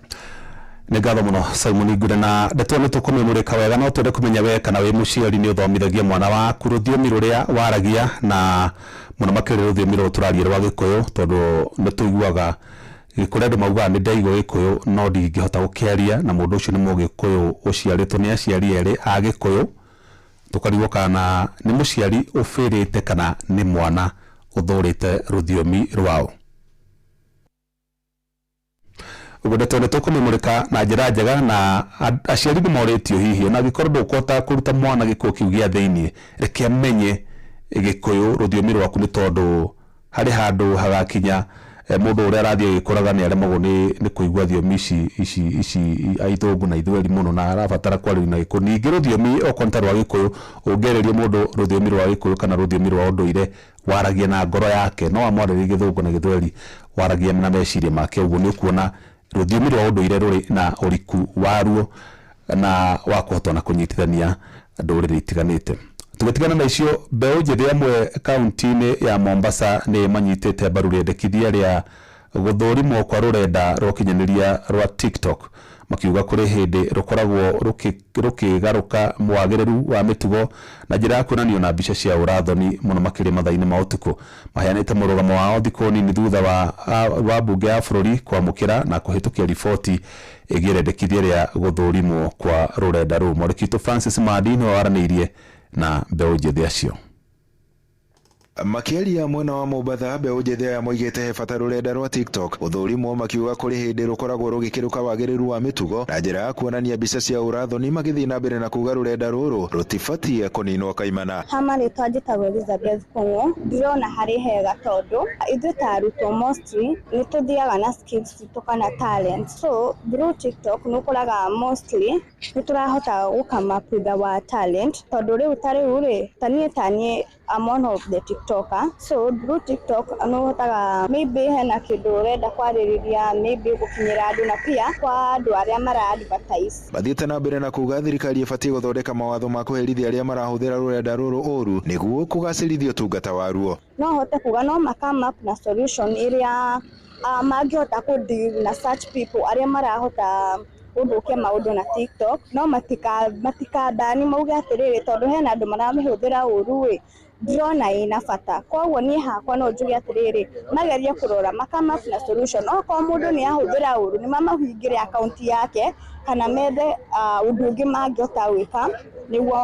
Nĩ ngatho mũno Simon Ngure, na ndeto nĩ tũkũmĩmũrĩka wega, no twende kũmenya we kana wĩ mũciari nĩ ũthomithagia mwana waku rũthiomi rũrĩa waragia, na mũno makĩria rũthiomi rũrũ tũraria rwa Gĩkũyũ, tondũ nĩ tũiguaga kũrĩ andũ maugaga nĩ ndaigua Gĩkũyũ no ndingĩhota gũkĩaria, na mũndũ ũcio nĩ Mũgĩkũyũ ũciarĩtwo nĩ aciari erĩ a Gĩkũyũ. Tũkarigwo kana nĩ mũciari ũbĩrĩte kana nĩ mwana ũthũrĩte rũthiomi rwao. Ũguo ndeto nĩ tũkũmĩmũrĩka na njĩra njega, na aciari nĩ morĩtio hihi ona angĩkorwo ndũkũhota kũruta mwana Gĩkũyũ kĩu gĩa thĩiniĩ, reke amenye Gĩkũyũ rũthiomi rwaku, nĩ tondũ harĩ handũ hagakinya mũndũ ũrĩa arathiĩ agĩkũraga nĩ aremagwo nĩ kũigua thiomi ici ici ici ithũngũ na ithweri mũno, na arabatara kwarĩrio na Gĩkũyũ. Ningĩ rũthiomi okorwo nĩ ta rwa Gĩkũyũ, ũngĩarĩria mũndũ rũthiomi rwa Gĩkũyũ kana rũthiomi rwa ũndũire, waragia na ngoro yake, no amwarĩrie Gĩthũngũ na Gĩthweri waragia na meciria make. Ũguo nĩ ũkuona rũthiomi rwa ũndũire rũrĩ na ũriku waruo na wa kũhota na kũnyitithania ndũrĩrĩ itiganĩte. Tũgĩtigana na icio, mbeũ njĩthĩ amwe kaunti-inĩ ya Mombasa nĩ manyitĩte mbaru rĩendekithia rĩa gũthũrimwo kwa rũrenda rwa ũkinyanĩria rwa TikTok, makiuga kũrĩ hĩndĩ rũkoragwo rũkĩgarũka mwagĩrĩru wa mĩtugo na njĩra ya kuonanio na mbica cia ũrathoni mũno makĩria mathaa-inĩ ma ũtukũ. Maheanĩte mũrũgamo wao thikũ nini thutha wa mbunge ya bũrũri kwamũkĩra na kũhĩtũkia riboti ĩgiĩ rĩendekithia rĩa gũthũrimwo kwa rũrenda rũu. Mwandĩki witũ Francis Mandi nĩwe waranĩirie na mbeũ njĩthĩ acio. Makĩaria mwena wa Mombatha, mbeũ njĩthĩ aya moigĩte he bata rũrenda rwa TikTok gũthũrimwo, makiuga kũrĩ hĩndĩ rũkoragwo rũgĩkĩrũka wagĩrĩru wa mĩtugo na njĩra ya kuonania mbica cia ũrathoni, magĩthiĩ na mbere na kuga rũrenda rũrũ rũtibatiĩ kũninwo kaimana. Ha marĩtwa njĩtagwo Elizabeth Kung'u. Ndĩrona harĩ hega tondũ ithuĩ ta arutwo mostly nĩ tũthiaga na skills citũ kana talent, so through TikTok nĩ ũkoraga mostly nĩ tũrahota gũ come up with our talent, tondũ rĩu ta rĩu rĩ, ta niĩ I'm one of the TikToker, so through TikTok nĩ ũhotaga maybe hena kĩndũ ũrenda kwarĩrĩria, maybe gũkinyĩra andũ na pia kwa andũ arĩa mara advertise. Mathiĩte na mbere na kuga thirikari ĩbatiĩ gũthondeka mawatho ma kũherithia arĩa marahũthĩra rũrenda rũrũ ũru nĩguo kũgacĩrithia ũtungata waruo. No hote kuga no ma come up na solution ĩrĩa mangĩhota kũ deal na such people arĩa marahota gũthũkia maũndũ na TikTok, no matikabani mauge atĩrĩrĩ, tondũ hena andũ maramĩhũthĩra ũru ĩ, ndĩrona ĩna bata. Koguo niĩ hakwa no njuge atĩrĩrĩ, magerie kũrora ma come up na solution. Okorwo mũndũ nĩ ahũthĩra ũru, nĩ mamahingĩre akaunti yake kana methe ũndũ ũngĩ mangĩhota gwĩka nĩguo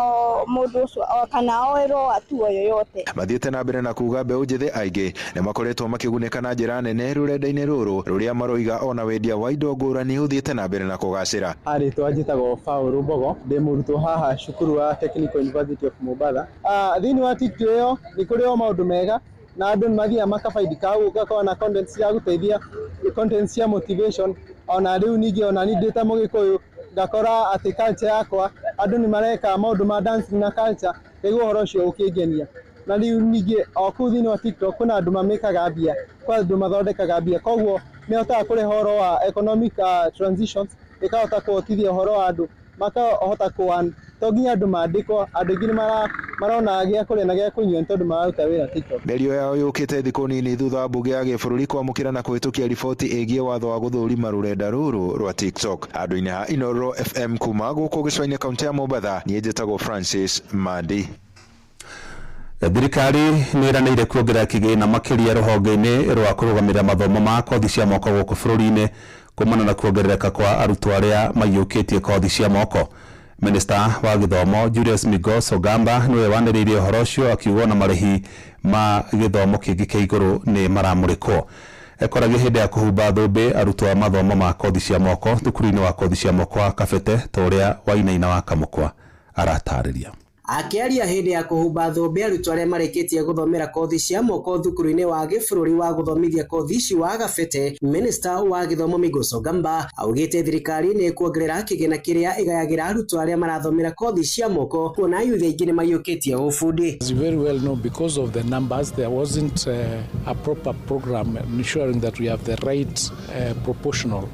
mũndũ ũcio kana oerwo hatua yoyote. Mathiĩte na mbere na kuga mbeũ njĩthĩ aingĩ nĩ makoretwo makĩgunĩka na njĩra nene rũrenda-inĩ rũrũ rũrĩa maroiga ona wendia wa indo ngũrani ũthiĩte na mbere na kũgacĩra. Rĩtwa njĩtagwo Paul Mbogo, ndĩ mũrutwo haha cukuru wa Technical University of Mombasa. Thĩinĩ wa TikTok ĩyo nĩ kũrĩ o maũndũ mega na andũ nĩ mathiaga makabaidika, ũgakorwo na content cia gũteithia, content cia motivation. Ona rĩu ningĩ ona niĩ ndĩ ta Mũgĩkũyũ ngakora atĩ culture yakwa andũ nĩ mareka maũndũ ma dancing na culture, ngaigua ũhoro ũcio ũkĩngenia. Na rĩu ningĩ o kũu thĩinĩ wa TikTok kwĩna andũ mamĩkaga mbia, kwĩ andũ mathondekaga mbia, koguo nĩ ĩhotaga kũrehe ũhoro wa economic transitions, ĩkahota kũhotithia ũhoro wa andũ makahota kũ earn. To nginya andũ mandĩkwo, andũ aingĩ nĩ marona gĩa kũrĩa na gĩa kũnyua nĩ tondũ mararuta wĩra TikTok. Mĩario yao yũkĩte thikũ nini thutha wa mbunge ya gĩbũrũri kwamũkĩra na kũhĩtũkia riboti ĩgiĩ watho wa gũthũrima rũrenda rũrũ rwa TikTok. Handũ-inĩ ha Inooro FM kuma gũkũ gĩcũa-inĩ kaunti ya Mombatha, niĩ njĩtagwo Francis Mandi. Thirikari nĩ ĩranĩire kuongerera kĩgĩna makĩria rũhonge-inĩ rwa kũrũgamĩrĩra mathomo ma kothi cia moko gũkũ bũrũri-inĩ kumana na kuongerereka kwa arutwo arĩa maiyũkĩtie kothi cia moko. Minista wa gĩthomo Julius Migos Ogamba nĩwe wanĩrĩirie ũhoro ũcio, akiuga ona marĩhi ma gĩthomo kĩngĩ kĩa igũrũ nĩ maramũrĩkwo. Ekoragia hĩndĩ ya kũhumba thũmbĩ arutwo a mathomo ma kothi cia moko thukuru-inĩ wa kothi cia moko wa Kabete, ta ũrĩa Wainaina wa Kamũkwa aratarĩria. Akĩaria hĩndĩ ya kũhumba thũmbĩ arutwo arĩa marĩkĩtie gũthomera kothi cia moko thukuru-inĩ wa gĩbũrũri wa gũthomithia kothi ici wa Gabete, Minista wa gĩthomo Migos Ogamba augĩte thirikari nĩ ĩkuongerera kĩgĩna kĩrĩa ĩgayagĩra arutwo arĩa marathomera kothi cia moko, kuona ayuthi aingĩ nĩ maiyũkĩtie ũbundi. As you very well know, because of the numbers, there wasn't a proper program ensuring that we have the right proportional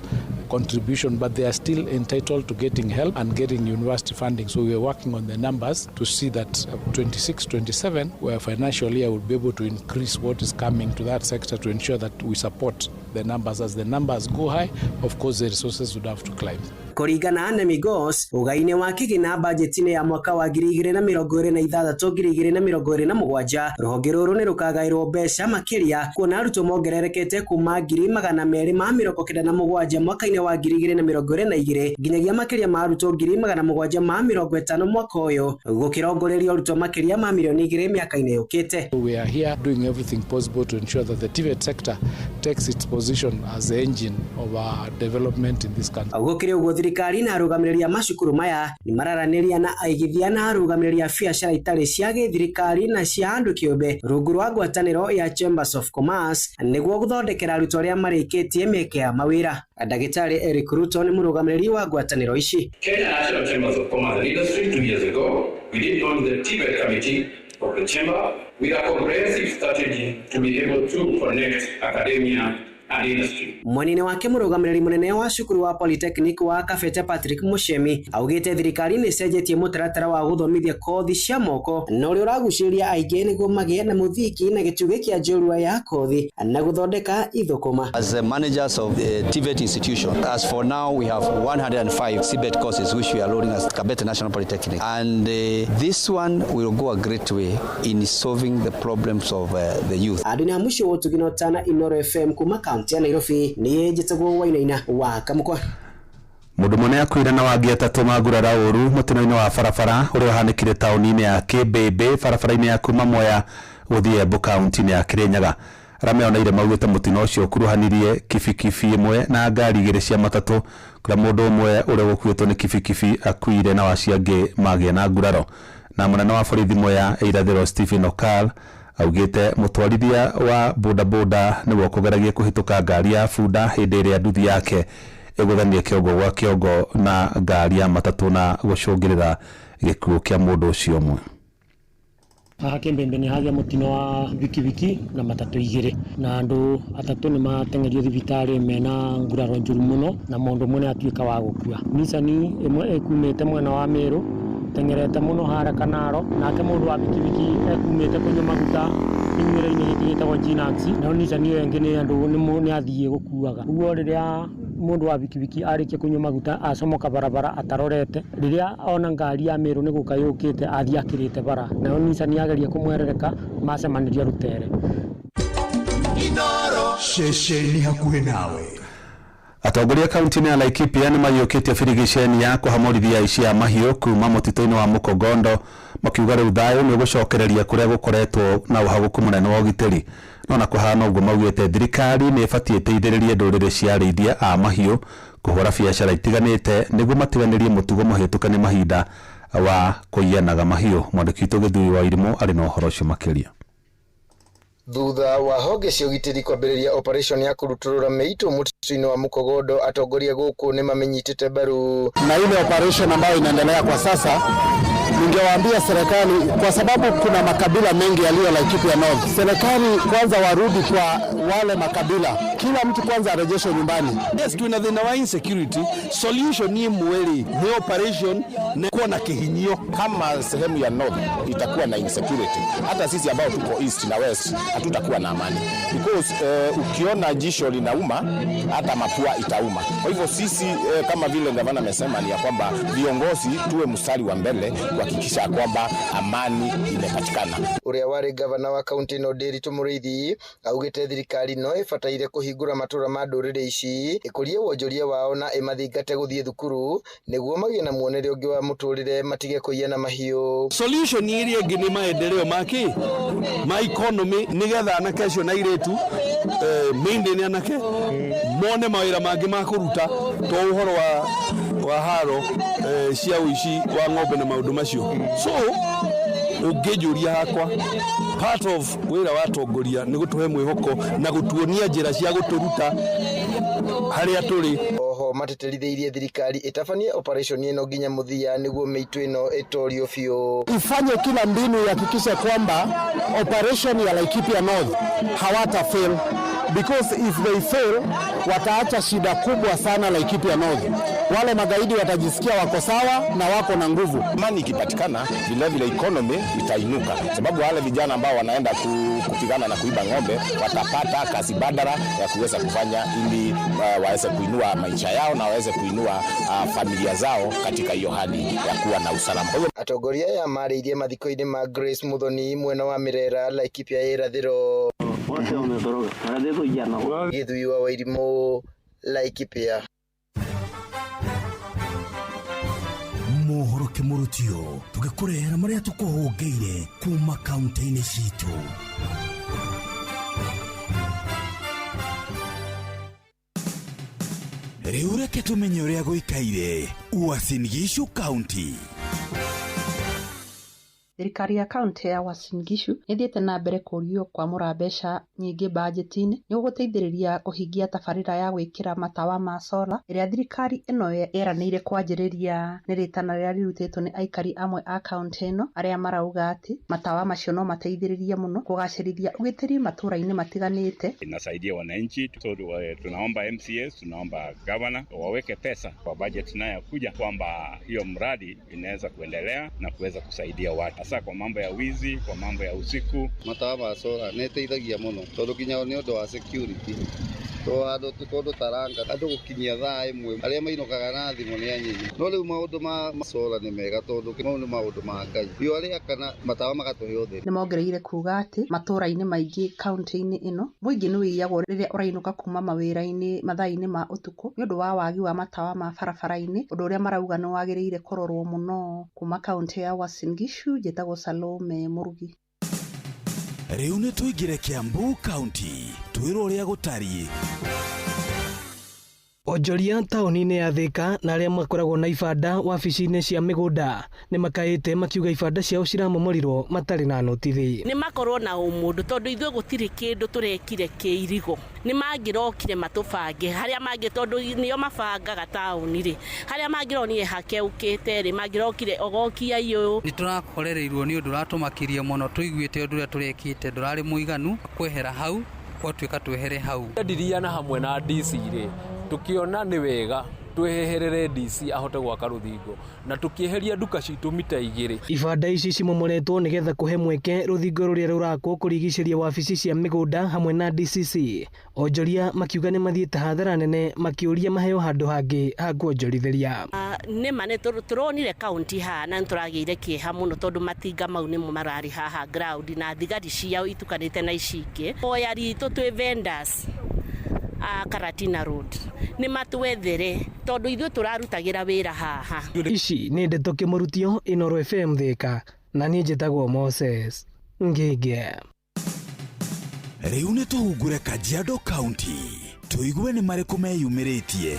contribution, but they are still entitled to getting help and getting university funding. So we are working on the numbers to see that 26, 27, where financial year will be able to increase what is coming to that sector to ensure that we support the numbers. As the numbers go high, of course, the resources would have to climb. Kũringana na Migos, ũgai-inĩ wa kĩgĩna bajeti-inĩ ya mwaka wa 2026 2027 rũhonge rũrũ nĩ rũkagaĩrwo mbeca makĩria kuona arutwo mongererekete kuma 297,000 mwaka-inĩ wa 2022 nginyagia makĩria ma arutwo 750,000 mwaka ũyũ, gũkĩrongorerio arutwo makĩria ma 2 milioni mĩaka-inĩ yũkĩte. We are here doing everything possible to ensure that the TVET sector takes its position as the engine of our development in this country. Gũkĩrĩ ũguo, thirikari na arũgamĩrĩri a macukuru maya nĩ mararanĩria na aigithia na arũgamĩrĩri a biacara itarĩ cia gĩthirikari na cia andũ kĩũmbe rungu rwa ngwatanĩro ya Chambers of Commerce nĩguo gũthondekera arutwo arĩa marĩkĩtie mĩeke ya mawĩra. Ndagĩtarĩ Eric Ruto nĩ mũrũgamĩrĩri wa ngwatanĩro ici. Kenya National Chambers of Commerce and Industry 2 years ago, we did launch the TVET committee of the chamber with a comprehensive strategy to be able to connect academia and industry. Mwena-inĩ wake, mũrũgamĩrĩri mũnene wa cukuru wa Polytechnic wa Kabete, Patrick Muchemi, augĩte thirikari nĩ ĩcenjetie mũtaratara wa gũthomithia kothi cia moko na ũrĩa ũragucĩrĩria aingĩ nĩguo magĩe na mũthingi na gĩtugĩ kĩa njorua ya kothi na gũthondeka ithũkũma. As the managers of the TVET institution, as for now, we have 105 CBET courses which we are loading as Kabete National Polytechnic. And this one will go a great way in solving the problems of the youth. Andũ nĩ a mũciĩ wa ũtugi na ũtana, Inooro FM, kuma kaunti ya Nairobi, niĩ njĩtagwo Wainaina wa Kamũkwa. Mũndũ mũne akuire na wangĩ atatũ magurara ũru mũtino-inĩ wa barabara ũrĩa ũhanĩkire taũni-inĩ ya Kĩmbĩmbĩ, barabara-inĩ ya kuma Mwea gũthiĩ Embu, kaunti-inĩ ya Kĩrĩnyaga. Arĩa meoneire maugĩte mũtino ũcio ũkuruhanirie kibikibi ĩmwe na ngari igĩrĩ cia matatũ, kũrĩa mũndũ ũmwe ũrĩa ũkuĩtwo nĩ kibikibi akuire na acio angĩ magĩa na nguraro. Na mũnene wa borithi Mwea Irathĩro, Stephen Okal, augĩte mũtwarithia wa bodaboda nĩwe ũkũgeragia kũhĩtũka ngari ya bunda hĩndĩ ĩrĩa nduthi yake ĩgũthanie kĩongo gwa kĩongo na ngari ya matatũ na gũcũngĩrĩra gĩkuũ kĩa mũndũ ũcio ũmwe. Haha Kĩmbĩmbĩ nĩ hagĩa mũtino wa bikibiki na matatũ igĩrĩ, na andũ atatũ nĩ mateng'erio thibitarĩ mena nguraro njũru mũno, na mũndũ ũmwe nĩ atuĩka wa gũkua. Nissan ĩmwe ĩkumĩte mwena wa Mĩrũ teng'erete mũno harĩa Kanaro, nake mũndũ wa bikibiki ekumĩte kũnyua maguta kĩnyuĩro-inĩ gĩkĩ gĩtagwo Ginax, nayo Nissan ĩyo ĩngĩ nĩ andũ nĩ athiĩ gũkuaga. Ũguo rĩrĩa mũndũ wa bikibiki arĩkia kũnyua maguta acomoka barabara atarorete, rĩrĩa ona ngari ya Mĩrũ nĩ gũka yũkĩte, athiĩ akĩrĩte bara, nayo Nissan yageria kũmwerereka, macemanirie rũtere. Ceceni hakuhĩ nawe. Atongoria kaunti-inĩ ya Laikipia nĩ maiyũkĩtie birigiceni ya kũhamũrithia aici a mahiũ kuma mũtitũ-inĩ wa Mũkogondo, makiuga rĩu thayũ nĩ ũgũcokereria kũrĩa gũkoretwo na ũhagũku mũnene wa ũgitĩri. No na kũhana ũguo, maugĩte thirikari nĩ ĩbatiĩ ĩteithĩrĩrie ndũrĩrĩ cia arĩithia a mahiũ kũhũra biacara itiganĩte nĩguo matiganĩrie mũtugo mũhĩtũke nĩ mahinda wa kũiyanaga mahiũ. Mwandĩki witũ Gĩthui wa Irimũ arĩ na ũhoro ũcio makĩria. Thutha wa honge cia ũgitĩri kwambĩrĩria operation ya kũrutũrũra mĩitũ mũtitũ-inĩ wa Mũkogondo, atongoria gũkũ nĩ mamĩnyitĩte mbaru. Na ile operation ambayo inaendelea kwa sasa, ningewaambia serikali, kwa sababu kuna makabila mengi yaliyo Laikipia North, serikali kwanza warudi kwa wale makabila, kila mtu kwanza arejeshwe nyumbani. Yes, twina thina wa insecurity. Solution ni imwe ri, ni operation ni kuwa na kihinyio. Kama sehemu ya north itakuwa na insecurity, hata sisi ambao tuko east na west hatutakuwa na amani because ukiona jisho linauma, hata mapua itauma. Kwa hivyo sisi kama vile gavana amesema ni ya kwamba viongozi tuwe mstari wa mbele kuhakikisha kwamba amani imepatikana. Ũrĩa warĩ gavana wa kaunti ĩno, Ndiritu Mũrĩithi, augĩte thirikari no ĩbataire kũhingũra matũra ma ndũrĩrĩ ici, ĩkũrie wonjoria wao na ĩmathingate gũthiĩ thukuru nĩguo magĩe na muonere ũngĩ wa mũtũrĩre, matige kũiyana mahiũ. Solution ĩrĩa ĩngĩ nĩ maendeleo maki ma economy, nigetha anake acio na airĩtu, mainly nĩ anake, mone mawĩra mangĩ ma kũruta, to ũhoro wa haro cia ũici wa ng'ombe na maũndũ macio. So ũngĩnjũria hakwa, part of wĩra wa atongoria nĩ gũtũhe mwĩhoko na gũtuonia njĩra cia gũtũruta harĩa tũrĩ. Oho matĩtĩrithĩirie thirikari ĩtabanie operation ĩno nginya mũthia nĩguo mĩitũ ĩno ĩtorio biũ. Ifanye kila mbinu ihakikishe kwamba operation ya Laikipia North hawata fail, because if they fail wataacha shida kubwa sana Laikipia North. Wale magaidi watajisikia wako sawa na wako na nguvu. Amani ikipatikana, vilevile economy itainuka, sababu wale vijana ambao wanaenda kupigana na kuiba ng'ombe watapata kazi badala ya kuweza kufanya ili waweze kuinua maisha yao na waweze kuinua familia zao katika hiyo hali ya kuwa na usalama. Kwa hiyo Atongoria aya marĩirie mathiko-inĩ ma Grace Muthoni mwena wa Mirera Laikipia ya irathĩro. Gĩthui wa Wairimũ, Laikipia. Mohoro kĩmũrũtio tũgĩkũrehera marĩa tũkũhũngĩire kuma kaunti-inĩ citũ. Rĩu reke tũmenye ũrĩa gũikaire Uasin Gishu County. Thirikari ya kaunti ya Uasin Gishu nĩthiĩte na mbere kũrio kwamũra mbeca nyingĩ bajeti-inĩ nĩguo gũteithĩrĩria kũhingia tabarĩra ya gwĩkĩra matawa ma sola ĩrĩa thirikari ĩno yeranĩire kwanjĩrĩria. Nĩ rĩtana rĩrĩa rĩrutĩtwo nĩ aikari amwe a kaunti ĩno arĩa marauga atĩ matawa macio no mateithĩrĩrie mũno kũgacĩrithia ũgitĩri matũra-inĩ matiganĩte. Inasaidia wananchi, so tunaomba MCAs, tunaomba governor waweke pesa kwa budget nayo kuja kwamba hiyo mradi inaweza kuendelea na kuweza kusaidia watu hasa kwa mambo ya wizi, kwa mambo ya usiku. Matawa ma sola nĩ ĩteithagia mũno tondũ nginya nĩ ũndũ wa security to andũ kũndũ taranga andũ gũkinyia thaa ĩmwe arĩa mainũkaga na thimũ nĩ anyinyi, no rĩu maũndũ ma sola nĩ mega tondũ mau nĩ maũndũ ma Ngai, riũa rĩakana matawa magatũhe ũtheri. Nĩ mongereire kuga atĩ matũra-inĩ maingĩ kaunti-inĩ ĩno mũingĩ nĩ wĩiyagwo rĩrĩa ũrainũka kuma mawĩra-inĩ mathaa-inĩ ma ũtukũ nĩ ũndũ wa wagi wa matawa ma barabara-inĩ, ũndũ ũrĩa marauga nĩ wagĩrĩire kũrorwo mũno. Kuma kaunti ya Uasin Gishu njĩtagwo Salome Mũrugi. Rĩu nĩ tũingĩre Kiambu County twĩrwo ũrĩa gũtariĩ. Onjoria taũni-inĩ ya Thika na arĩa makoragwo na ibanda wabici-inĩ cia mĩgũnda nĩ makaĩte makiuga ibanda ciao ciramomorirwo matarĩ na notithi. Nĩ makorwo na ũmũndũ tondũ ithuĩ gũtirĩ kĩndũ tũrekire kĩirigo. Nĩ mangĩrokire matũbange harĩa mangĩ tondũ nĩo mabangaga taũni rĩ, harĩa mangĩronire hakeũkĩte rĩ, mangĩrokire ogokia iyũ. Nĩ tũrakorereirwo nĩ ũndũ ũratũmakirie mũno, tũiguĩte ũndũ ũrĩa tũrekĩte ndũrarĩ mũiganu, kwehera hau gwatuĩka twehere hau. Ndiriana hamwe na DC rĩ, tukiona nĩ wega tweheherere DC ahote gwaka rũthingo na tukieheria nduka citũ mita 2. Ibanda ici cimomoretwo nĩgetha kũhe mweke rũthingo rũrĩa rũrakwo kũrigicĩria wabici cia mĩgũnda hamwe na DCC. Onjoria makiuga nĩ mathiĩte hathara nene makĩũria maheo handũ hangĩ ha kuonjorithĩria. Nĩ ma nĩ tũronire kaunti haha na nĩ tũragĩire kĩeha mũno tondũ matinga mau nĩmo mararĩ haha ground na thigari ciao itukanĩte na ici ingĩ. Hoya ritũ twĩ vendors a Karatina Road nĩ matwethere tondũ ithuĩ tũrarutagĩra wĩra haha. Ici nĩ ndeto kĩmũrutio Inooro FM Thika na niĩ njĩtagwo Moses Ngĩngĩ. Rĩu nĩ tũhungure Kajiado County tũigue nĩ marĩkũ meyumĩrĩtie.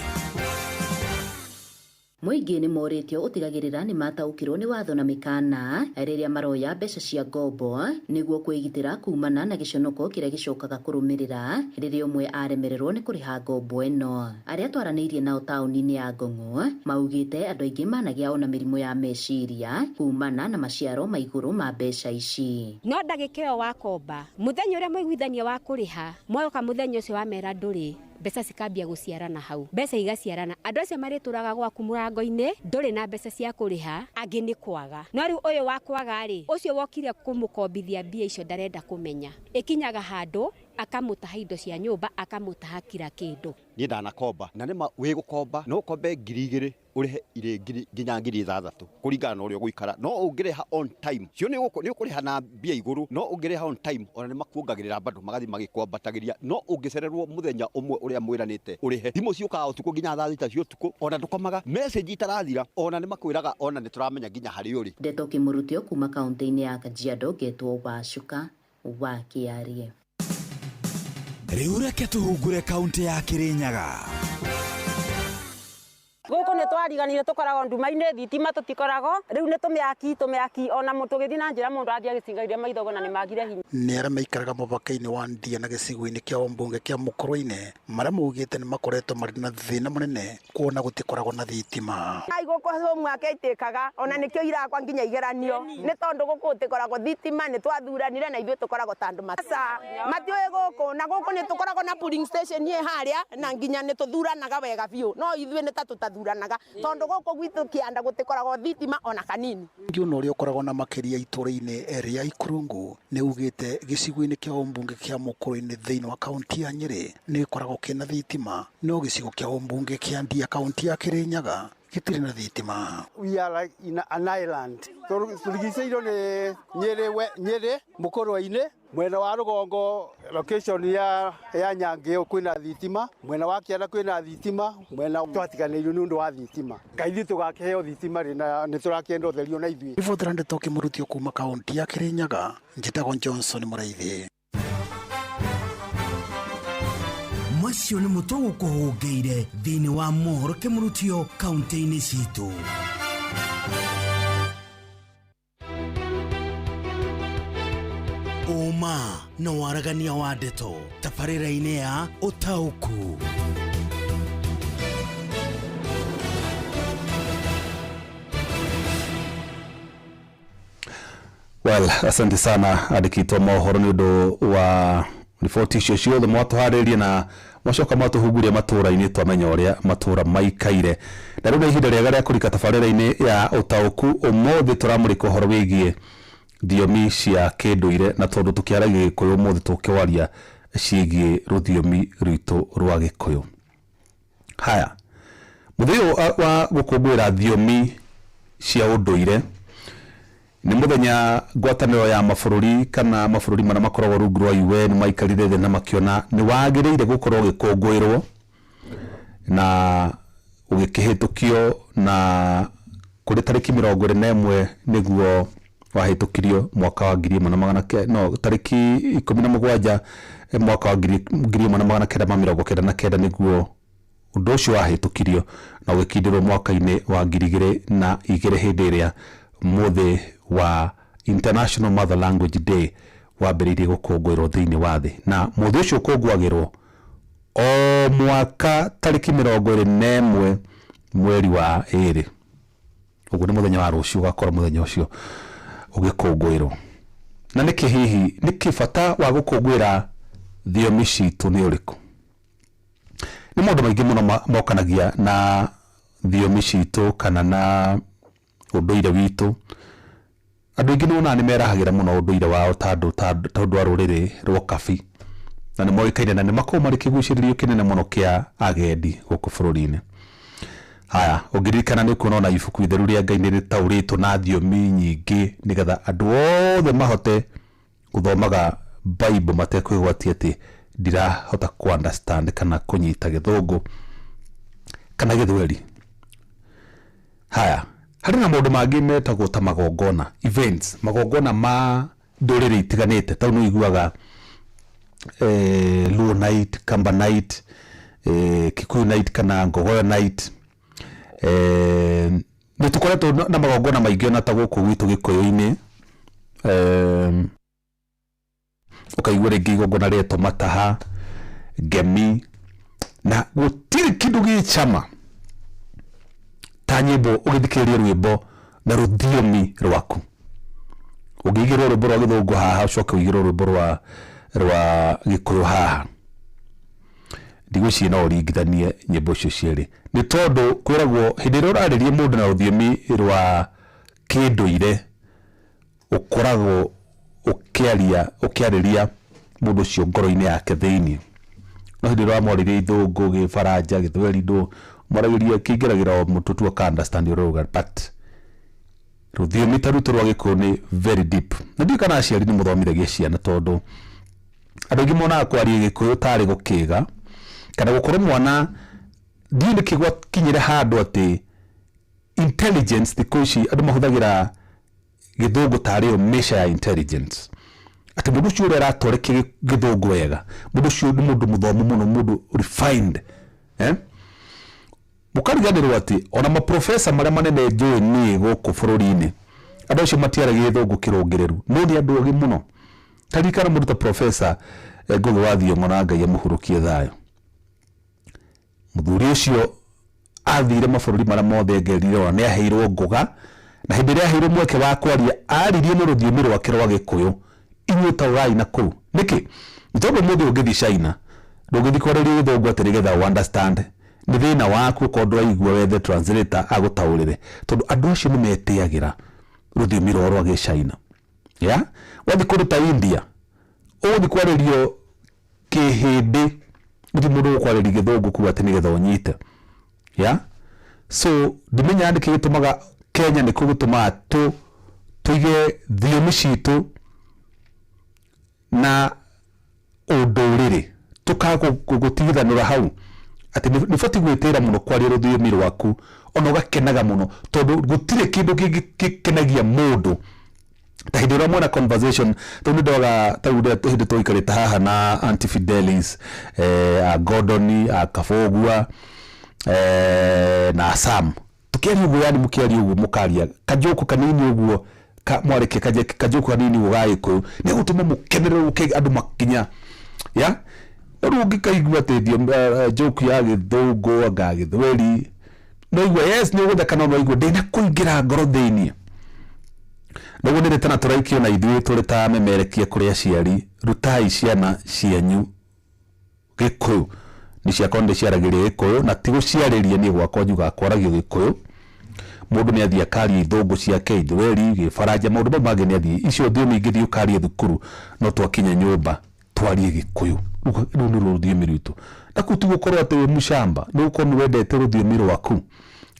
Mũingĩ nĩ morĩtio ũtigagĩrĩra nĩ mataũkĩrwo nĩ watho na mĩkana rĩrĩa maroya mbeca cia ngombo nĩguo kwĩgitĩra kumana na gĩconoko kĩrĩa gĩcokaga kũrũmĩrĩra rĩrĩa ũmwe aremererwo nĩ kũrĩha ngombo ĩno. Arĩa twaranĩirie nao taũni-inĩ ya Ngong'o maugĩte andũ aingĩ managĩa ona mĩrimũ ya meciria kumana na maciaro ma igũrũ ma mbeca ici. No ndagĩka ĩyo wakomba mũthenya ũrĩa mwaiguithania wa kũrĩha mwoka mũthenya ũcio wamera ndũrĩ mbeca cikambia gũciarana hau, mbeca igaciarana, andũ acio marĩtũraga gwaku mũrango-inĩ ndũrĩ na mbeca cia kũrĩha, angĩ nĩ kwaga. No rĩu ũyũ wa kwaga rĩ, ũcio wokire kũmũkombithia mbia icio ndarenda kũmenya, ĩkinyaga handũ akamũtaha indo cia nyũmba, akamũtaha kila kĩndũ. Niĩ ndanakomba na nĩma wĩ gũkomba no ũkombe 2,000 ũrĩhe irĩ ngiri nginya 6,000 kũringana na ũrĩa ũgũikara, no ũngĩrĩha on time cio nĩ ũkũrĩha na mbia igũrũ, no ũngĩrĩha on time ona nĩ makuongagĩrĩra bado magathiĩ magĩkwambatagĩria, no ũngĩcererwo mũthenya ũmwe ũrĩa mwĩranĩte ũrĩhe, thimũ ciũkaga ũtukũ nginya thaa 6 cia ũtukũ, ona ndũkomaga, message itarathira, ona nĩ makwĩraga ona nĩ tũramenya nginya harĩa ũrĩ. Ndeto kĩmũrutio kuma kaunti-inĩ ya Kajiado ngetwo Wacuka wa Kĩarie. Rĩu reke tũhungure kaunti ya Kirinyaga. Gũkũ nĩ twariganire tũkoragwo nduma-inĩ, thitima tũtikoragwo, rĩu nĩ tũmĩaki ona tũgĩthiĩ na njĩra mũndũ athiĩ agĩcingaire maitho na nĩ magire hinya. Nĩ arĩa maikaraga mũbaka-inĩ wa Ndia na gĩcigo-inĩ kĩa ũmbunge kĩa Mũkũrwe-inĩ marĩa maugĩte nĩ makoretwo marĩ na thĩna mũnene kuona gũtikoragwo na thitima. Ai gũkũ mwaka itĩkaga ona nĩkĩo irakwa nginya igeranio nĩ tondũ gũkũ gũtikoragwo thitima, nĩ twathuranire na ithuĩ tũkoragwo ta andũ matiũĩ gũkũ, na gũkũ nĩ tũkoragwo na polling station ĩ harĩa na nginya nĩ tũthuranaga wega biũ, no ithuĩ nĩ ta tũtathuranaga. tũtionaga tondũ gũkũ gwitũ kĩanda gũtikoragwo thitima ona kanini. Mũingĩ ona ũrĩa ũkoragwo na makĩria itũra-inĩ rĩa Ikurungu nĩ ugĩte gĩcigo-inĩ kĩa ũmbunge kĩa Mũkũrũ-inĩ thĩinĩ wa kaunti ya Nyĩrĩ nĩ gĩkoragwo kĩna thitima, no gĩcigo kĩa ũmbunge kĩa Ndia kaunti ya Kĩrĩnyaga gĩtirĩ na thitima. We are like in an island. Tũrigicĩirio nĩ Nyĩrĩ, Nyĩrĩ Mũkũrwe-inĩ, mwena wa rũgongo location ya Nyangĩũ kwĩna thitima, mwena wa kĩanda kwĩna thitima, mwena twatiganĩirio nĩ ũndũ wa thitima. Ngai ithuĩ tũgakĩheo thitima rĩ, na nĩ tũrakĩenda ũtheri ona ithuĩ. Ribotera ndeto kĩmũrutio kuma kaunti ya Kĩrĩnyaga, njĩtagwo Johnson Mũraithi. Macio nĩ mũtũgũkũhũngĩire thĩinĩ wa mohoro kĩmũrutio kaunti-inĩ citũ. Ũma na waragania wa ndeto tabarĩra-inĩ ya ũtaũku. Well, asante sana andĩkĩtwo mohoro nĩ ũndũ wa riboti icio ciothe mwatũharĩria na mwacoka mwatũhunguria matũra-inĩ twamenya ũrĩa matũra maikaire. Na rĩu nĩ ihinda rĩega rĩa kũrika tabarĩra-inĩ ya ũtaũku. Ũmũthĩ tũramũrĩka ũhoro wĩgiĩ thiomi cia kĩndũire, na tondũ tũkĩaragia Gĩkũyũ ũmũthĩ tũkĩwaria ciĩgiĩ rũthiomi rwitũ rwa Gĩkũyũ. Haya, mũthenya ũyũ wa gũkũngũĩra thiomi cia ũndũire nĩ mũthenya ngwatanĩro ya mabũrũri kana mabũrũri marĩa makoragwo rungu rwa UN maikarire thĩ na makĩona nĩ wagĩrĩire gũkorwo ũgĩkũngũĩrwo na ũgĩkĩhĩtũkio, na kũrĩ tarĩki 21 nĩguo wahĩtũkirio mwaka wa ngiri ĩmwe na magana no tarĩki 17 mwaka wa 1999 nĩguo ũndũ ũcio wahĩtũkirio na ũgĩkindĩrwo mwaka-inĩ wa 2002 hĩndĩ ĩrĩa mũthĩ wa International Mother Language Day wambĩrĩirie gũkũngũĩrwo thĩinĩ wa thĩ. Na mũthĩ ũcio ũkũngũagĩrwo o mwaka tarĩki 21 mweri wa 2. Ũguo nĩ mũthenya wa rũciũ ũgakorwo mũthenya ũcio ũgĩkũngũĩrwo. Na nĩkĩ hihi, nĩkĩ bata wa gũkũngũĩra thiomi citũ nĩ ũrĩkũ? Nĩ maũndũ maingĩ mũno mokanagia na thiomi citũ kana na ũndũire witũ. Andũ aingĩ nĩwonaga nĩ merahagĩra mũno ũndũire wao ta andũ a rũrĩrĩ rwa Kabi, na nĩ moĩkaine na nĩ makoragwo marĩ kĩgucĩrĩrio kĩnene mũno kĩa agendi gũkũ bũrũri-inĩ. Haya, ũngĩririkana nĩ ũkuona ona ibuku itheru rĩa Ngai nĩ rĩtaũrĩtwo na thiomi nyingĩ nĩgetha andũ othe mahote gũthomaga Bible matekwĩgwatia atĩ ndirahota ku understand kana kũnyita Gĩthũngũ kana Gĩthweri. Haya, harĩ na maũndũ mangĩ metagwo ta magongona, events, magongona ma ndũrĩrĩ itiganĩte. Ta nĩ ũiguaga Luo night, Kamba night, Kikuyu night kana Ngogoyo night. Nĩ tũkoretwo na magongona maingĩ ona ta gũkũ gwitũ Gĩkũyũ-inĩ. Ũkaigua rĩngĩ igongona rĩetwo mataha, ngemi, na gũtirĩ kĩndũ gĩ cama ta nyĩmbo ũgĩthikĩrĩria rwĩmbo na rũthiomi rwaku. Ũngĩigĩrwo rwĩmbo rwa Gĩthũngũ haha, ũcoke ũigĩrwo rwĩmbo rwa Gĩkũyũ haha, ndigwĩciria no ũringithanie nyĩmbo icio cierĩ, nĩ tondũ kwĩragwo hĩndĩ ĩrĩa ũrarĩria mũndũ na rũthiomi rwa kĩndũire ũkoragwo ũkĩarĩria mũndũ ũcio ngoro-inĩ yake thĩinĩ. No hĩndĩ ĩrĩa ũramwarĩria Gĩthũngũ, Gĩbaranja, Gĩthweri, ndũ mwaragĩria kĩingĩragĩra o mũtwe tu aka understand ũrĩa ũrauga, but rũthiomi ta rwitũ rwa Gĩkũyũ nĩ very deep. Na ndiũĩ kana aciari nĩ mũthomithagia ciana, tondũ andũ aingĩ monaga kwaria Gĩkũyũ tarĩ gũkĩga kana gũkorwo mwana ndiũĩ nĩkĩ gwakinyire handũ atĩ intelligence thikũ ici andũ mahũthagĩra Gĩthũngũ tarĩ yo measure ya intelligence, atĩ mũndũ ũcio ũrĩa aratwarĩkia Gĩthũngũ wega, mũndũ ũcio nĩ mũndũ mũthomu mũno, mũndũ refined. Mũkariganĩrwo atĩ ona maprofesa marĩa manene njũĩ niĩ gũkũ bũrũri-inĩ, andũ acio matiaragia Gĩthũngũ kĩrũngĩrĩru, no nĩ andũ ogĩ mũno. Taririkana mũndũ ta Profesa Ngũgĩ wa Thiong'o, na Ngai amũhurũkie thayũ. Mũthuri ũcio athire mabũrũri marĩa mothe engerire, ona nĩ aheirwo ngũga, na hĩndĩ ĩrĩa aheirwo mweke wa kwaria aririe na rũthiomi rwake rwa Gĩkũyũ. Inyuĩ taũrai na kũu. Nĩkĩ? Nĩ tondũ ũmũthĩ ũngĩthiĩ China ndũngĩthiĩ kwarĩria Gĩthũngũ atĩ nĩgetha ũ understand. Nĩ thĩna waku okorwo ndũraigua wethe translator agũtaũrĩre, tondũ andũ acio nĩ metĩagĩra rũthiomi rwao rwa gĩcaina. Ya wathiĩ kũndũ ta India, ũgũthiĩ kwarĩrio kĩhĩndĩ, gũtirĩ mũndũ ũgũkwarĩria gĩthũngũ kuga atĩ nĩgetha ũnyite. Ya so ndimenyaga nĩkĩ gĩtũmaga Kenya, nĩkĩo gĩtũmaga tũige thiomi citũ na ũndũrĩrĩ, tukaga gũtigithanũra hau atĩ nĩ ũbatiĩ gwĩtĩra mũno kwaria rũthiomi rwaku, ona ũgakenaga mũno, tondũ gũtirĩ kĩndũ kĩngĩ gĩkenagia mũndũ ta hĩndĩ ĩrĩa mwena conversation. Tondũ nĩ ndoga tarĩu hĩndĩ twaikarĩte haha na Aunty Fidelis, a Gordon, a Kabũgua, na Sam, tukiaria ũguo, yani mũkĩaria ũguo, mũkaria kajoku kanini ũguo, mwarĩkia kajoku kanini ũguo ga Gĩkũyũ, nĩ gũtũma mũkenerere ũke andũ makinya ya. No rĩu ũngĩkaigua atĩ joke ya gĩthũngũ anga gĩthweri, no igua yes nĩ ũgũtheka, no igua ndĩna kũingĩra ngoro thĩiniĩ. Noguo nĩ rĩtana tũraikio na ithuĩ tũrĩ ta memerekia kũrĩ aciari: rutai ciana cianyu Gĩkũyũ. Nĩ ciakwa nĩ ciaragĩria Gĩkũyũ, na ti gũciarĩria. Niĩ gwakwa njugaga kwaragio Gĩkũyũ. Mũndũ nĩ athiĩ akaria ithũngũ ciake, ithweri, gĩbaranja, maũndũ mau mangĩ nĩ athiĩ icio thiomi ingĩ thiĩ ũkarie thukuru, no twakinya nyũmba twarie Gĩkũyũ. Rũu nĩ rũthiomi rwitũ, na kũu ti gũkorwo atĩ wĩ mũcamba, nĩ gũkorwo nĩ wendete rũthiomi rwaku.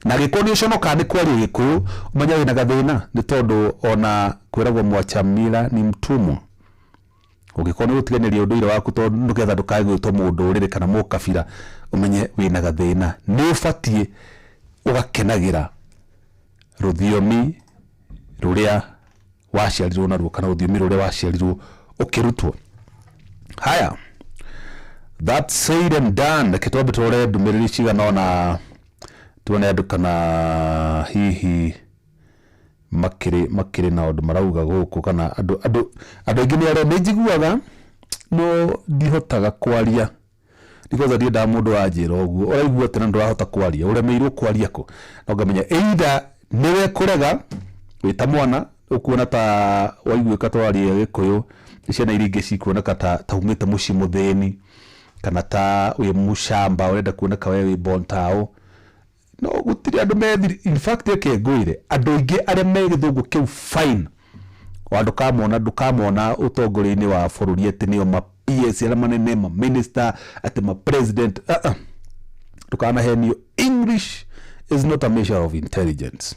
Na angĩkorwo nĩ ũconokaga nĩ kwaria Gĩkũyũ, ũmenye wĩna gathĩna, nĩ tondũ ona kwĩragwo mwacha mila ni mtumwa. Ũngĩkorwo nĩ gũtiganĩria ũndũire waku tondũ nĩgetha ndũkae gwĩtwo mũndũrĩrĩ kana mũkabira, ũmenye wĩna gathĩna. Nĩ ũbatiĩ ũgakenagĩra rũthiomi rũrĩa waciarirwo naruo, kana rũthiomi rũrĩa waciarirwo ũkĩrutwo. Haya, that said and done, reke twambe tũrore ndũmĩrĩri cigana ona tuone andũ kana hihi makĩrĩ na ũndũ marauga gũkũ, kana andũ aingĩ nĩ arĩa nĩ njiguaga no ndihotaga kwaria, because ndiendaga mũndũ wanjĩra ũguo ũraigua atĩ na ndũrahota kwaria, ũremeirwo kwaria kũ, no ngamenya either nĩwe kũrega wĩ ta mwana ũkuona ta waiguĩka twaria Gĩkũyũ, ciana iria ingĩ cikuoneka ta umĩte mũciĩ mũthĩni, kana ta wĩ mũcamba ũrenda kuoneka we wĩ bontao. No gũtirĩ andũ methiri. In fact, reke ngwĩre, andũ aingĩ arĩa me gĩthũngũ kĩu fine wa ndũkamona ũtongoria-inĩ wa bũrũri atĩ nĩo ma PS arĩa manene, ma minister, atĩ ma president. Ndũkanahenio, English is not a measure of intelligence.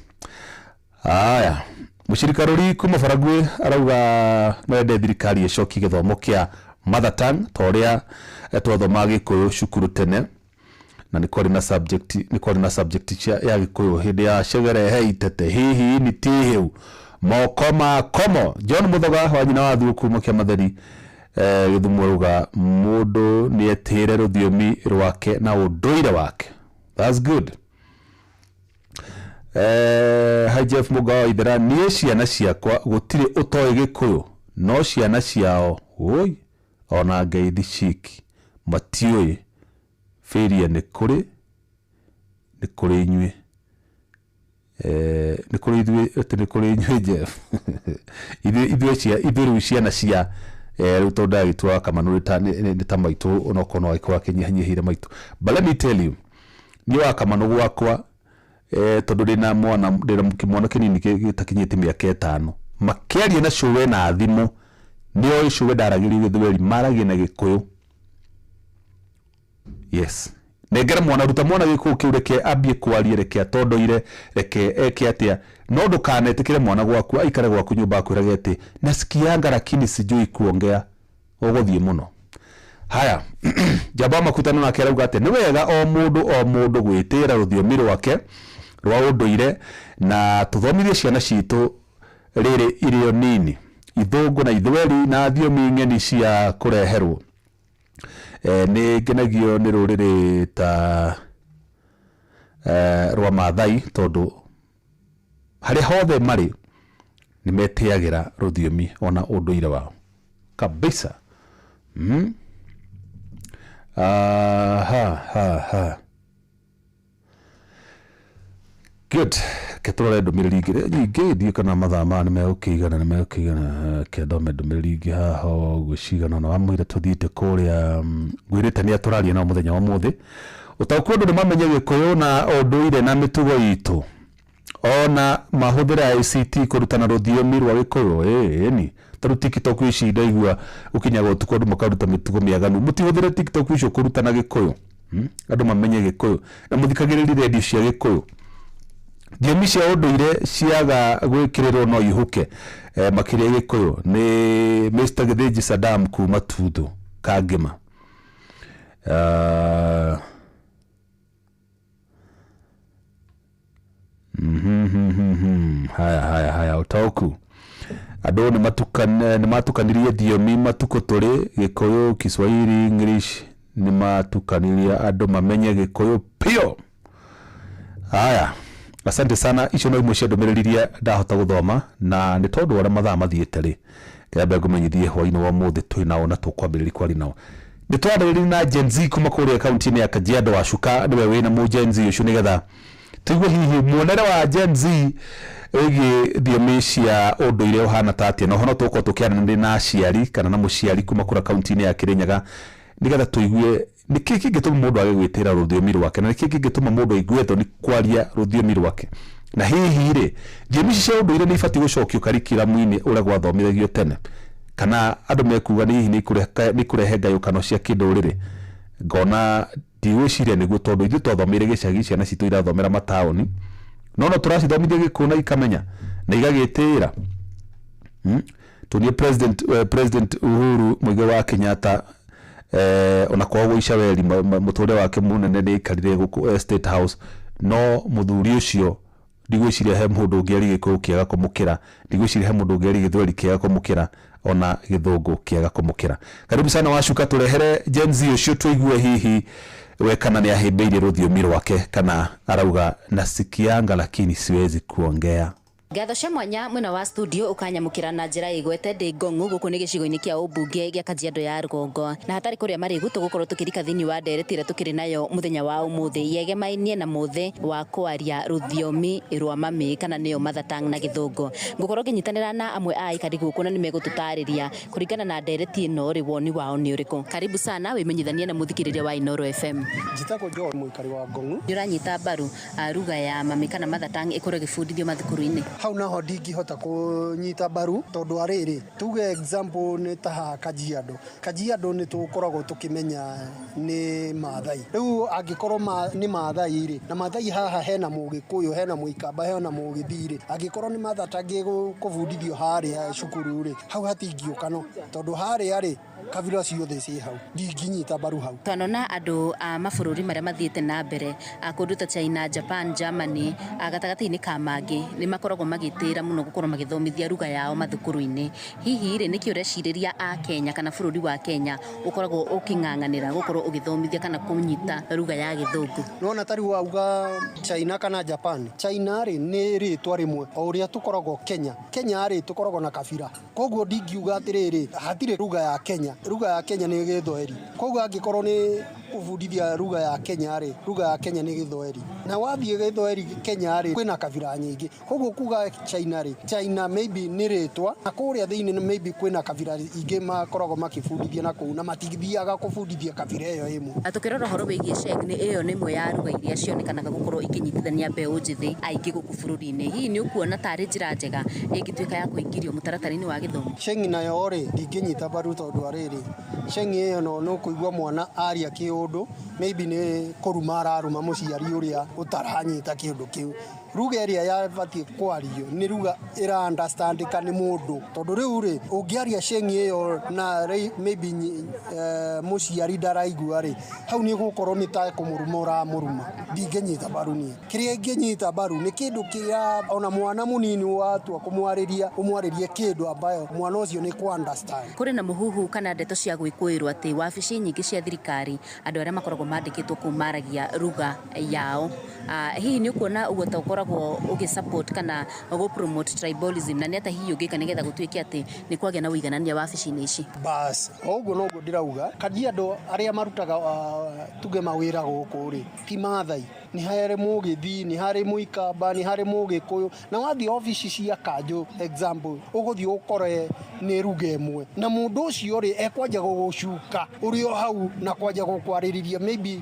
Aya, mũcirika rũri kuma Baragwi arauga no ende thirikari ĩcokie gĩthomo kĩa mother tongue ta ũrĩa twathomaga Gĩkũyũ cukuru tene, na nĩ kwarĩ na subject, nĩ kwarĩ na subject ya Gĩkũyũ hĩndĩ ya Cegerehe itete hihi ni tihĩu moko ma komo. John Muthoga wa nyina wa thuo kuma Kĩamatheri, Gĩthumo, arauga mũndũ nĩ etĩĩre rũthiomi rwake na ũndũire wake. That's good. Hi Jeff Mũgawa wa Ithera, niĩ ciana ciakwa gũtirĩ ũtoĩ Gĩkũyũ, no ciana ciao oi ona ngeithi ciki matiũĩ. Failure nĩ kũrĩ inyuĩ, nĩ kũrĩ ithuĩ, atĩ nĩ kũrĩ inyuĩ Jeff, ithuĩ rĩu ciana cia rĩu, tondũ ndagĩtua Kamanũ nĩ ta maitũ, onokorwo no agĩkorwo akĩnyihanyihĩire maitũ. But let me tell you, niĩ wa Kamanũ gwakwa, tondũ ndĩna mwana, ndĩna kĩmwana kĩnini gĩtakinyĩtie mĩaka 5, makĩaria na cũwe na thimũ, nĩoĩ cũwe ndaragĩria gĩthweri, maragia na Gĩkũyũ. Yes, nengera mwana, ruta mwana Gĩkũyũ kĩu, reke ambie kwaria, reke atondoire, reke eke atĩa, no ndũkanetĩkĩre mwana gwaku aikare gwaku nyũmba akwĩrage atĩ nasikianga lakini sijui kuongea. Ũgũthiĩ mũno. Haya, Njamba Makutano nake arauga atĩ nĩ wega o mũndũ o mũndũ gwĩtĩĩra rũthiomi rwake rwa ũndũire, na tũthomithie ciana citũ rĩrĩ irĩ nini ithũngũ na ithweri na thiomi ng'eni cia kũreherwo. Nĩ ngenagio nĩ rũrĩrĩ ta rwa Maathai, tondũ harĩa hothe marĩ nĩ metĩagĩra rũthiomi ona ũndũire wao kabisa. Ha ha ha, good. Ke tũrore ndũmĩrĩri ingĩ nyingĩ, ndiũ kana mathaa maya nĩ megũkĩigana ke thome ndũmĩrĩri ingĩ haha ũguo cigana. Ona wamwĩra tũthiĩte kũrĩa, ngwĩrĩte nĩ atũraria nao mũthenya wa ũmũthĩ. Ũtaũku andũ nĩ mamenye Gĩkũyũ na ũndũire na mĩtugo itũ, ona mahũthĩra ICT kũrutana rũthiomi rwa Gĩkũyũ. Ĩni tarĩu TikTok ici ndaigua gũkinyaga ũtukũ andũ makaruta mĩtugo mĩaganu. Mũtihũthĩre TikTok icio kũrutana Gĩkũyũ, andũ mamenye Gĩkũyũ, na mũthikagĩrĩrie redio cia Gĩkũyũ. Thiomi cia ũndũire ciaga gwĩkĩrĩrwo no ihuke, makĩria Gĩkũyũ. Nĩ Mr. Gĩthĩnji Saddam kuma Tuthu Kangĩma. Haya haya haya, ũtaũku andũ nĩ matukanirie thiomi matukũ tũrĩ, Gĩkũyũ, Kiswahili, English, nĩ matukanirie andũ mamenye Gĩkũyũ piũ. Haya, asante sana. Icio no imwe cia ndũmĩrĩri iria ndahota gũthoma, na nĩ tondũ wa ũrĩa mathaa mathiĩte rĩ, kĩambe ngũmenyithie hwaĩ-inĩ wa ũmũthĩ twĩ nao na tũkwambĩrĩria kwaria nao. Nĩ twarĩrĩria na Gen Z kuma kũrĩa kaunti-inĩ ya Kajiado. Wacuka nĩwe wĩna mũ Gen Z ũcio, nĩgetha tũigue hihi muonere wa Gen Z wĩgiĩ thiomi cia ũndũire ũhana ta atĩa. Na oho no tũgũkorwo tũkĩaranĩria na aciari kana na mũciari kuma kũrĩa kaunti-inĩ ya Kĩrĩnyaga, nĩgetha tũigue nĩkĩ kĩngĩtũma mũndũ age gwĩtĩra rũthiomi rwake, na nĩkĩ kĩngĩtũma mũndũ aigue thoni kwaria rũthiomi rwake, na hihi rĩ, thiomi ici cia ũndũire nĩ ibatiĩ gũcokio karikiramu-inĩ ũrĩa gwathomithagio tene, kana andũ mekuga nĩ hihi nĩ ikũrehe ngayũkano cia kĩndũrĩrĩ. Ngona ndigwĩciria nĩguo, tondũ ithuĩ twathomeire gĩcagi, ciana citũ irathomera mataũni, no no tũracithomithia Gĩkũyũ na ikamenya na igagĩtĩĩra. Tuonie President Uhuru Muigai wa Kenyatta, ona kwaga gũica weri mũtũrĩre wake mũnene nĩ aikarire gũkũ State House, no mũthuri ũcio ndigwĩciria he mũndũ ũngĩaria Gĩkũyũ kĩega kũmũkĩra, ndigwĩciria he mũndũ ũngĩaria Gĩthweri kĩega kũmũkĩra, ona Gĩthũngũ kĩega kũmũkĩra. Karibu sana Wacuka, tũrehere Gen Z ũcio tũigue hihi we kana nĩ ahĩmbĩirie rũthiomi rwake, kana arauga nasikianga lakini siwezi kuongea. Ngatho cia mwanya mwena wa studio ukanyamukira na njira igwete ndĩ ngong'u gũkũ nĩ gĩcigo-inĩ kĩa ũmbunge gĩa Kajiado ya rũgongo, na hatarĩ kũrĩa marĩgu tũgũkorwo tũkĩrika thĩinĩ wa ndereti ĩrĩa tũkĩrĩ nayo mũthenya wa ũmũthĩ yegemainie na mũthĩ wa kwaria rũthiomi rwa mami kana nĩyo mother tongue na Gĩthũngũ. Ngũkorwo ngĩnyitanĩra na amwe a aikari gũkũ na nĩmegũtũtarĩria kũringana na ndereti ĩno rĩ, woni wao nĩ ũrĩkũ. Karibu sana wĩmenyithanie na mũthikĩrĩria wa Inooro FM. Njĩtagwo John, mũikari wa Ngong'u. Nĩ ũranyita mbaru ruga ya mami kana mother tongue ĩkorwo ĩgĩbundithio mathukuru-inĩ? Hau naho ndingĩhota kũnyita mbaru tondũ arĩrĩ, tuge example nĩ ta haha Kajiado. Kajiado nĩ tũkoragwo tũkĩmenya nĩ Maathai. Rĩu angĩkorwo nĩ Maathai rĩ, na Maathai haha hena Mũgĩkũyũ, hena Mũikamba, hena Mũgĩthii rĩ, angĩkorwo nĩ Mother tongue kũbundithio harĩa cukuru rĩ, hau hatingĩũkano tondũ harĩa rĩ kabira ciothe ciĩ hau, ndingĩnyita mbaru hau. Twanona andũ a mabũrũri marĩa mathiĩte na mbere, kũndũ ta China, Japan, Germany, gatagatĩ-inĩ ka mangĩ, nĩ makoragwo magĩtĩĩra mũno gũkorwo magĩthomithia ruga yao mathukuru-inĩ. Hihi rĩ, nĩkĩ ũrecirĩria a Kenya kana bũrũri wa Kenya ũkoragwo ũkĩng'ang'anĩra gũkorwo ũgĩthomithia kana kũnyita ruga ya Gĩthũngũ? Nĩwona ta rĩu wauga China kana Japan, China rĩ nĩ rĩtwa rĩmwe o ũrĩa tũkoragwo Kenya. Kenya rĩ tũkoragwo na kabira, koguo ndingiuga atĩrĩrĩ hatirĩ ruga ya Kenya. Ruga ya Kenya nĩ Gĩthweri, koguo angĩkorwo nĩ kũbundithia ruga ya Kenya rĩ, ruga ya Kenya nĩ Gĩthweri, na wathiĩ Gĩthweri Kenya rĩ kwĩna kabira nyingĩ, koguo kuga China rĩ, China maybe nĩ rĩtwa, na kũrĩa thĩinĩ maybe kwĩna kabira ingĩ makoragwo makĩbundithia na kũu, na matithiaga kũbundithia kabira ĩyo ĩmwe. Tũkĩrora ũhoro wĩgiĩ Sheng, nĩ ĩyo nĩ ĩmwe ya ruga iria cionekanaga gũkorwo ikĩnyitithania mbeũ njĩthĩ aingĩ gũkũ bũrũri-inĩ. Hihi nĩ ũkuona tarĩ njĩra njega ĩngĩtuĩka ya kũingĩrio mũtaratara-inĩ wa gĩthomo? Sheng nayo rĩ ndingĩnyita mbaru tondũ arĩrĩ, Sheng ĩyo no nũkũigua mwana aria kĩũndũ, maybe nĩ kũruma araruma mũciari ũrĩa ũtaranyita kĩũndũ kĩu. Ruga ĩrĩa yabatiĩ kwario nĩ ruga ĩra understandĩka nĩ mũndũ, tondũ rĩu rĩ ũngĩaria Sheng ĩyo na maybe mũciari ndaraigua rĩ, hau nĩ ũgũkorwo nĩ ta kũmũruma ũramũruma. Ndingĩnyita mbaru niĩ. Kĩrĩa ingĩnyita mbaru nĩ kĩndũ kĩrĩa ona mwana mũnini watua kũmwarĩria, ũmwarĩrie kĩndũ ambayo mwana ũcio nĩ kũ understand. Kũrĩ na mũhuhu kana ndeto cia gwĩkũĩrwo atĩ wabici nyingĩ cia thirikari andũ arĩa makoragwo mandĩkĩtwo kũu maragia ruga yao. Hihi nĩ ũkuona ũguo ta ũkoragwo Ũkoragwo ũgĩ support kana gũ promote tribalism, na nĩ atĩa hihi ũngĩka nĩgetha gũtuĩke atĩ nĩ kwagĩa na ũiganania wabici-inĩ ici? Bas, o ũguo noguo ndĩrauga. Kajiado arĩa marutaga tuge mawĩra gũkũ rĩ, ti Maathai, nĩ harĩ Mũgĩthii, nĩ harĩ Mũikamba, nĩ harĩ Mũgĩkũyũ. Na wathiĩ obici cia kanjũ, example, ũgũthiĩ ũkore nĩ ruga ĩmwe, na mũndũ ũcio rĩ ekwanja gũgũcuka ũrĩ o hau na kwanja gũkwarĩrĩria, maybe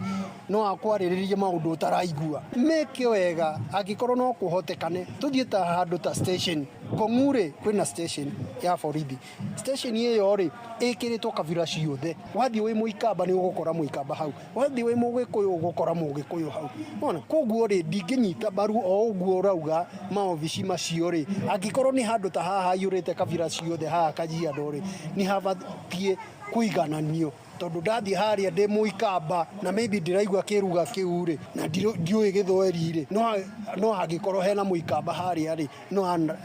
no akwarĩrĩrie maũndũ ũtaraigua. Meke wega angĩkorwo no kũhotekane tũthiĩ ta handũ ta station Kong'u rĩ, kwĩna station ya borithi. Station ĩyo rĩ ĩkĩrĩtwo kabira ciothe. Wathiĩ wĩ Mũikamba nĩ ũgũkora Mũikamba hau, wathiĩ wĩ Mũgĩkũyũ ũgũkora Mũgĩkũyũ hau. Wona, koguo rĩ ndingĩnyita mbaru o ũguo ũrauga maobici macio rĩ, angĩkorwo nĩ handũ ta haha haiyũrĩte kabira ciothe haha Kajiado rĩ, nĩ habatiĩ kũigananio, tondũ ndathiĩ harĩa ndĩ Mũikamba na maybe ndĩraigua kĩruga kĩu rĩ, na ndiũĩ Gĩthweri rĩ, no hangĩkorwo hena Mũikamba harĩa rĩ,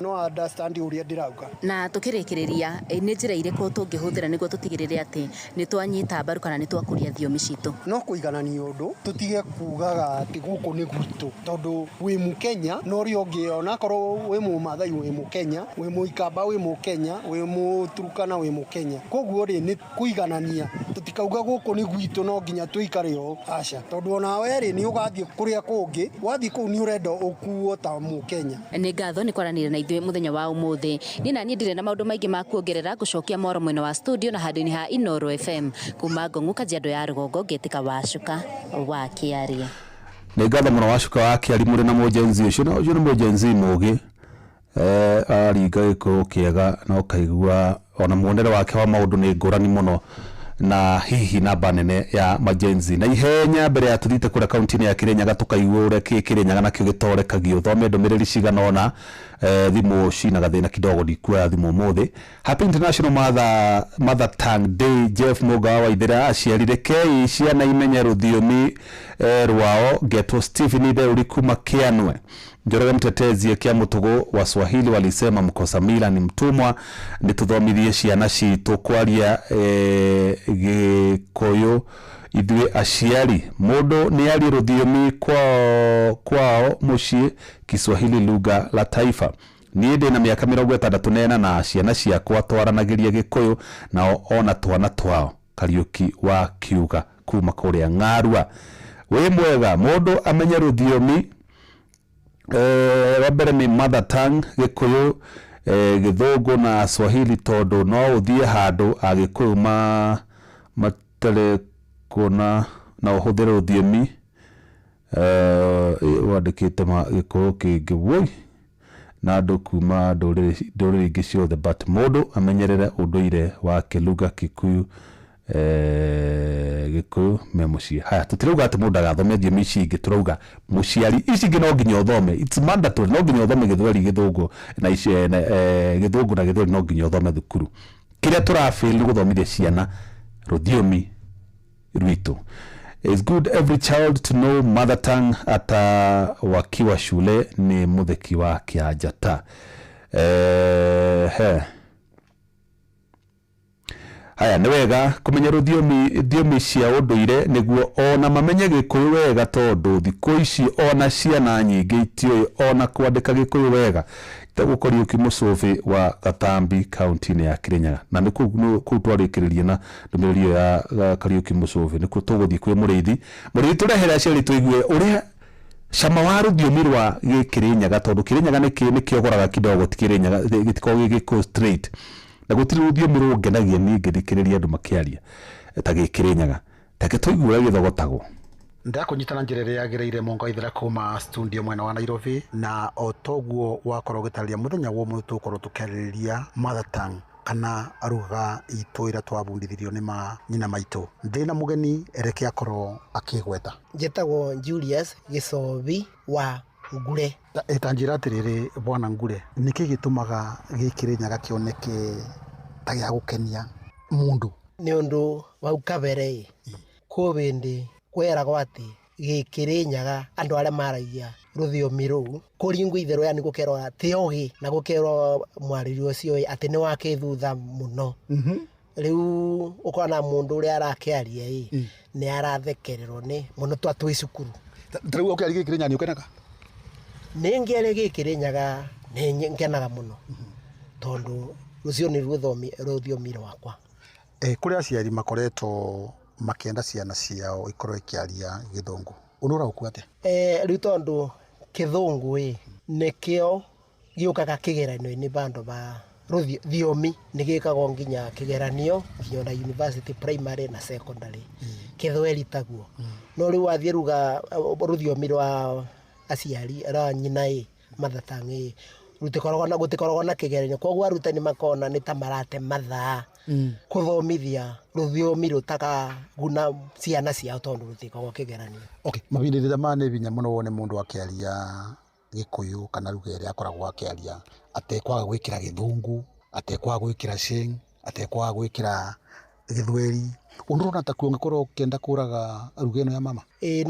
no understand ũrĩa ndĩrauga. Na tũkĩrĩkĩrĩria, nĩ njĩra irĩkũ tũngĩhũthĩra nĩguo tũtigĩrĩre atĩ nĩ twanyita mbaru kana nĩ twakũria thiomi citũ? No kũiganania ũndũ, tũtige kugaga atĩ gũkũ nĩ gwitũ, tondũ wĩ Mũkenya na ũrĩa ũngĩ, onakorwo wĩ Mũmathai wĩ Mũkenya, wĩ Mũikamba wĩ Mũkenya, wĩ Mũturukana wĩ Mũkenya. Koguo rĩ nĩ kũiganania, tũtikauga gũkũ nĩ gwitũ no nginya tũikare ũũ, aca, tondũ onawe rĩ nĩ ũgathiĩ kũrĩa kũngĩ, wathiĩ kũu nĩ ũrenda ũkuo ta Mũkenya. Nĩ ngatho nĩ kwaranĩria na ithuĩ mũthenya wa ũmũthĩ. Niĩ na niĩ ndirĩ na maũndũ maingĩ ma kuongerera, ngũcokia mwaro mwena wa studio na handũ-inĩ ha Inooro FM kuma Ngong'u Kajiado ya rũgongo, ngetĩka Wacuka wa Kĩaria. Nĩ ngatho mũno Wacuka wa Kĩari mũrĩ na mũjenzi ũcio, na ũcio nĩ mũjenzi mũgĩ, aringa gĩkũyũ kĩega na ũkaigua ona muonere wake wa maũndũ nĩ ngũrani mũno na hihi namba nene ya majenzi. Na ihenya mbere ya tũthiĩte kũrĩa kaunti-inĩ ya Kirinyaga tũkaigua ũrĩa Kirinyaga nakĩo gĩtorekagio, thome ndũmĩrĩri cigana ũna. Thimũ cina gathĩna kidogo, ndikuoya thimũ ũmũthĩ. Happy International Mother Tongue Day. Jeff Mũgawa wa Ithĩra, aciari rekei ciana imenye rũthiomi rwao. Ngetwo Stephen Theuri kuma Kĩanwe. Njoroge Mtetezi kia Mutugu, Waswahili walisema mkosa mila ni mtumwa. Nĩtũthomithie ciana citũ kwaria Gĩkũyũ ithuĩ aciari. Mũndũ nĩ arie rũthiomi kwao mũciĩ, Kiswahili lugha la taifa. Niĩ ndĩna mĩaka 64 na ciana ciakwa twaranagĩria Gĩkũyũ nao ona twana twao. Kariũki wa Kiuga kuma kũrĩa Ng'arua. Wĩ mwega, mũndũ amenye rũthiomi wa mbere nĩ mother tongue, Gĩkũyũ, Gĩthũngũ na Swahili, tondũ no ũthiĩ handũ Agĩkũyũ matarĩ kuona na ũhũthĩre rũthiomi wandĩkĩte Gĩkũyũ kĩngĩ woi na andũ kuma ndũrĩrĩ ingĩ ciothe, but mũndũ amenyerere ũndũire wake, lugha Kikuyu, Gĩkũyũ me mũciĩ. Haya, tũtirauga atĩ mũndũ ndagathome thiomi ici ingĩ, tũrauga mũciari ici ingĩ no nginya ũthome, it's mandatory, no nginya ũthome Gĩthweri, Gĩthũngũ na ici, Gĩthũngũ na Gĩthweri no nginya ũthome thukuru. Kĩrĩa tũrafail nĩ gũthomithia ciana rũthiomi rwitũ. It's good every child to know mother tongue hata wakiwa shule. Ni Mutheki wa Kĩanjata. He. Haya, nĩ wega kũmenya rũthiomi thiomi cia ũndũire nĩguo ona mamenye Gĩkũyũ wega, tondũ thikũ ici ona ciana nyingĩ itiũĩ ona kwandĩka Gĩkũyũ wega. Etagwo Kariũki Mũcũbĩ wa Gatambi kaunti-inĩ ya Kirinyaga. Na nĩ kũu twarĩkĩrĩria na ndũmĩrĩri ĩyo ya Kariũki Mũcũbĩ, nĩkuo tũgũthiĩ kwĩ Mũrĩithi. Mũrĩithi, tũrehere aciari tũigue ũrĩa cama wa rũthiomi rwa Gĩkĩrĩnyaga, tondũ Kĩrĩnyaga nĩ kĩogoraga kidogo, ti Kĩrĩnyaga, gĩtikoragwo gĩ Gĩkũyũ straight, na gũtirĩ rũthiomi rũngenagia niĩ ngĩthikĩrĩria andũ makĩaria ta Gĩkĩrĩnyaga. Take tũigue ũrĩa gĩthogotagwo. Ndakũnyita na njĩra ĩrĩa yagĩrĩire Mũnga Ithera kuma studio mwena wa Nairobi, na o toguo wakorwo ũgĩtarĩria mũthenya wa ũmũthĩ tũgũkorwo tũkĩarĩrĩria mother tongue kana ruga itũ ĩrĩa twabundithirio nĩ manyina maitũ. Ndĩna mũgeni, reke akorwo akĩgweta. Njĩtagwo Julius Gĩcobi wa Ngure. Ta njĩra atĩrĩrĩ bwana Ngure, nĩkĩ gĩtũmaga Gĩkĩrĩnyaga kĩoneke ta gĩa gũkenia mũndũ? Nĩ ũndũ wau kabere kwĩ hĩndĩ kweragwo atĩ Gĩkĩrĩnyaga andũ arĩa maragia rũthiomi rũu kũringwo itherũ, yani gũkerwo atĩ ogĩ na gũkerwo mwarĩrio ũcio atĩ nĩ wa kĩthutha mũno. Rĩu ũkona mũndũ ũrĩa arakĩaria ĩ nĩ arathekererwo nĩ mũno twa twĩ cukuru. Ta rĩu ũkĩaria Gĩkĩrĩnyaga nĩ ũkenaga? Nĩ ngĩaria Gĩkĩrĩnyaga nĩ ngenaga mũno tondũ rũcio nĩ rũthiomi rwakwa. Kũrĩ aciari makoretwo makĩenda ciana ciao ikorwo ikĩaria Gĩthũngũ, ũndũ ũraũkua atĩa? Rĩu tondũ Kĩthũngũ ĩ nĩkĩo gĩũkaga kĩgeranio-inĩ bandũ ba thiomi nĩ gĩkagwo nginya kĩgeranio nginya ona university primary na secondary. Kĩthweri taguo. No rĩu wathiĩ ruga rũthiomi rwa aciari rwa nyina ĩ mother tongue ĩ gũtikoragwo na kĩgeranio, koguo arutani makona nĩ ta marate mathaa kũthomithia rũthiomi rũtakaguna ciana ciao tondũ rũtikoragwo kĩgeranio. Okay, mahinda maya nĩ hinya mũno wone mũndũ akĩaria Gĩkũyũ kana lugha ĩrĩa akoragwo akĩaria atekwaga gwĩkĩra Gĩthũngũ, atekwaga gwĩkĩra Sheng, atekwaga gwĩkĩra Gĩthweri. Ũndũ ũrona ta kuo ũngĩkorwo ũkĩenda kũraga lugha ĩno ya mama? Ĩĩ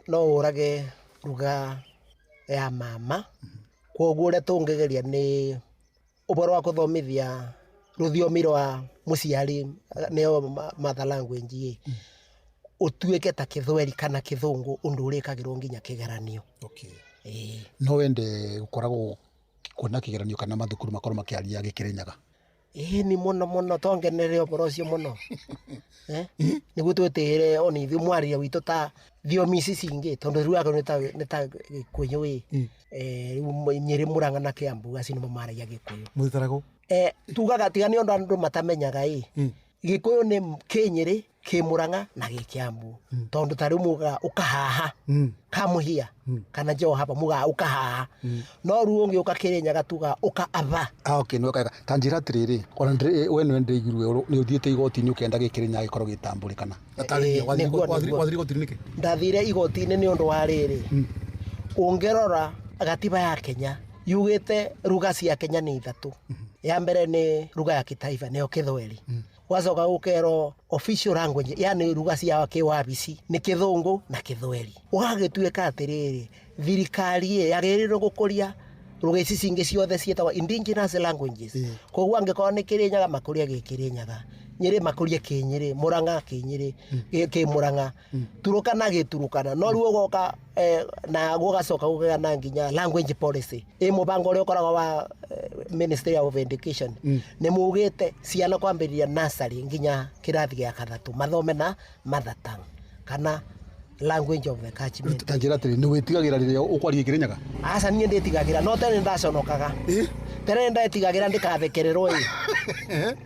no ũrage lugha ya mama. Koguo ũrĩa tũngĩgeria nĩ ũhoro wa kũthomithia rũthiomi rwa mũciari nĩyo mother language ĩ ũtuĩke ta Kĩthweri kana Kĩthũngũ ũndũ ũrĩkagĩrwo nginya kĩgeranio. Okay. No wende gũkoragwo kuona kĩgeranio kana mathukuru makorwo makĩaria Gĩkĩrĩnyaga? Ĩĩ ni mũno mũno tongenere ũhoro ũcio mũno. Nĩguo twĩtĩĩre ona ithuĩ mwaria witũ ta thiomi ici cingĩ tondũ rĩu akorwo nĩ ta Gĩkũyũ ĩ rĩu Nyĩrĩ, Mũrang'a na Kĩambu acio nĩmo maragia Gĩkũyũ. Mũthitaragwo? Tugaga tiga nĩ ũndũ andũ matamenyaga ĩ Gĩkũyũ nĩ kĩnyĩrĩ, kĩmũrang'a na gĩkĩambu tondũ ta rĩu mugaga ũkahaha kamũhia kana njoo hapa mugaga ũkahaha no rĩu ũngĩũka Kĩrĩnyaga tugaga ũka aba. Okay, nĩ wega. Ta njĩra atĩrĩrĩ, ona we nĩwe ndĩraiguire nĩ ũthiĩte igoti-inĩ ũkenda Gĩkĩrĩnyaga gĩkorwo gĩtambũrĩkana. Nĩguo. Wathire igoti-inĩ nĩkĩ? Ndathire igoti-inĩ nĩ ũndũ wa rĩrĩ, ũngĩrora gatiba ya Kenya yugĩte ruga cia Kenya nĩ ithatũ. Ya mbere nĩ ruga ya kitaifa nĩyo Kĩthweri. Gwacoka gũkerwo official language yani ruga cia kĩwabici nĩ Kĩthũngũ na Kĩthweri. Ũgagĩtuĩka atĩrĩrĩ, thirikari ĩ yagĩrĩirwo gũkũria ruga ici cingĩ ciothe ciĩtagwo indigenous languages. Koguo angĩkorwo nĩ Kĩrĩnyaga makũrie Gĩkĩrĩnyaga, Nyĩrĩ makũrie Kĩnyĩrĩ, Mũrang'a Kĩnyĩrĩ, Kĩmũrang'a, Turukana Gĩturukana. No rĩu ũgoka na gũgacoka gũkagĩa na nginya language policy ĩ mũbango ũrĩa ũkoragwo wa Ministry of Education nĩ mugĩte ciana kwambĩrĩria nursery nginya kĩrathi gĩa gatatũ mathome na mother tongue kana language of the catchment. Ta njĩra atĩrĩ, nĩ wĩtigagĩra rĩrĩa ũkwaria Gĩkĩrĩnyaga? Aca, niĩ ndĩtigagĩra, no tene ndaconokaga. Tene ndetigagĩra ndĩkathekererwo ĩ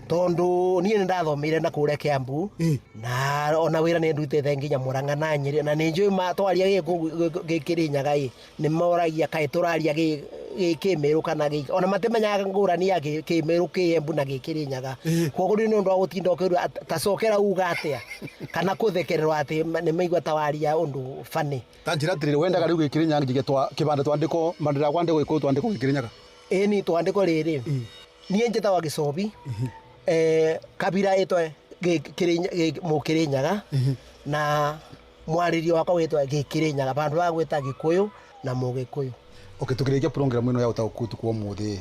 tondũ niĩ nĩ ndathomeire na kũrĩa Kĩambu na ona wĩra nĩ ndutĩte nginya Mũrang'a na Nyĩrĩ na nĩ njũĩ twaria Gĩkĩrĩnyaga ĩ nĩ moragia kaĩ tũraria Gĩkĩmĩrũ kana ona matimenyaga ngũrani ya Kĩmĩrũ, Kĩembu na Gĩkĩrĩnyaga. Koguo nĩ ũndũ wa gũtinda ũkĩũria tacokera uga atĩa kana kũthekererwo atĩ nĩ maigua ta waria ũndũ funny. Ta njĩra atĩrĩrĩ, wendaga rĩu Gĩkĩrĩnyaga njige kĩbandĩ twandĩkwo mandĩra kwandĩkwo Gĩkũyũ twandĩkwo Gĩkĩrĩnyaga? Ĩĩ ni twandĩkwo rĩrĩ, niĩ njĩtagwo Gĩcobi, kabira ĩtwe Mũkĩrĩnyaga na mwarĩrio wakwa wĩtwa Gĩkĩrĩnyaga bandũ ba gwĩta Gĩkũyũ na Mũgĩkũyũ. Okay, tukĩrĩkia program ĩno ya ũtaũku ũtukũ wa ũmũthĩ,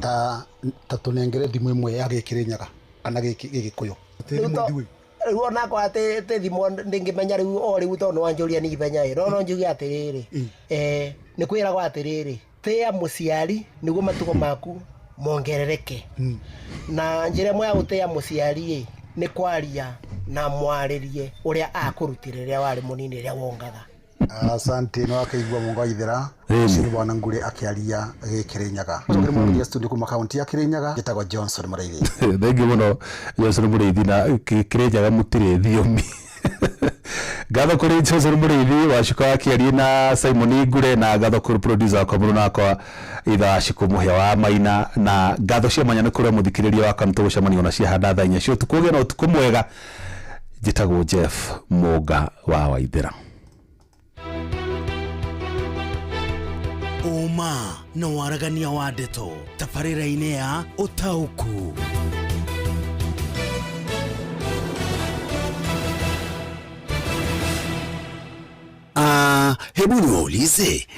ta tũnengere thimũ ĩmwe ya Gĩkĩrĩnyaga kana Gĩgĩkũyũ. Rĩu onakwa atĩ thimũ ndĩngĩmenya rĩu o rĩu tondũ nĩwanjũria nĩ ihenya ĩ no njuge atĩrĩrĩ, nĩ kwĩragwo atĩrĩrĩ, tĩa mũciari nĩguo matukũ maku mongerereke. Na njĩra ĩmwe ya gũtĩa mũciari ĩ nĩ kwaria na mwarĩrie ũrĩa akũrutire rĩrĩa warĩ mũnini rĩrĩa wongaga. Asante, nĩ wakĩigua Mũnga wa Ithera ũcio nĩ Bwana Ngure akĩaria Gĩkĩrĩnyaga. Ũcokere mũno studio kuma kaunti ya Kĩrĩnyaga, njĩtagwo Johnson Mũrĩithi. Thengiũ mũno Johnson Mũrĩithi, na Kĩrĩnyaga mũtirĩ thiomi. Ngatho kũrĩ Johnson Mũrĩithi wacuka akĩaria na Simon Ngure, na ngatho kũrĩ producer wakwa mũruna wakwa itha Wacikũ Mũhĩa wa Maina, na ngatho cia mwanya nĩ kũrĩ mũthikĩrĩria wakwa, nĩ tũgũcemania ona ciahanda thaa 4 cia ũtukũ. Ũgĩe na ũtukũ mwega. Njĩtagwo Jeff Mũnga wa Waithera. Ũma na waragania wa ndeto tabarĩra-inĩ ya ũtaũku. Hebu niwaulize.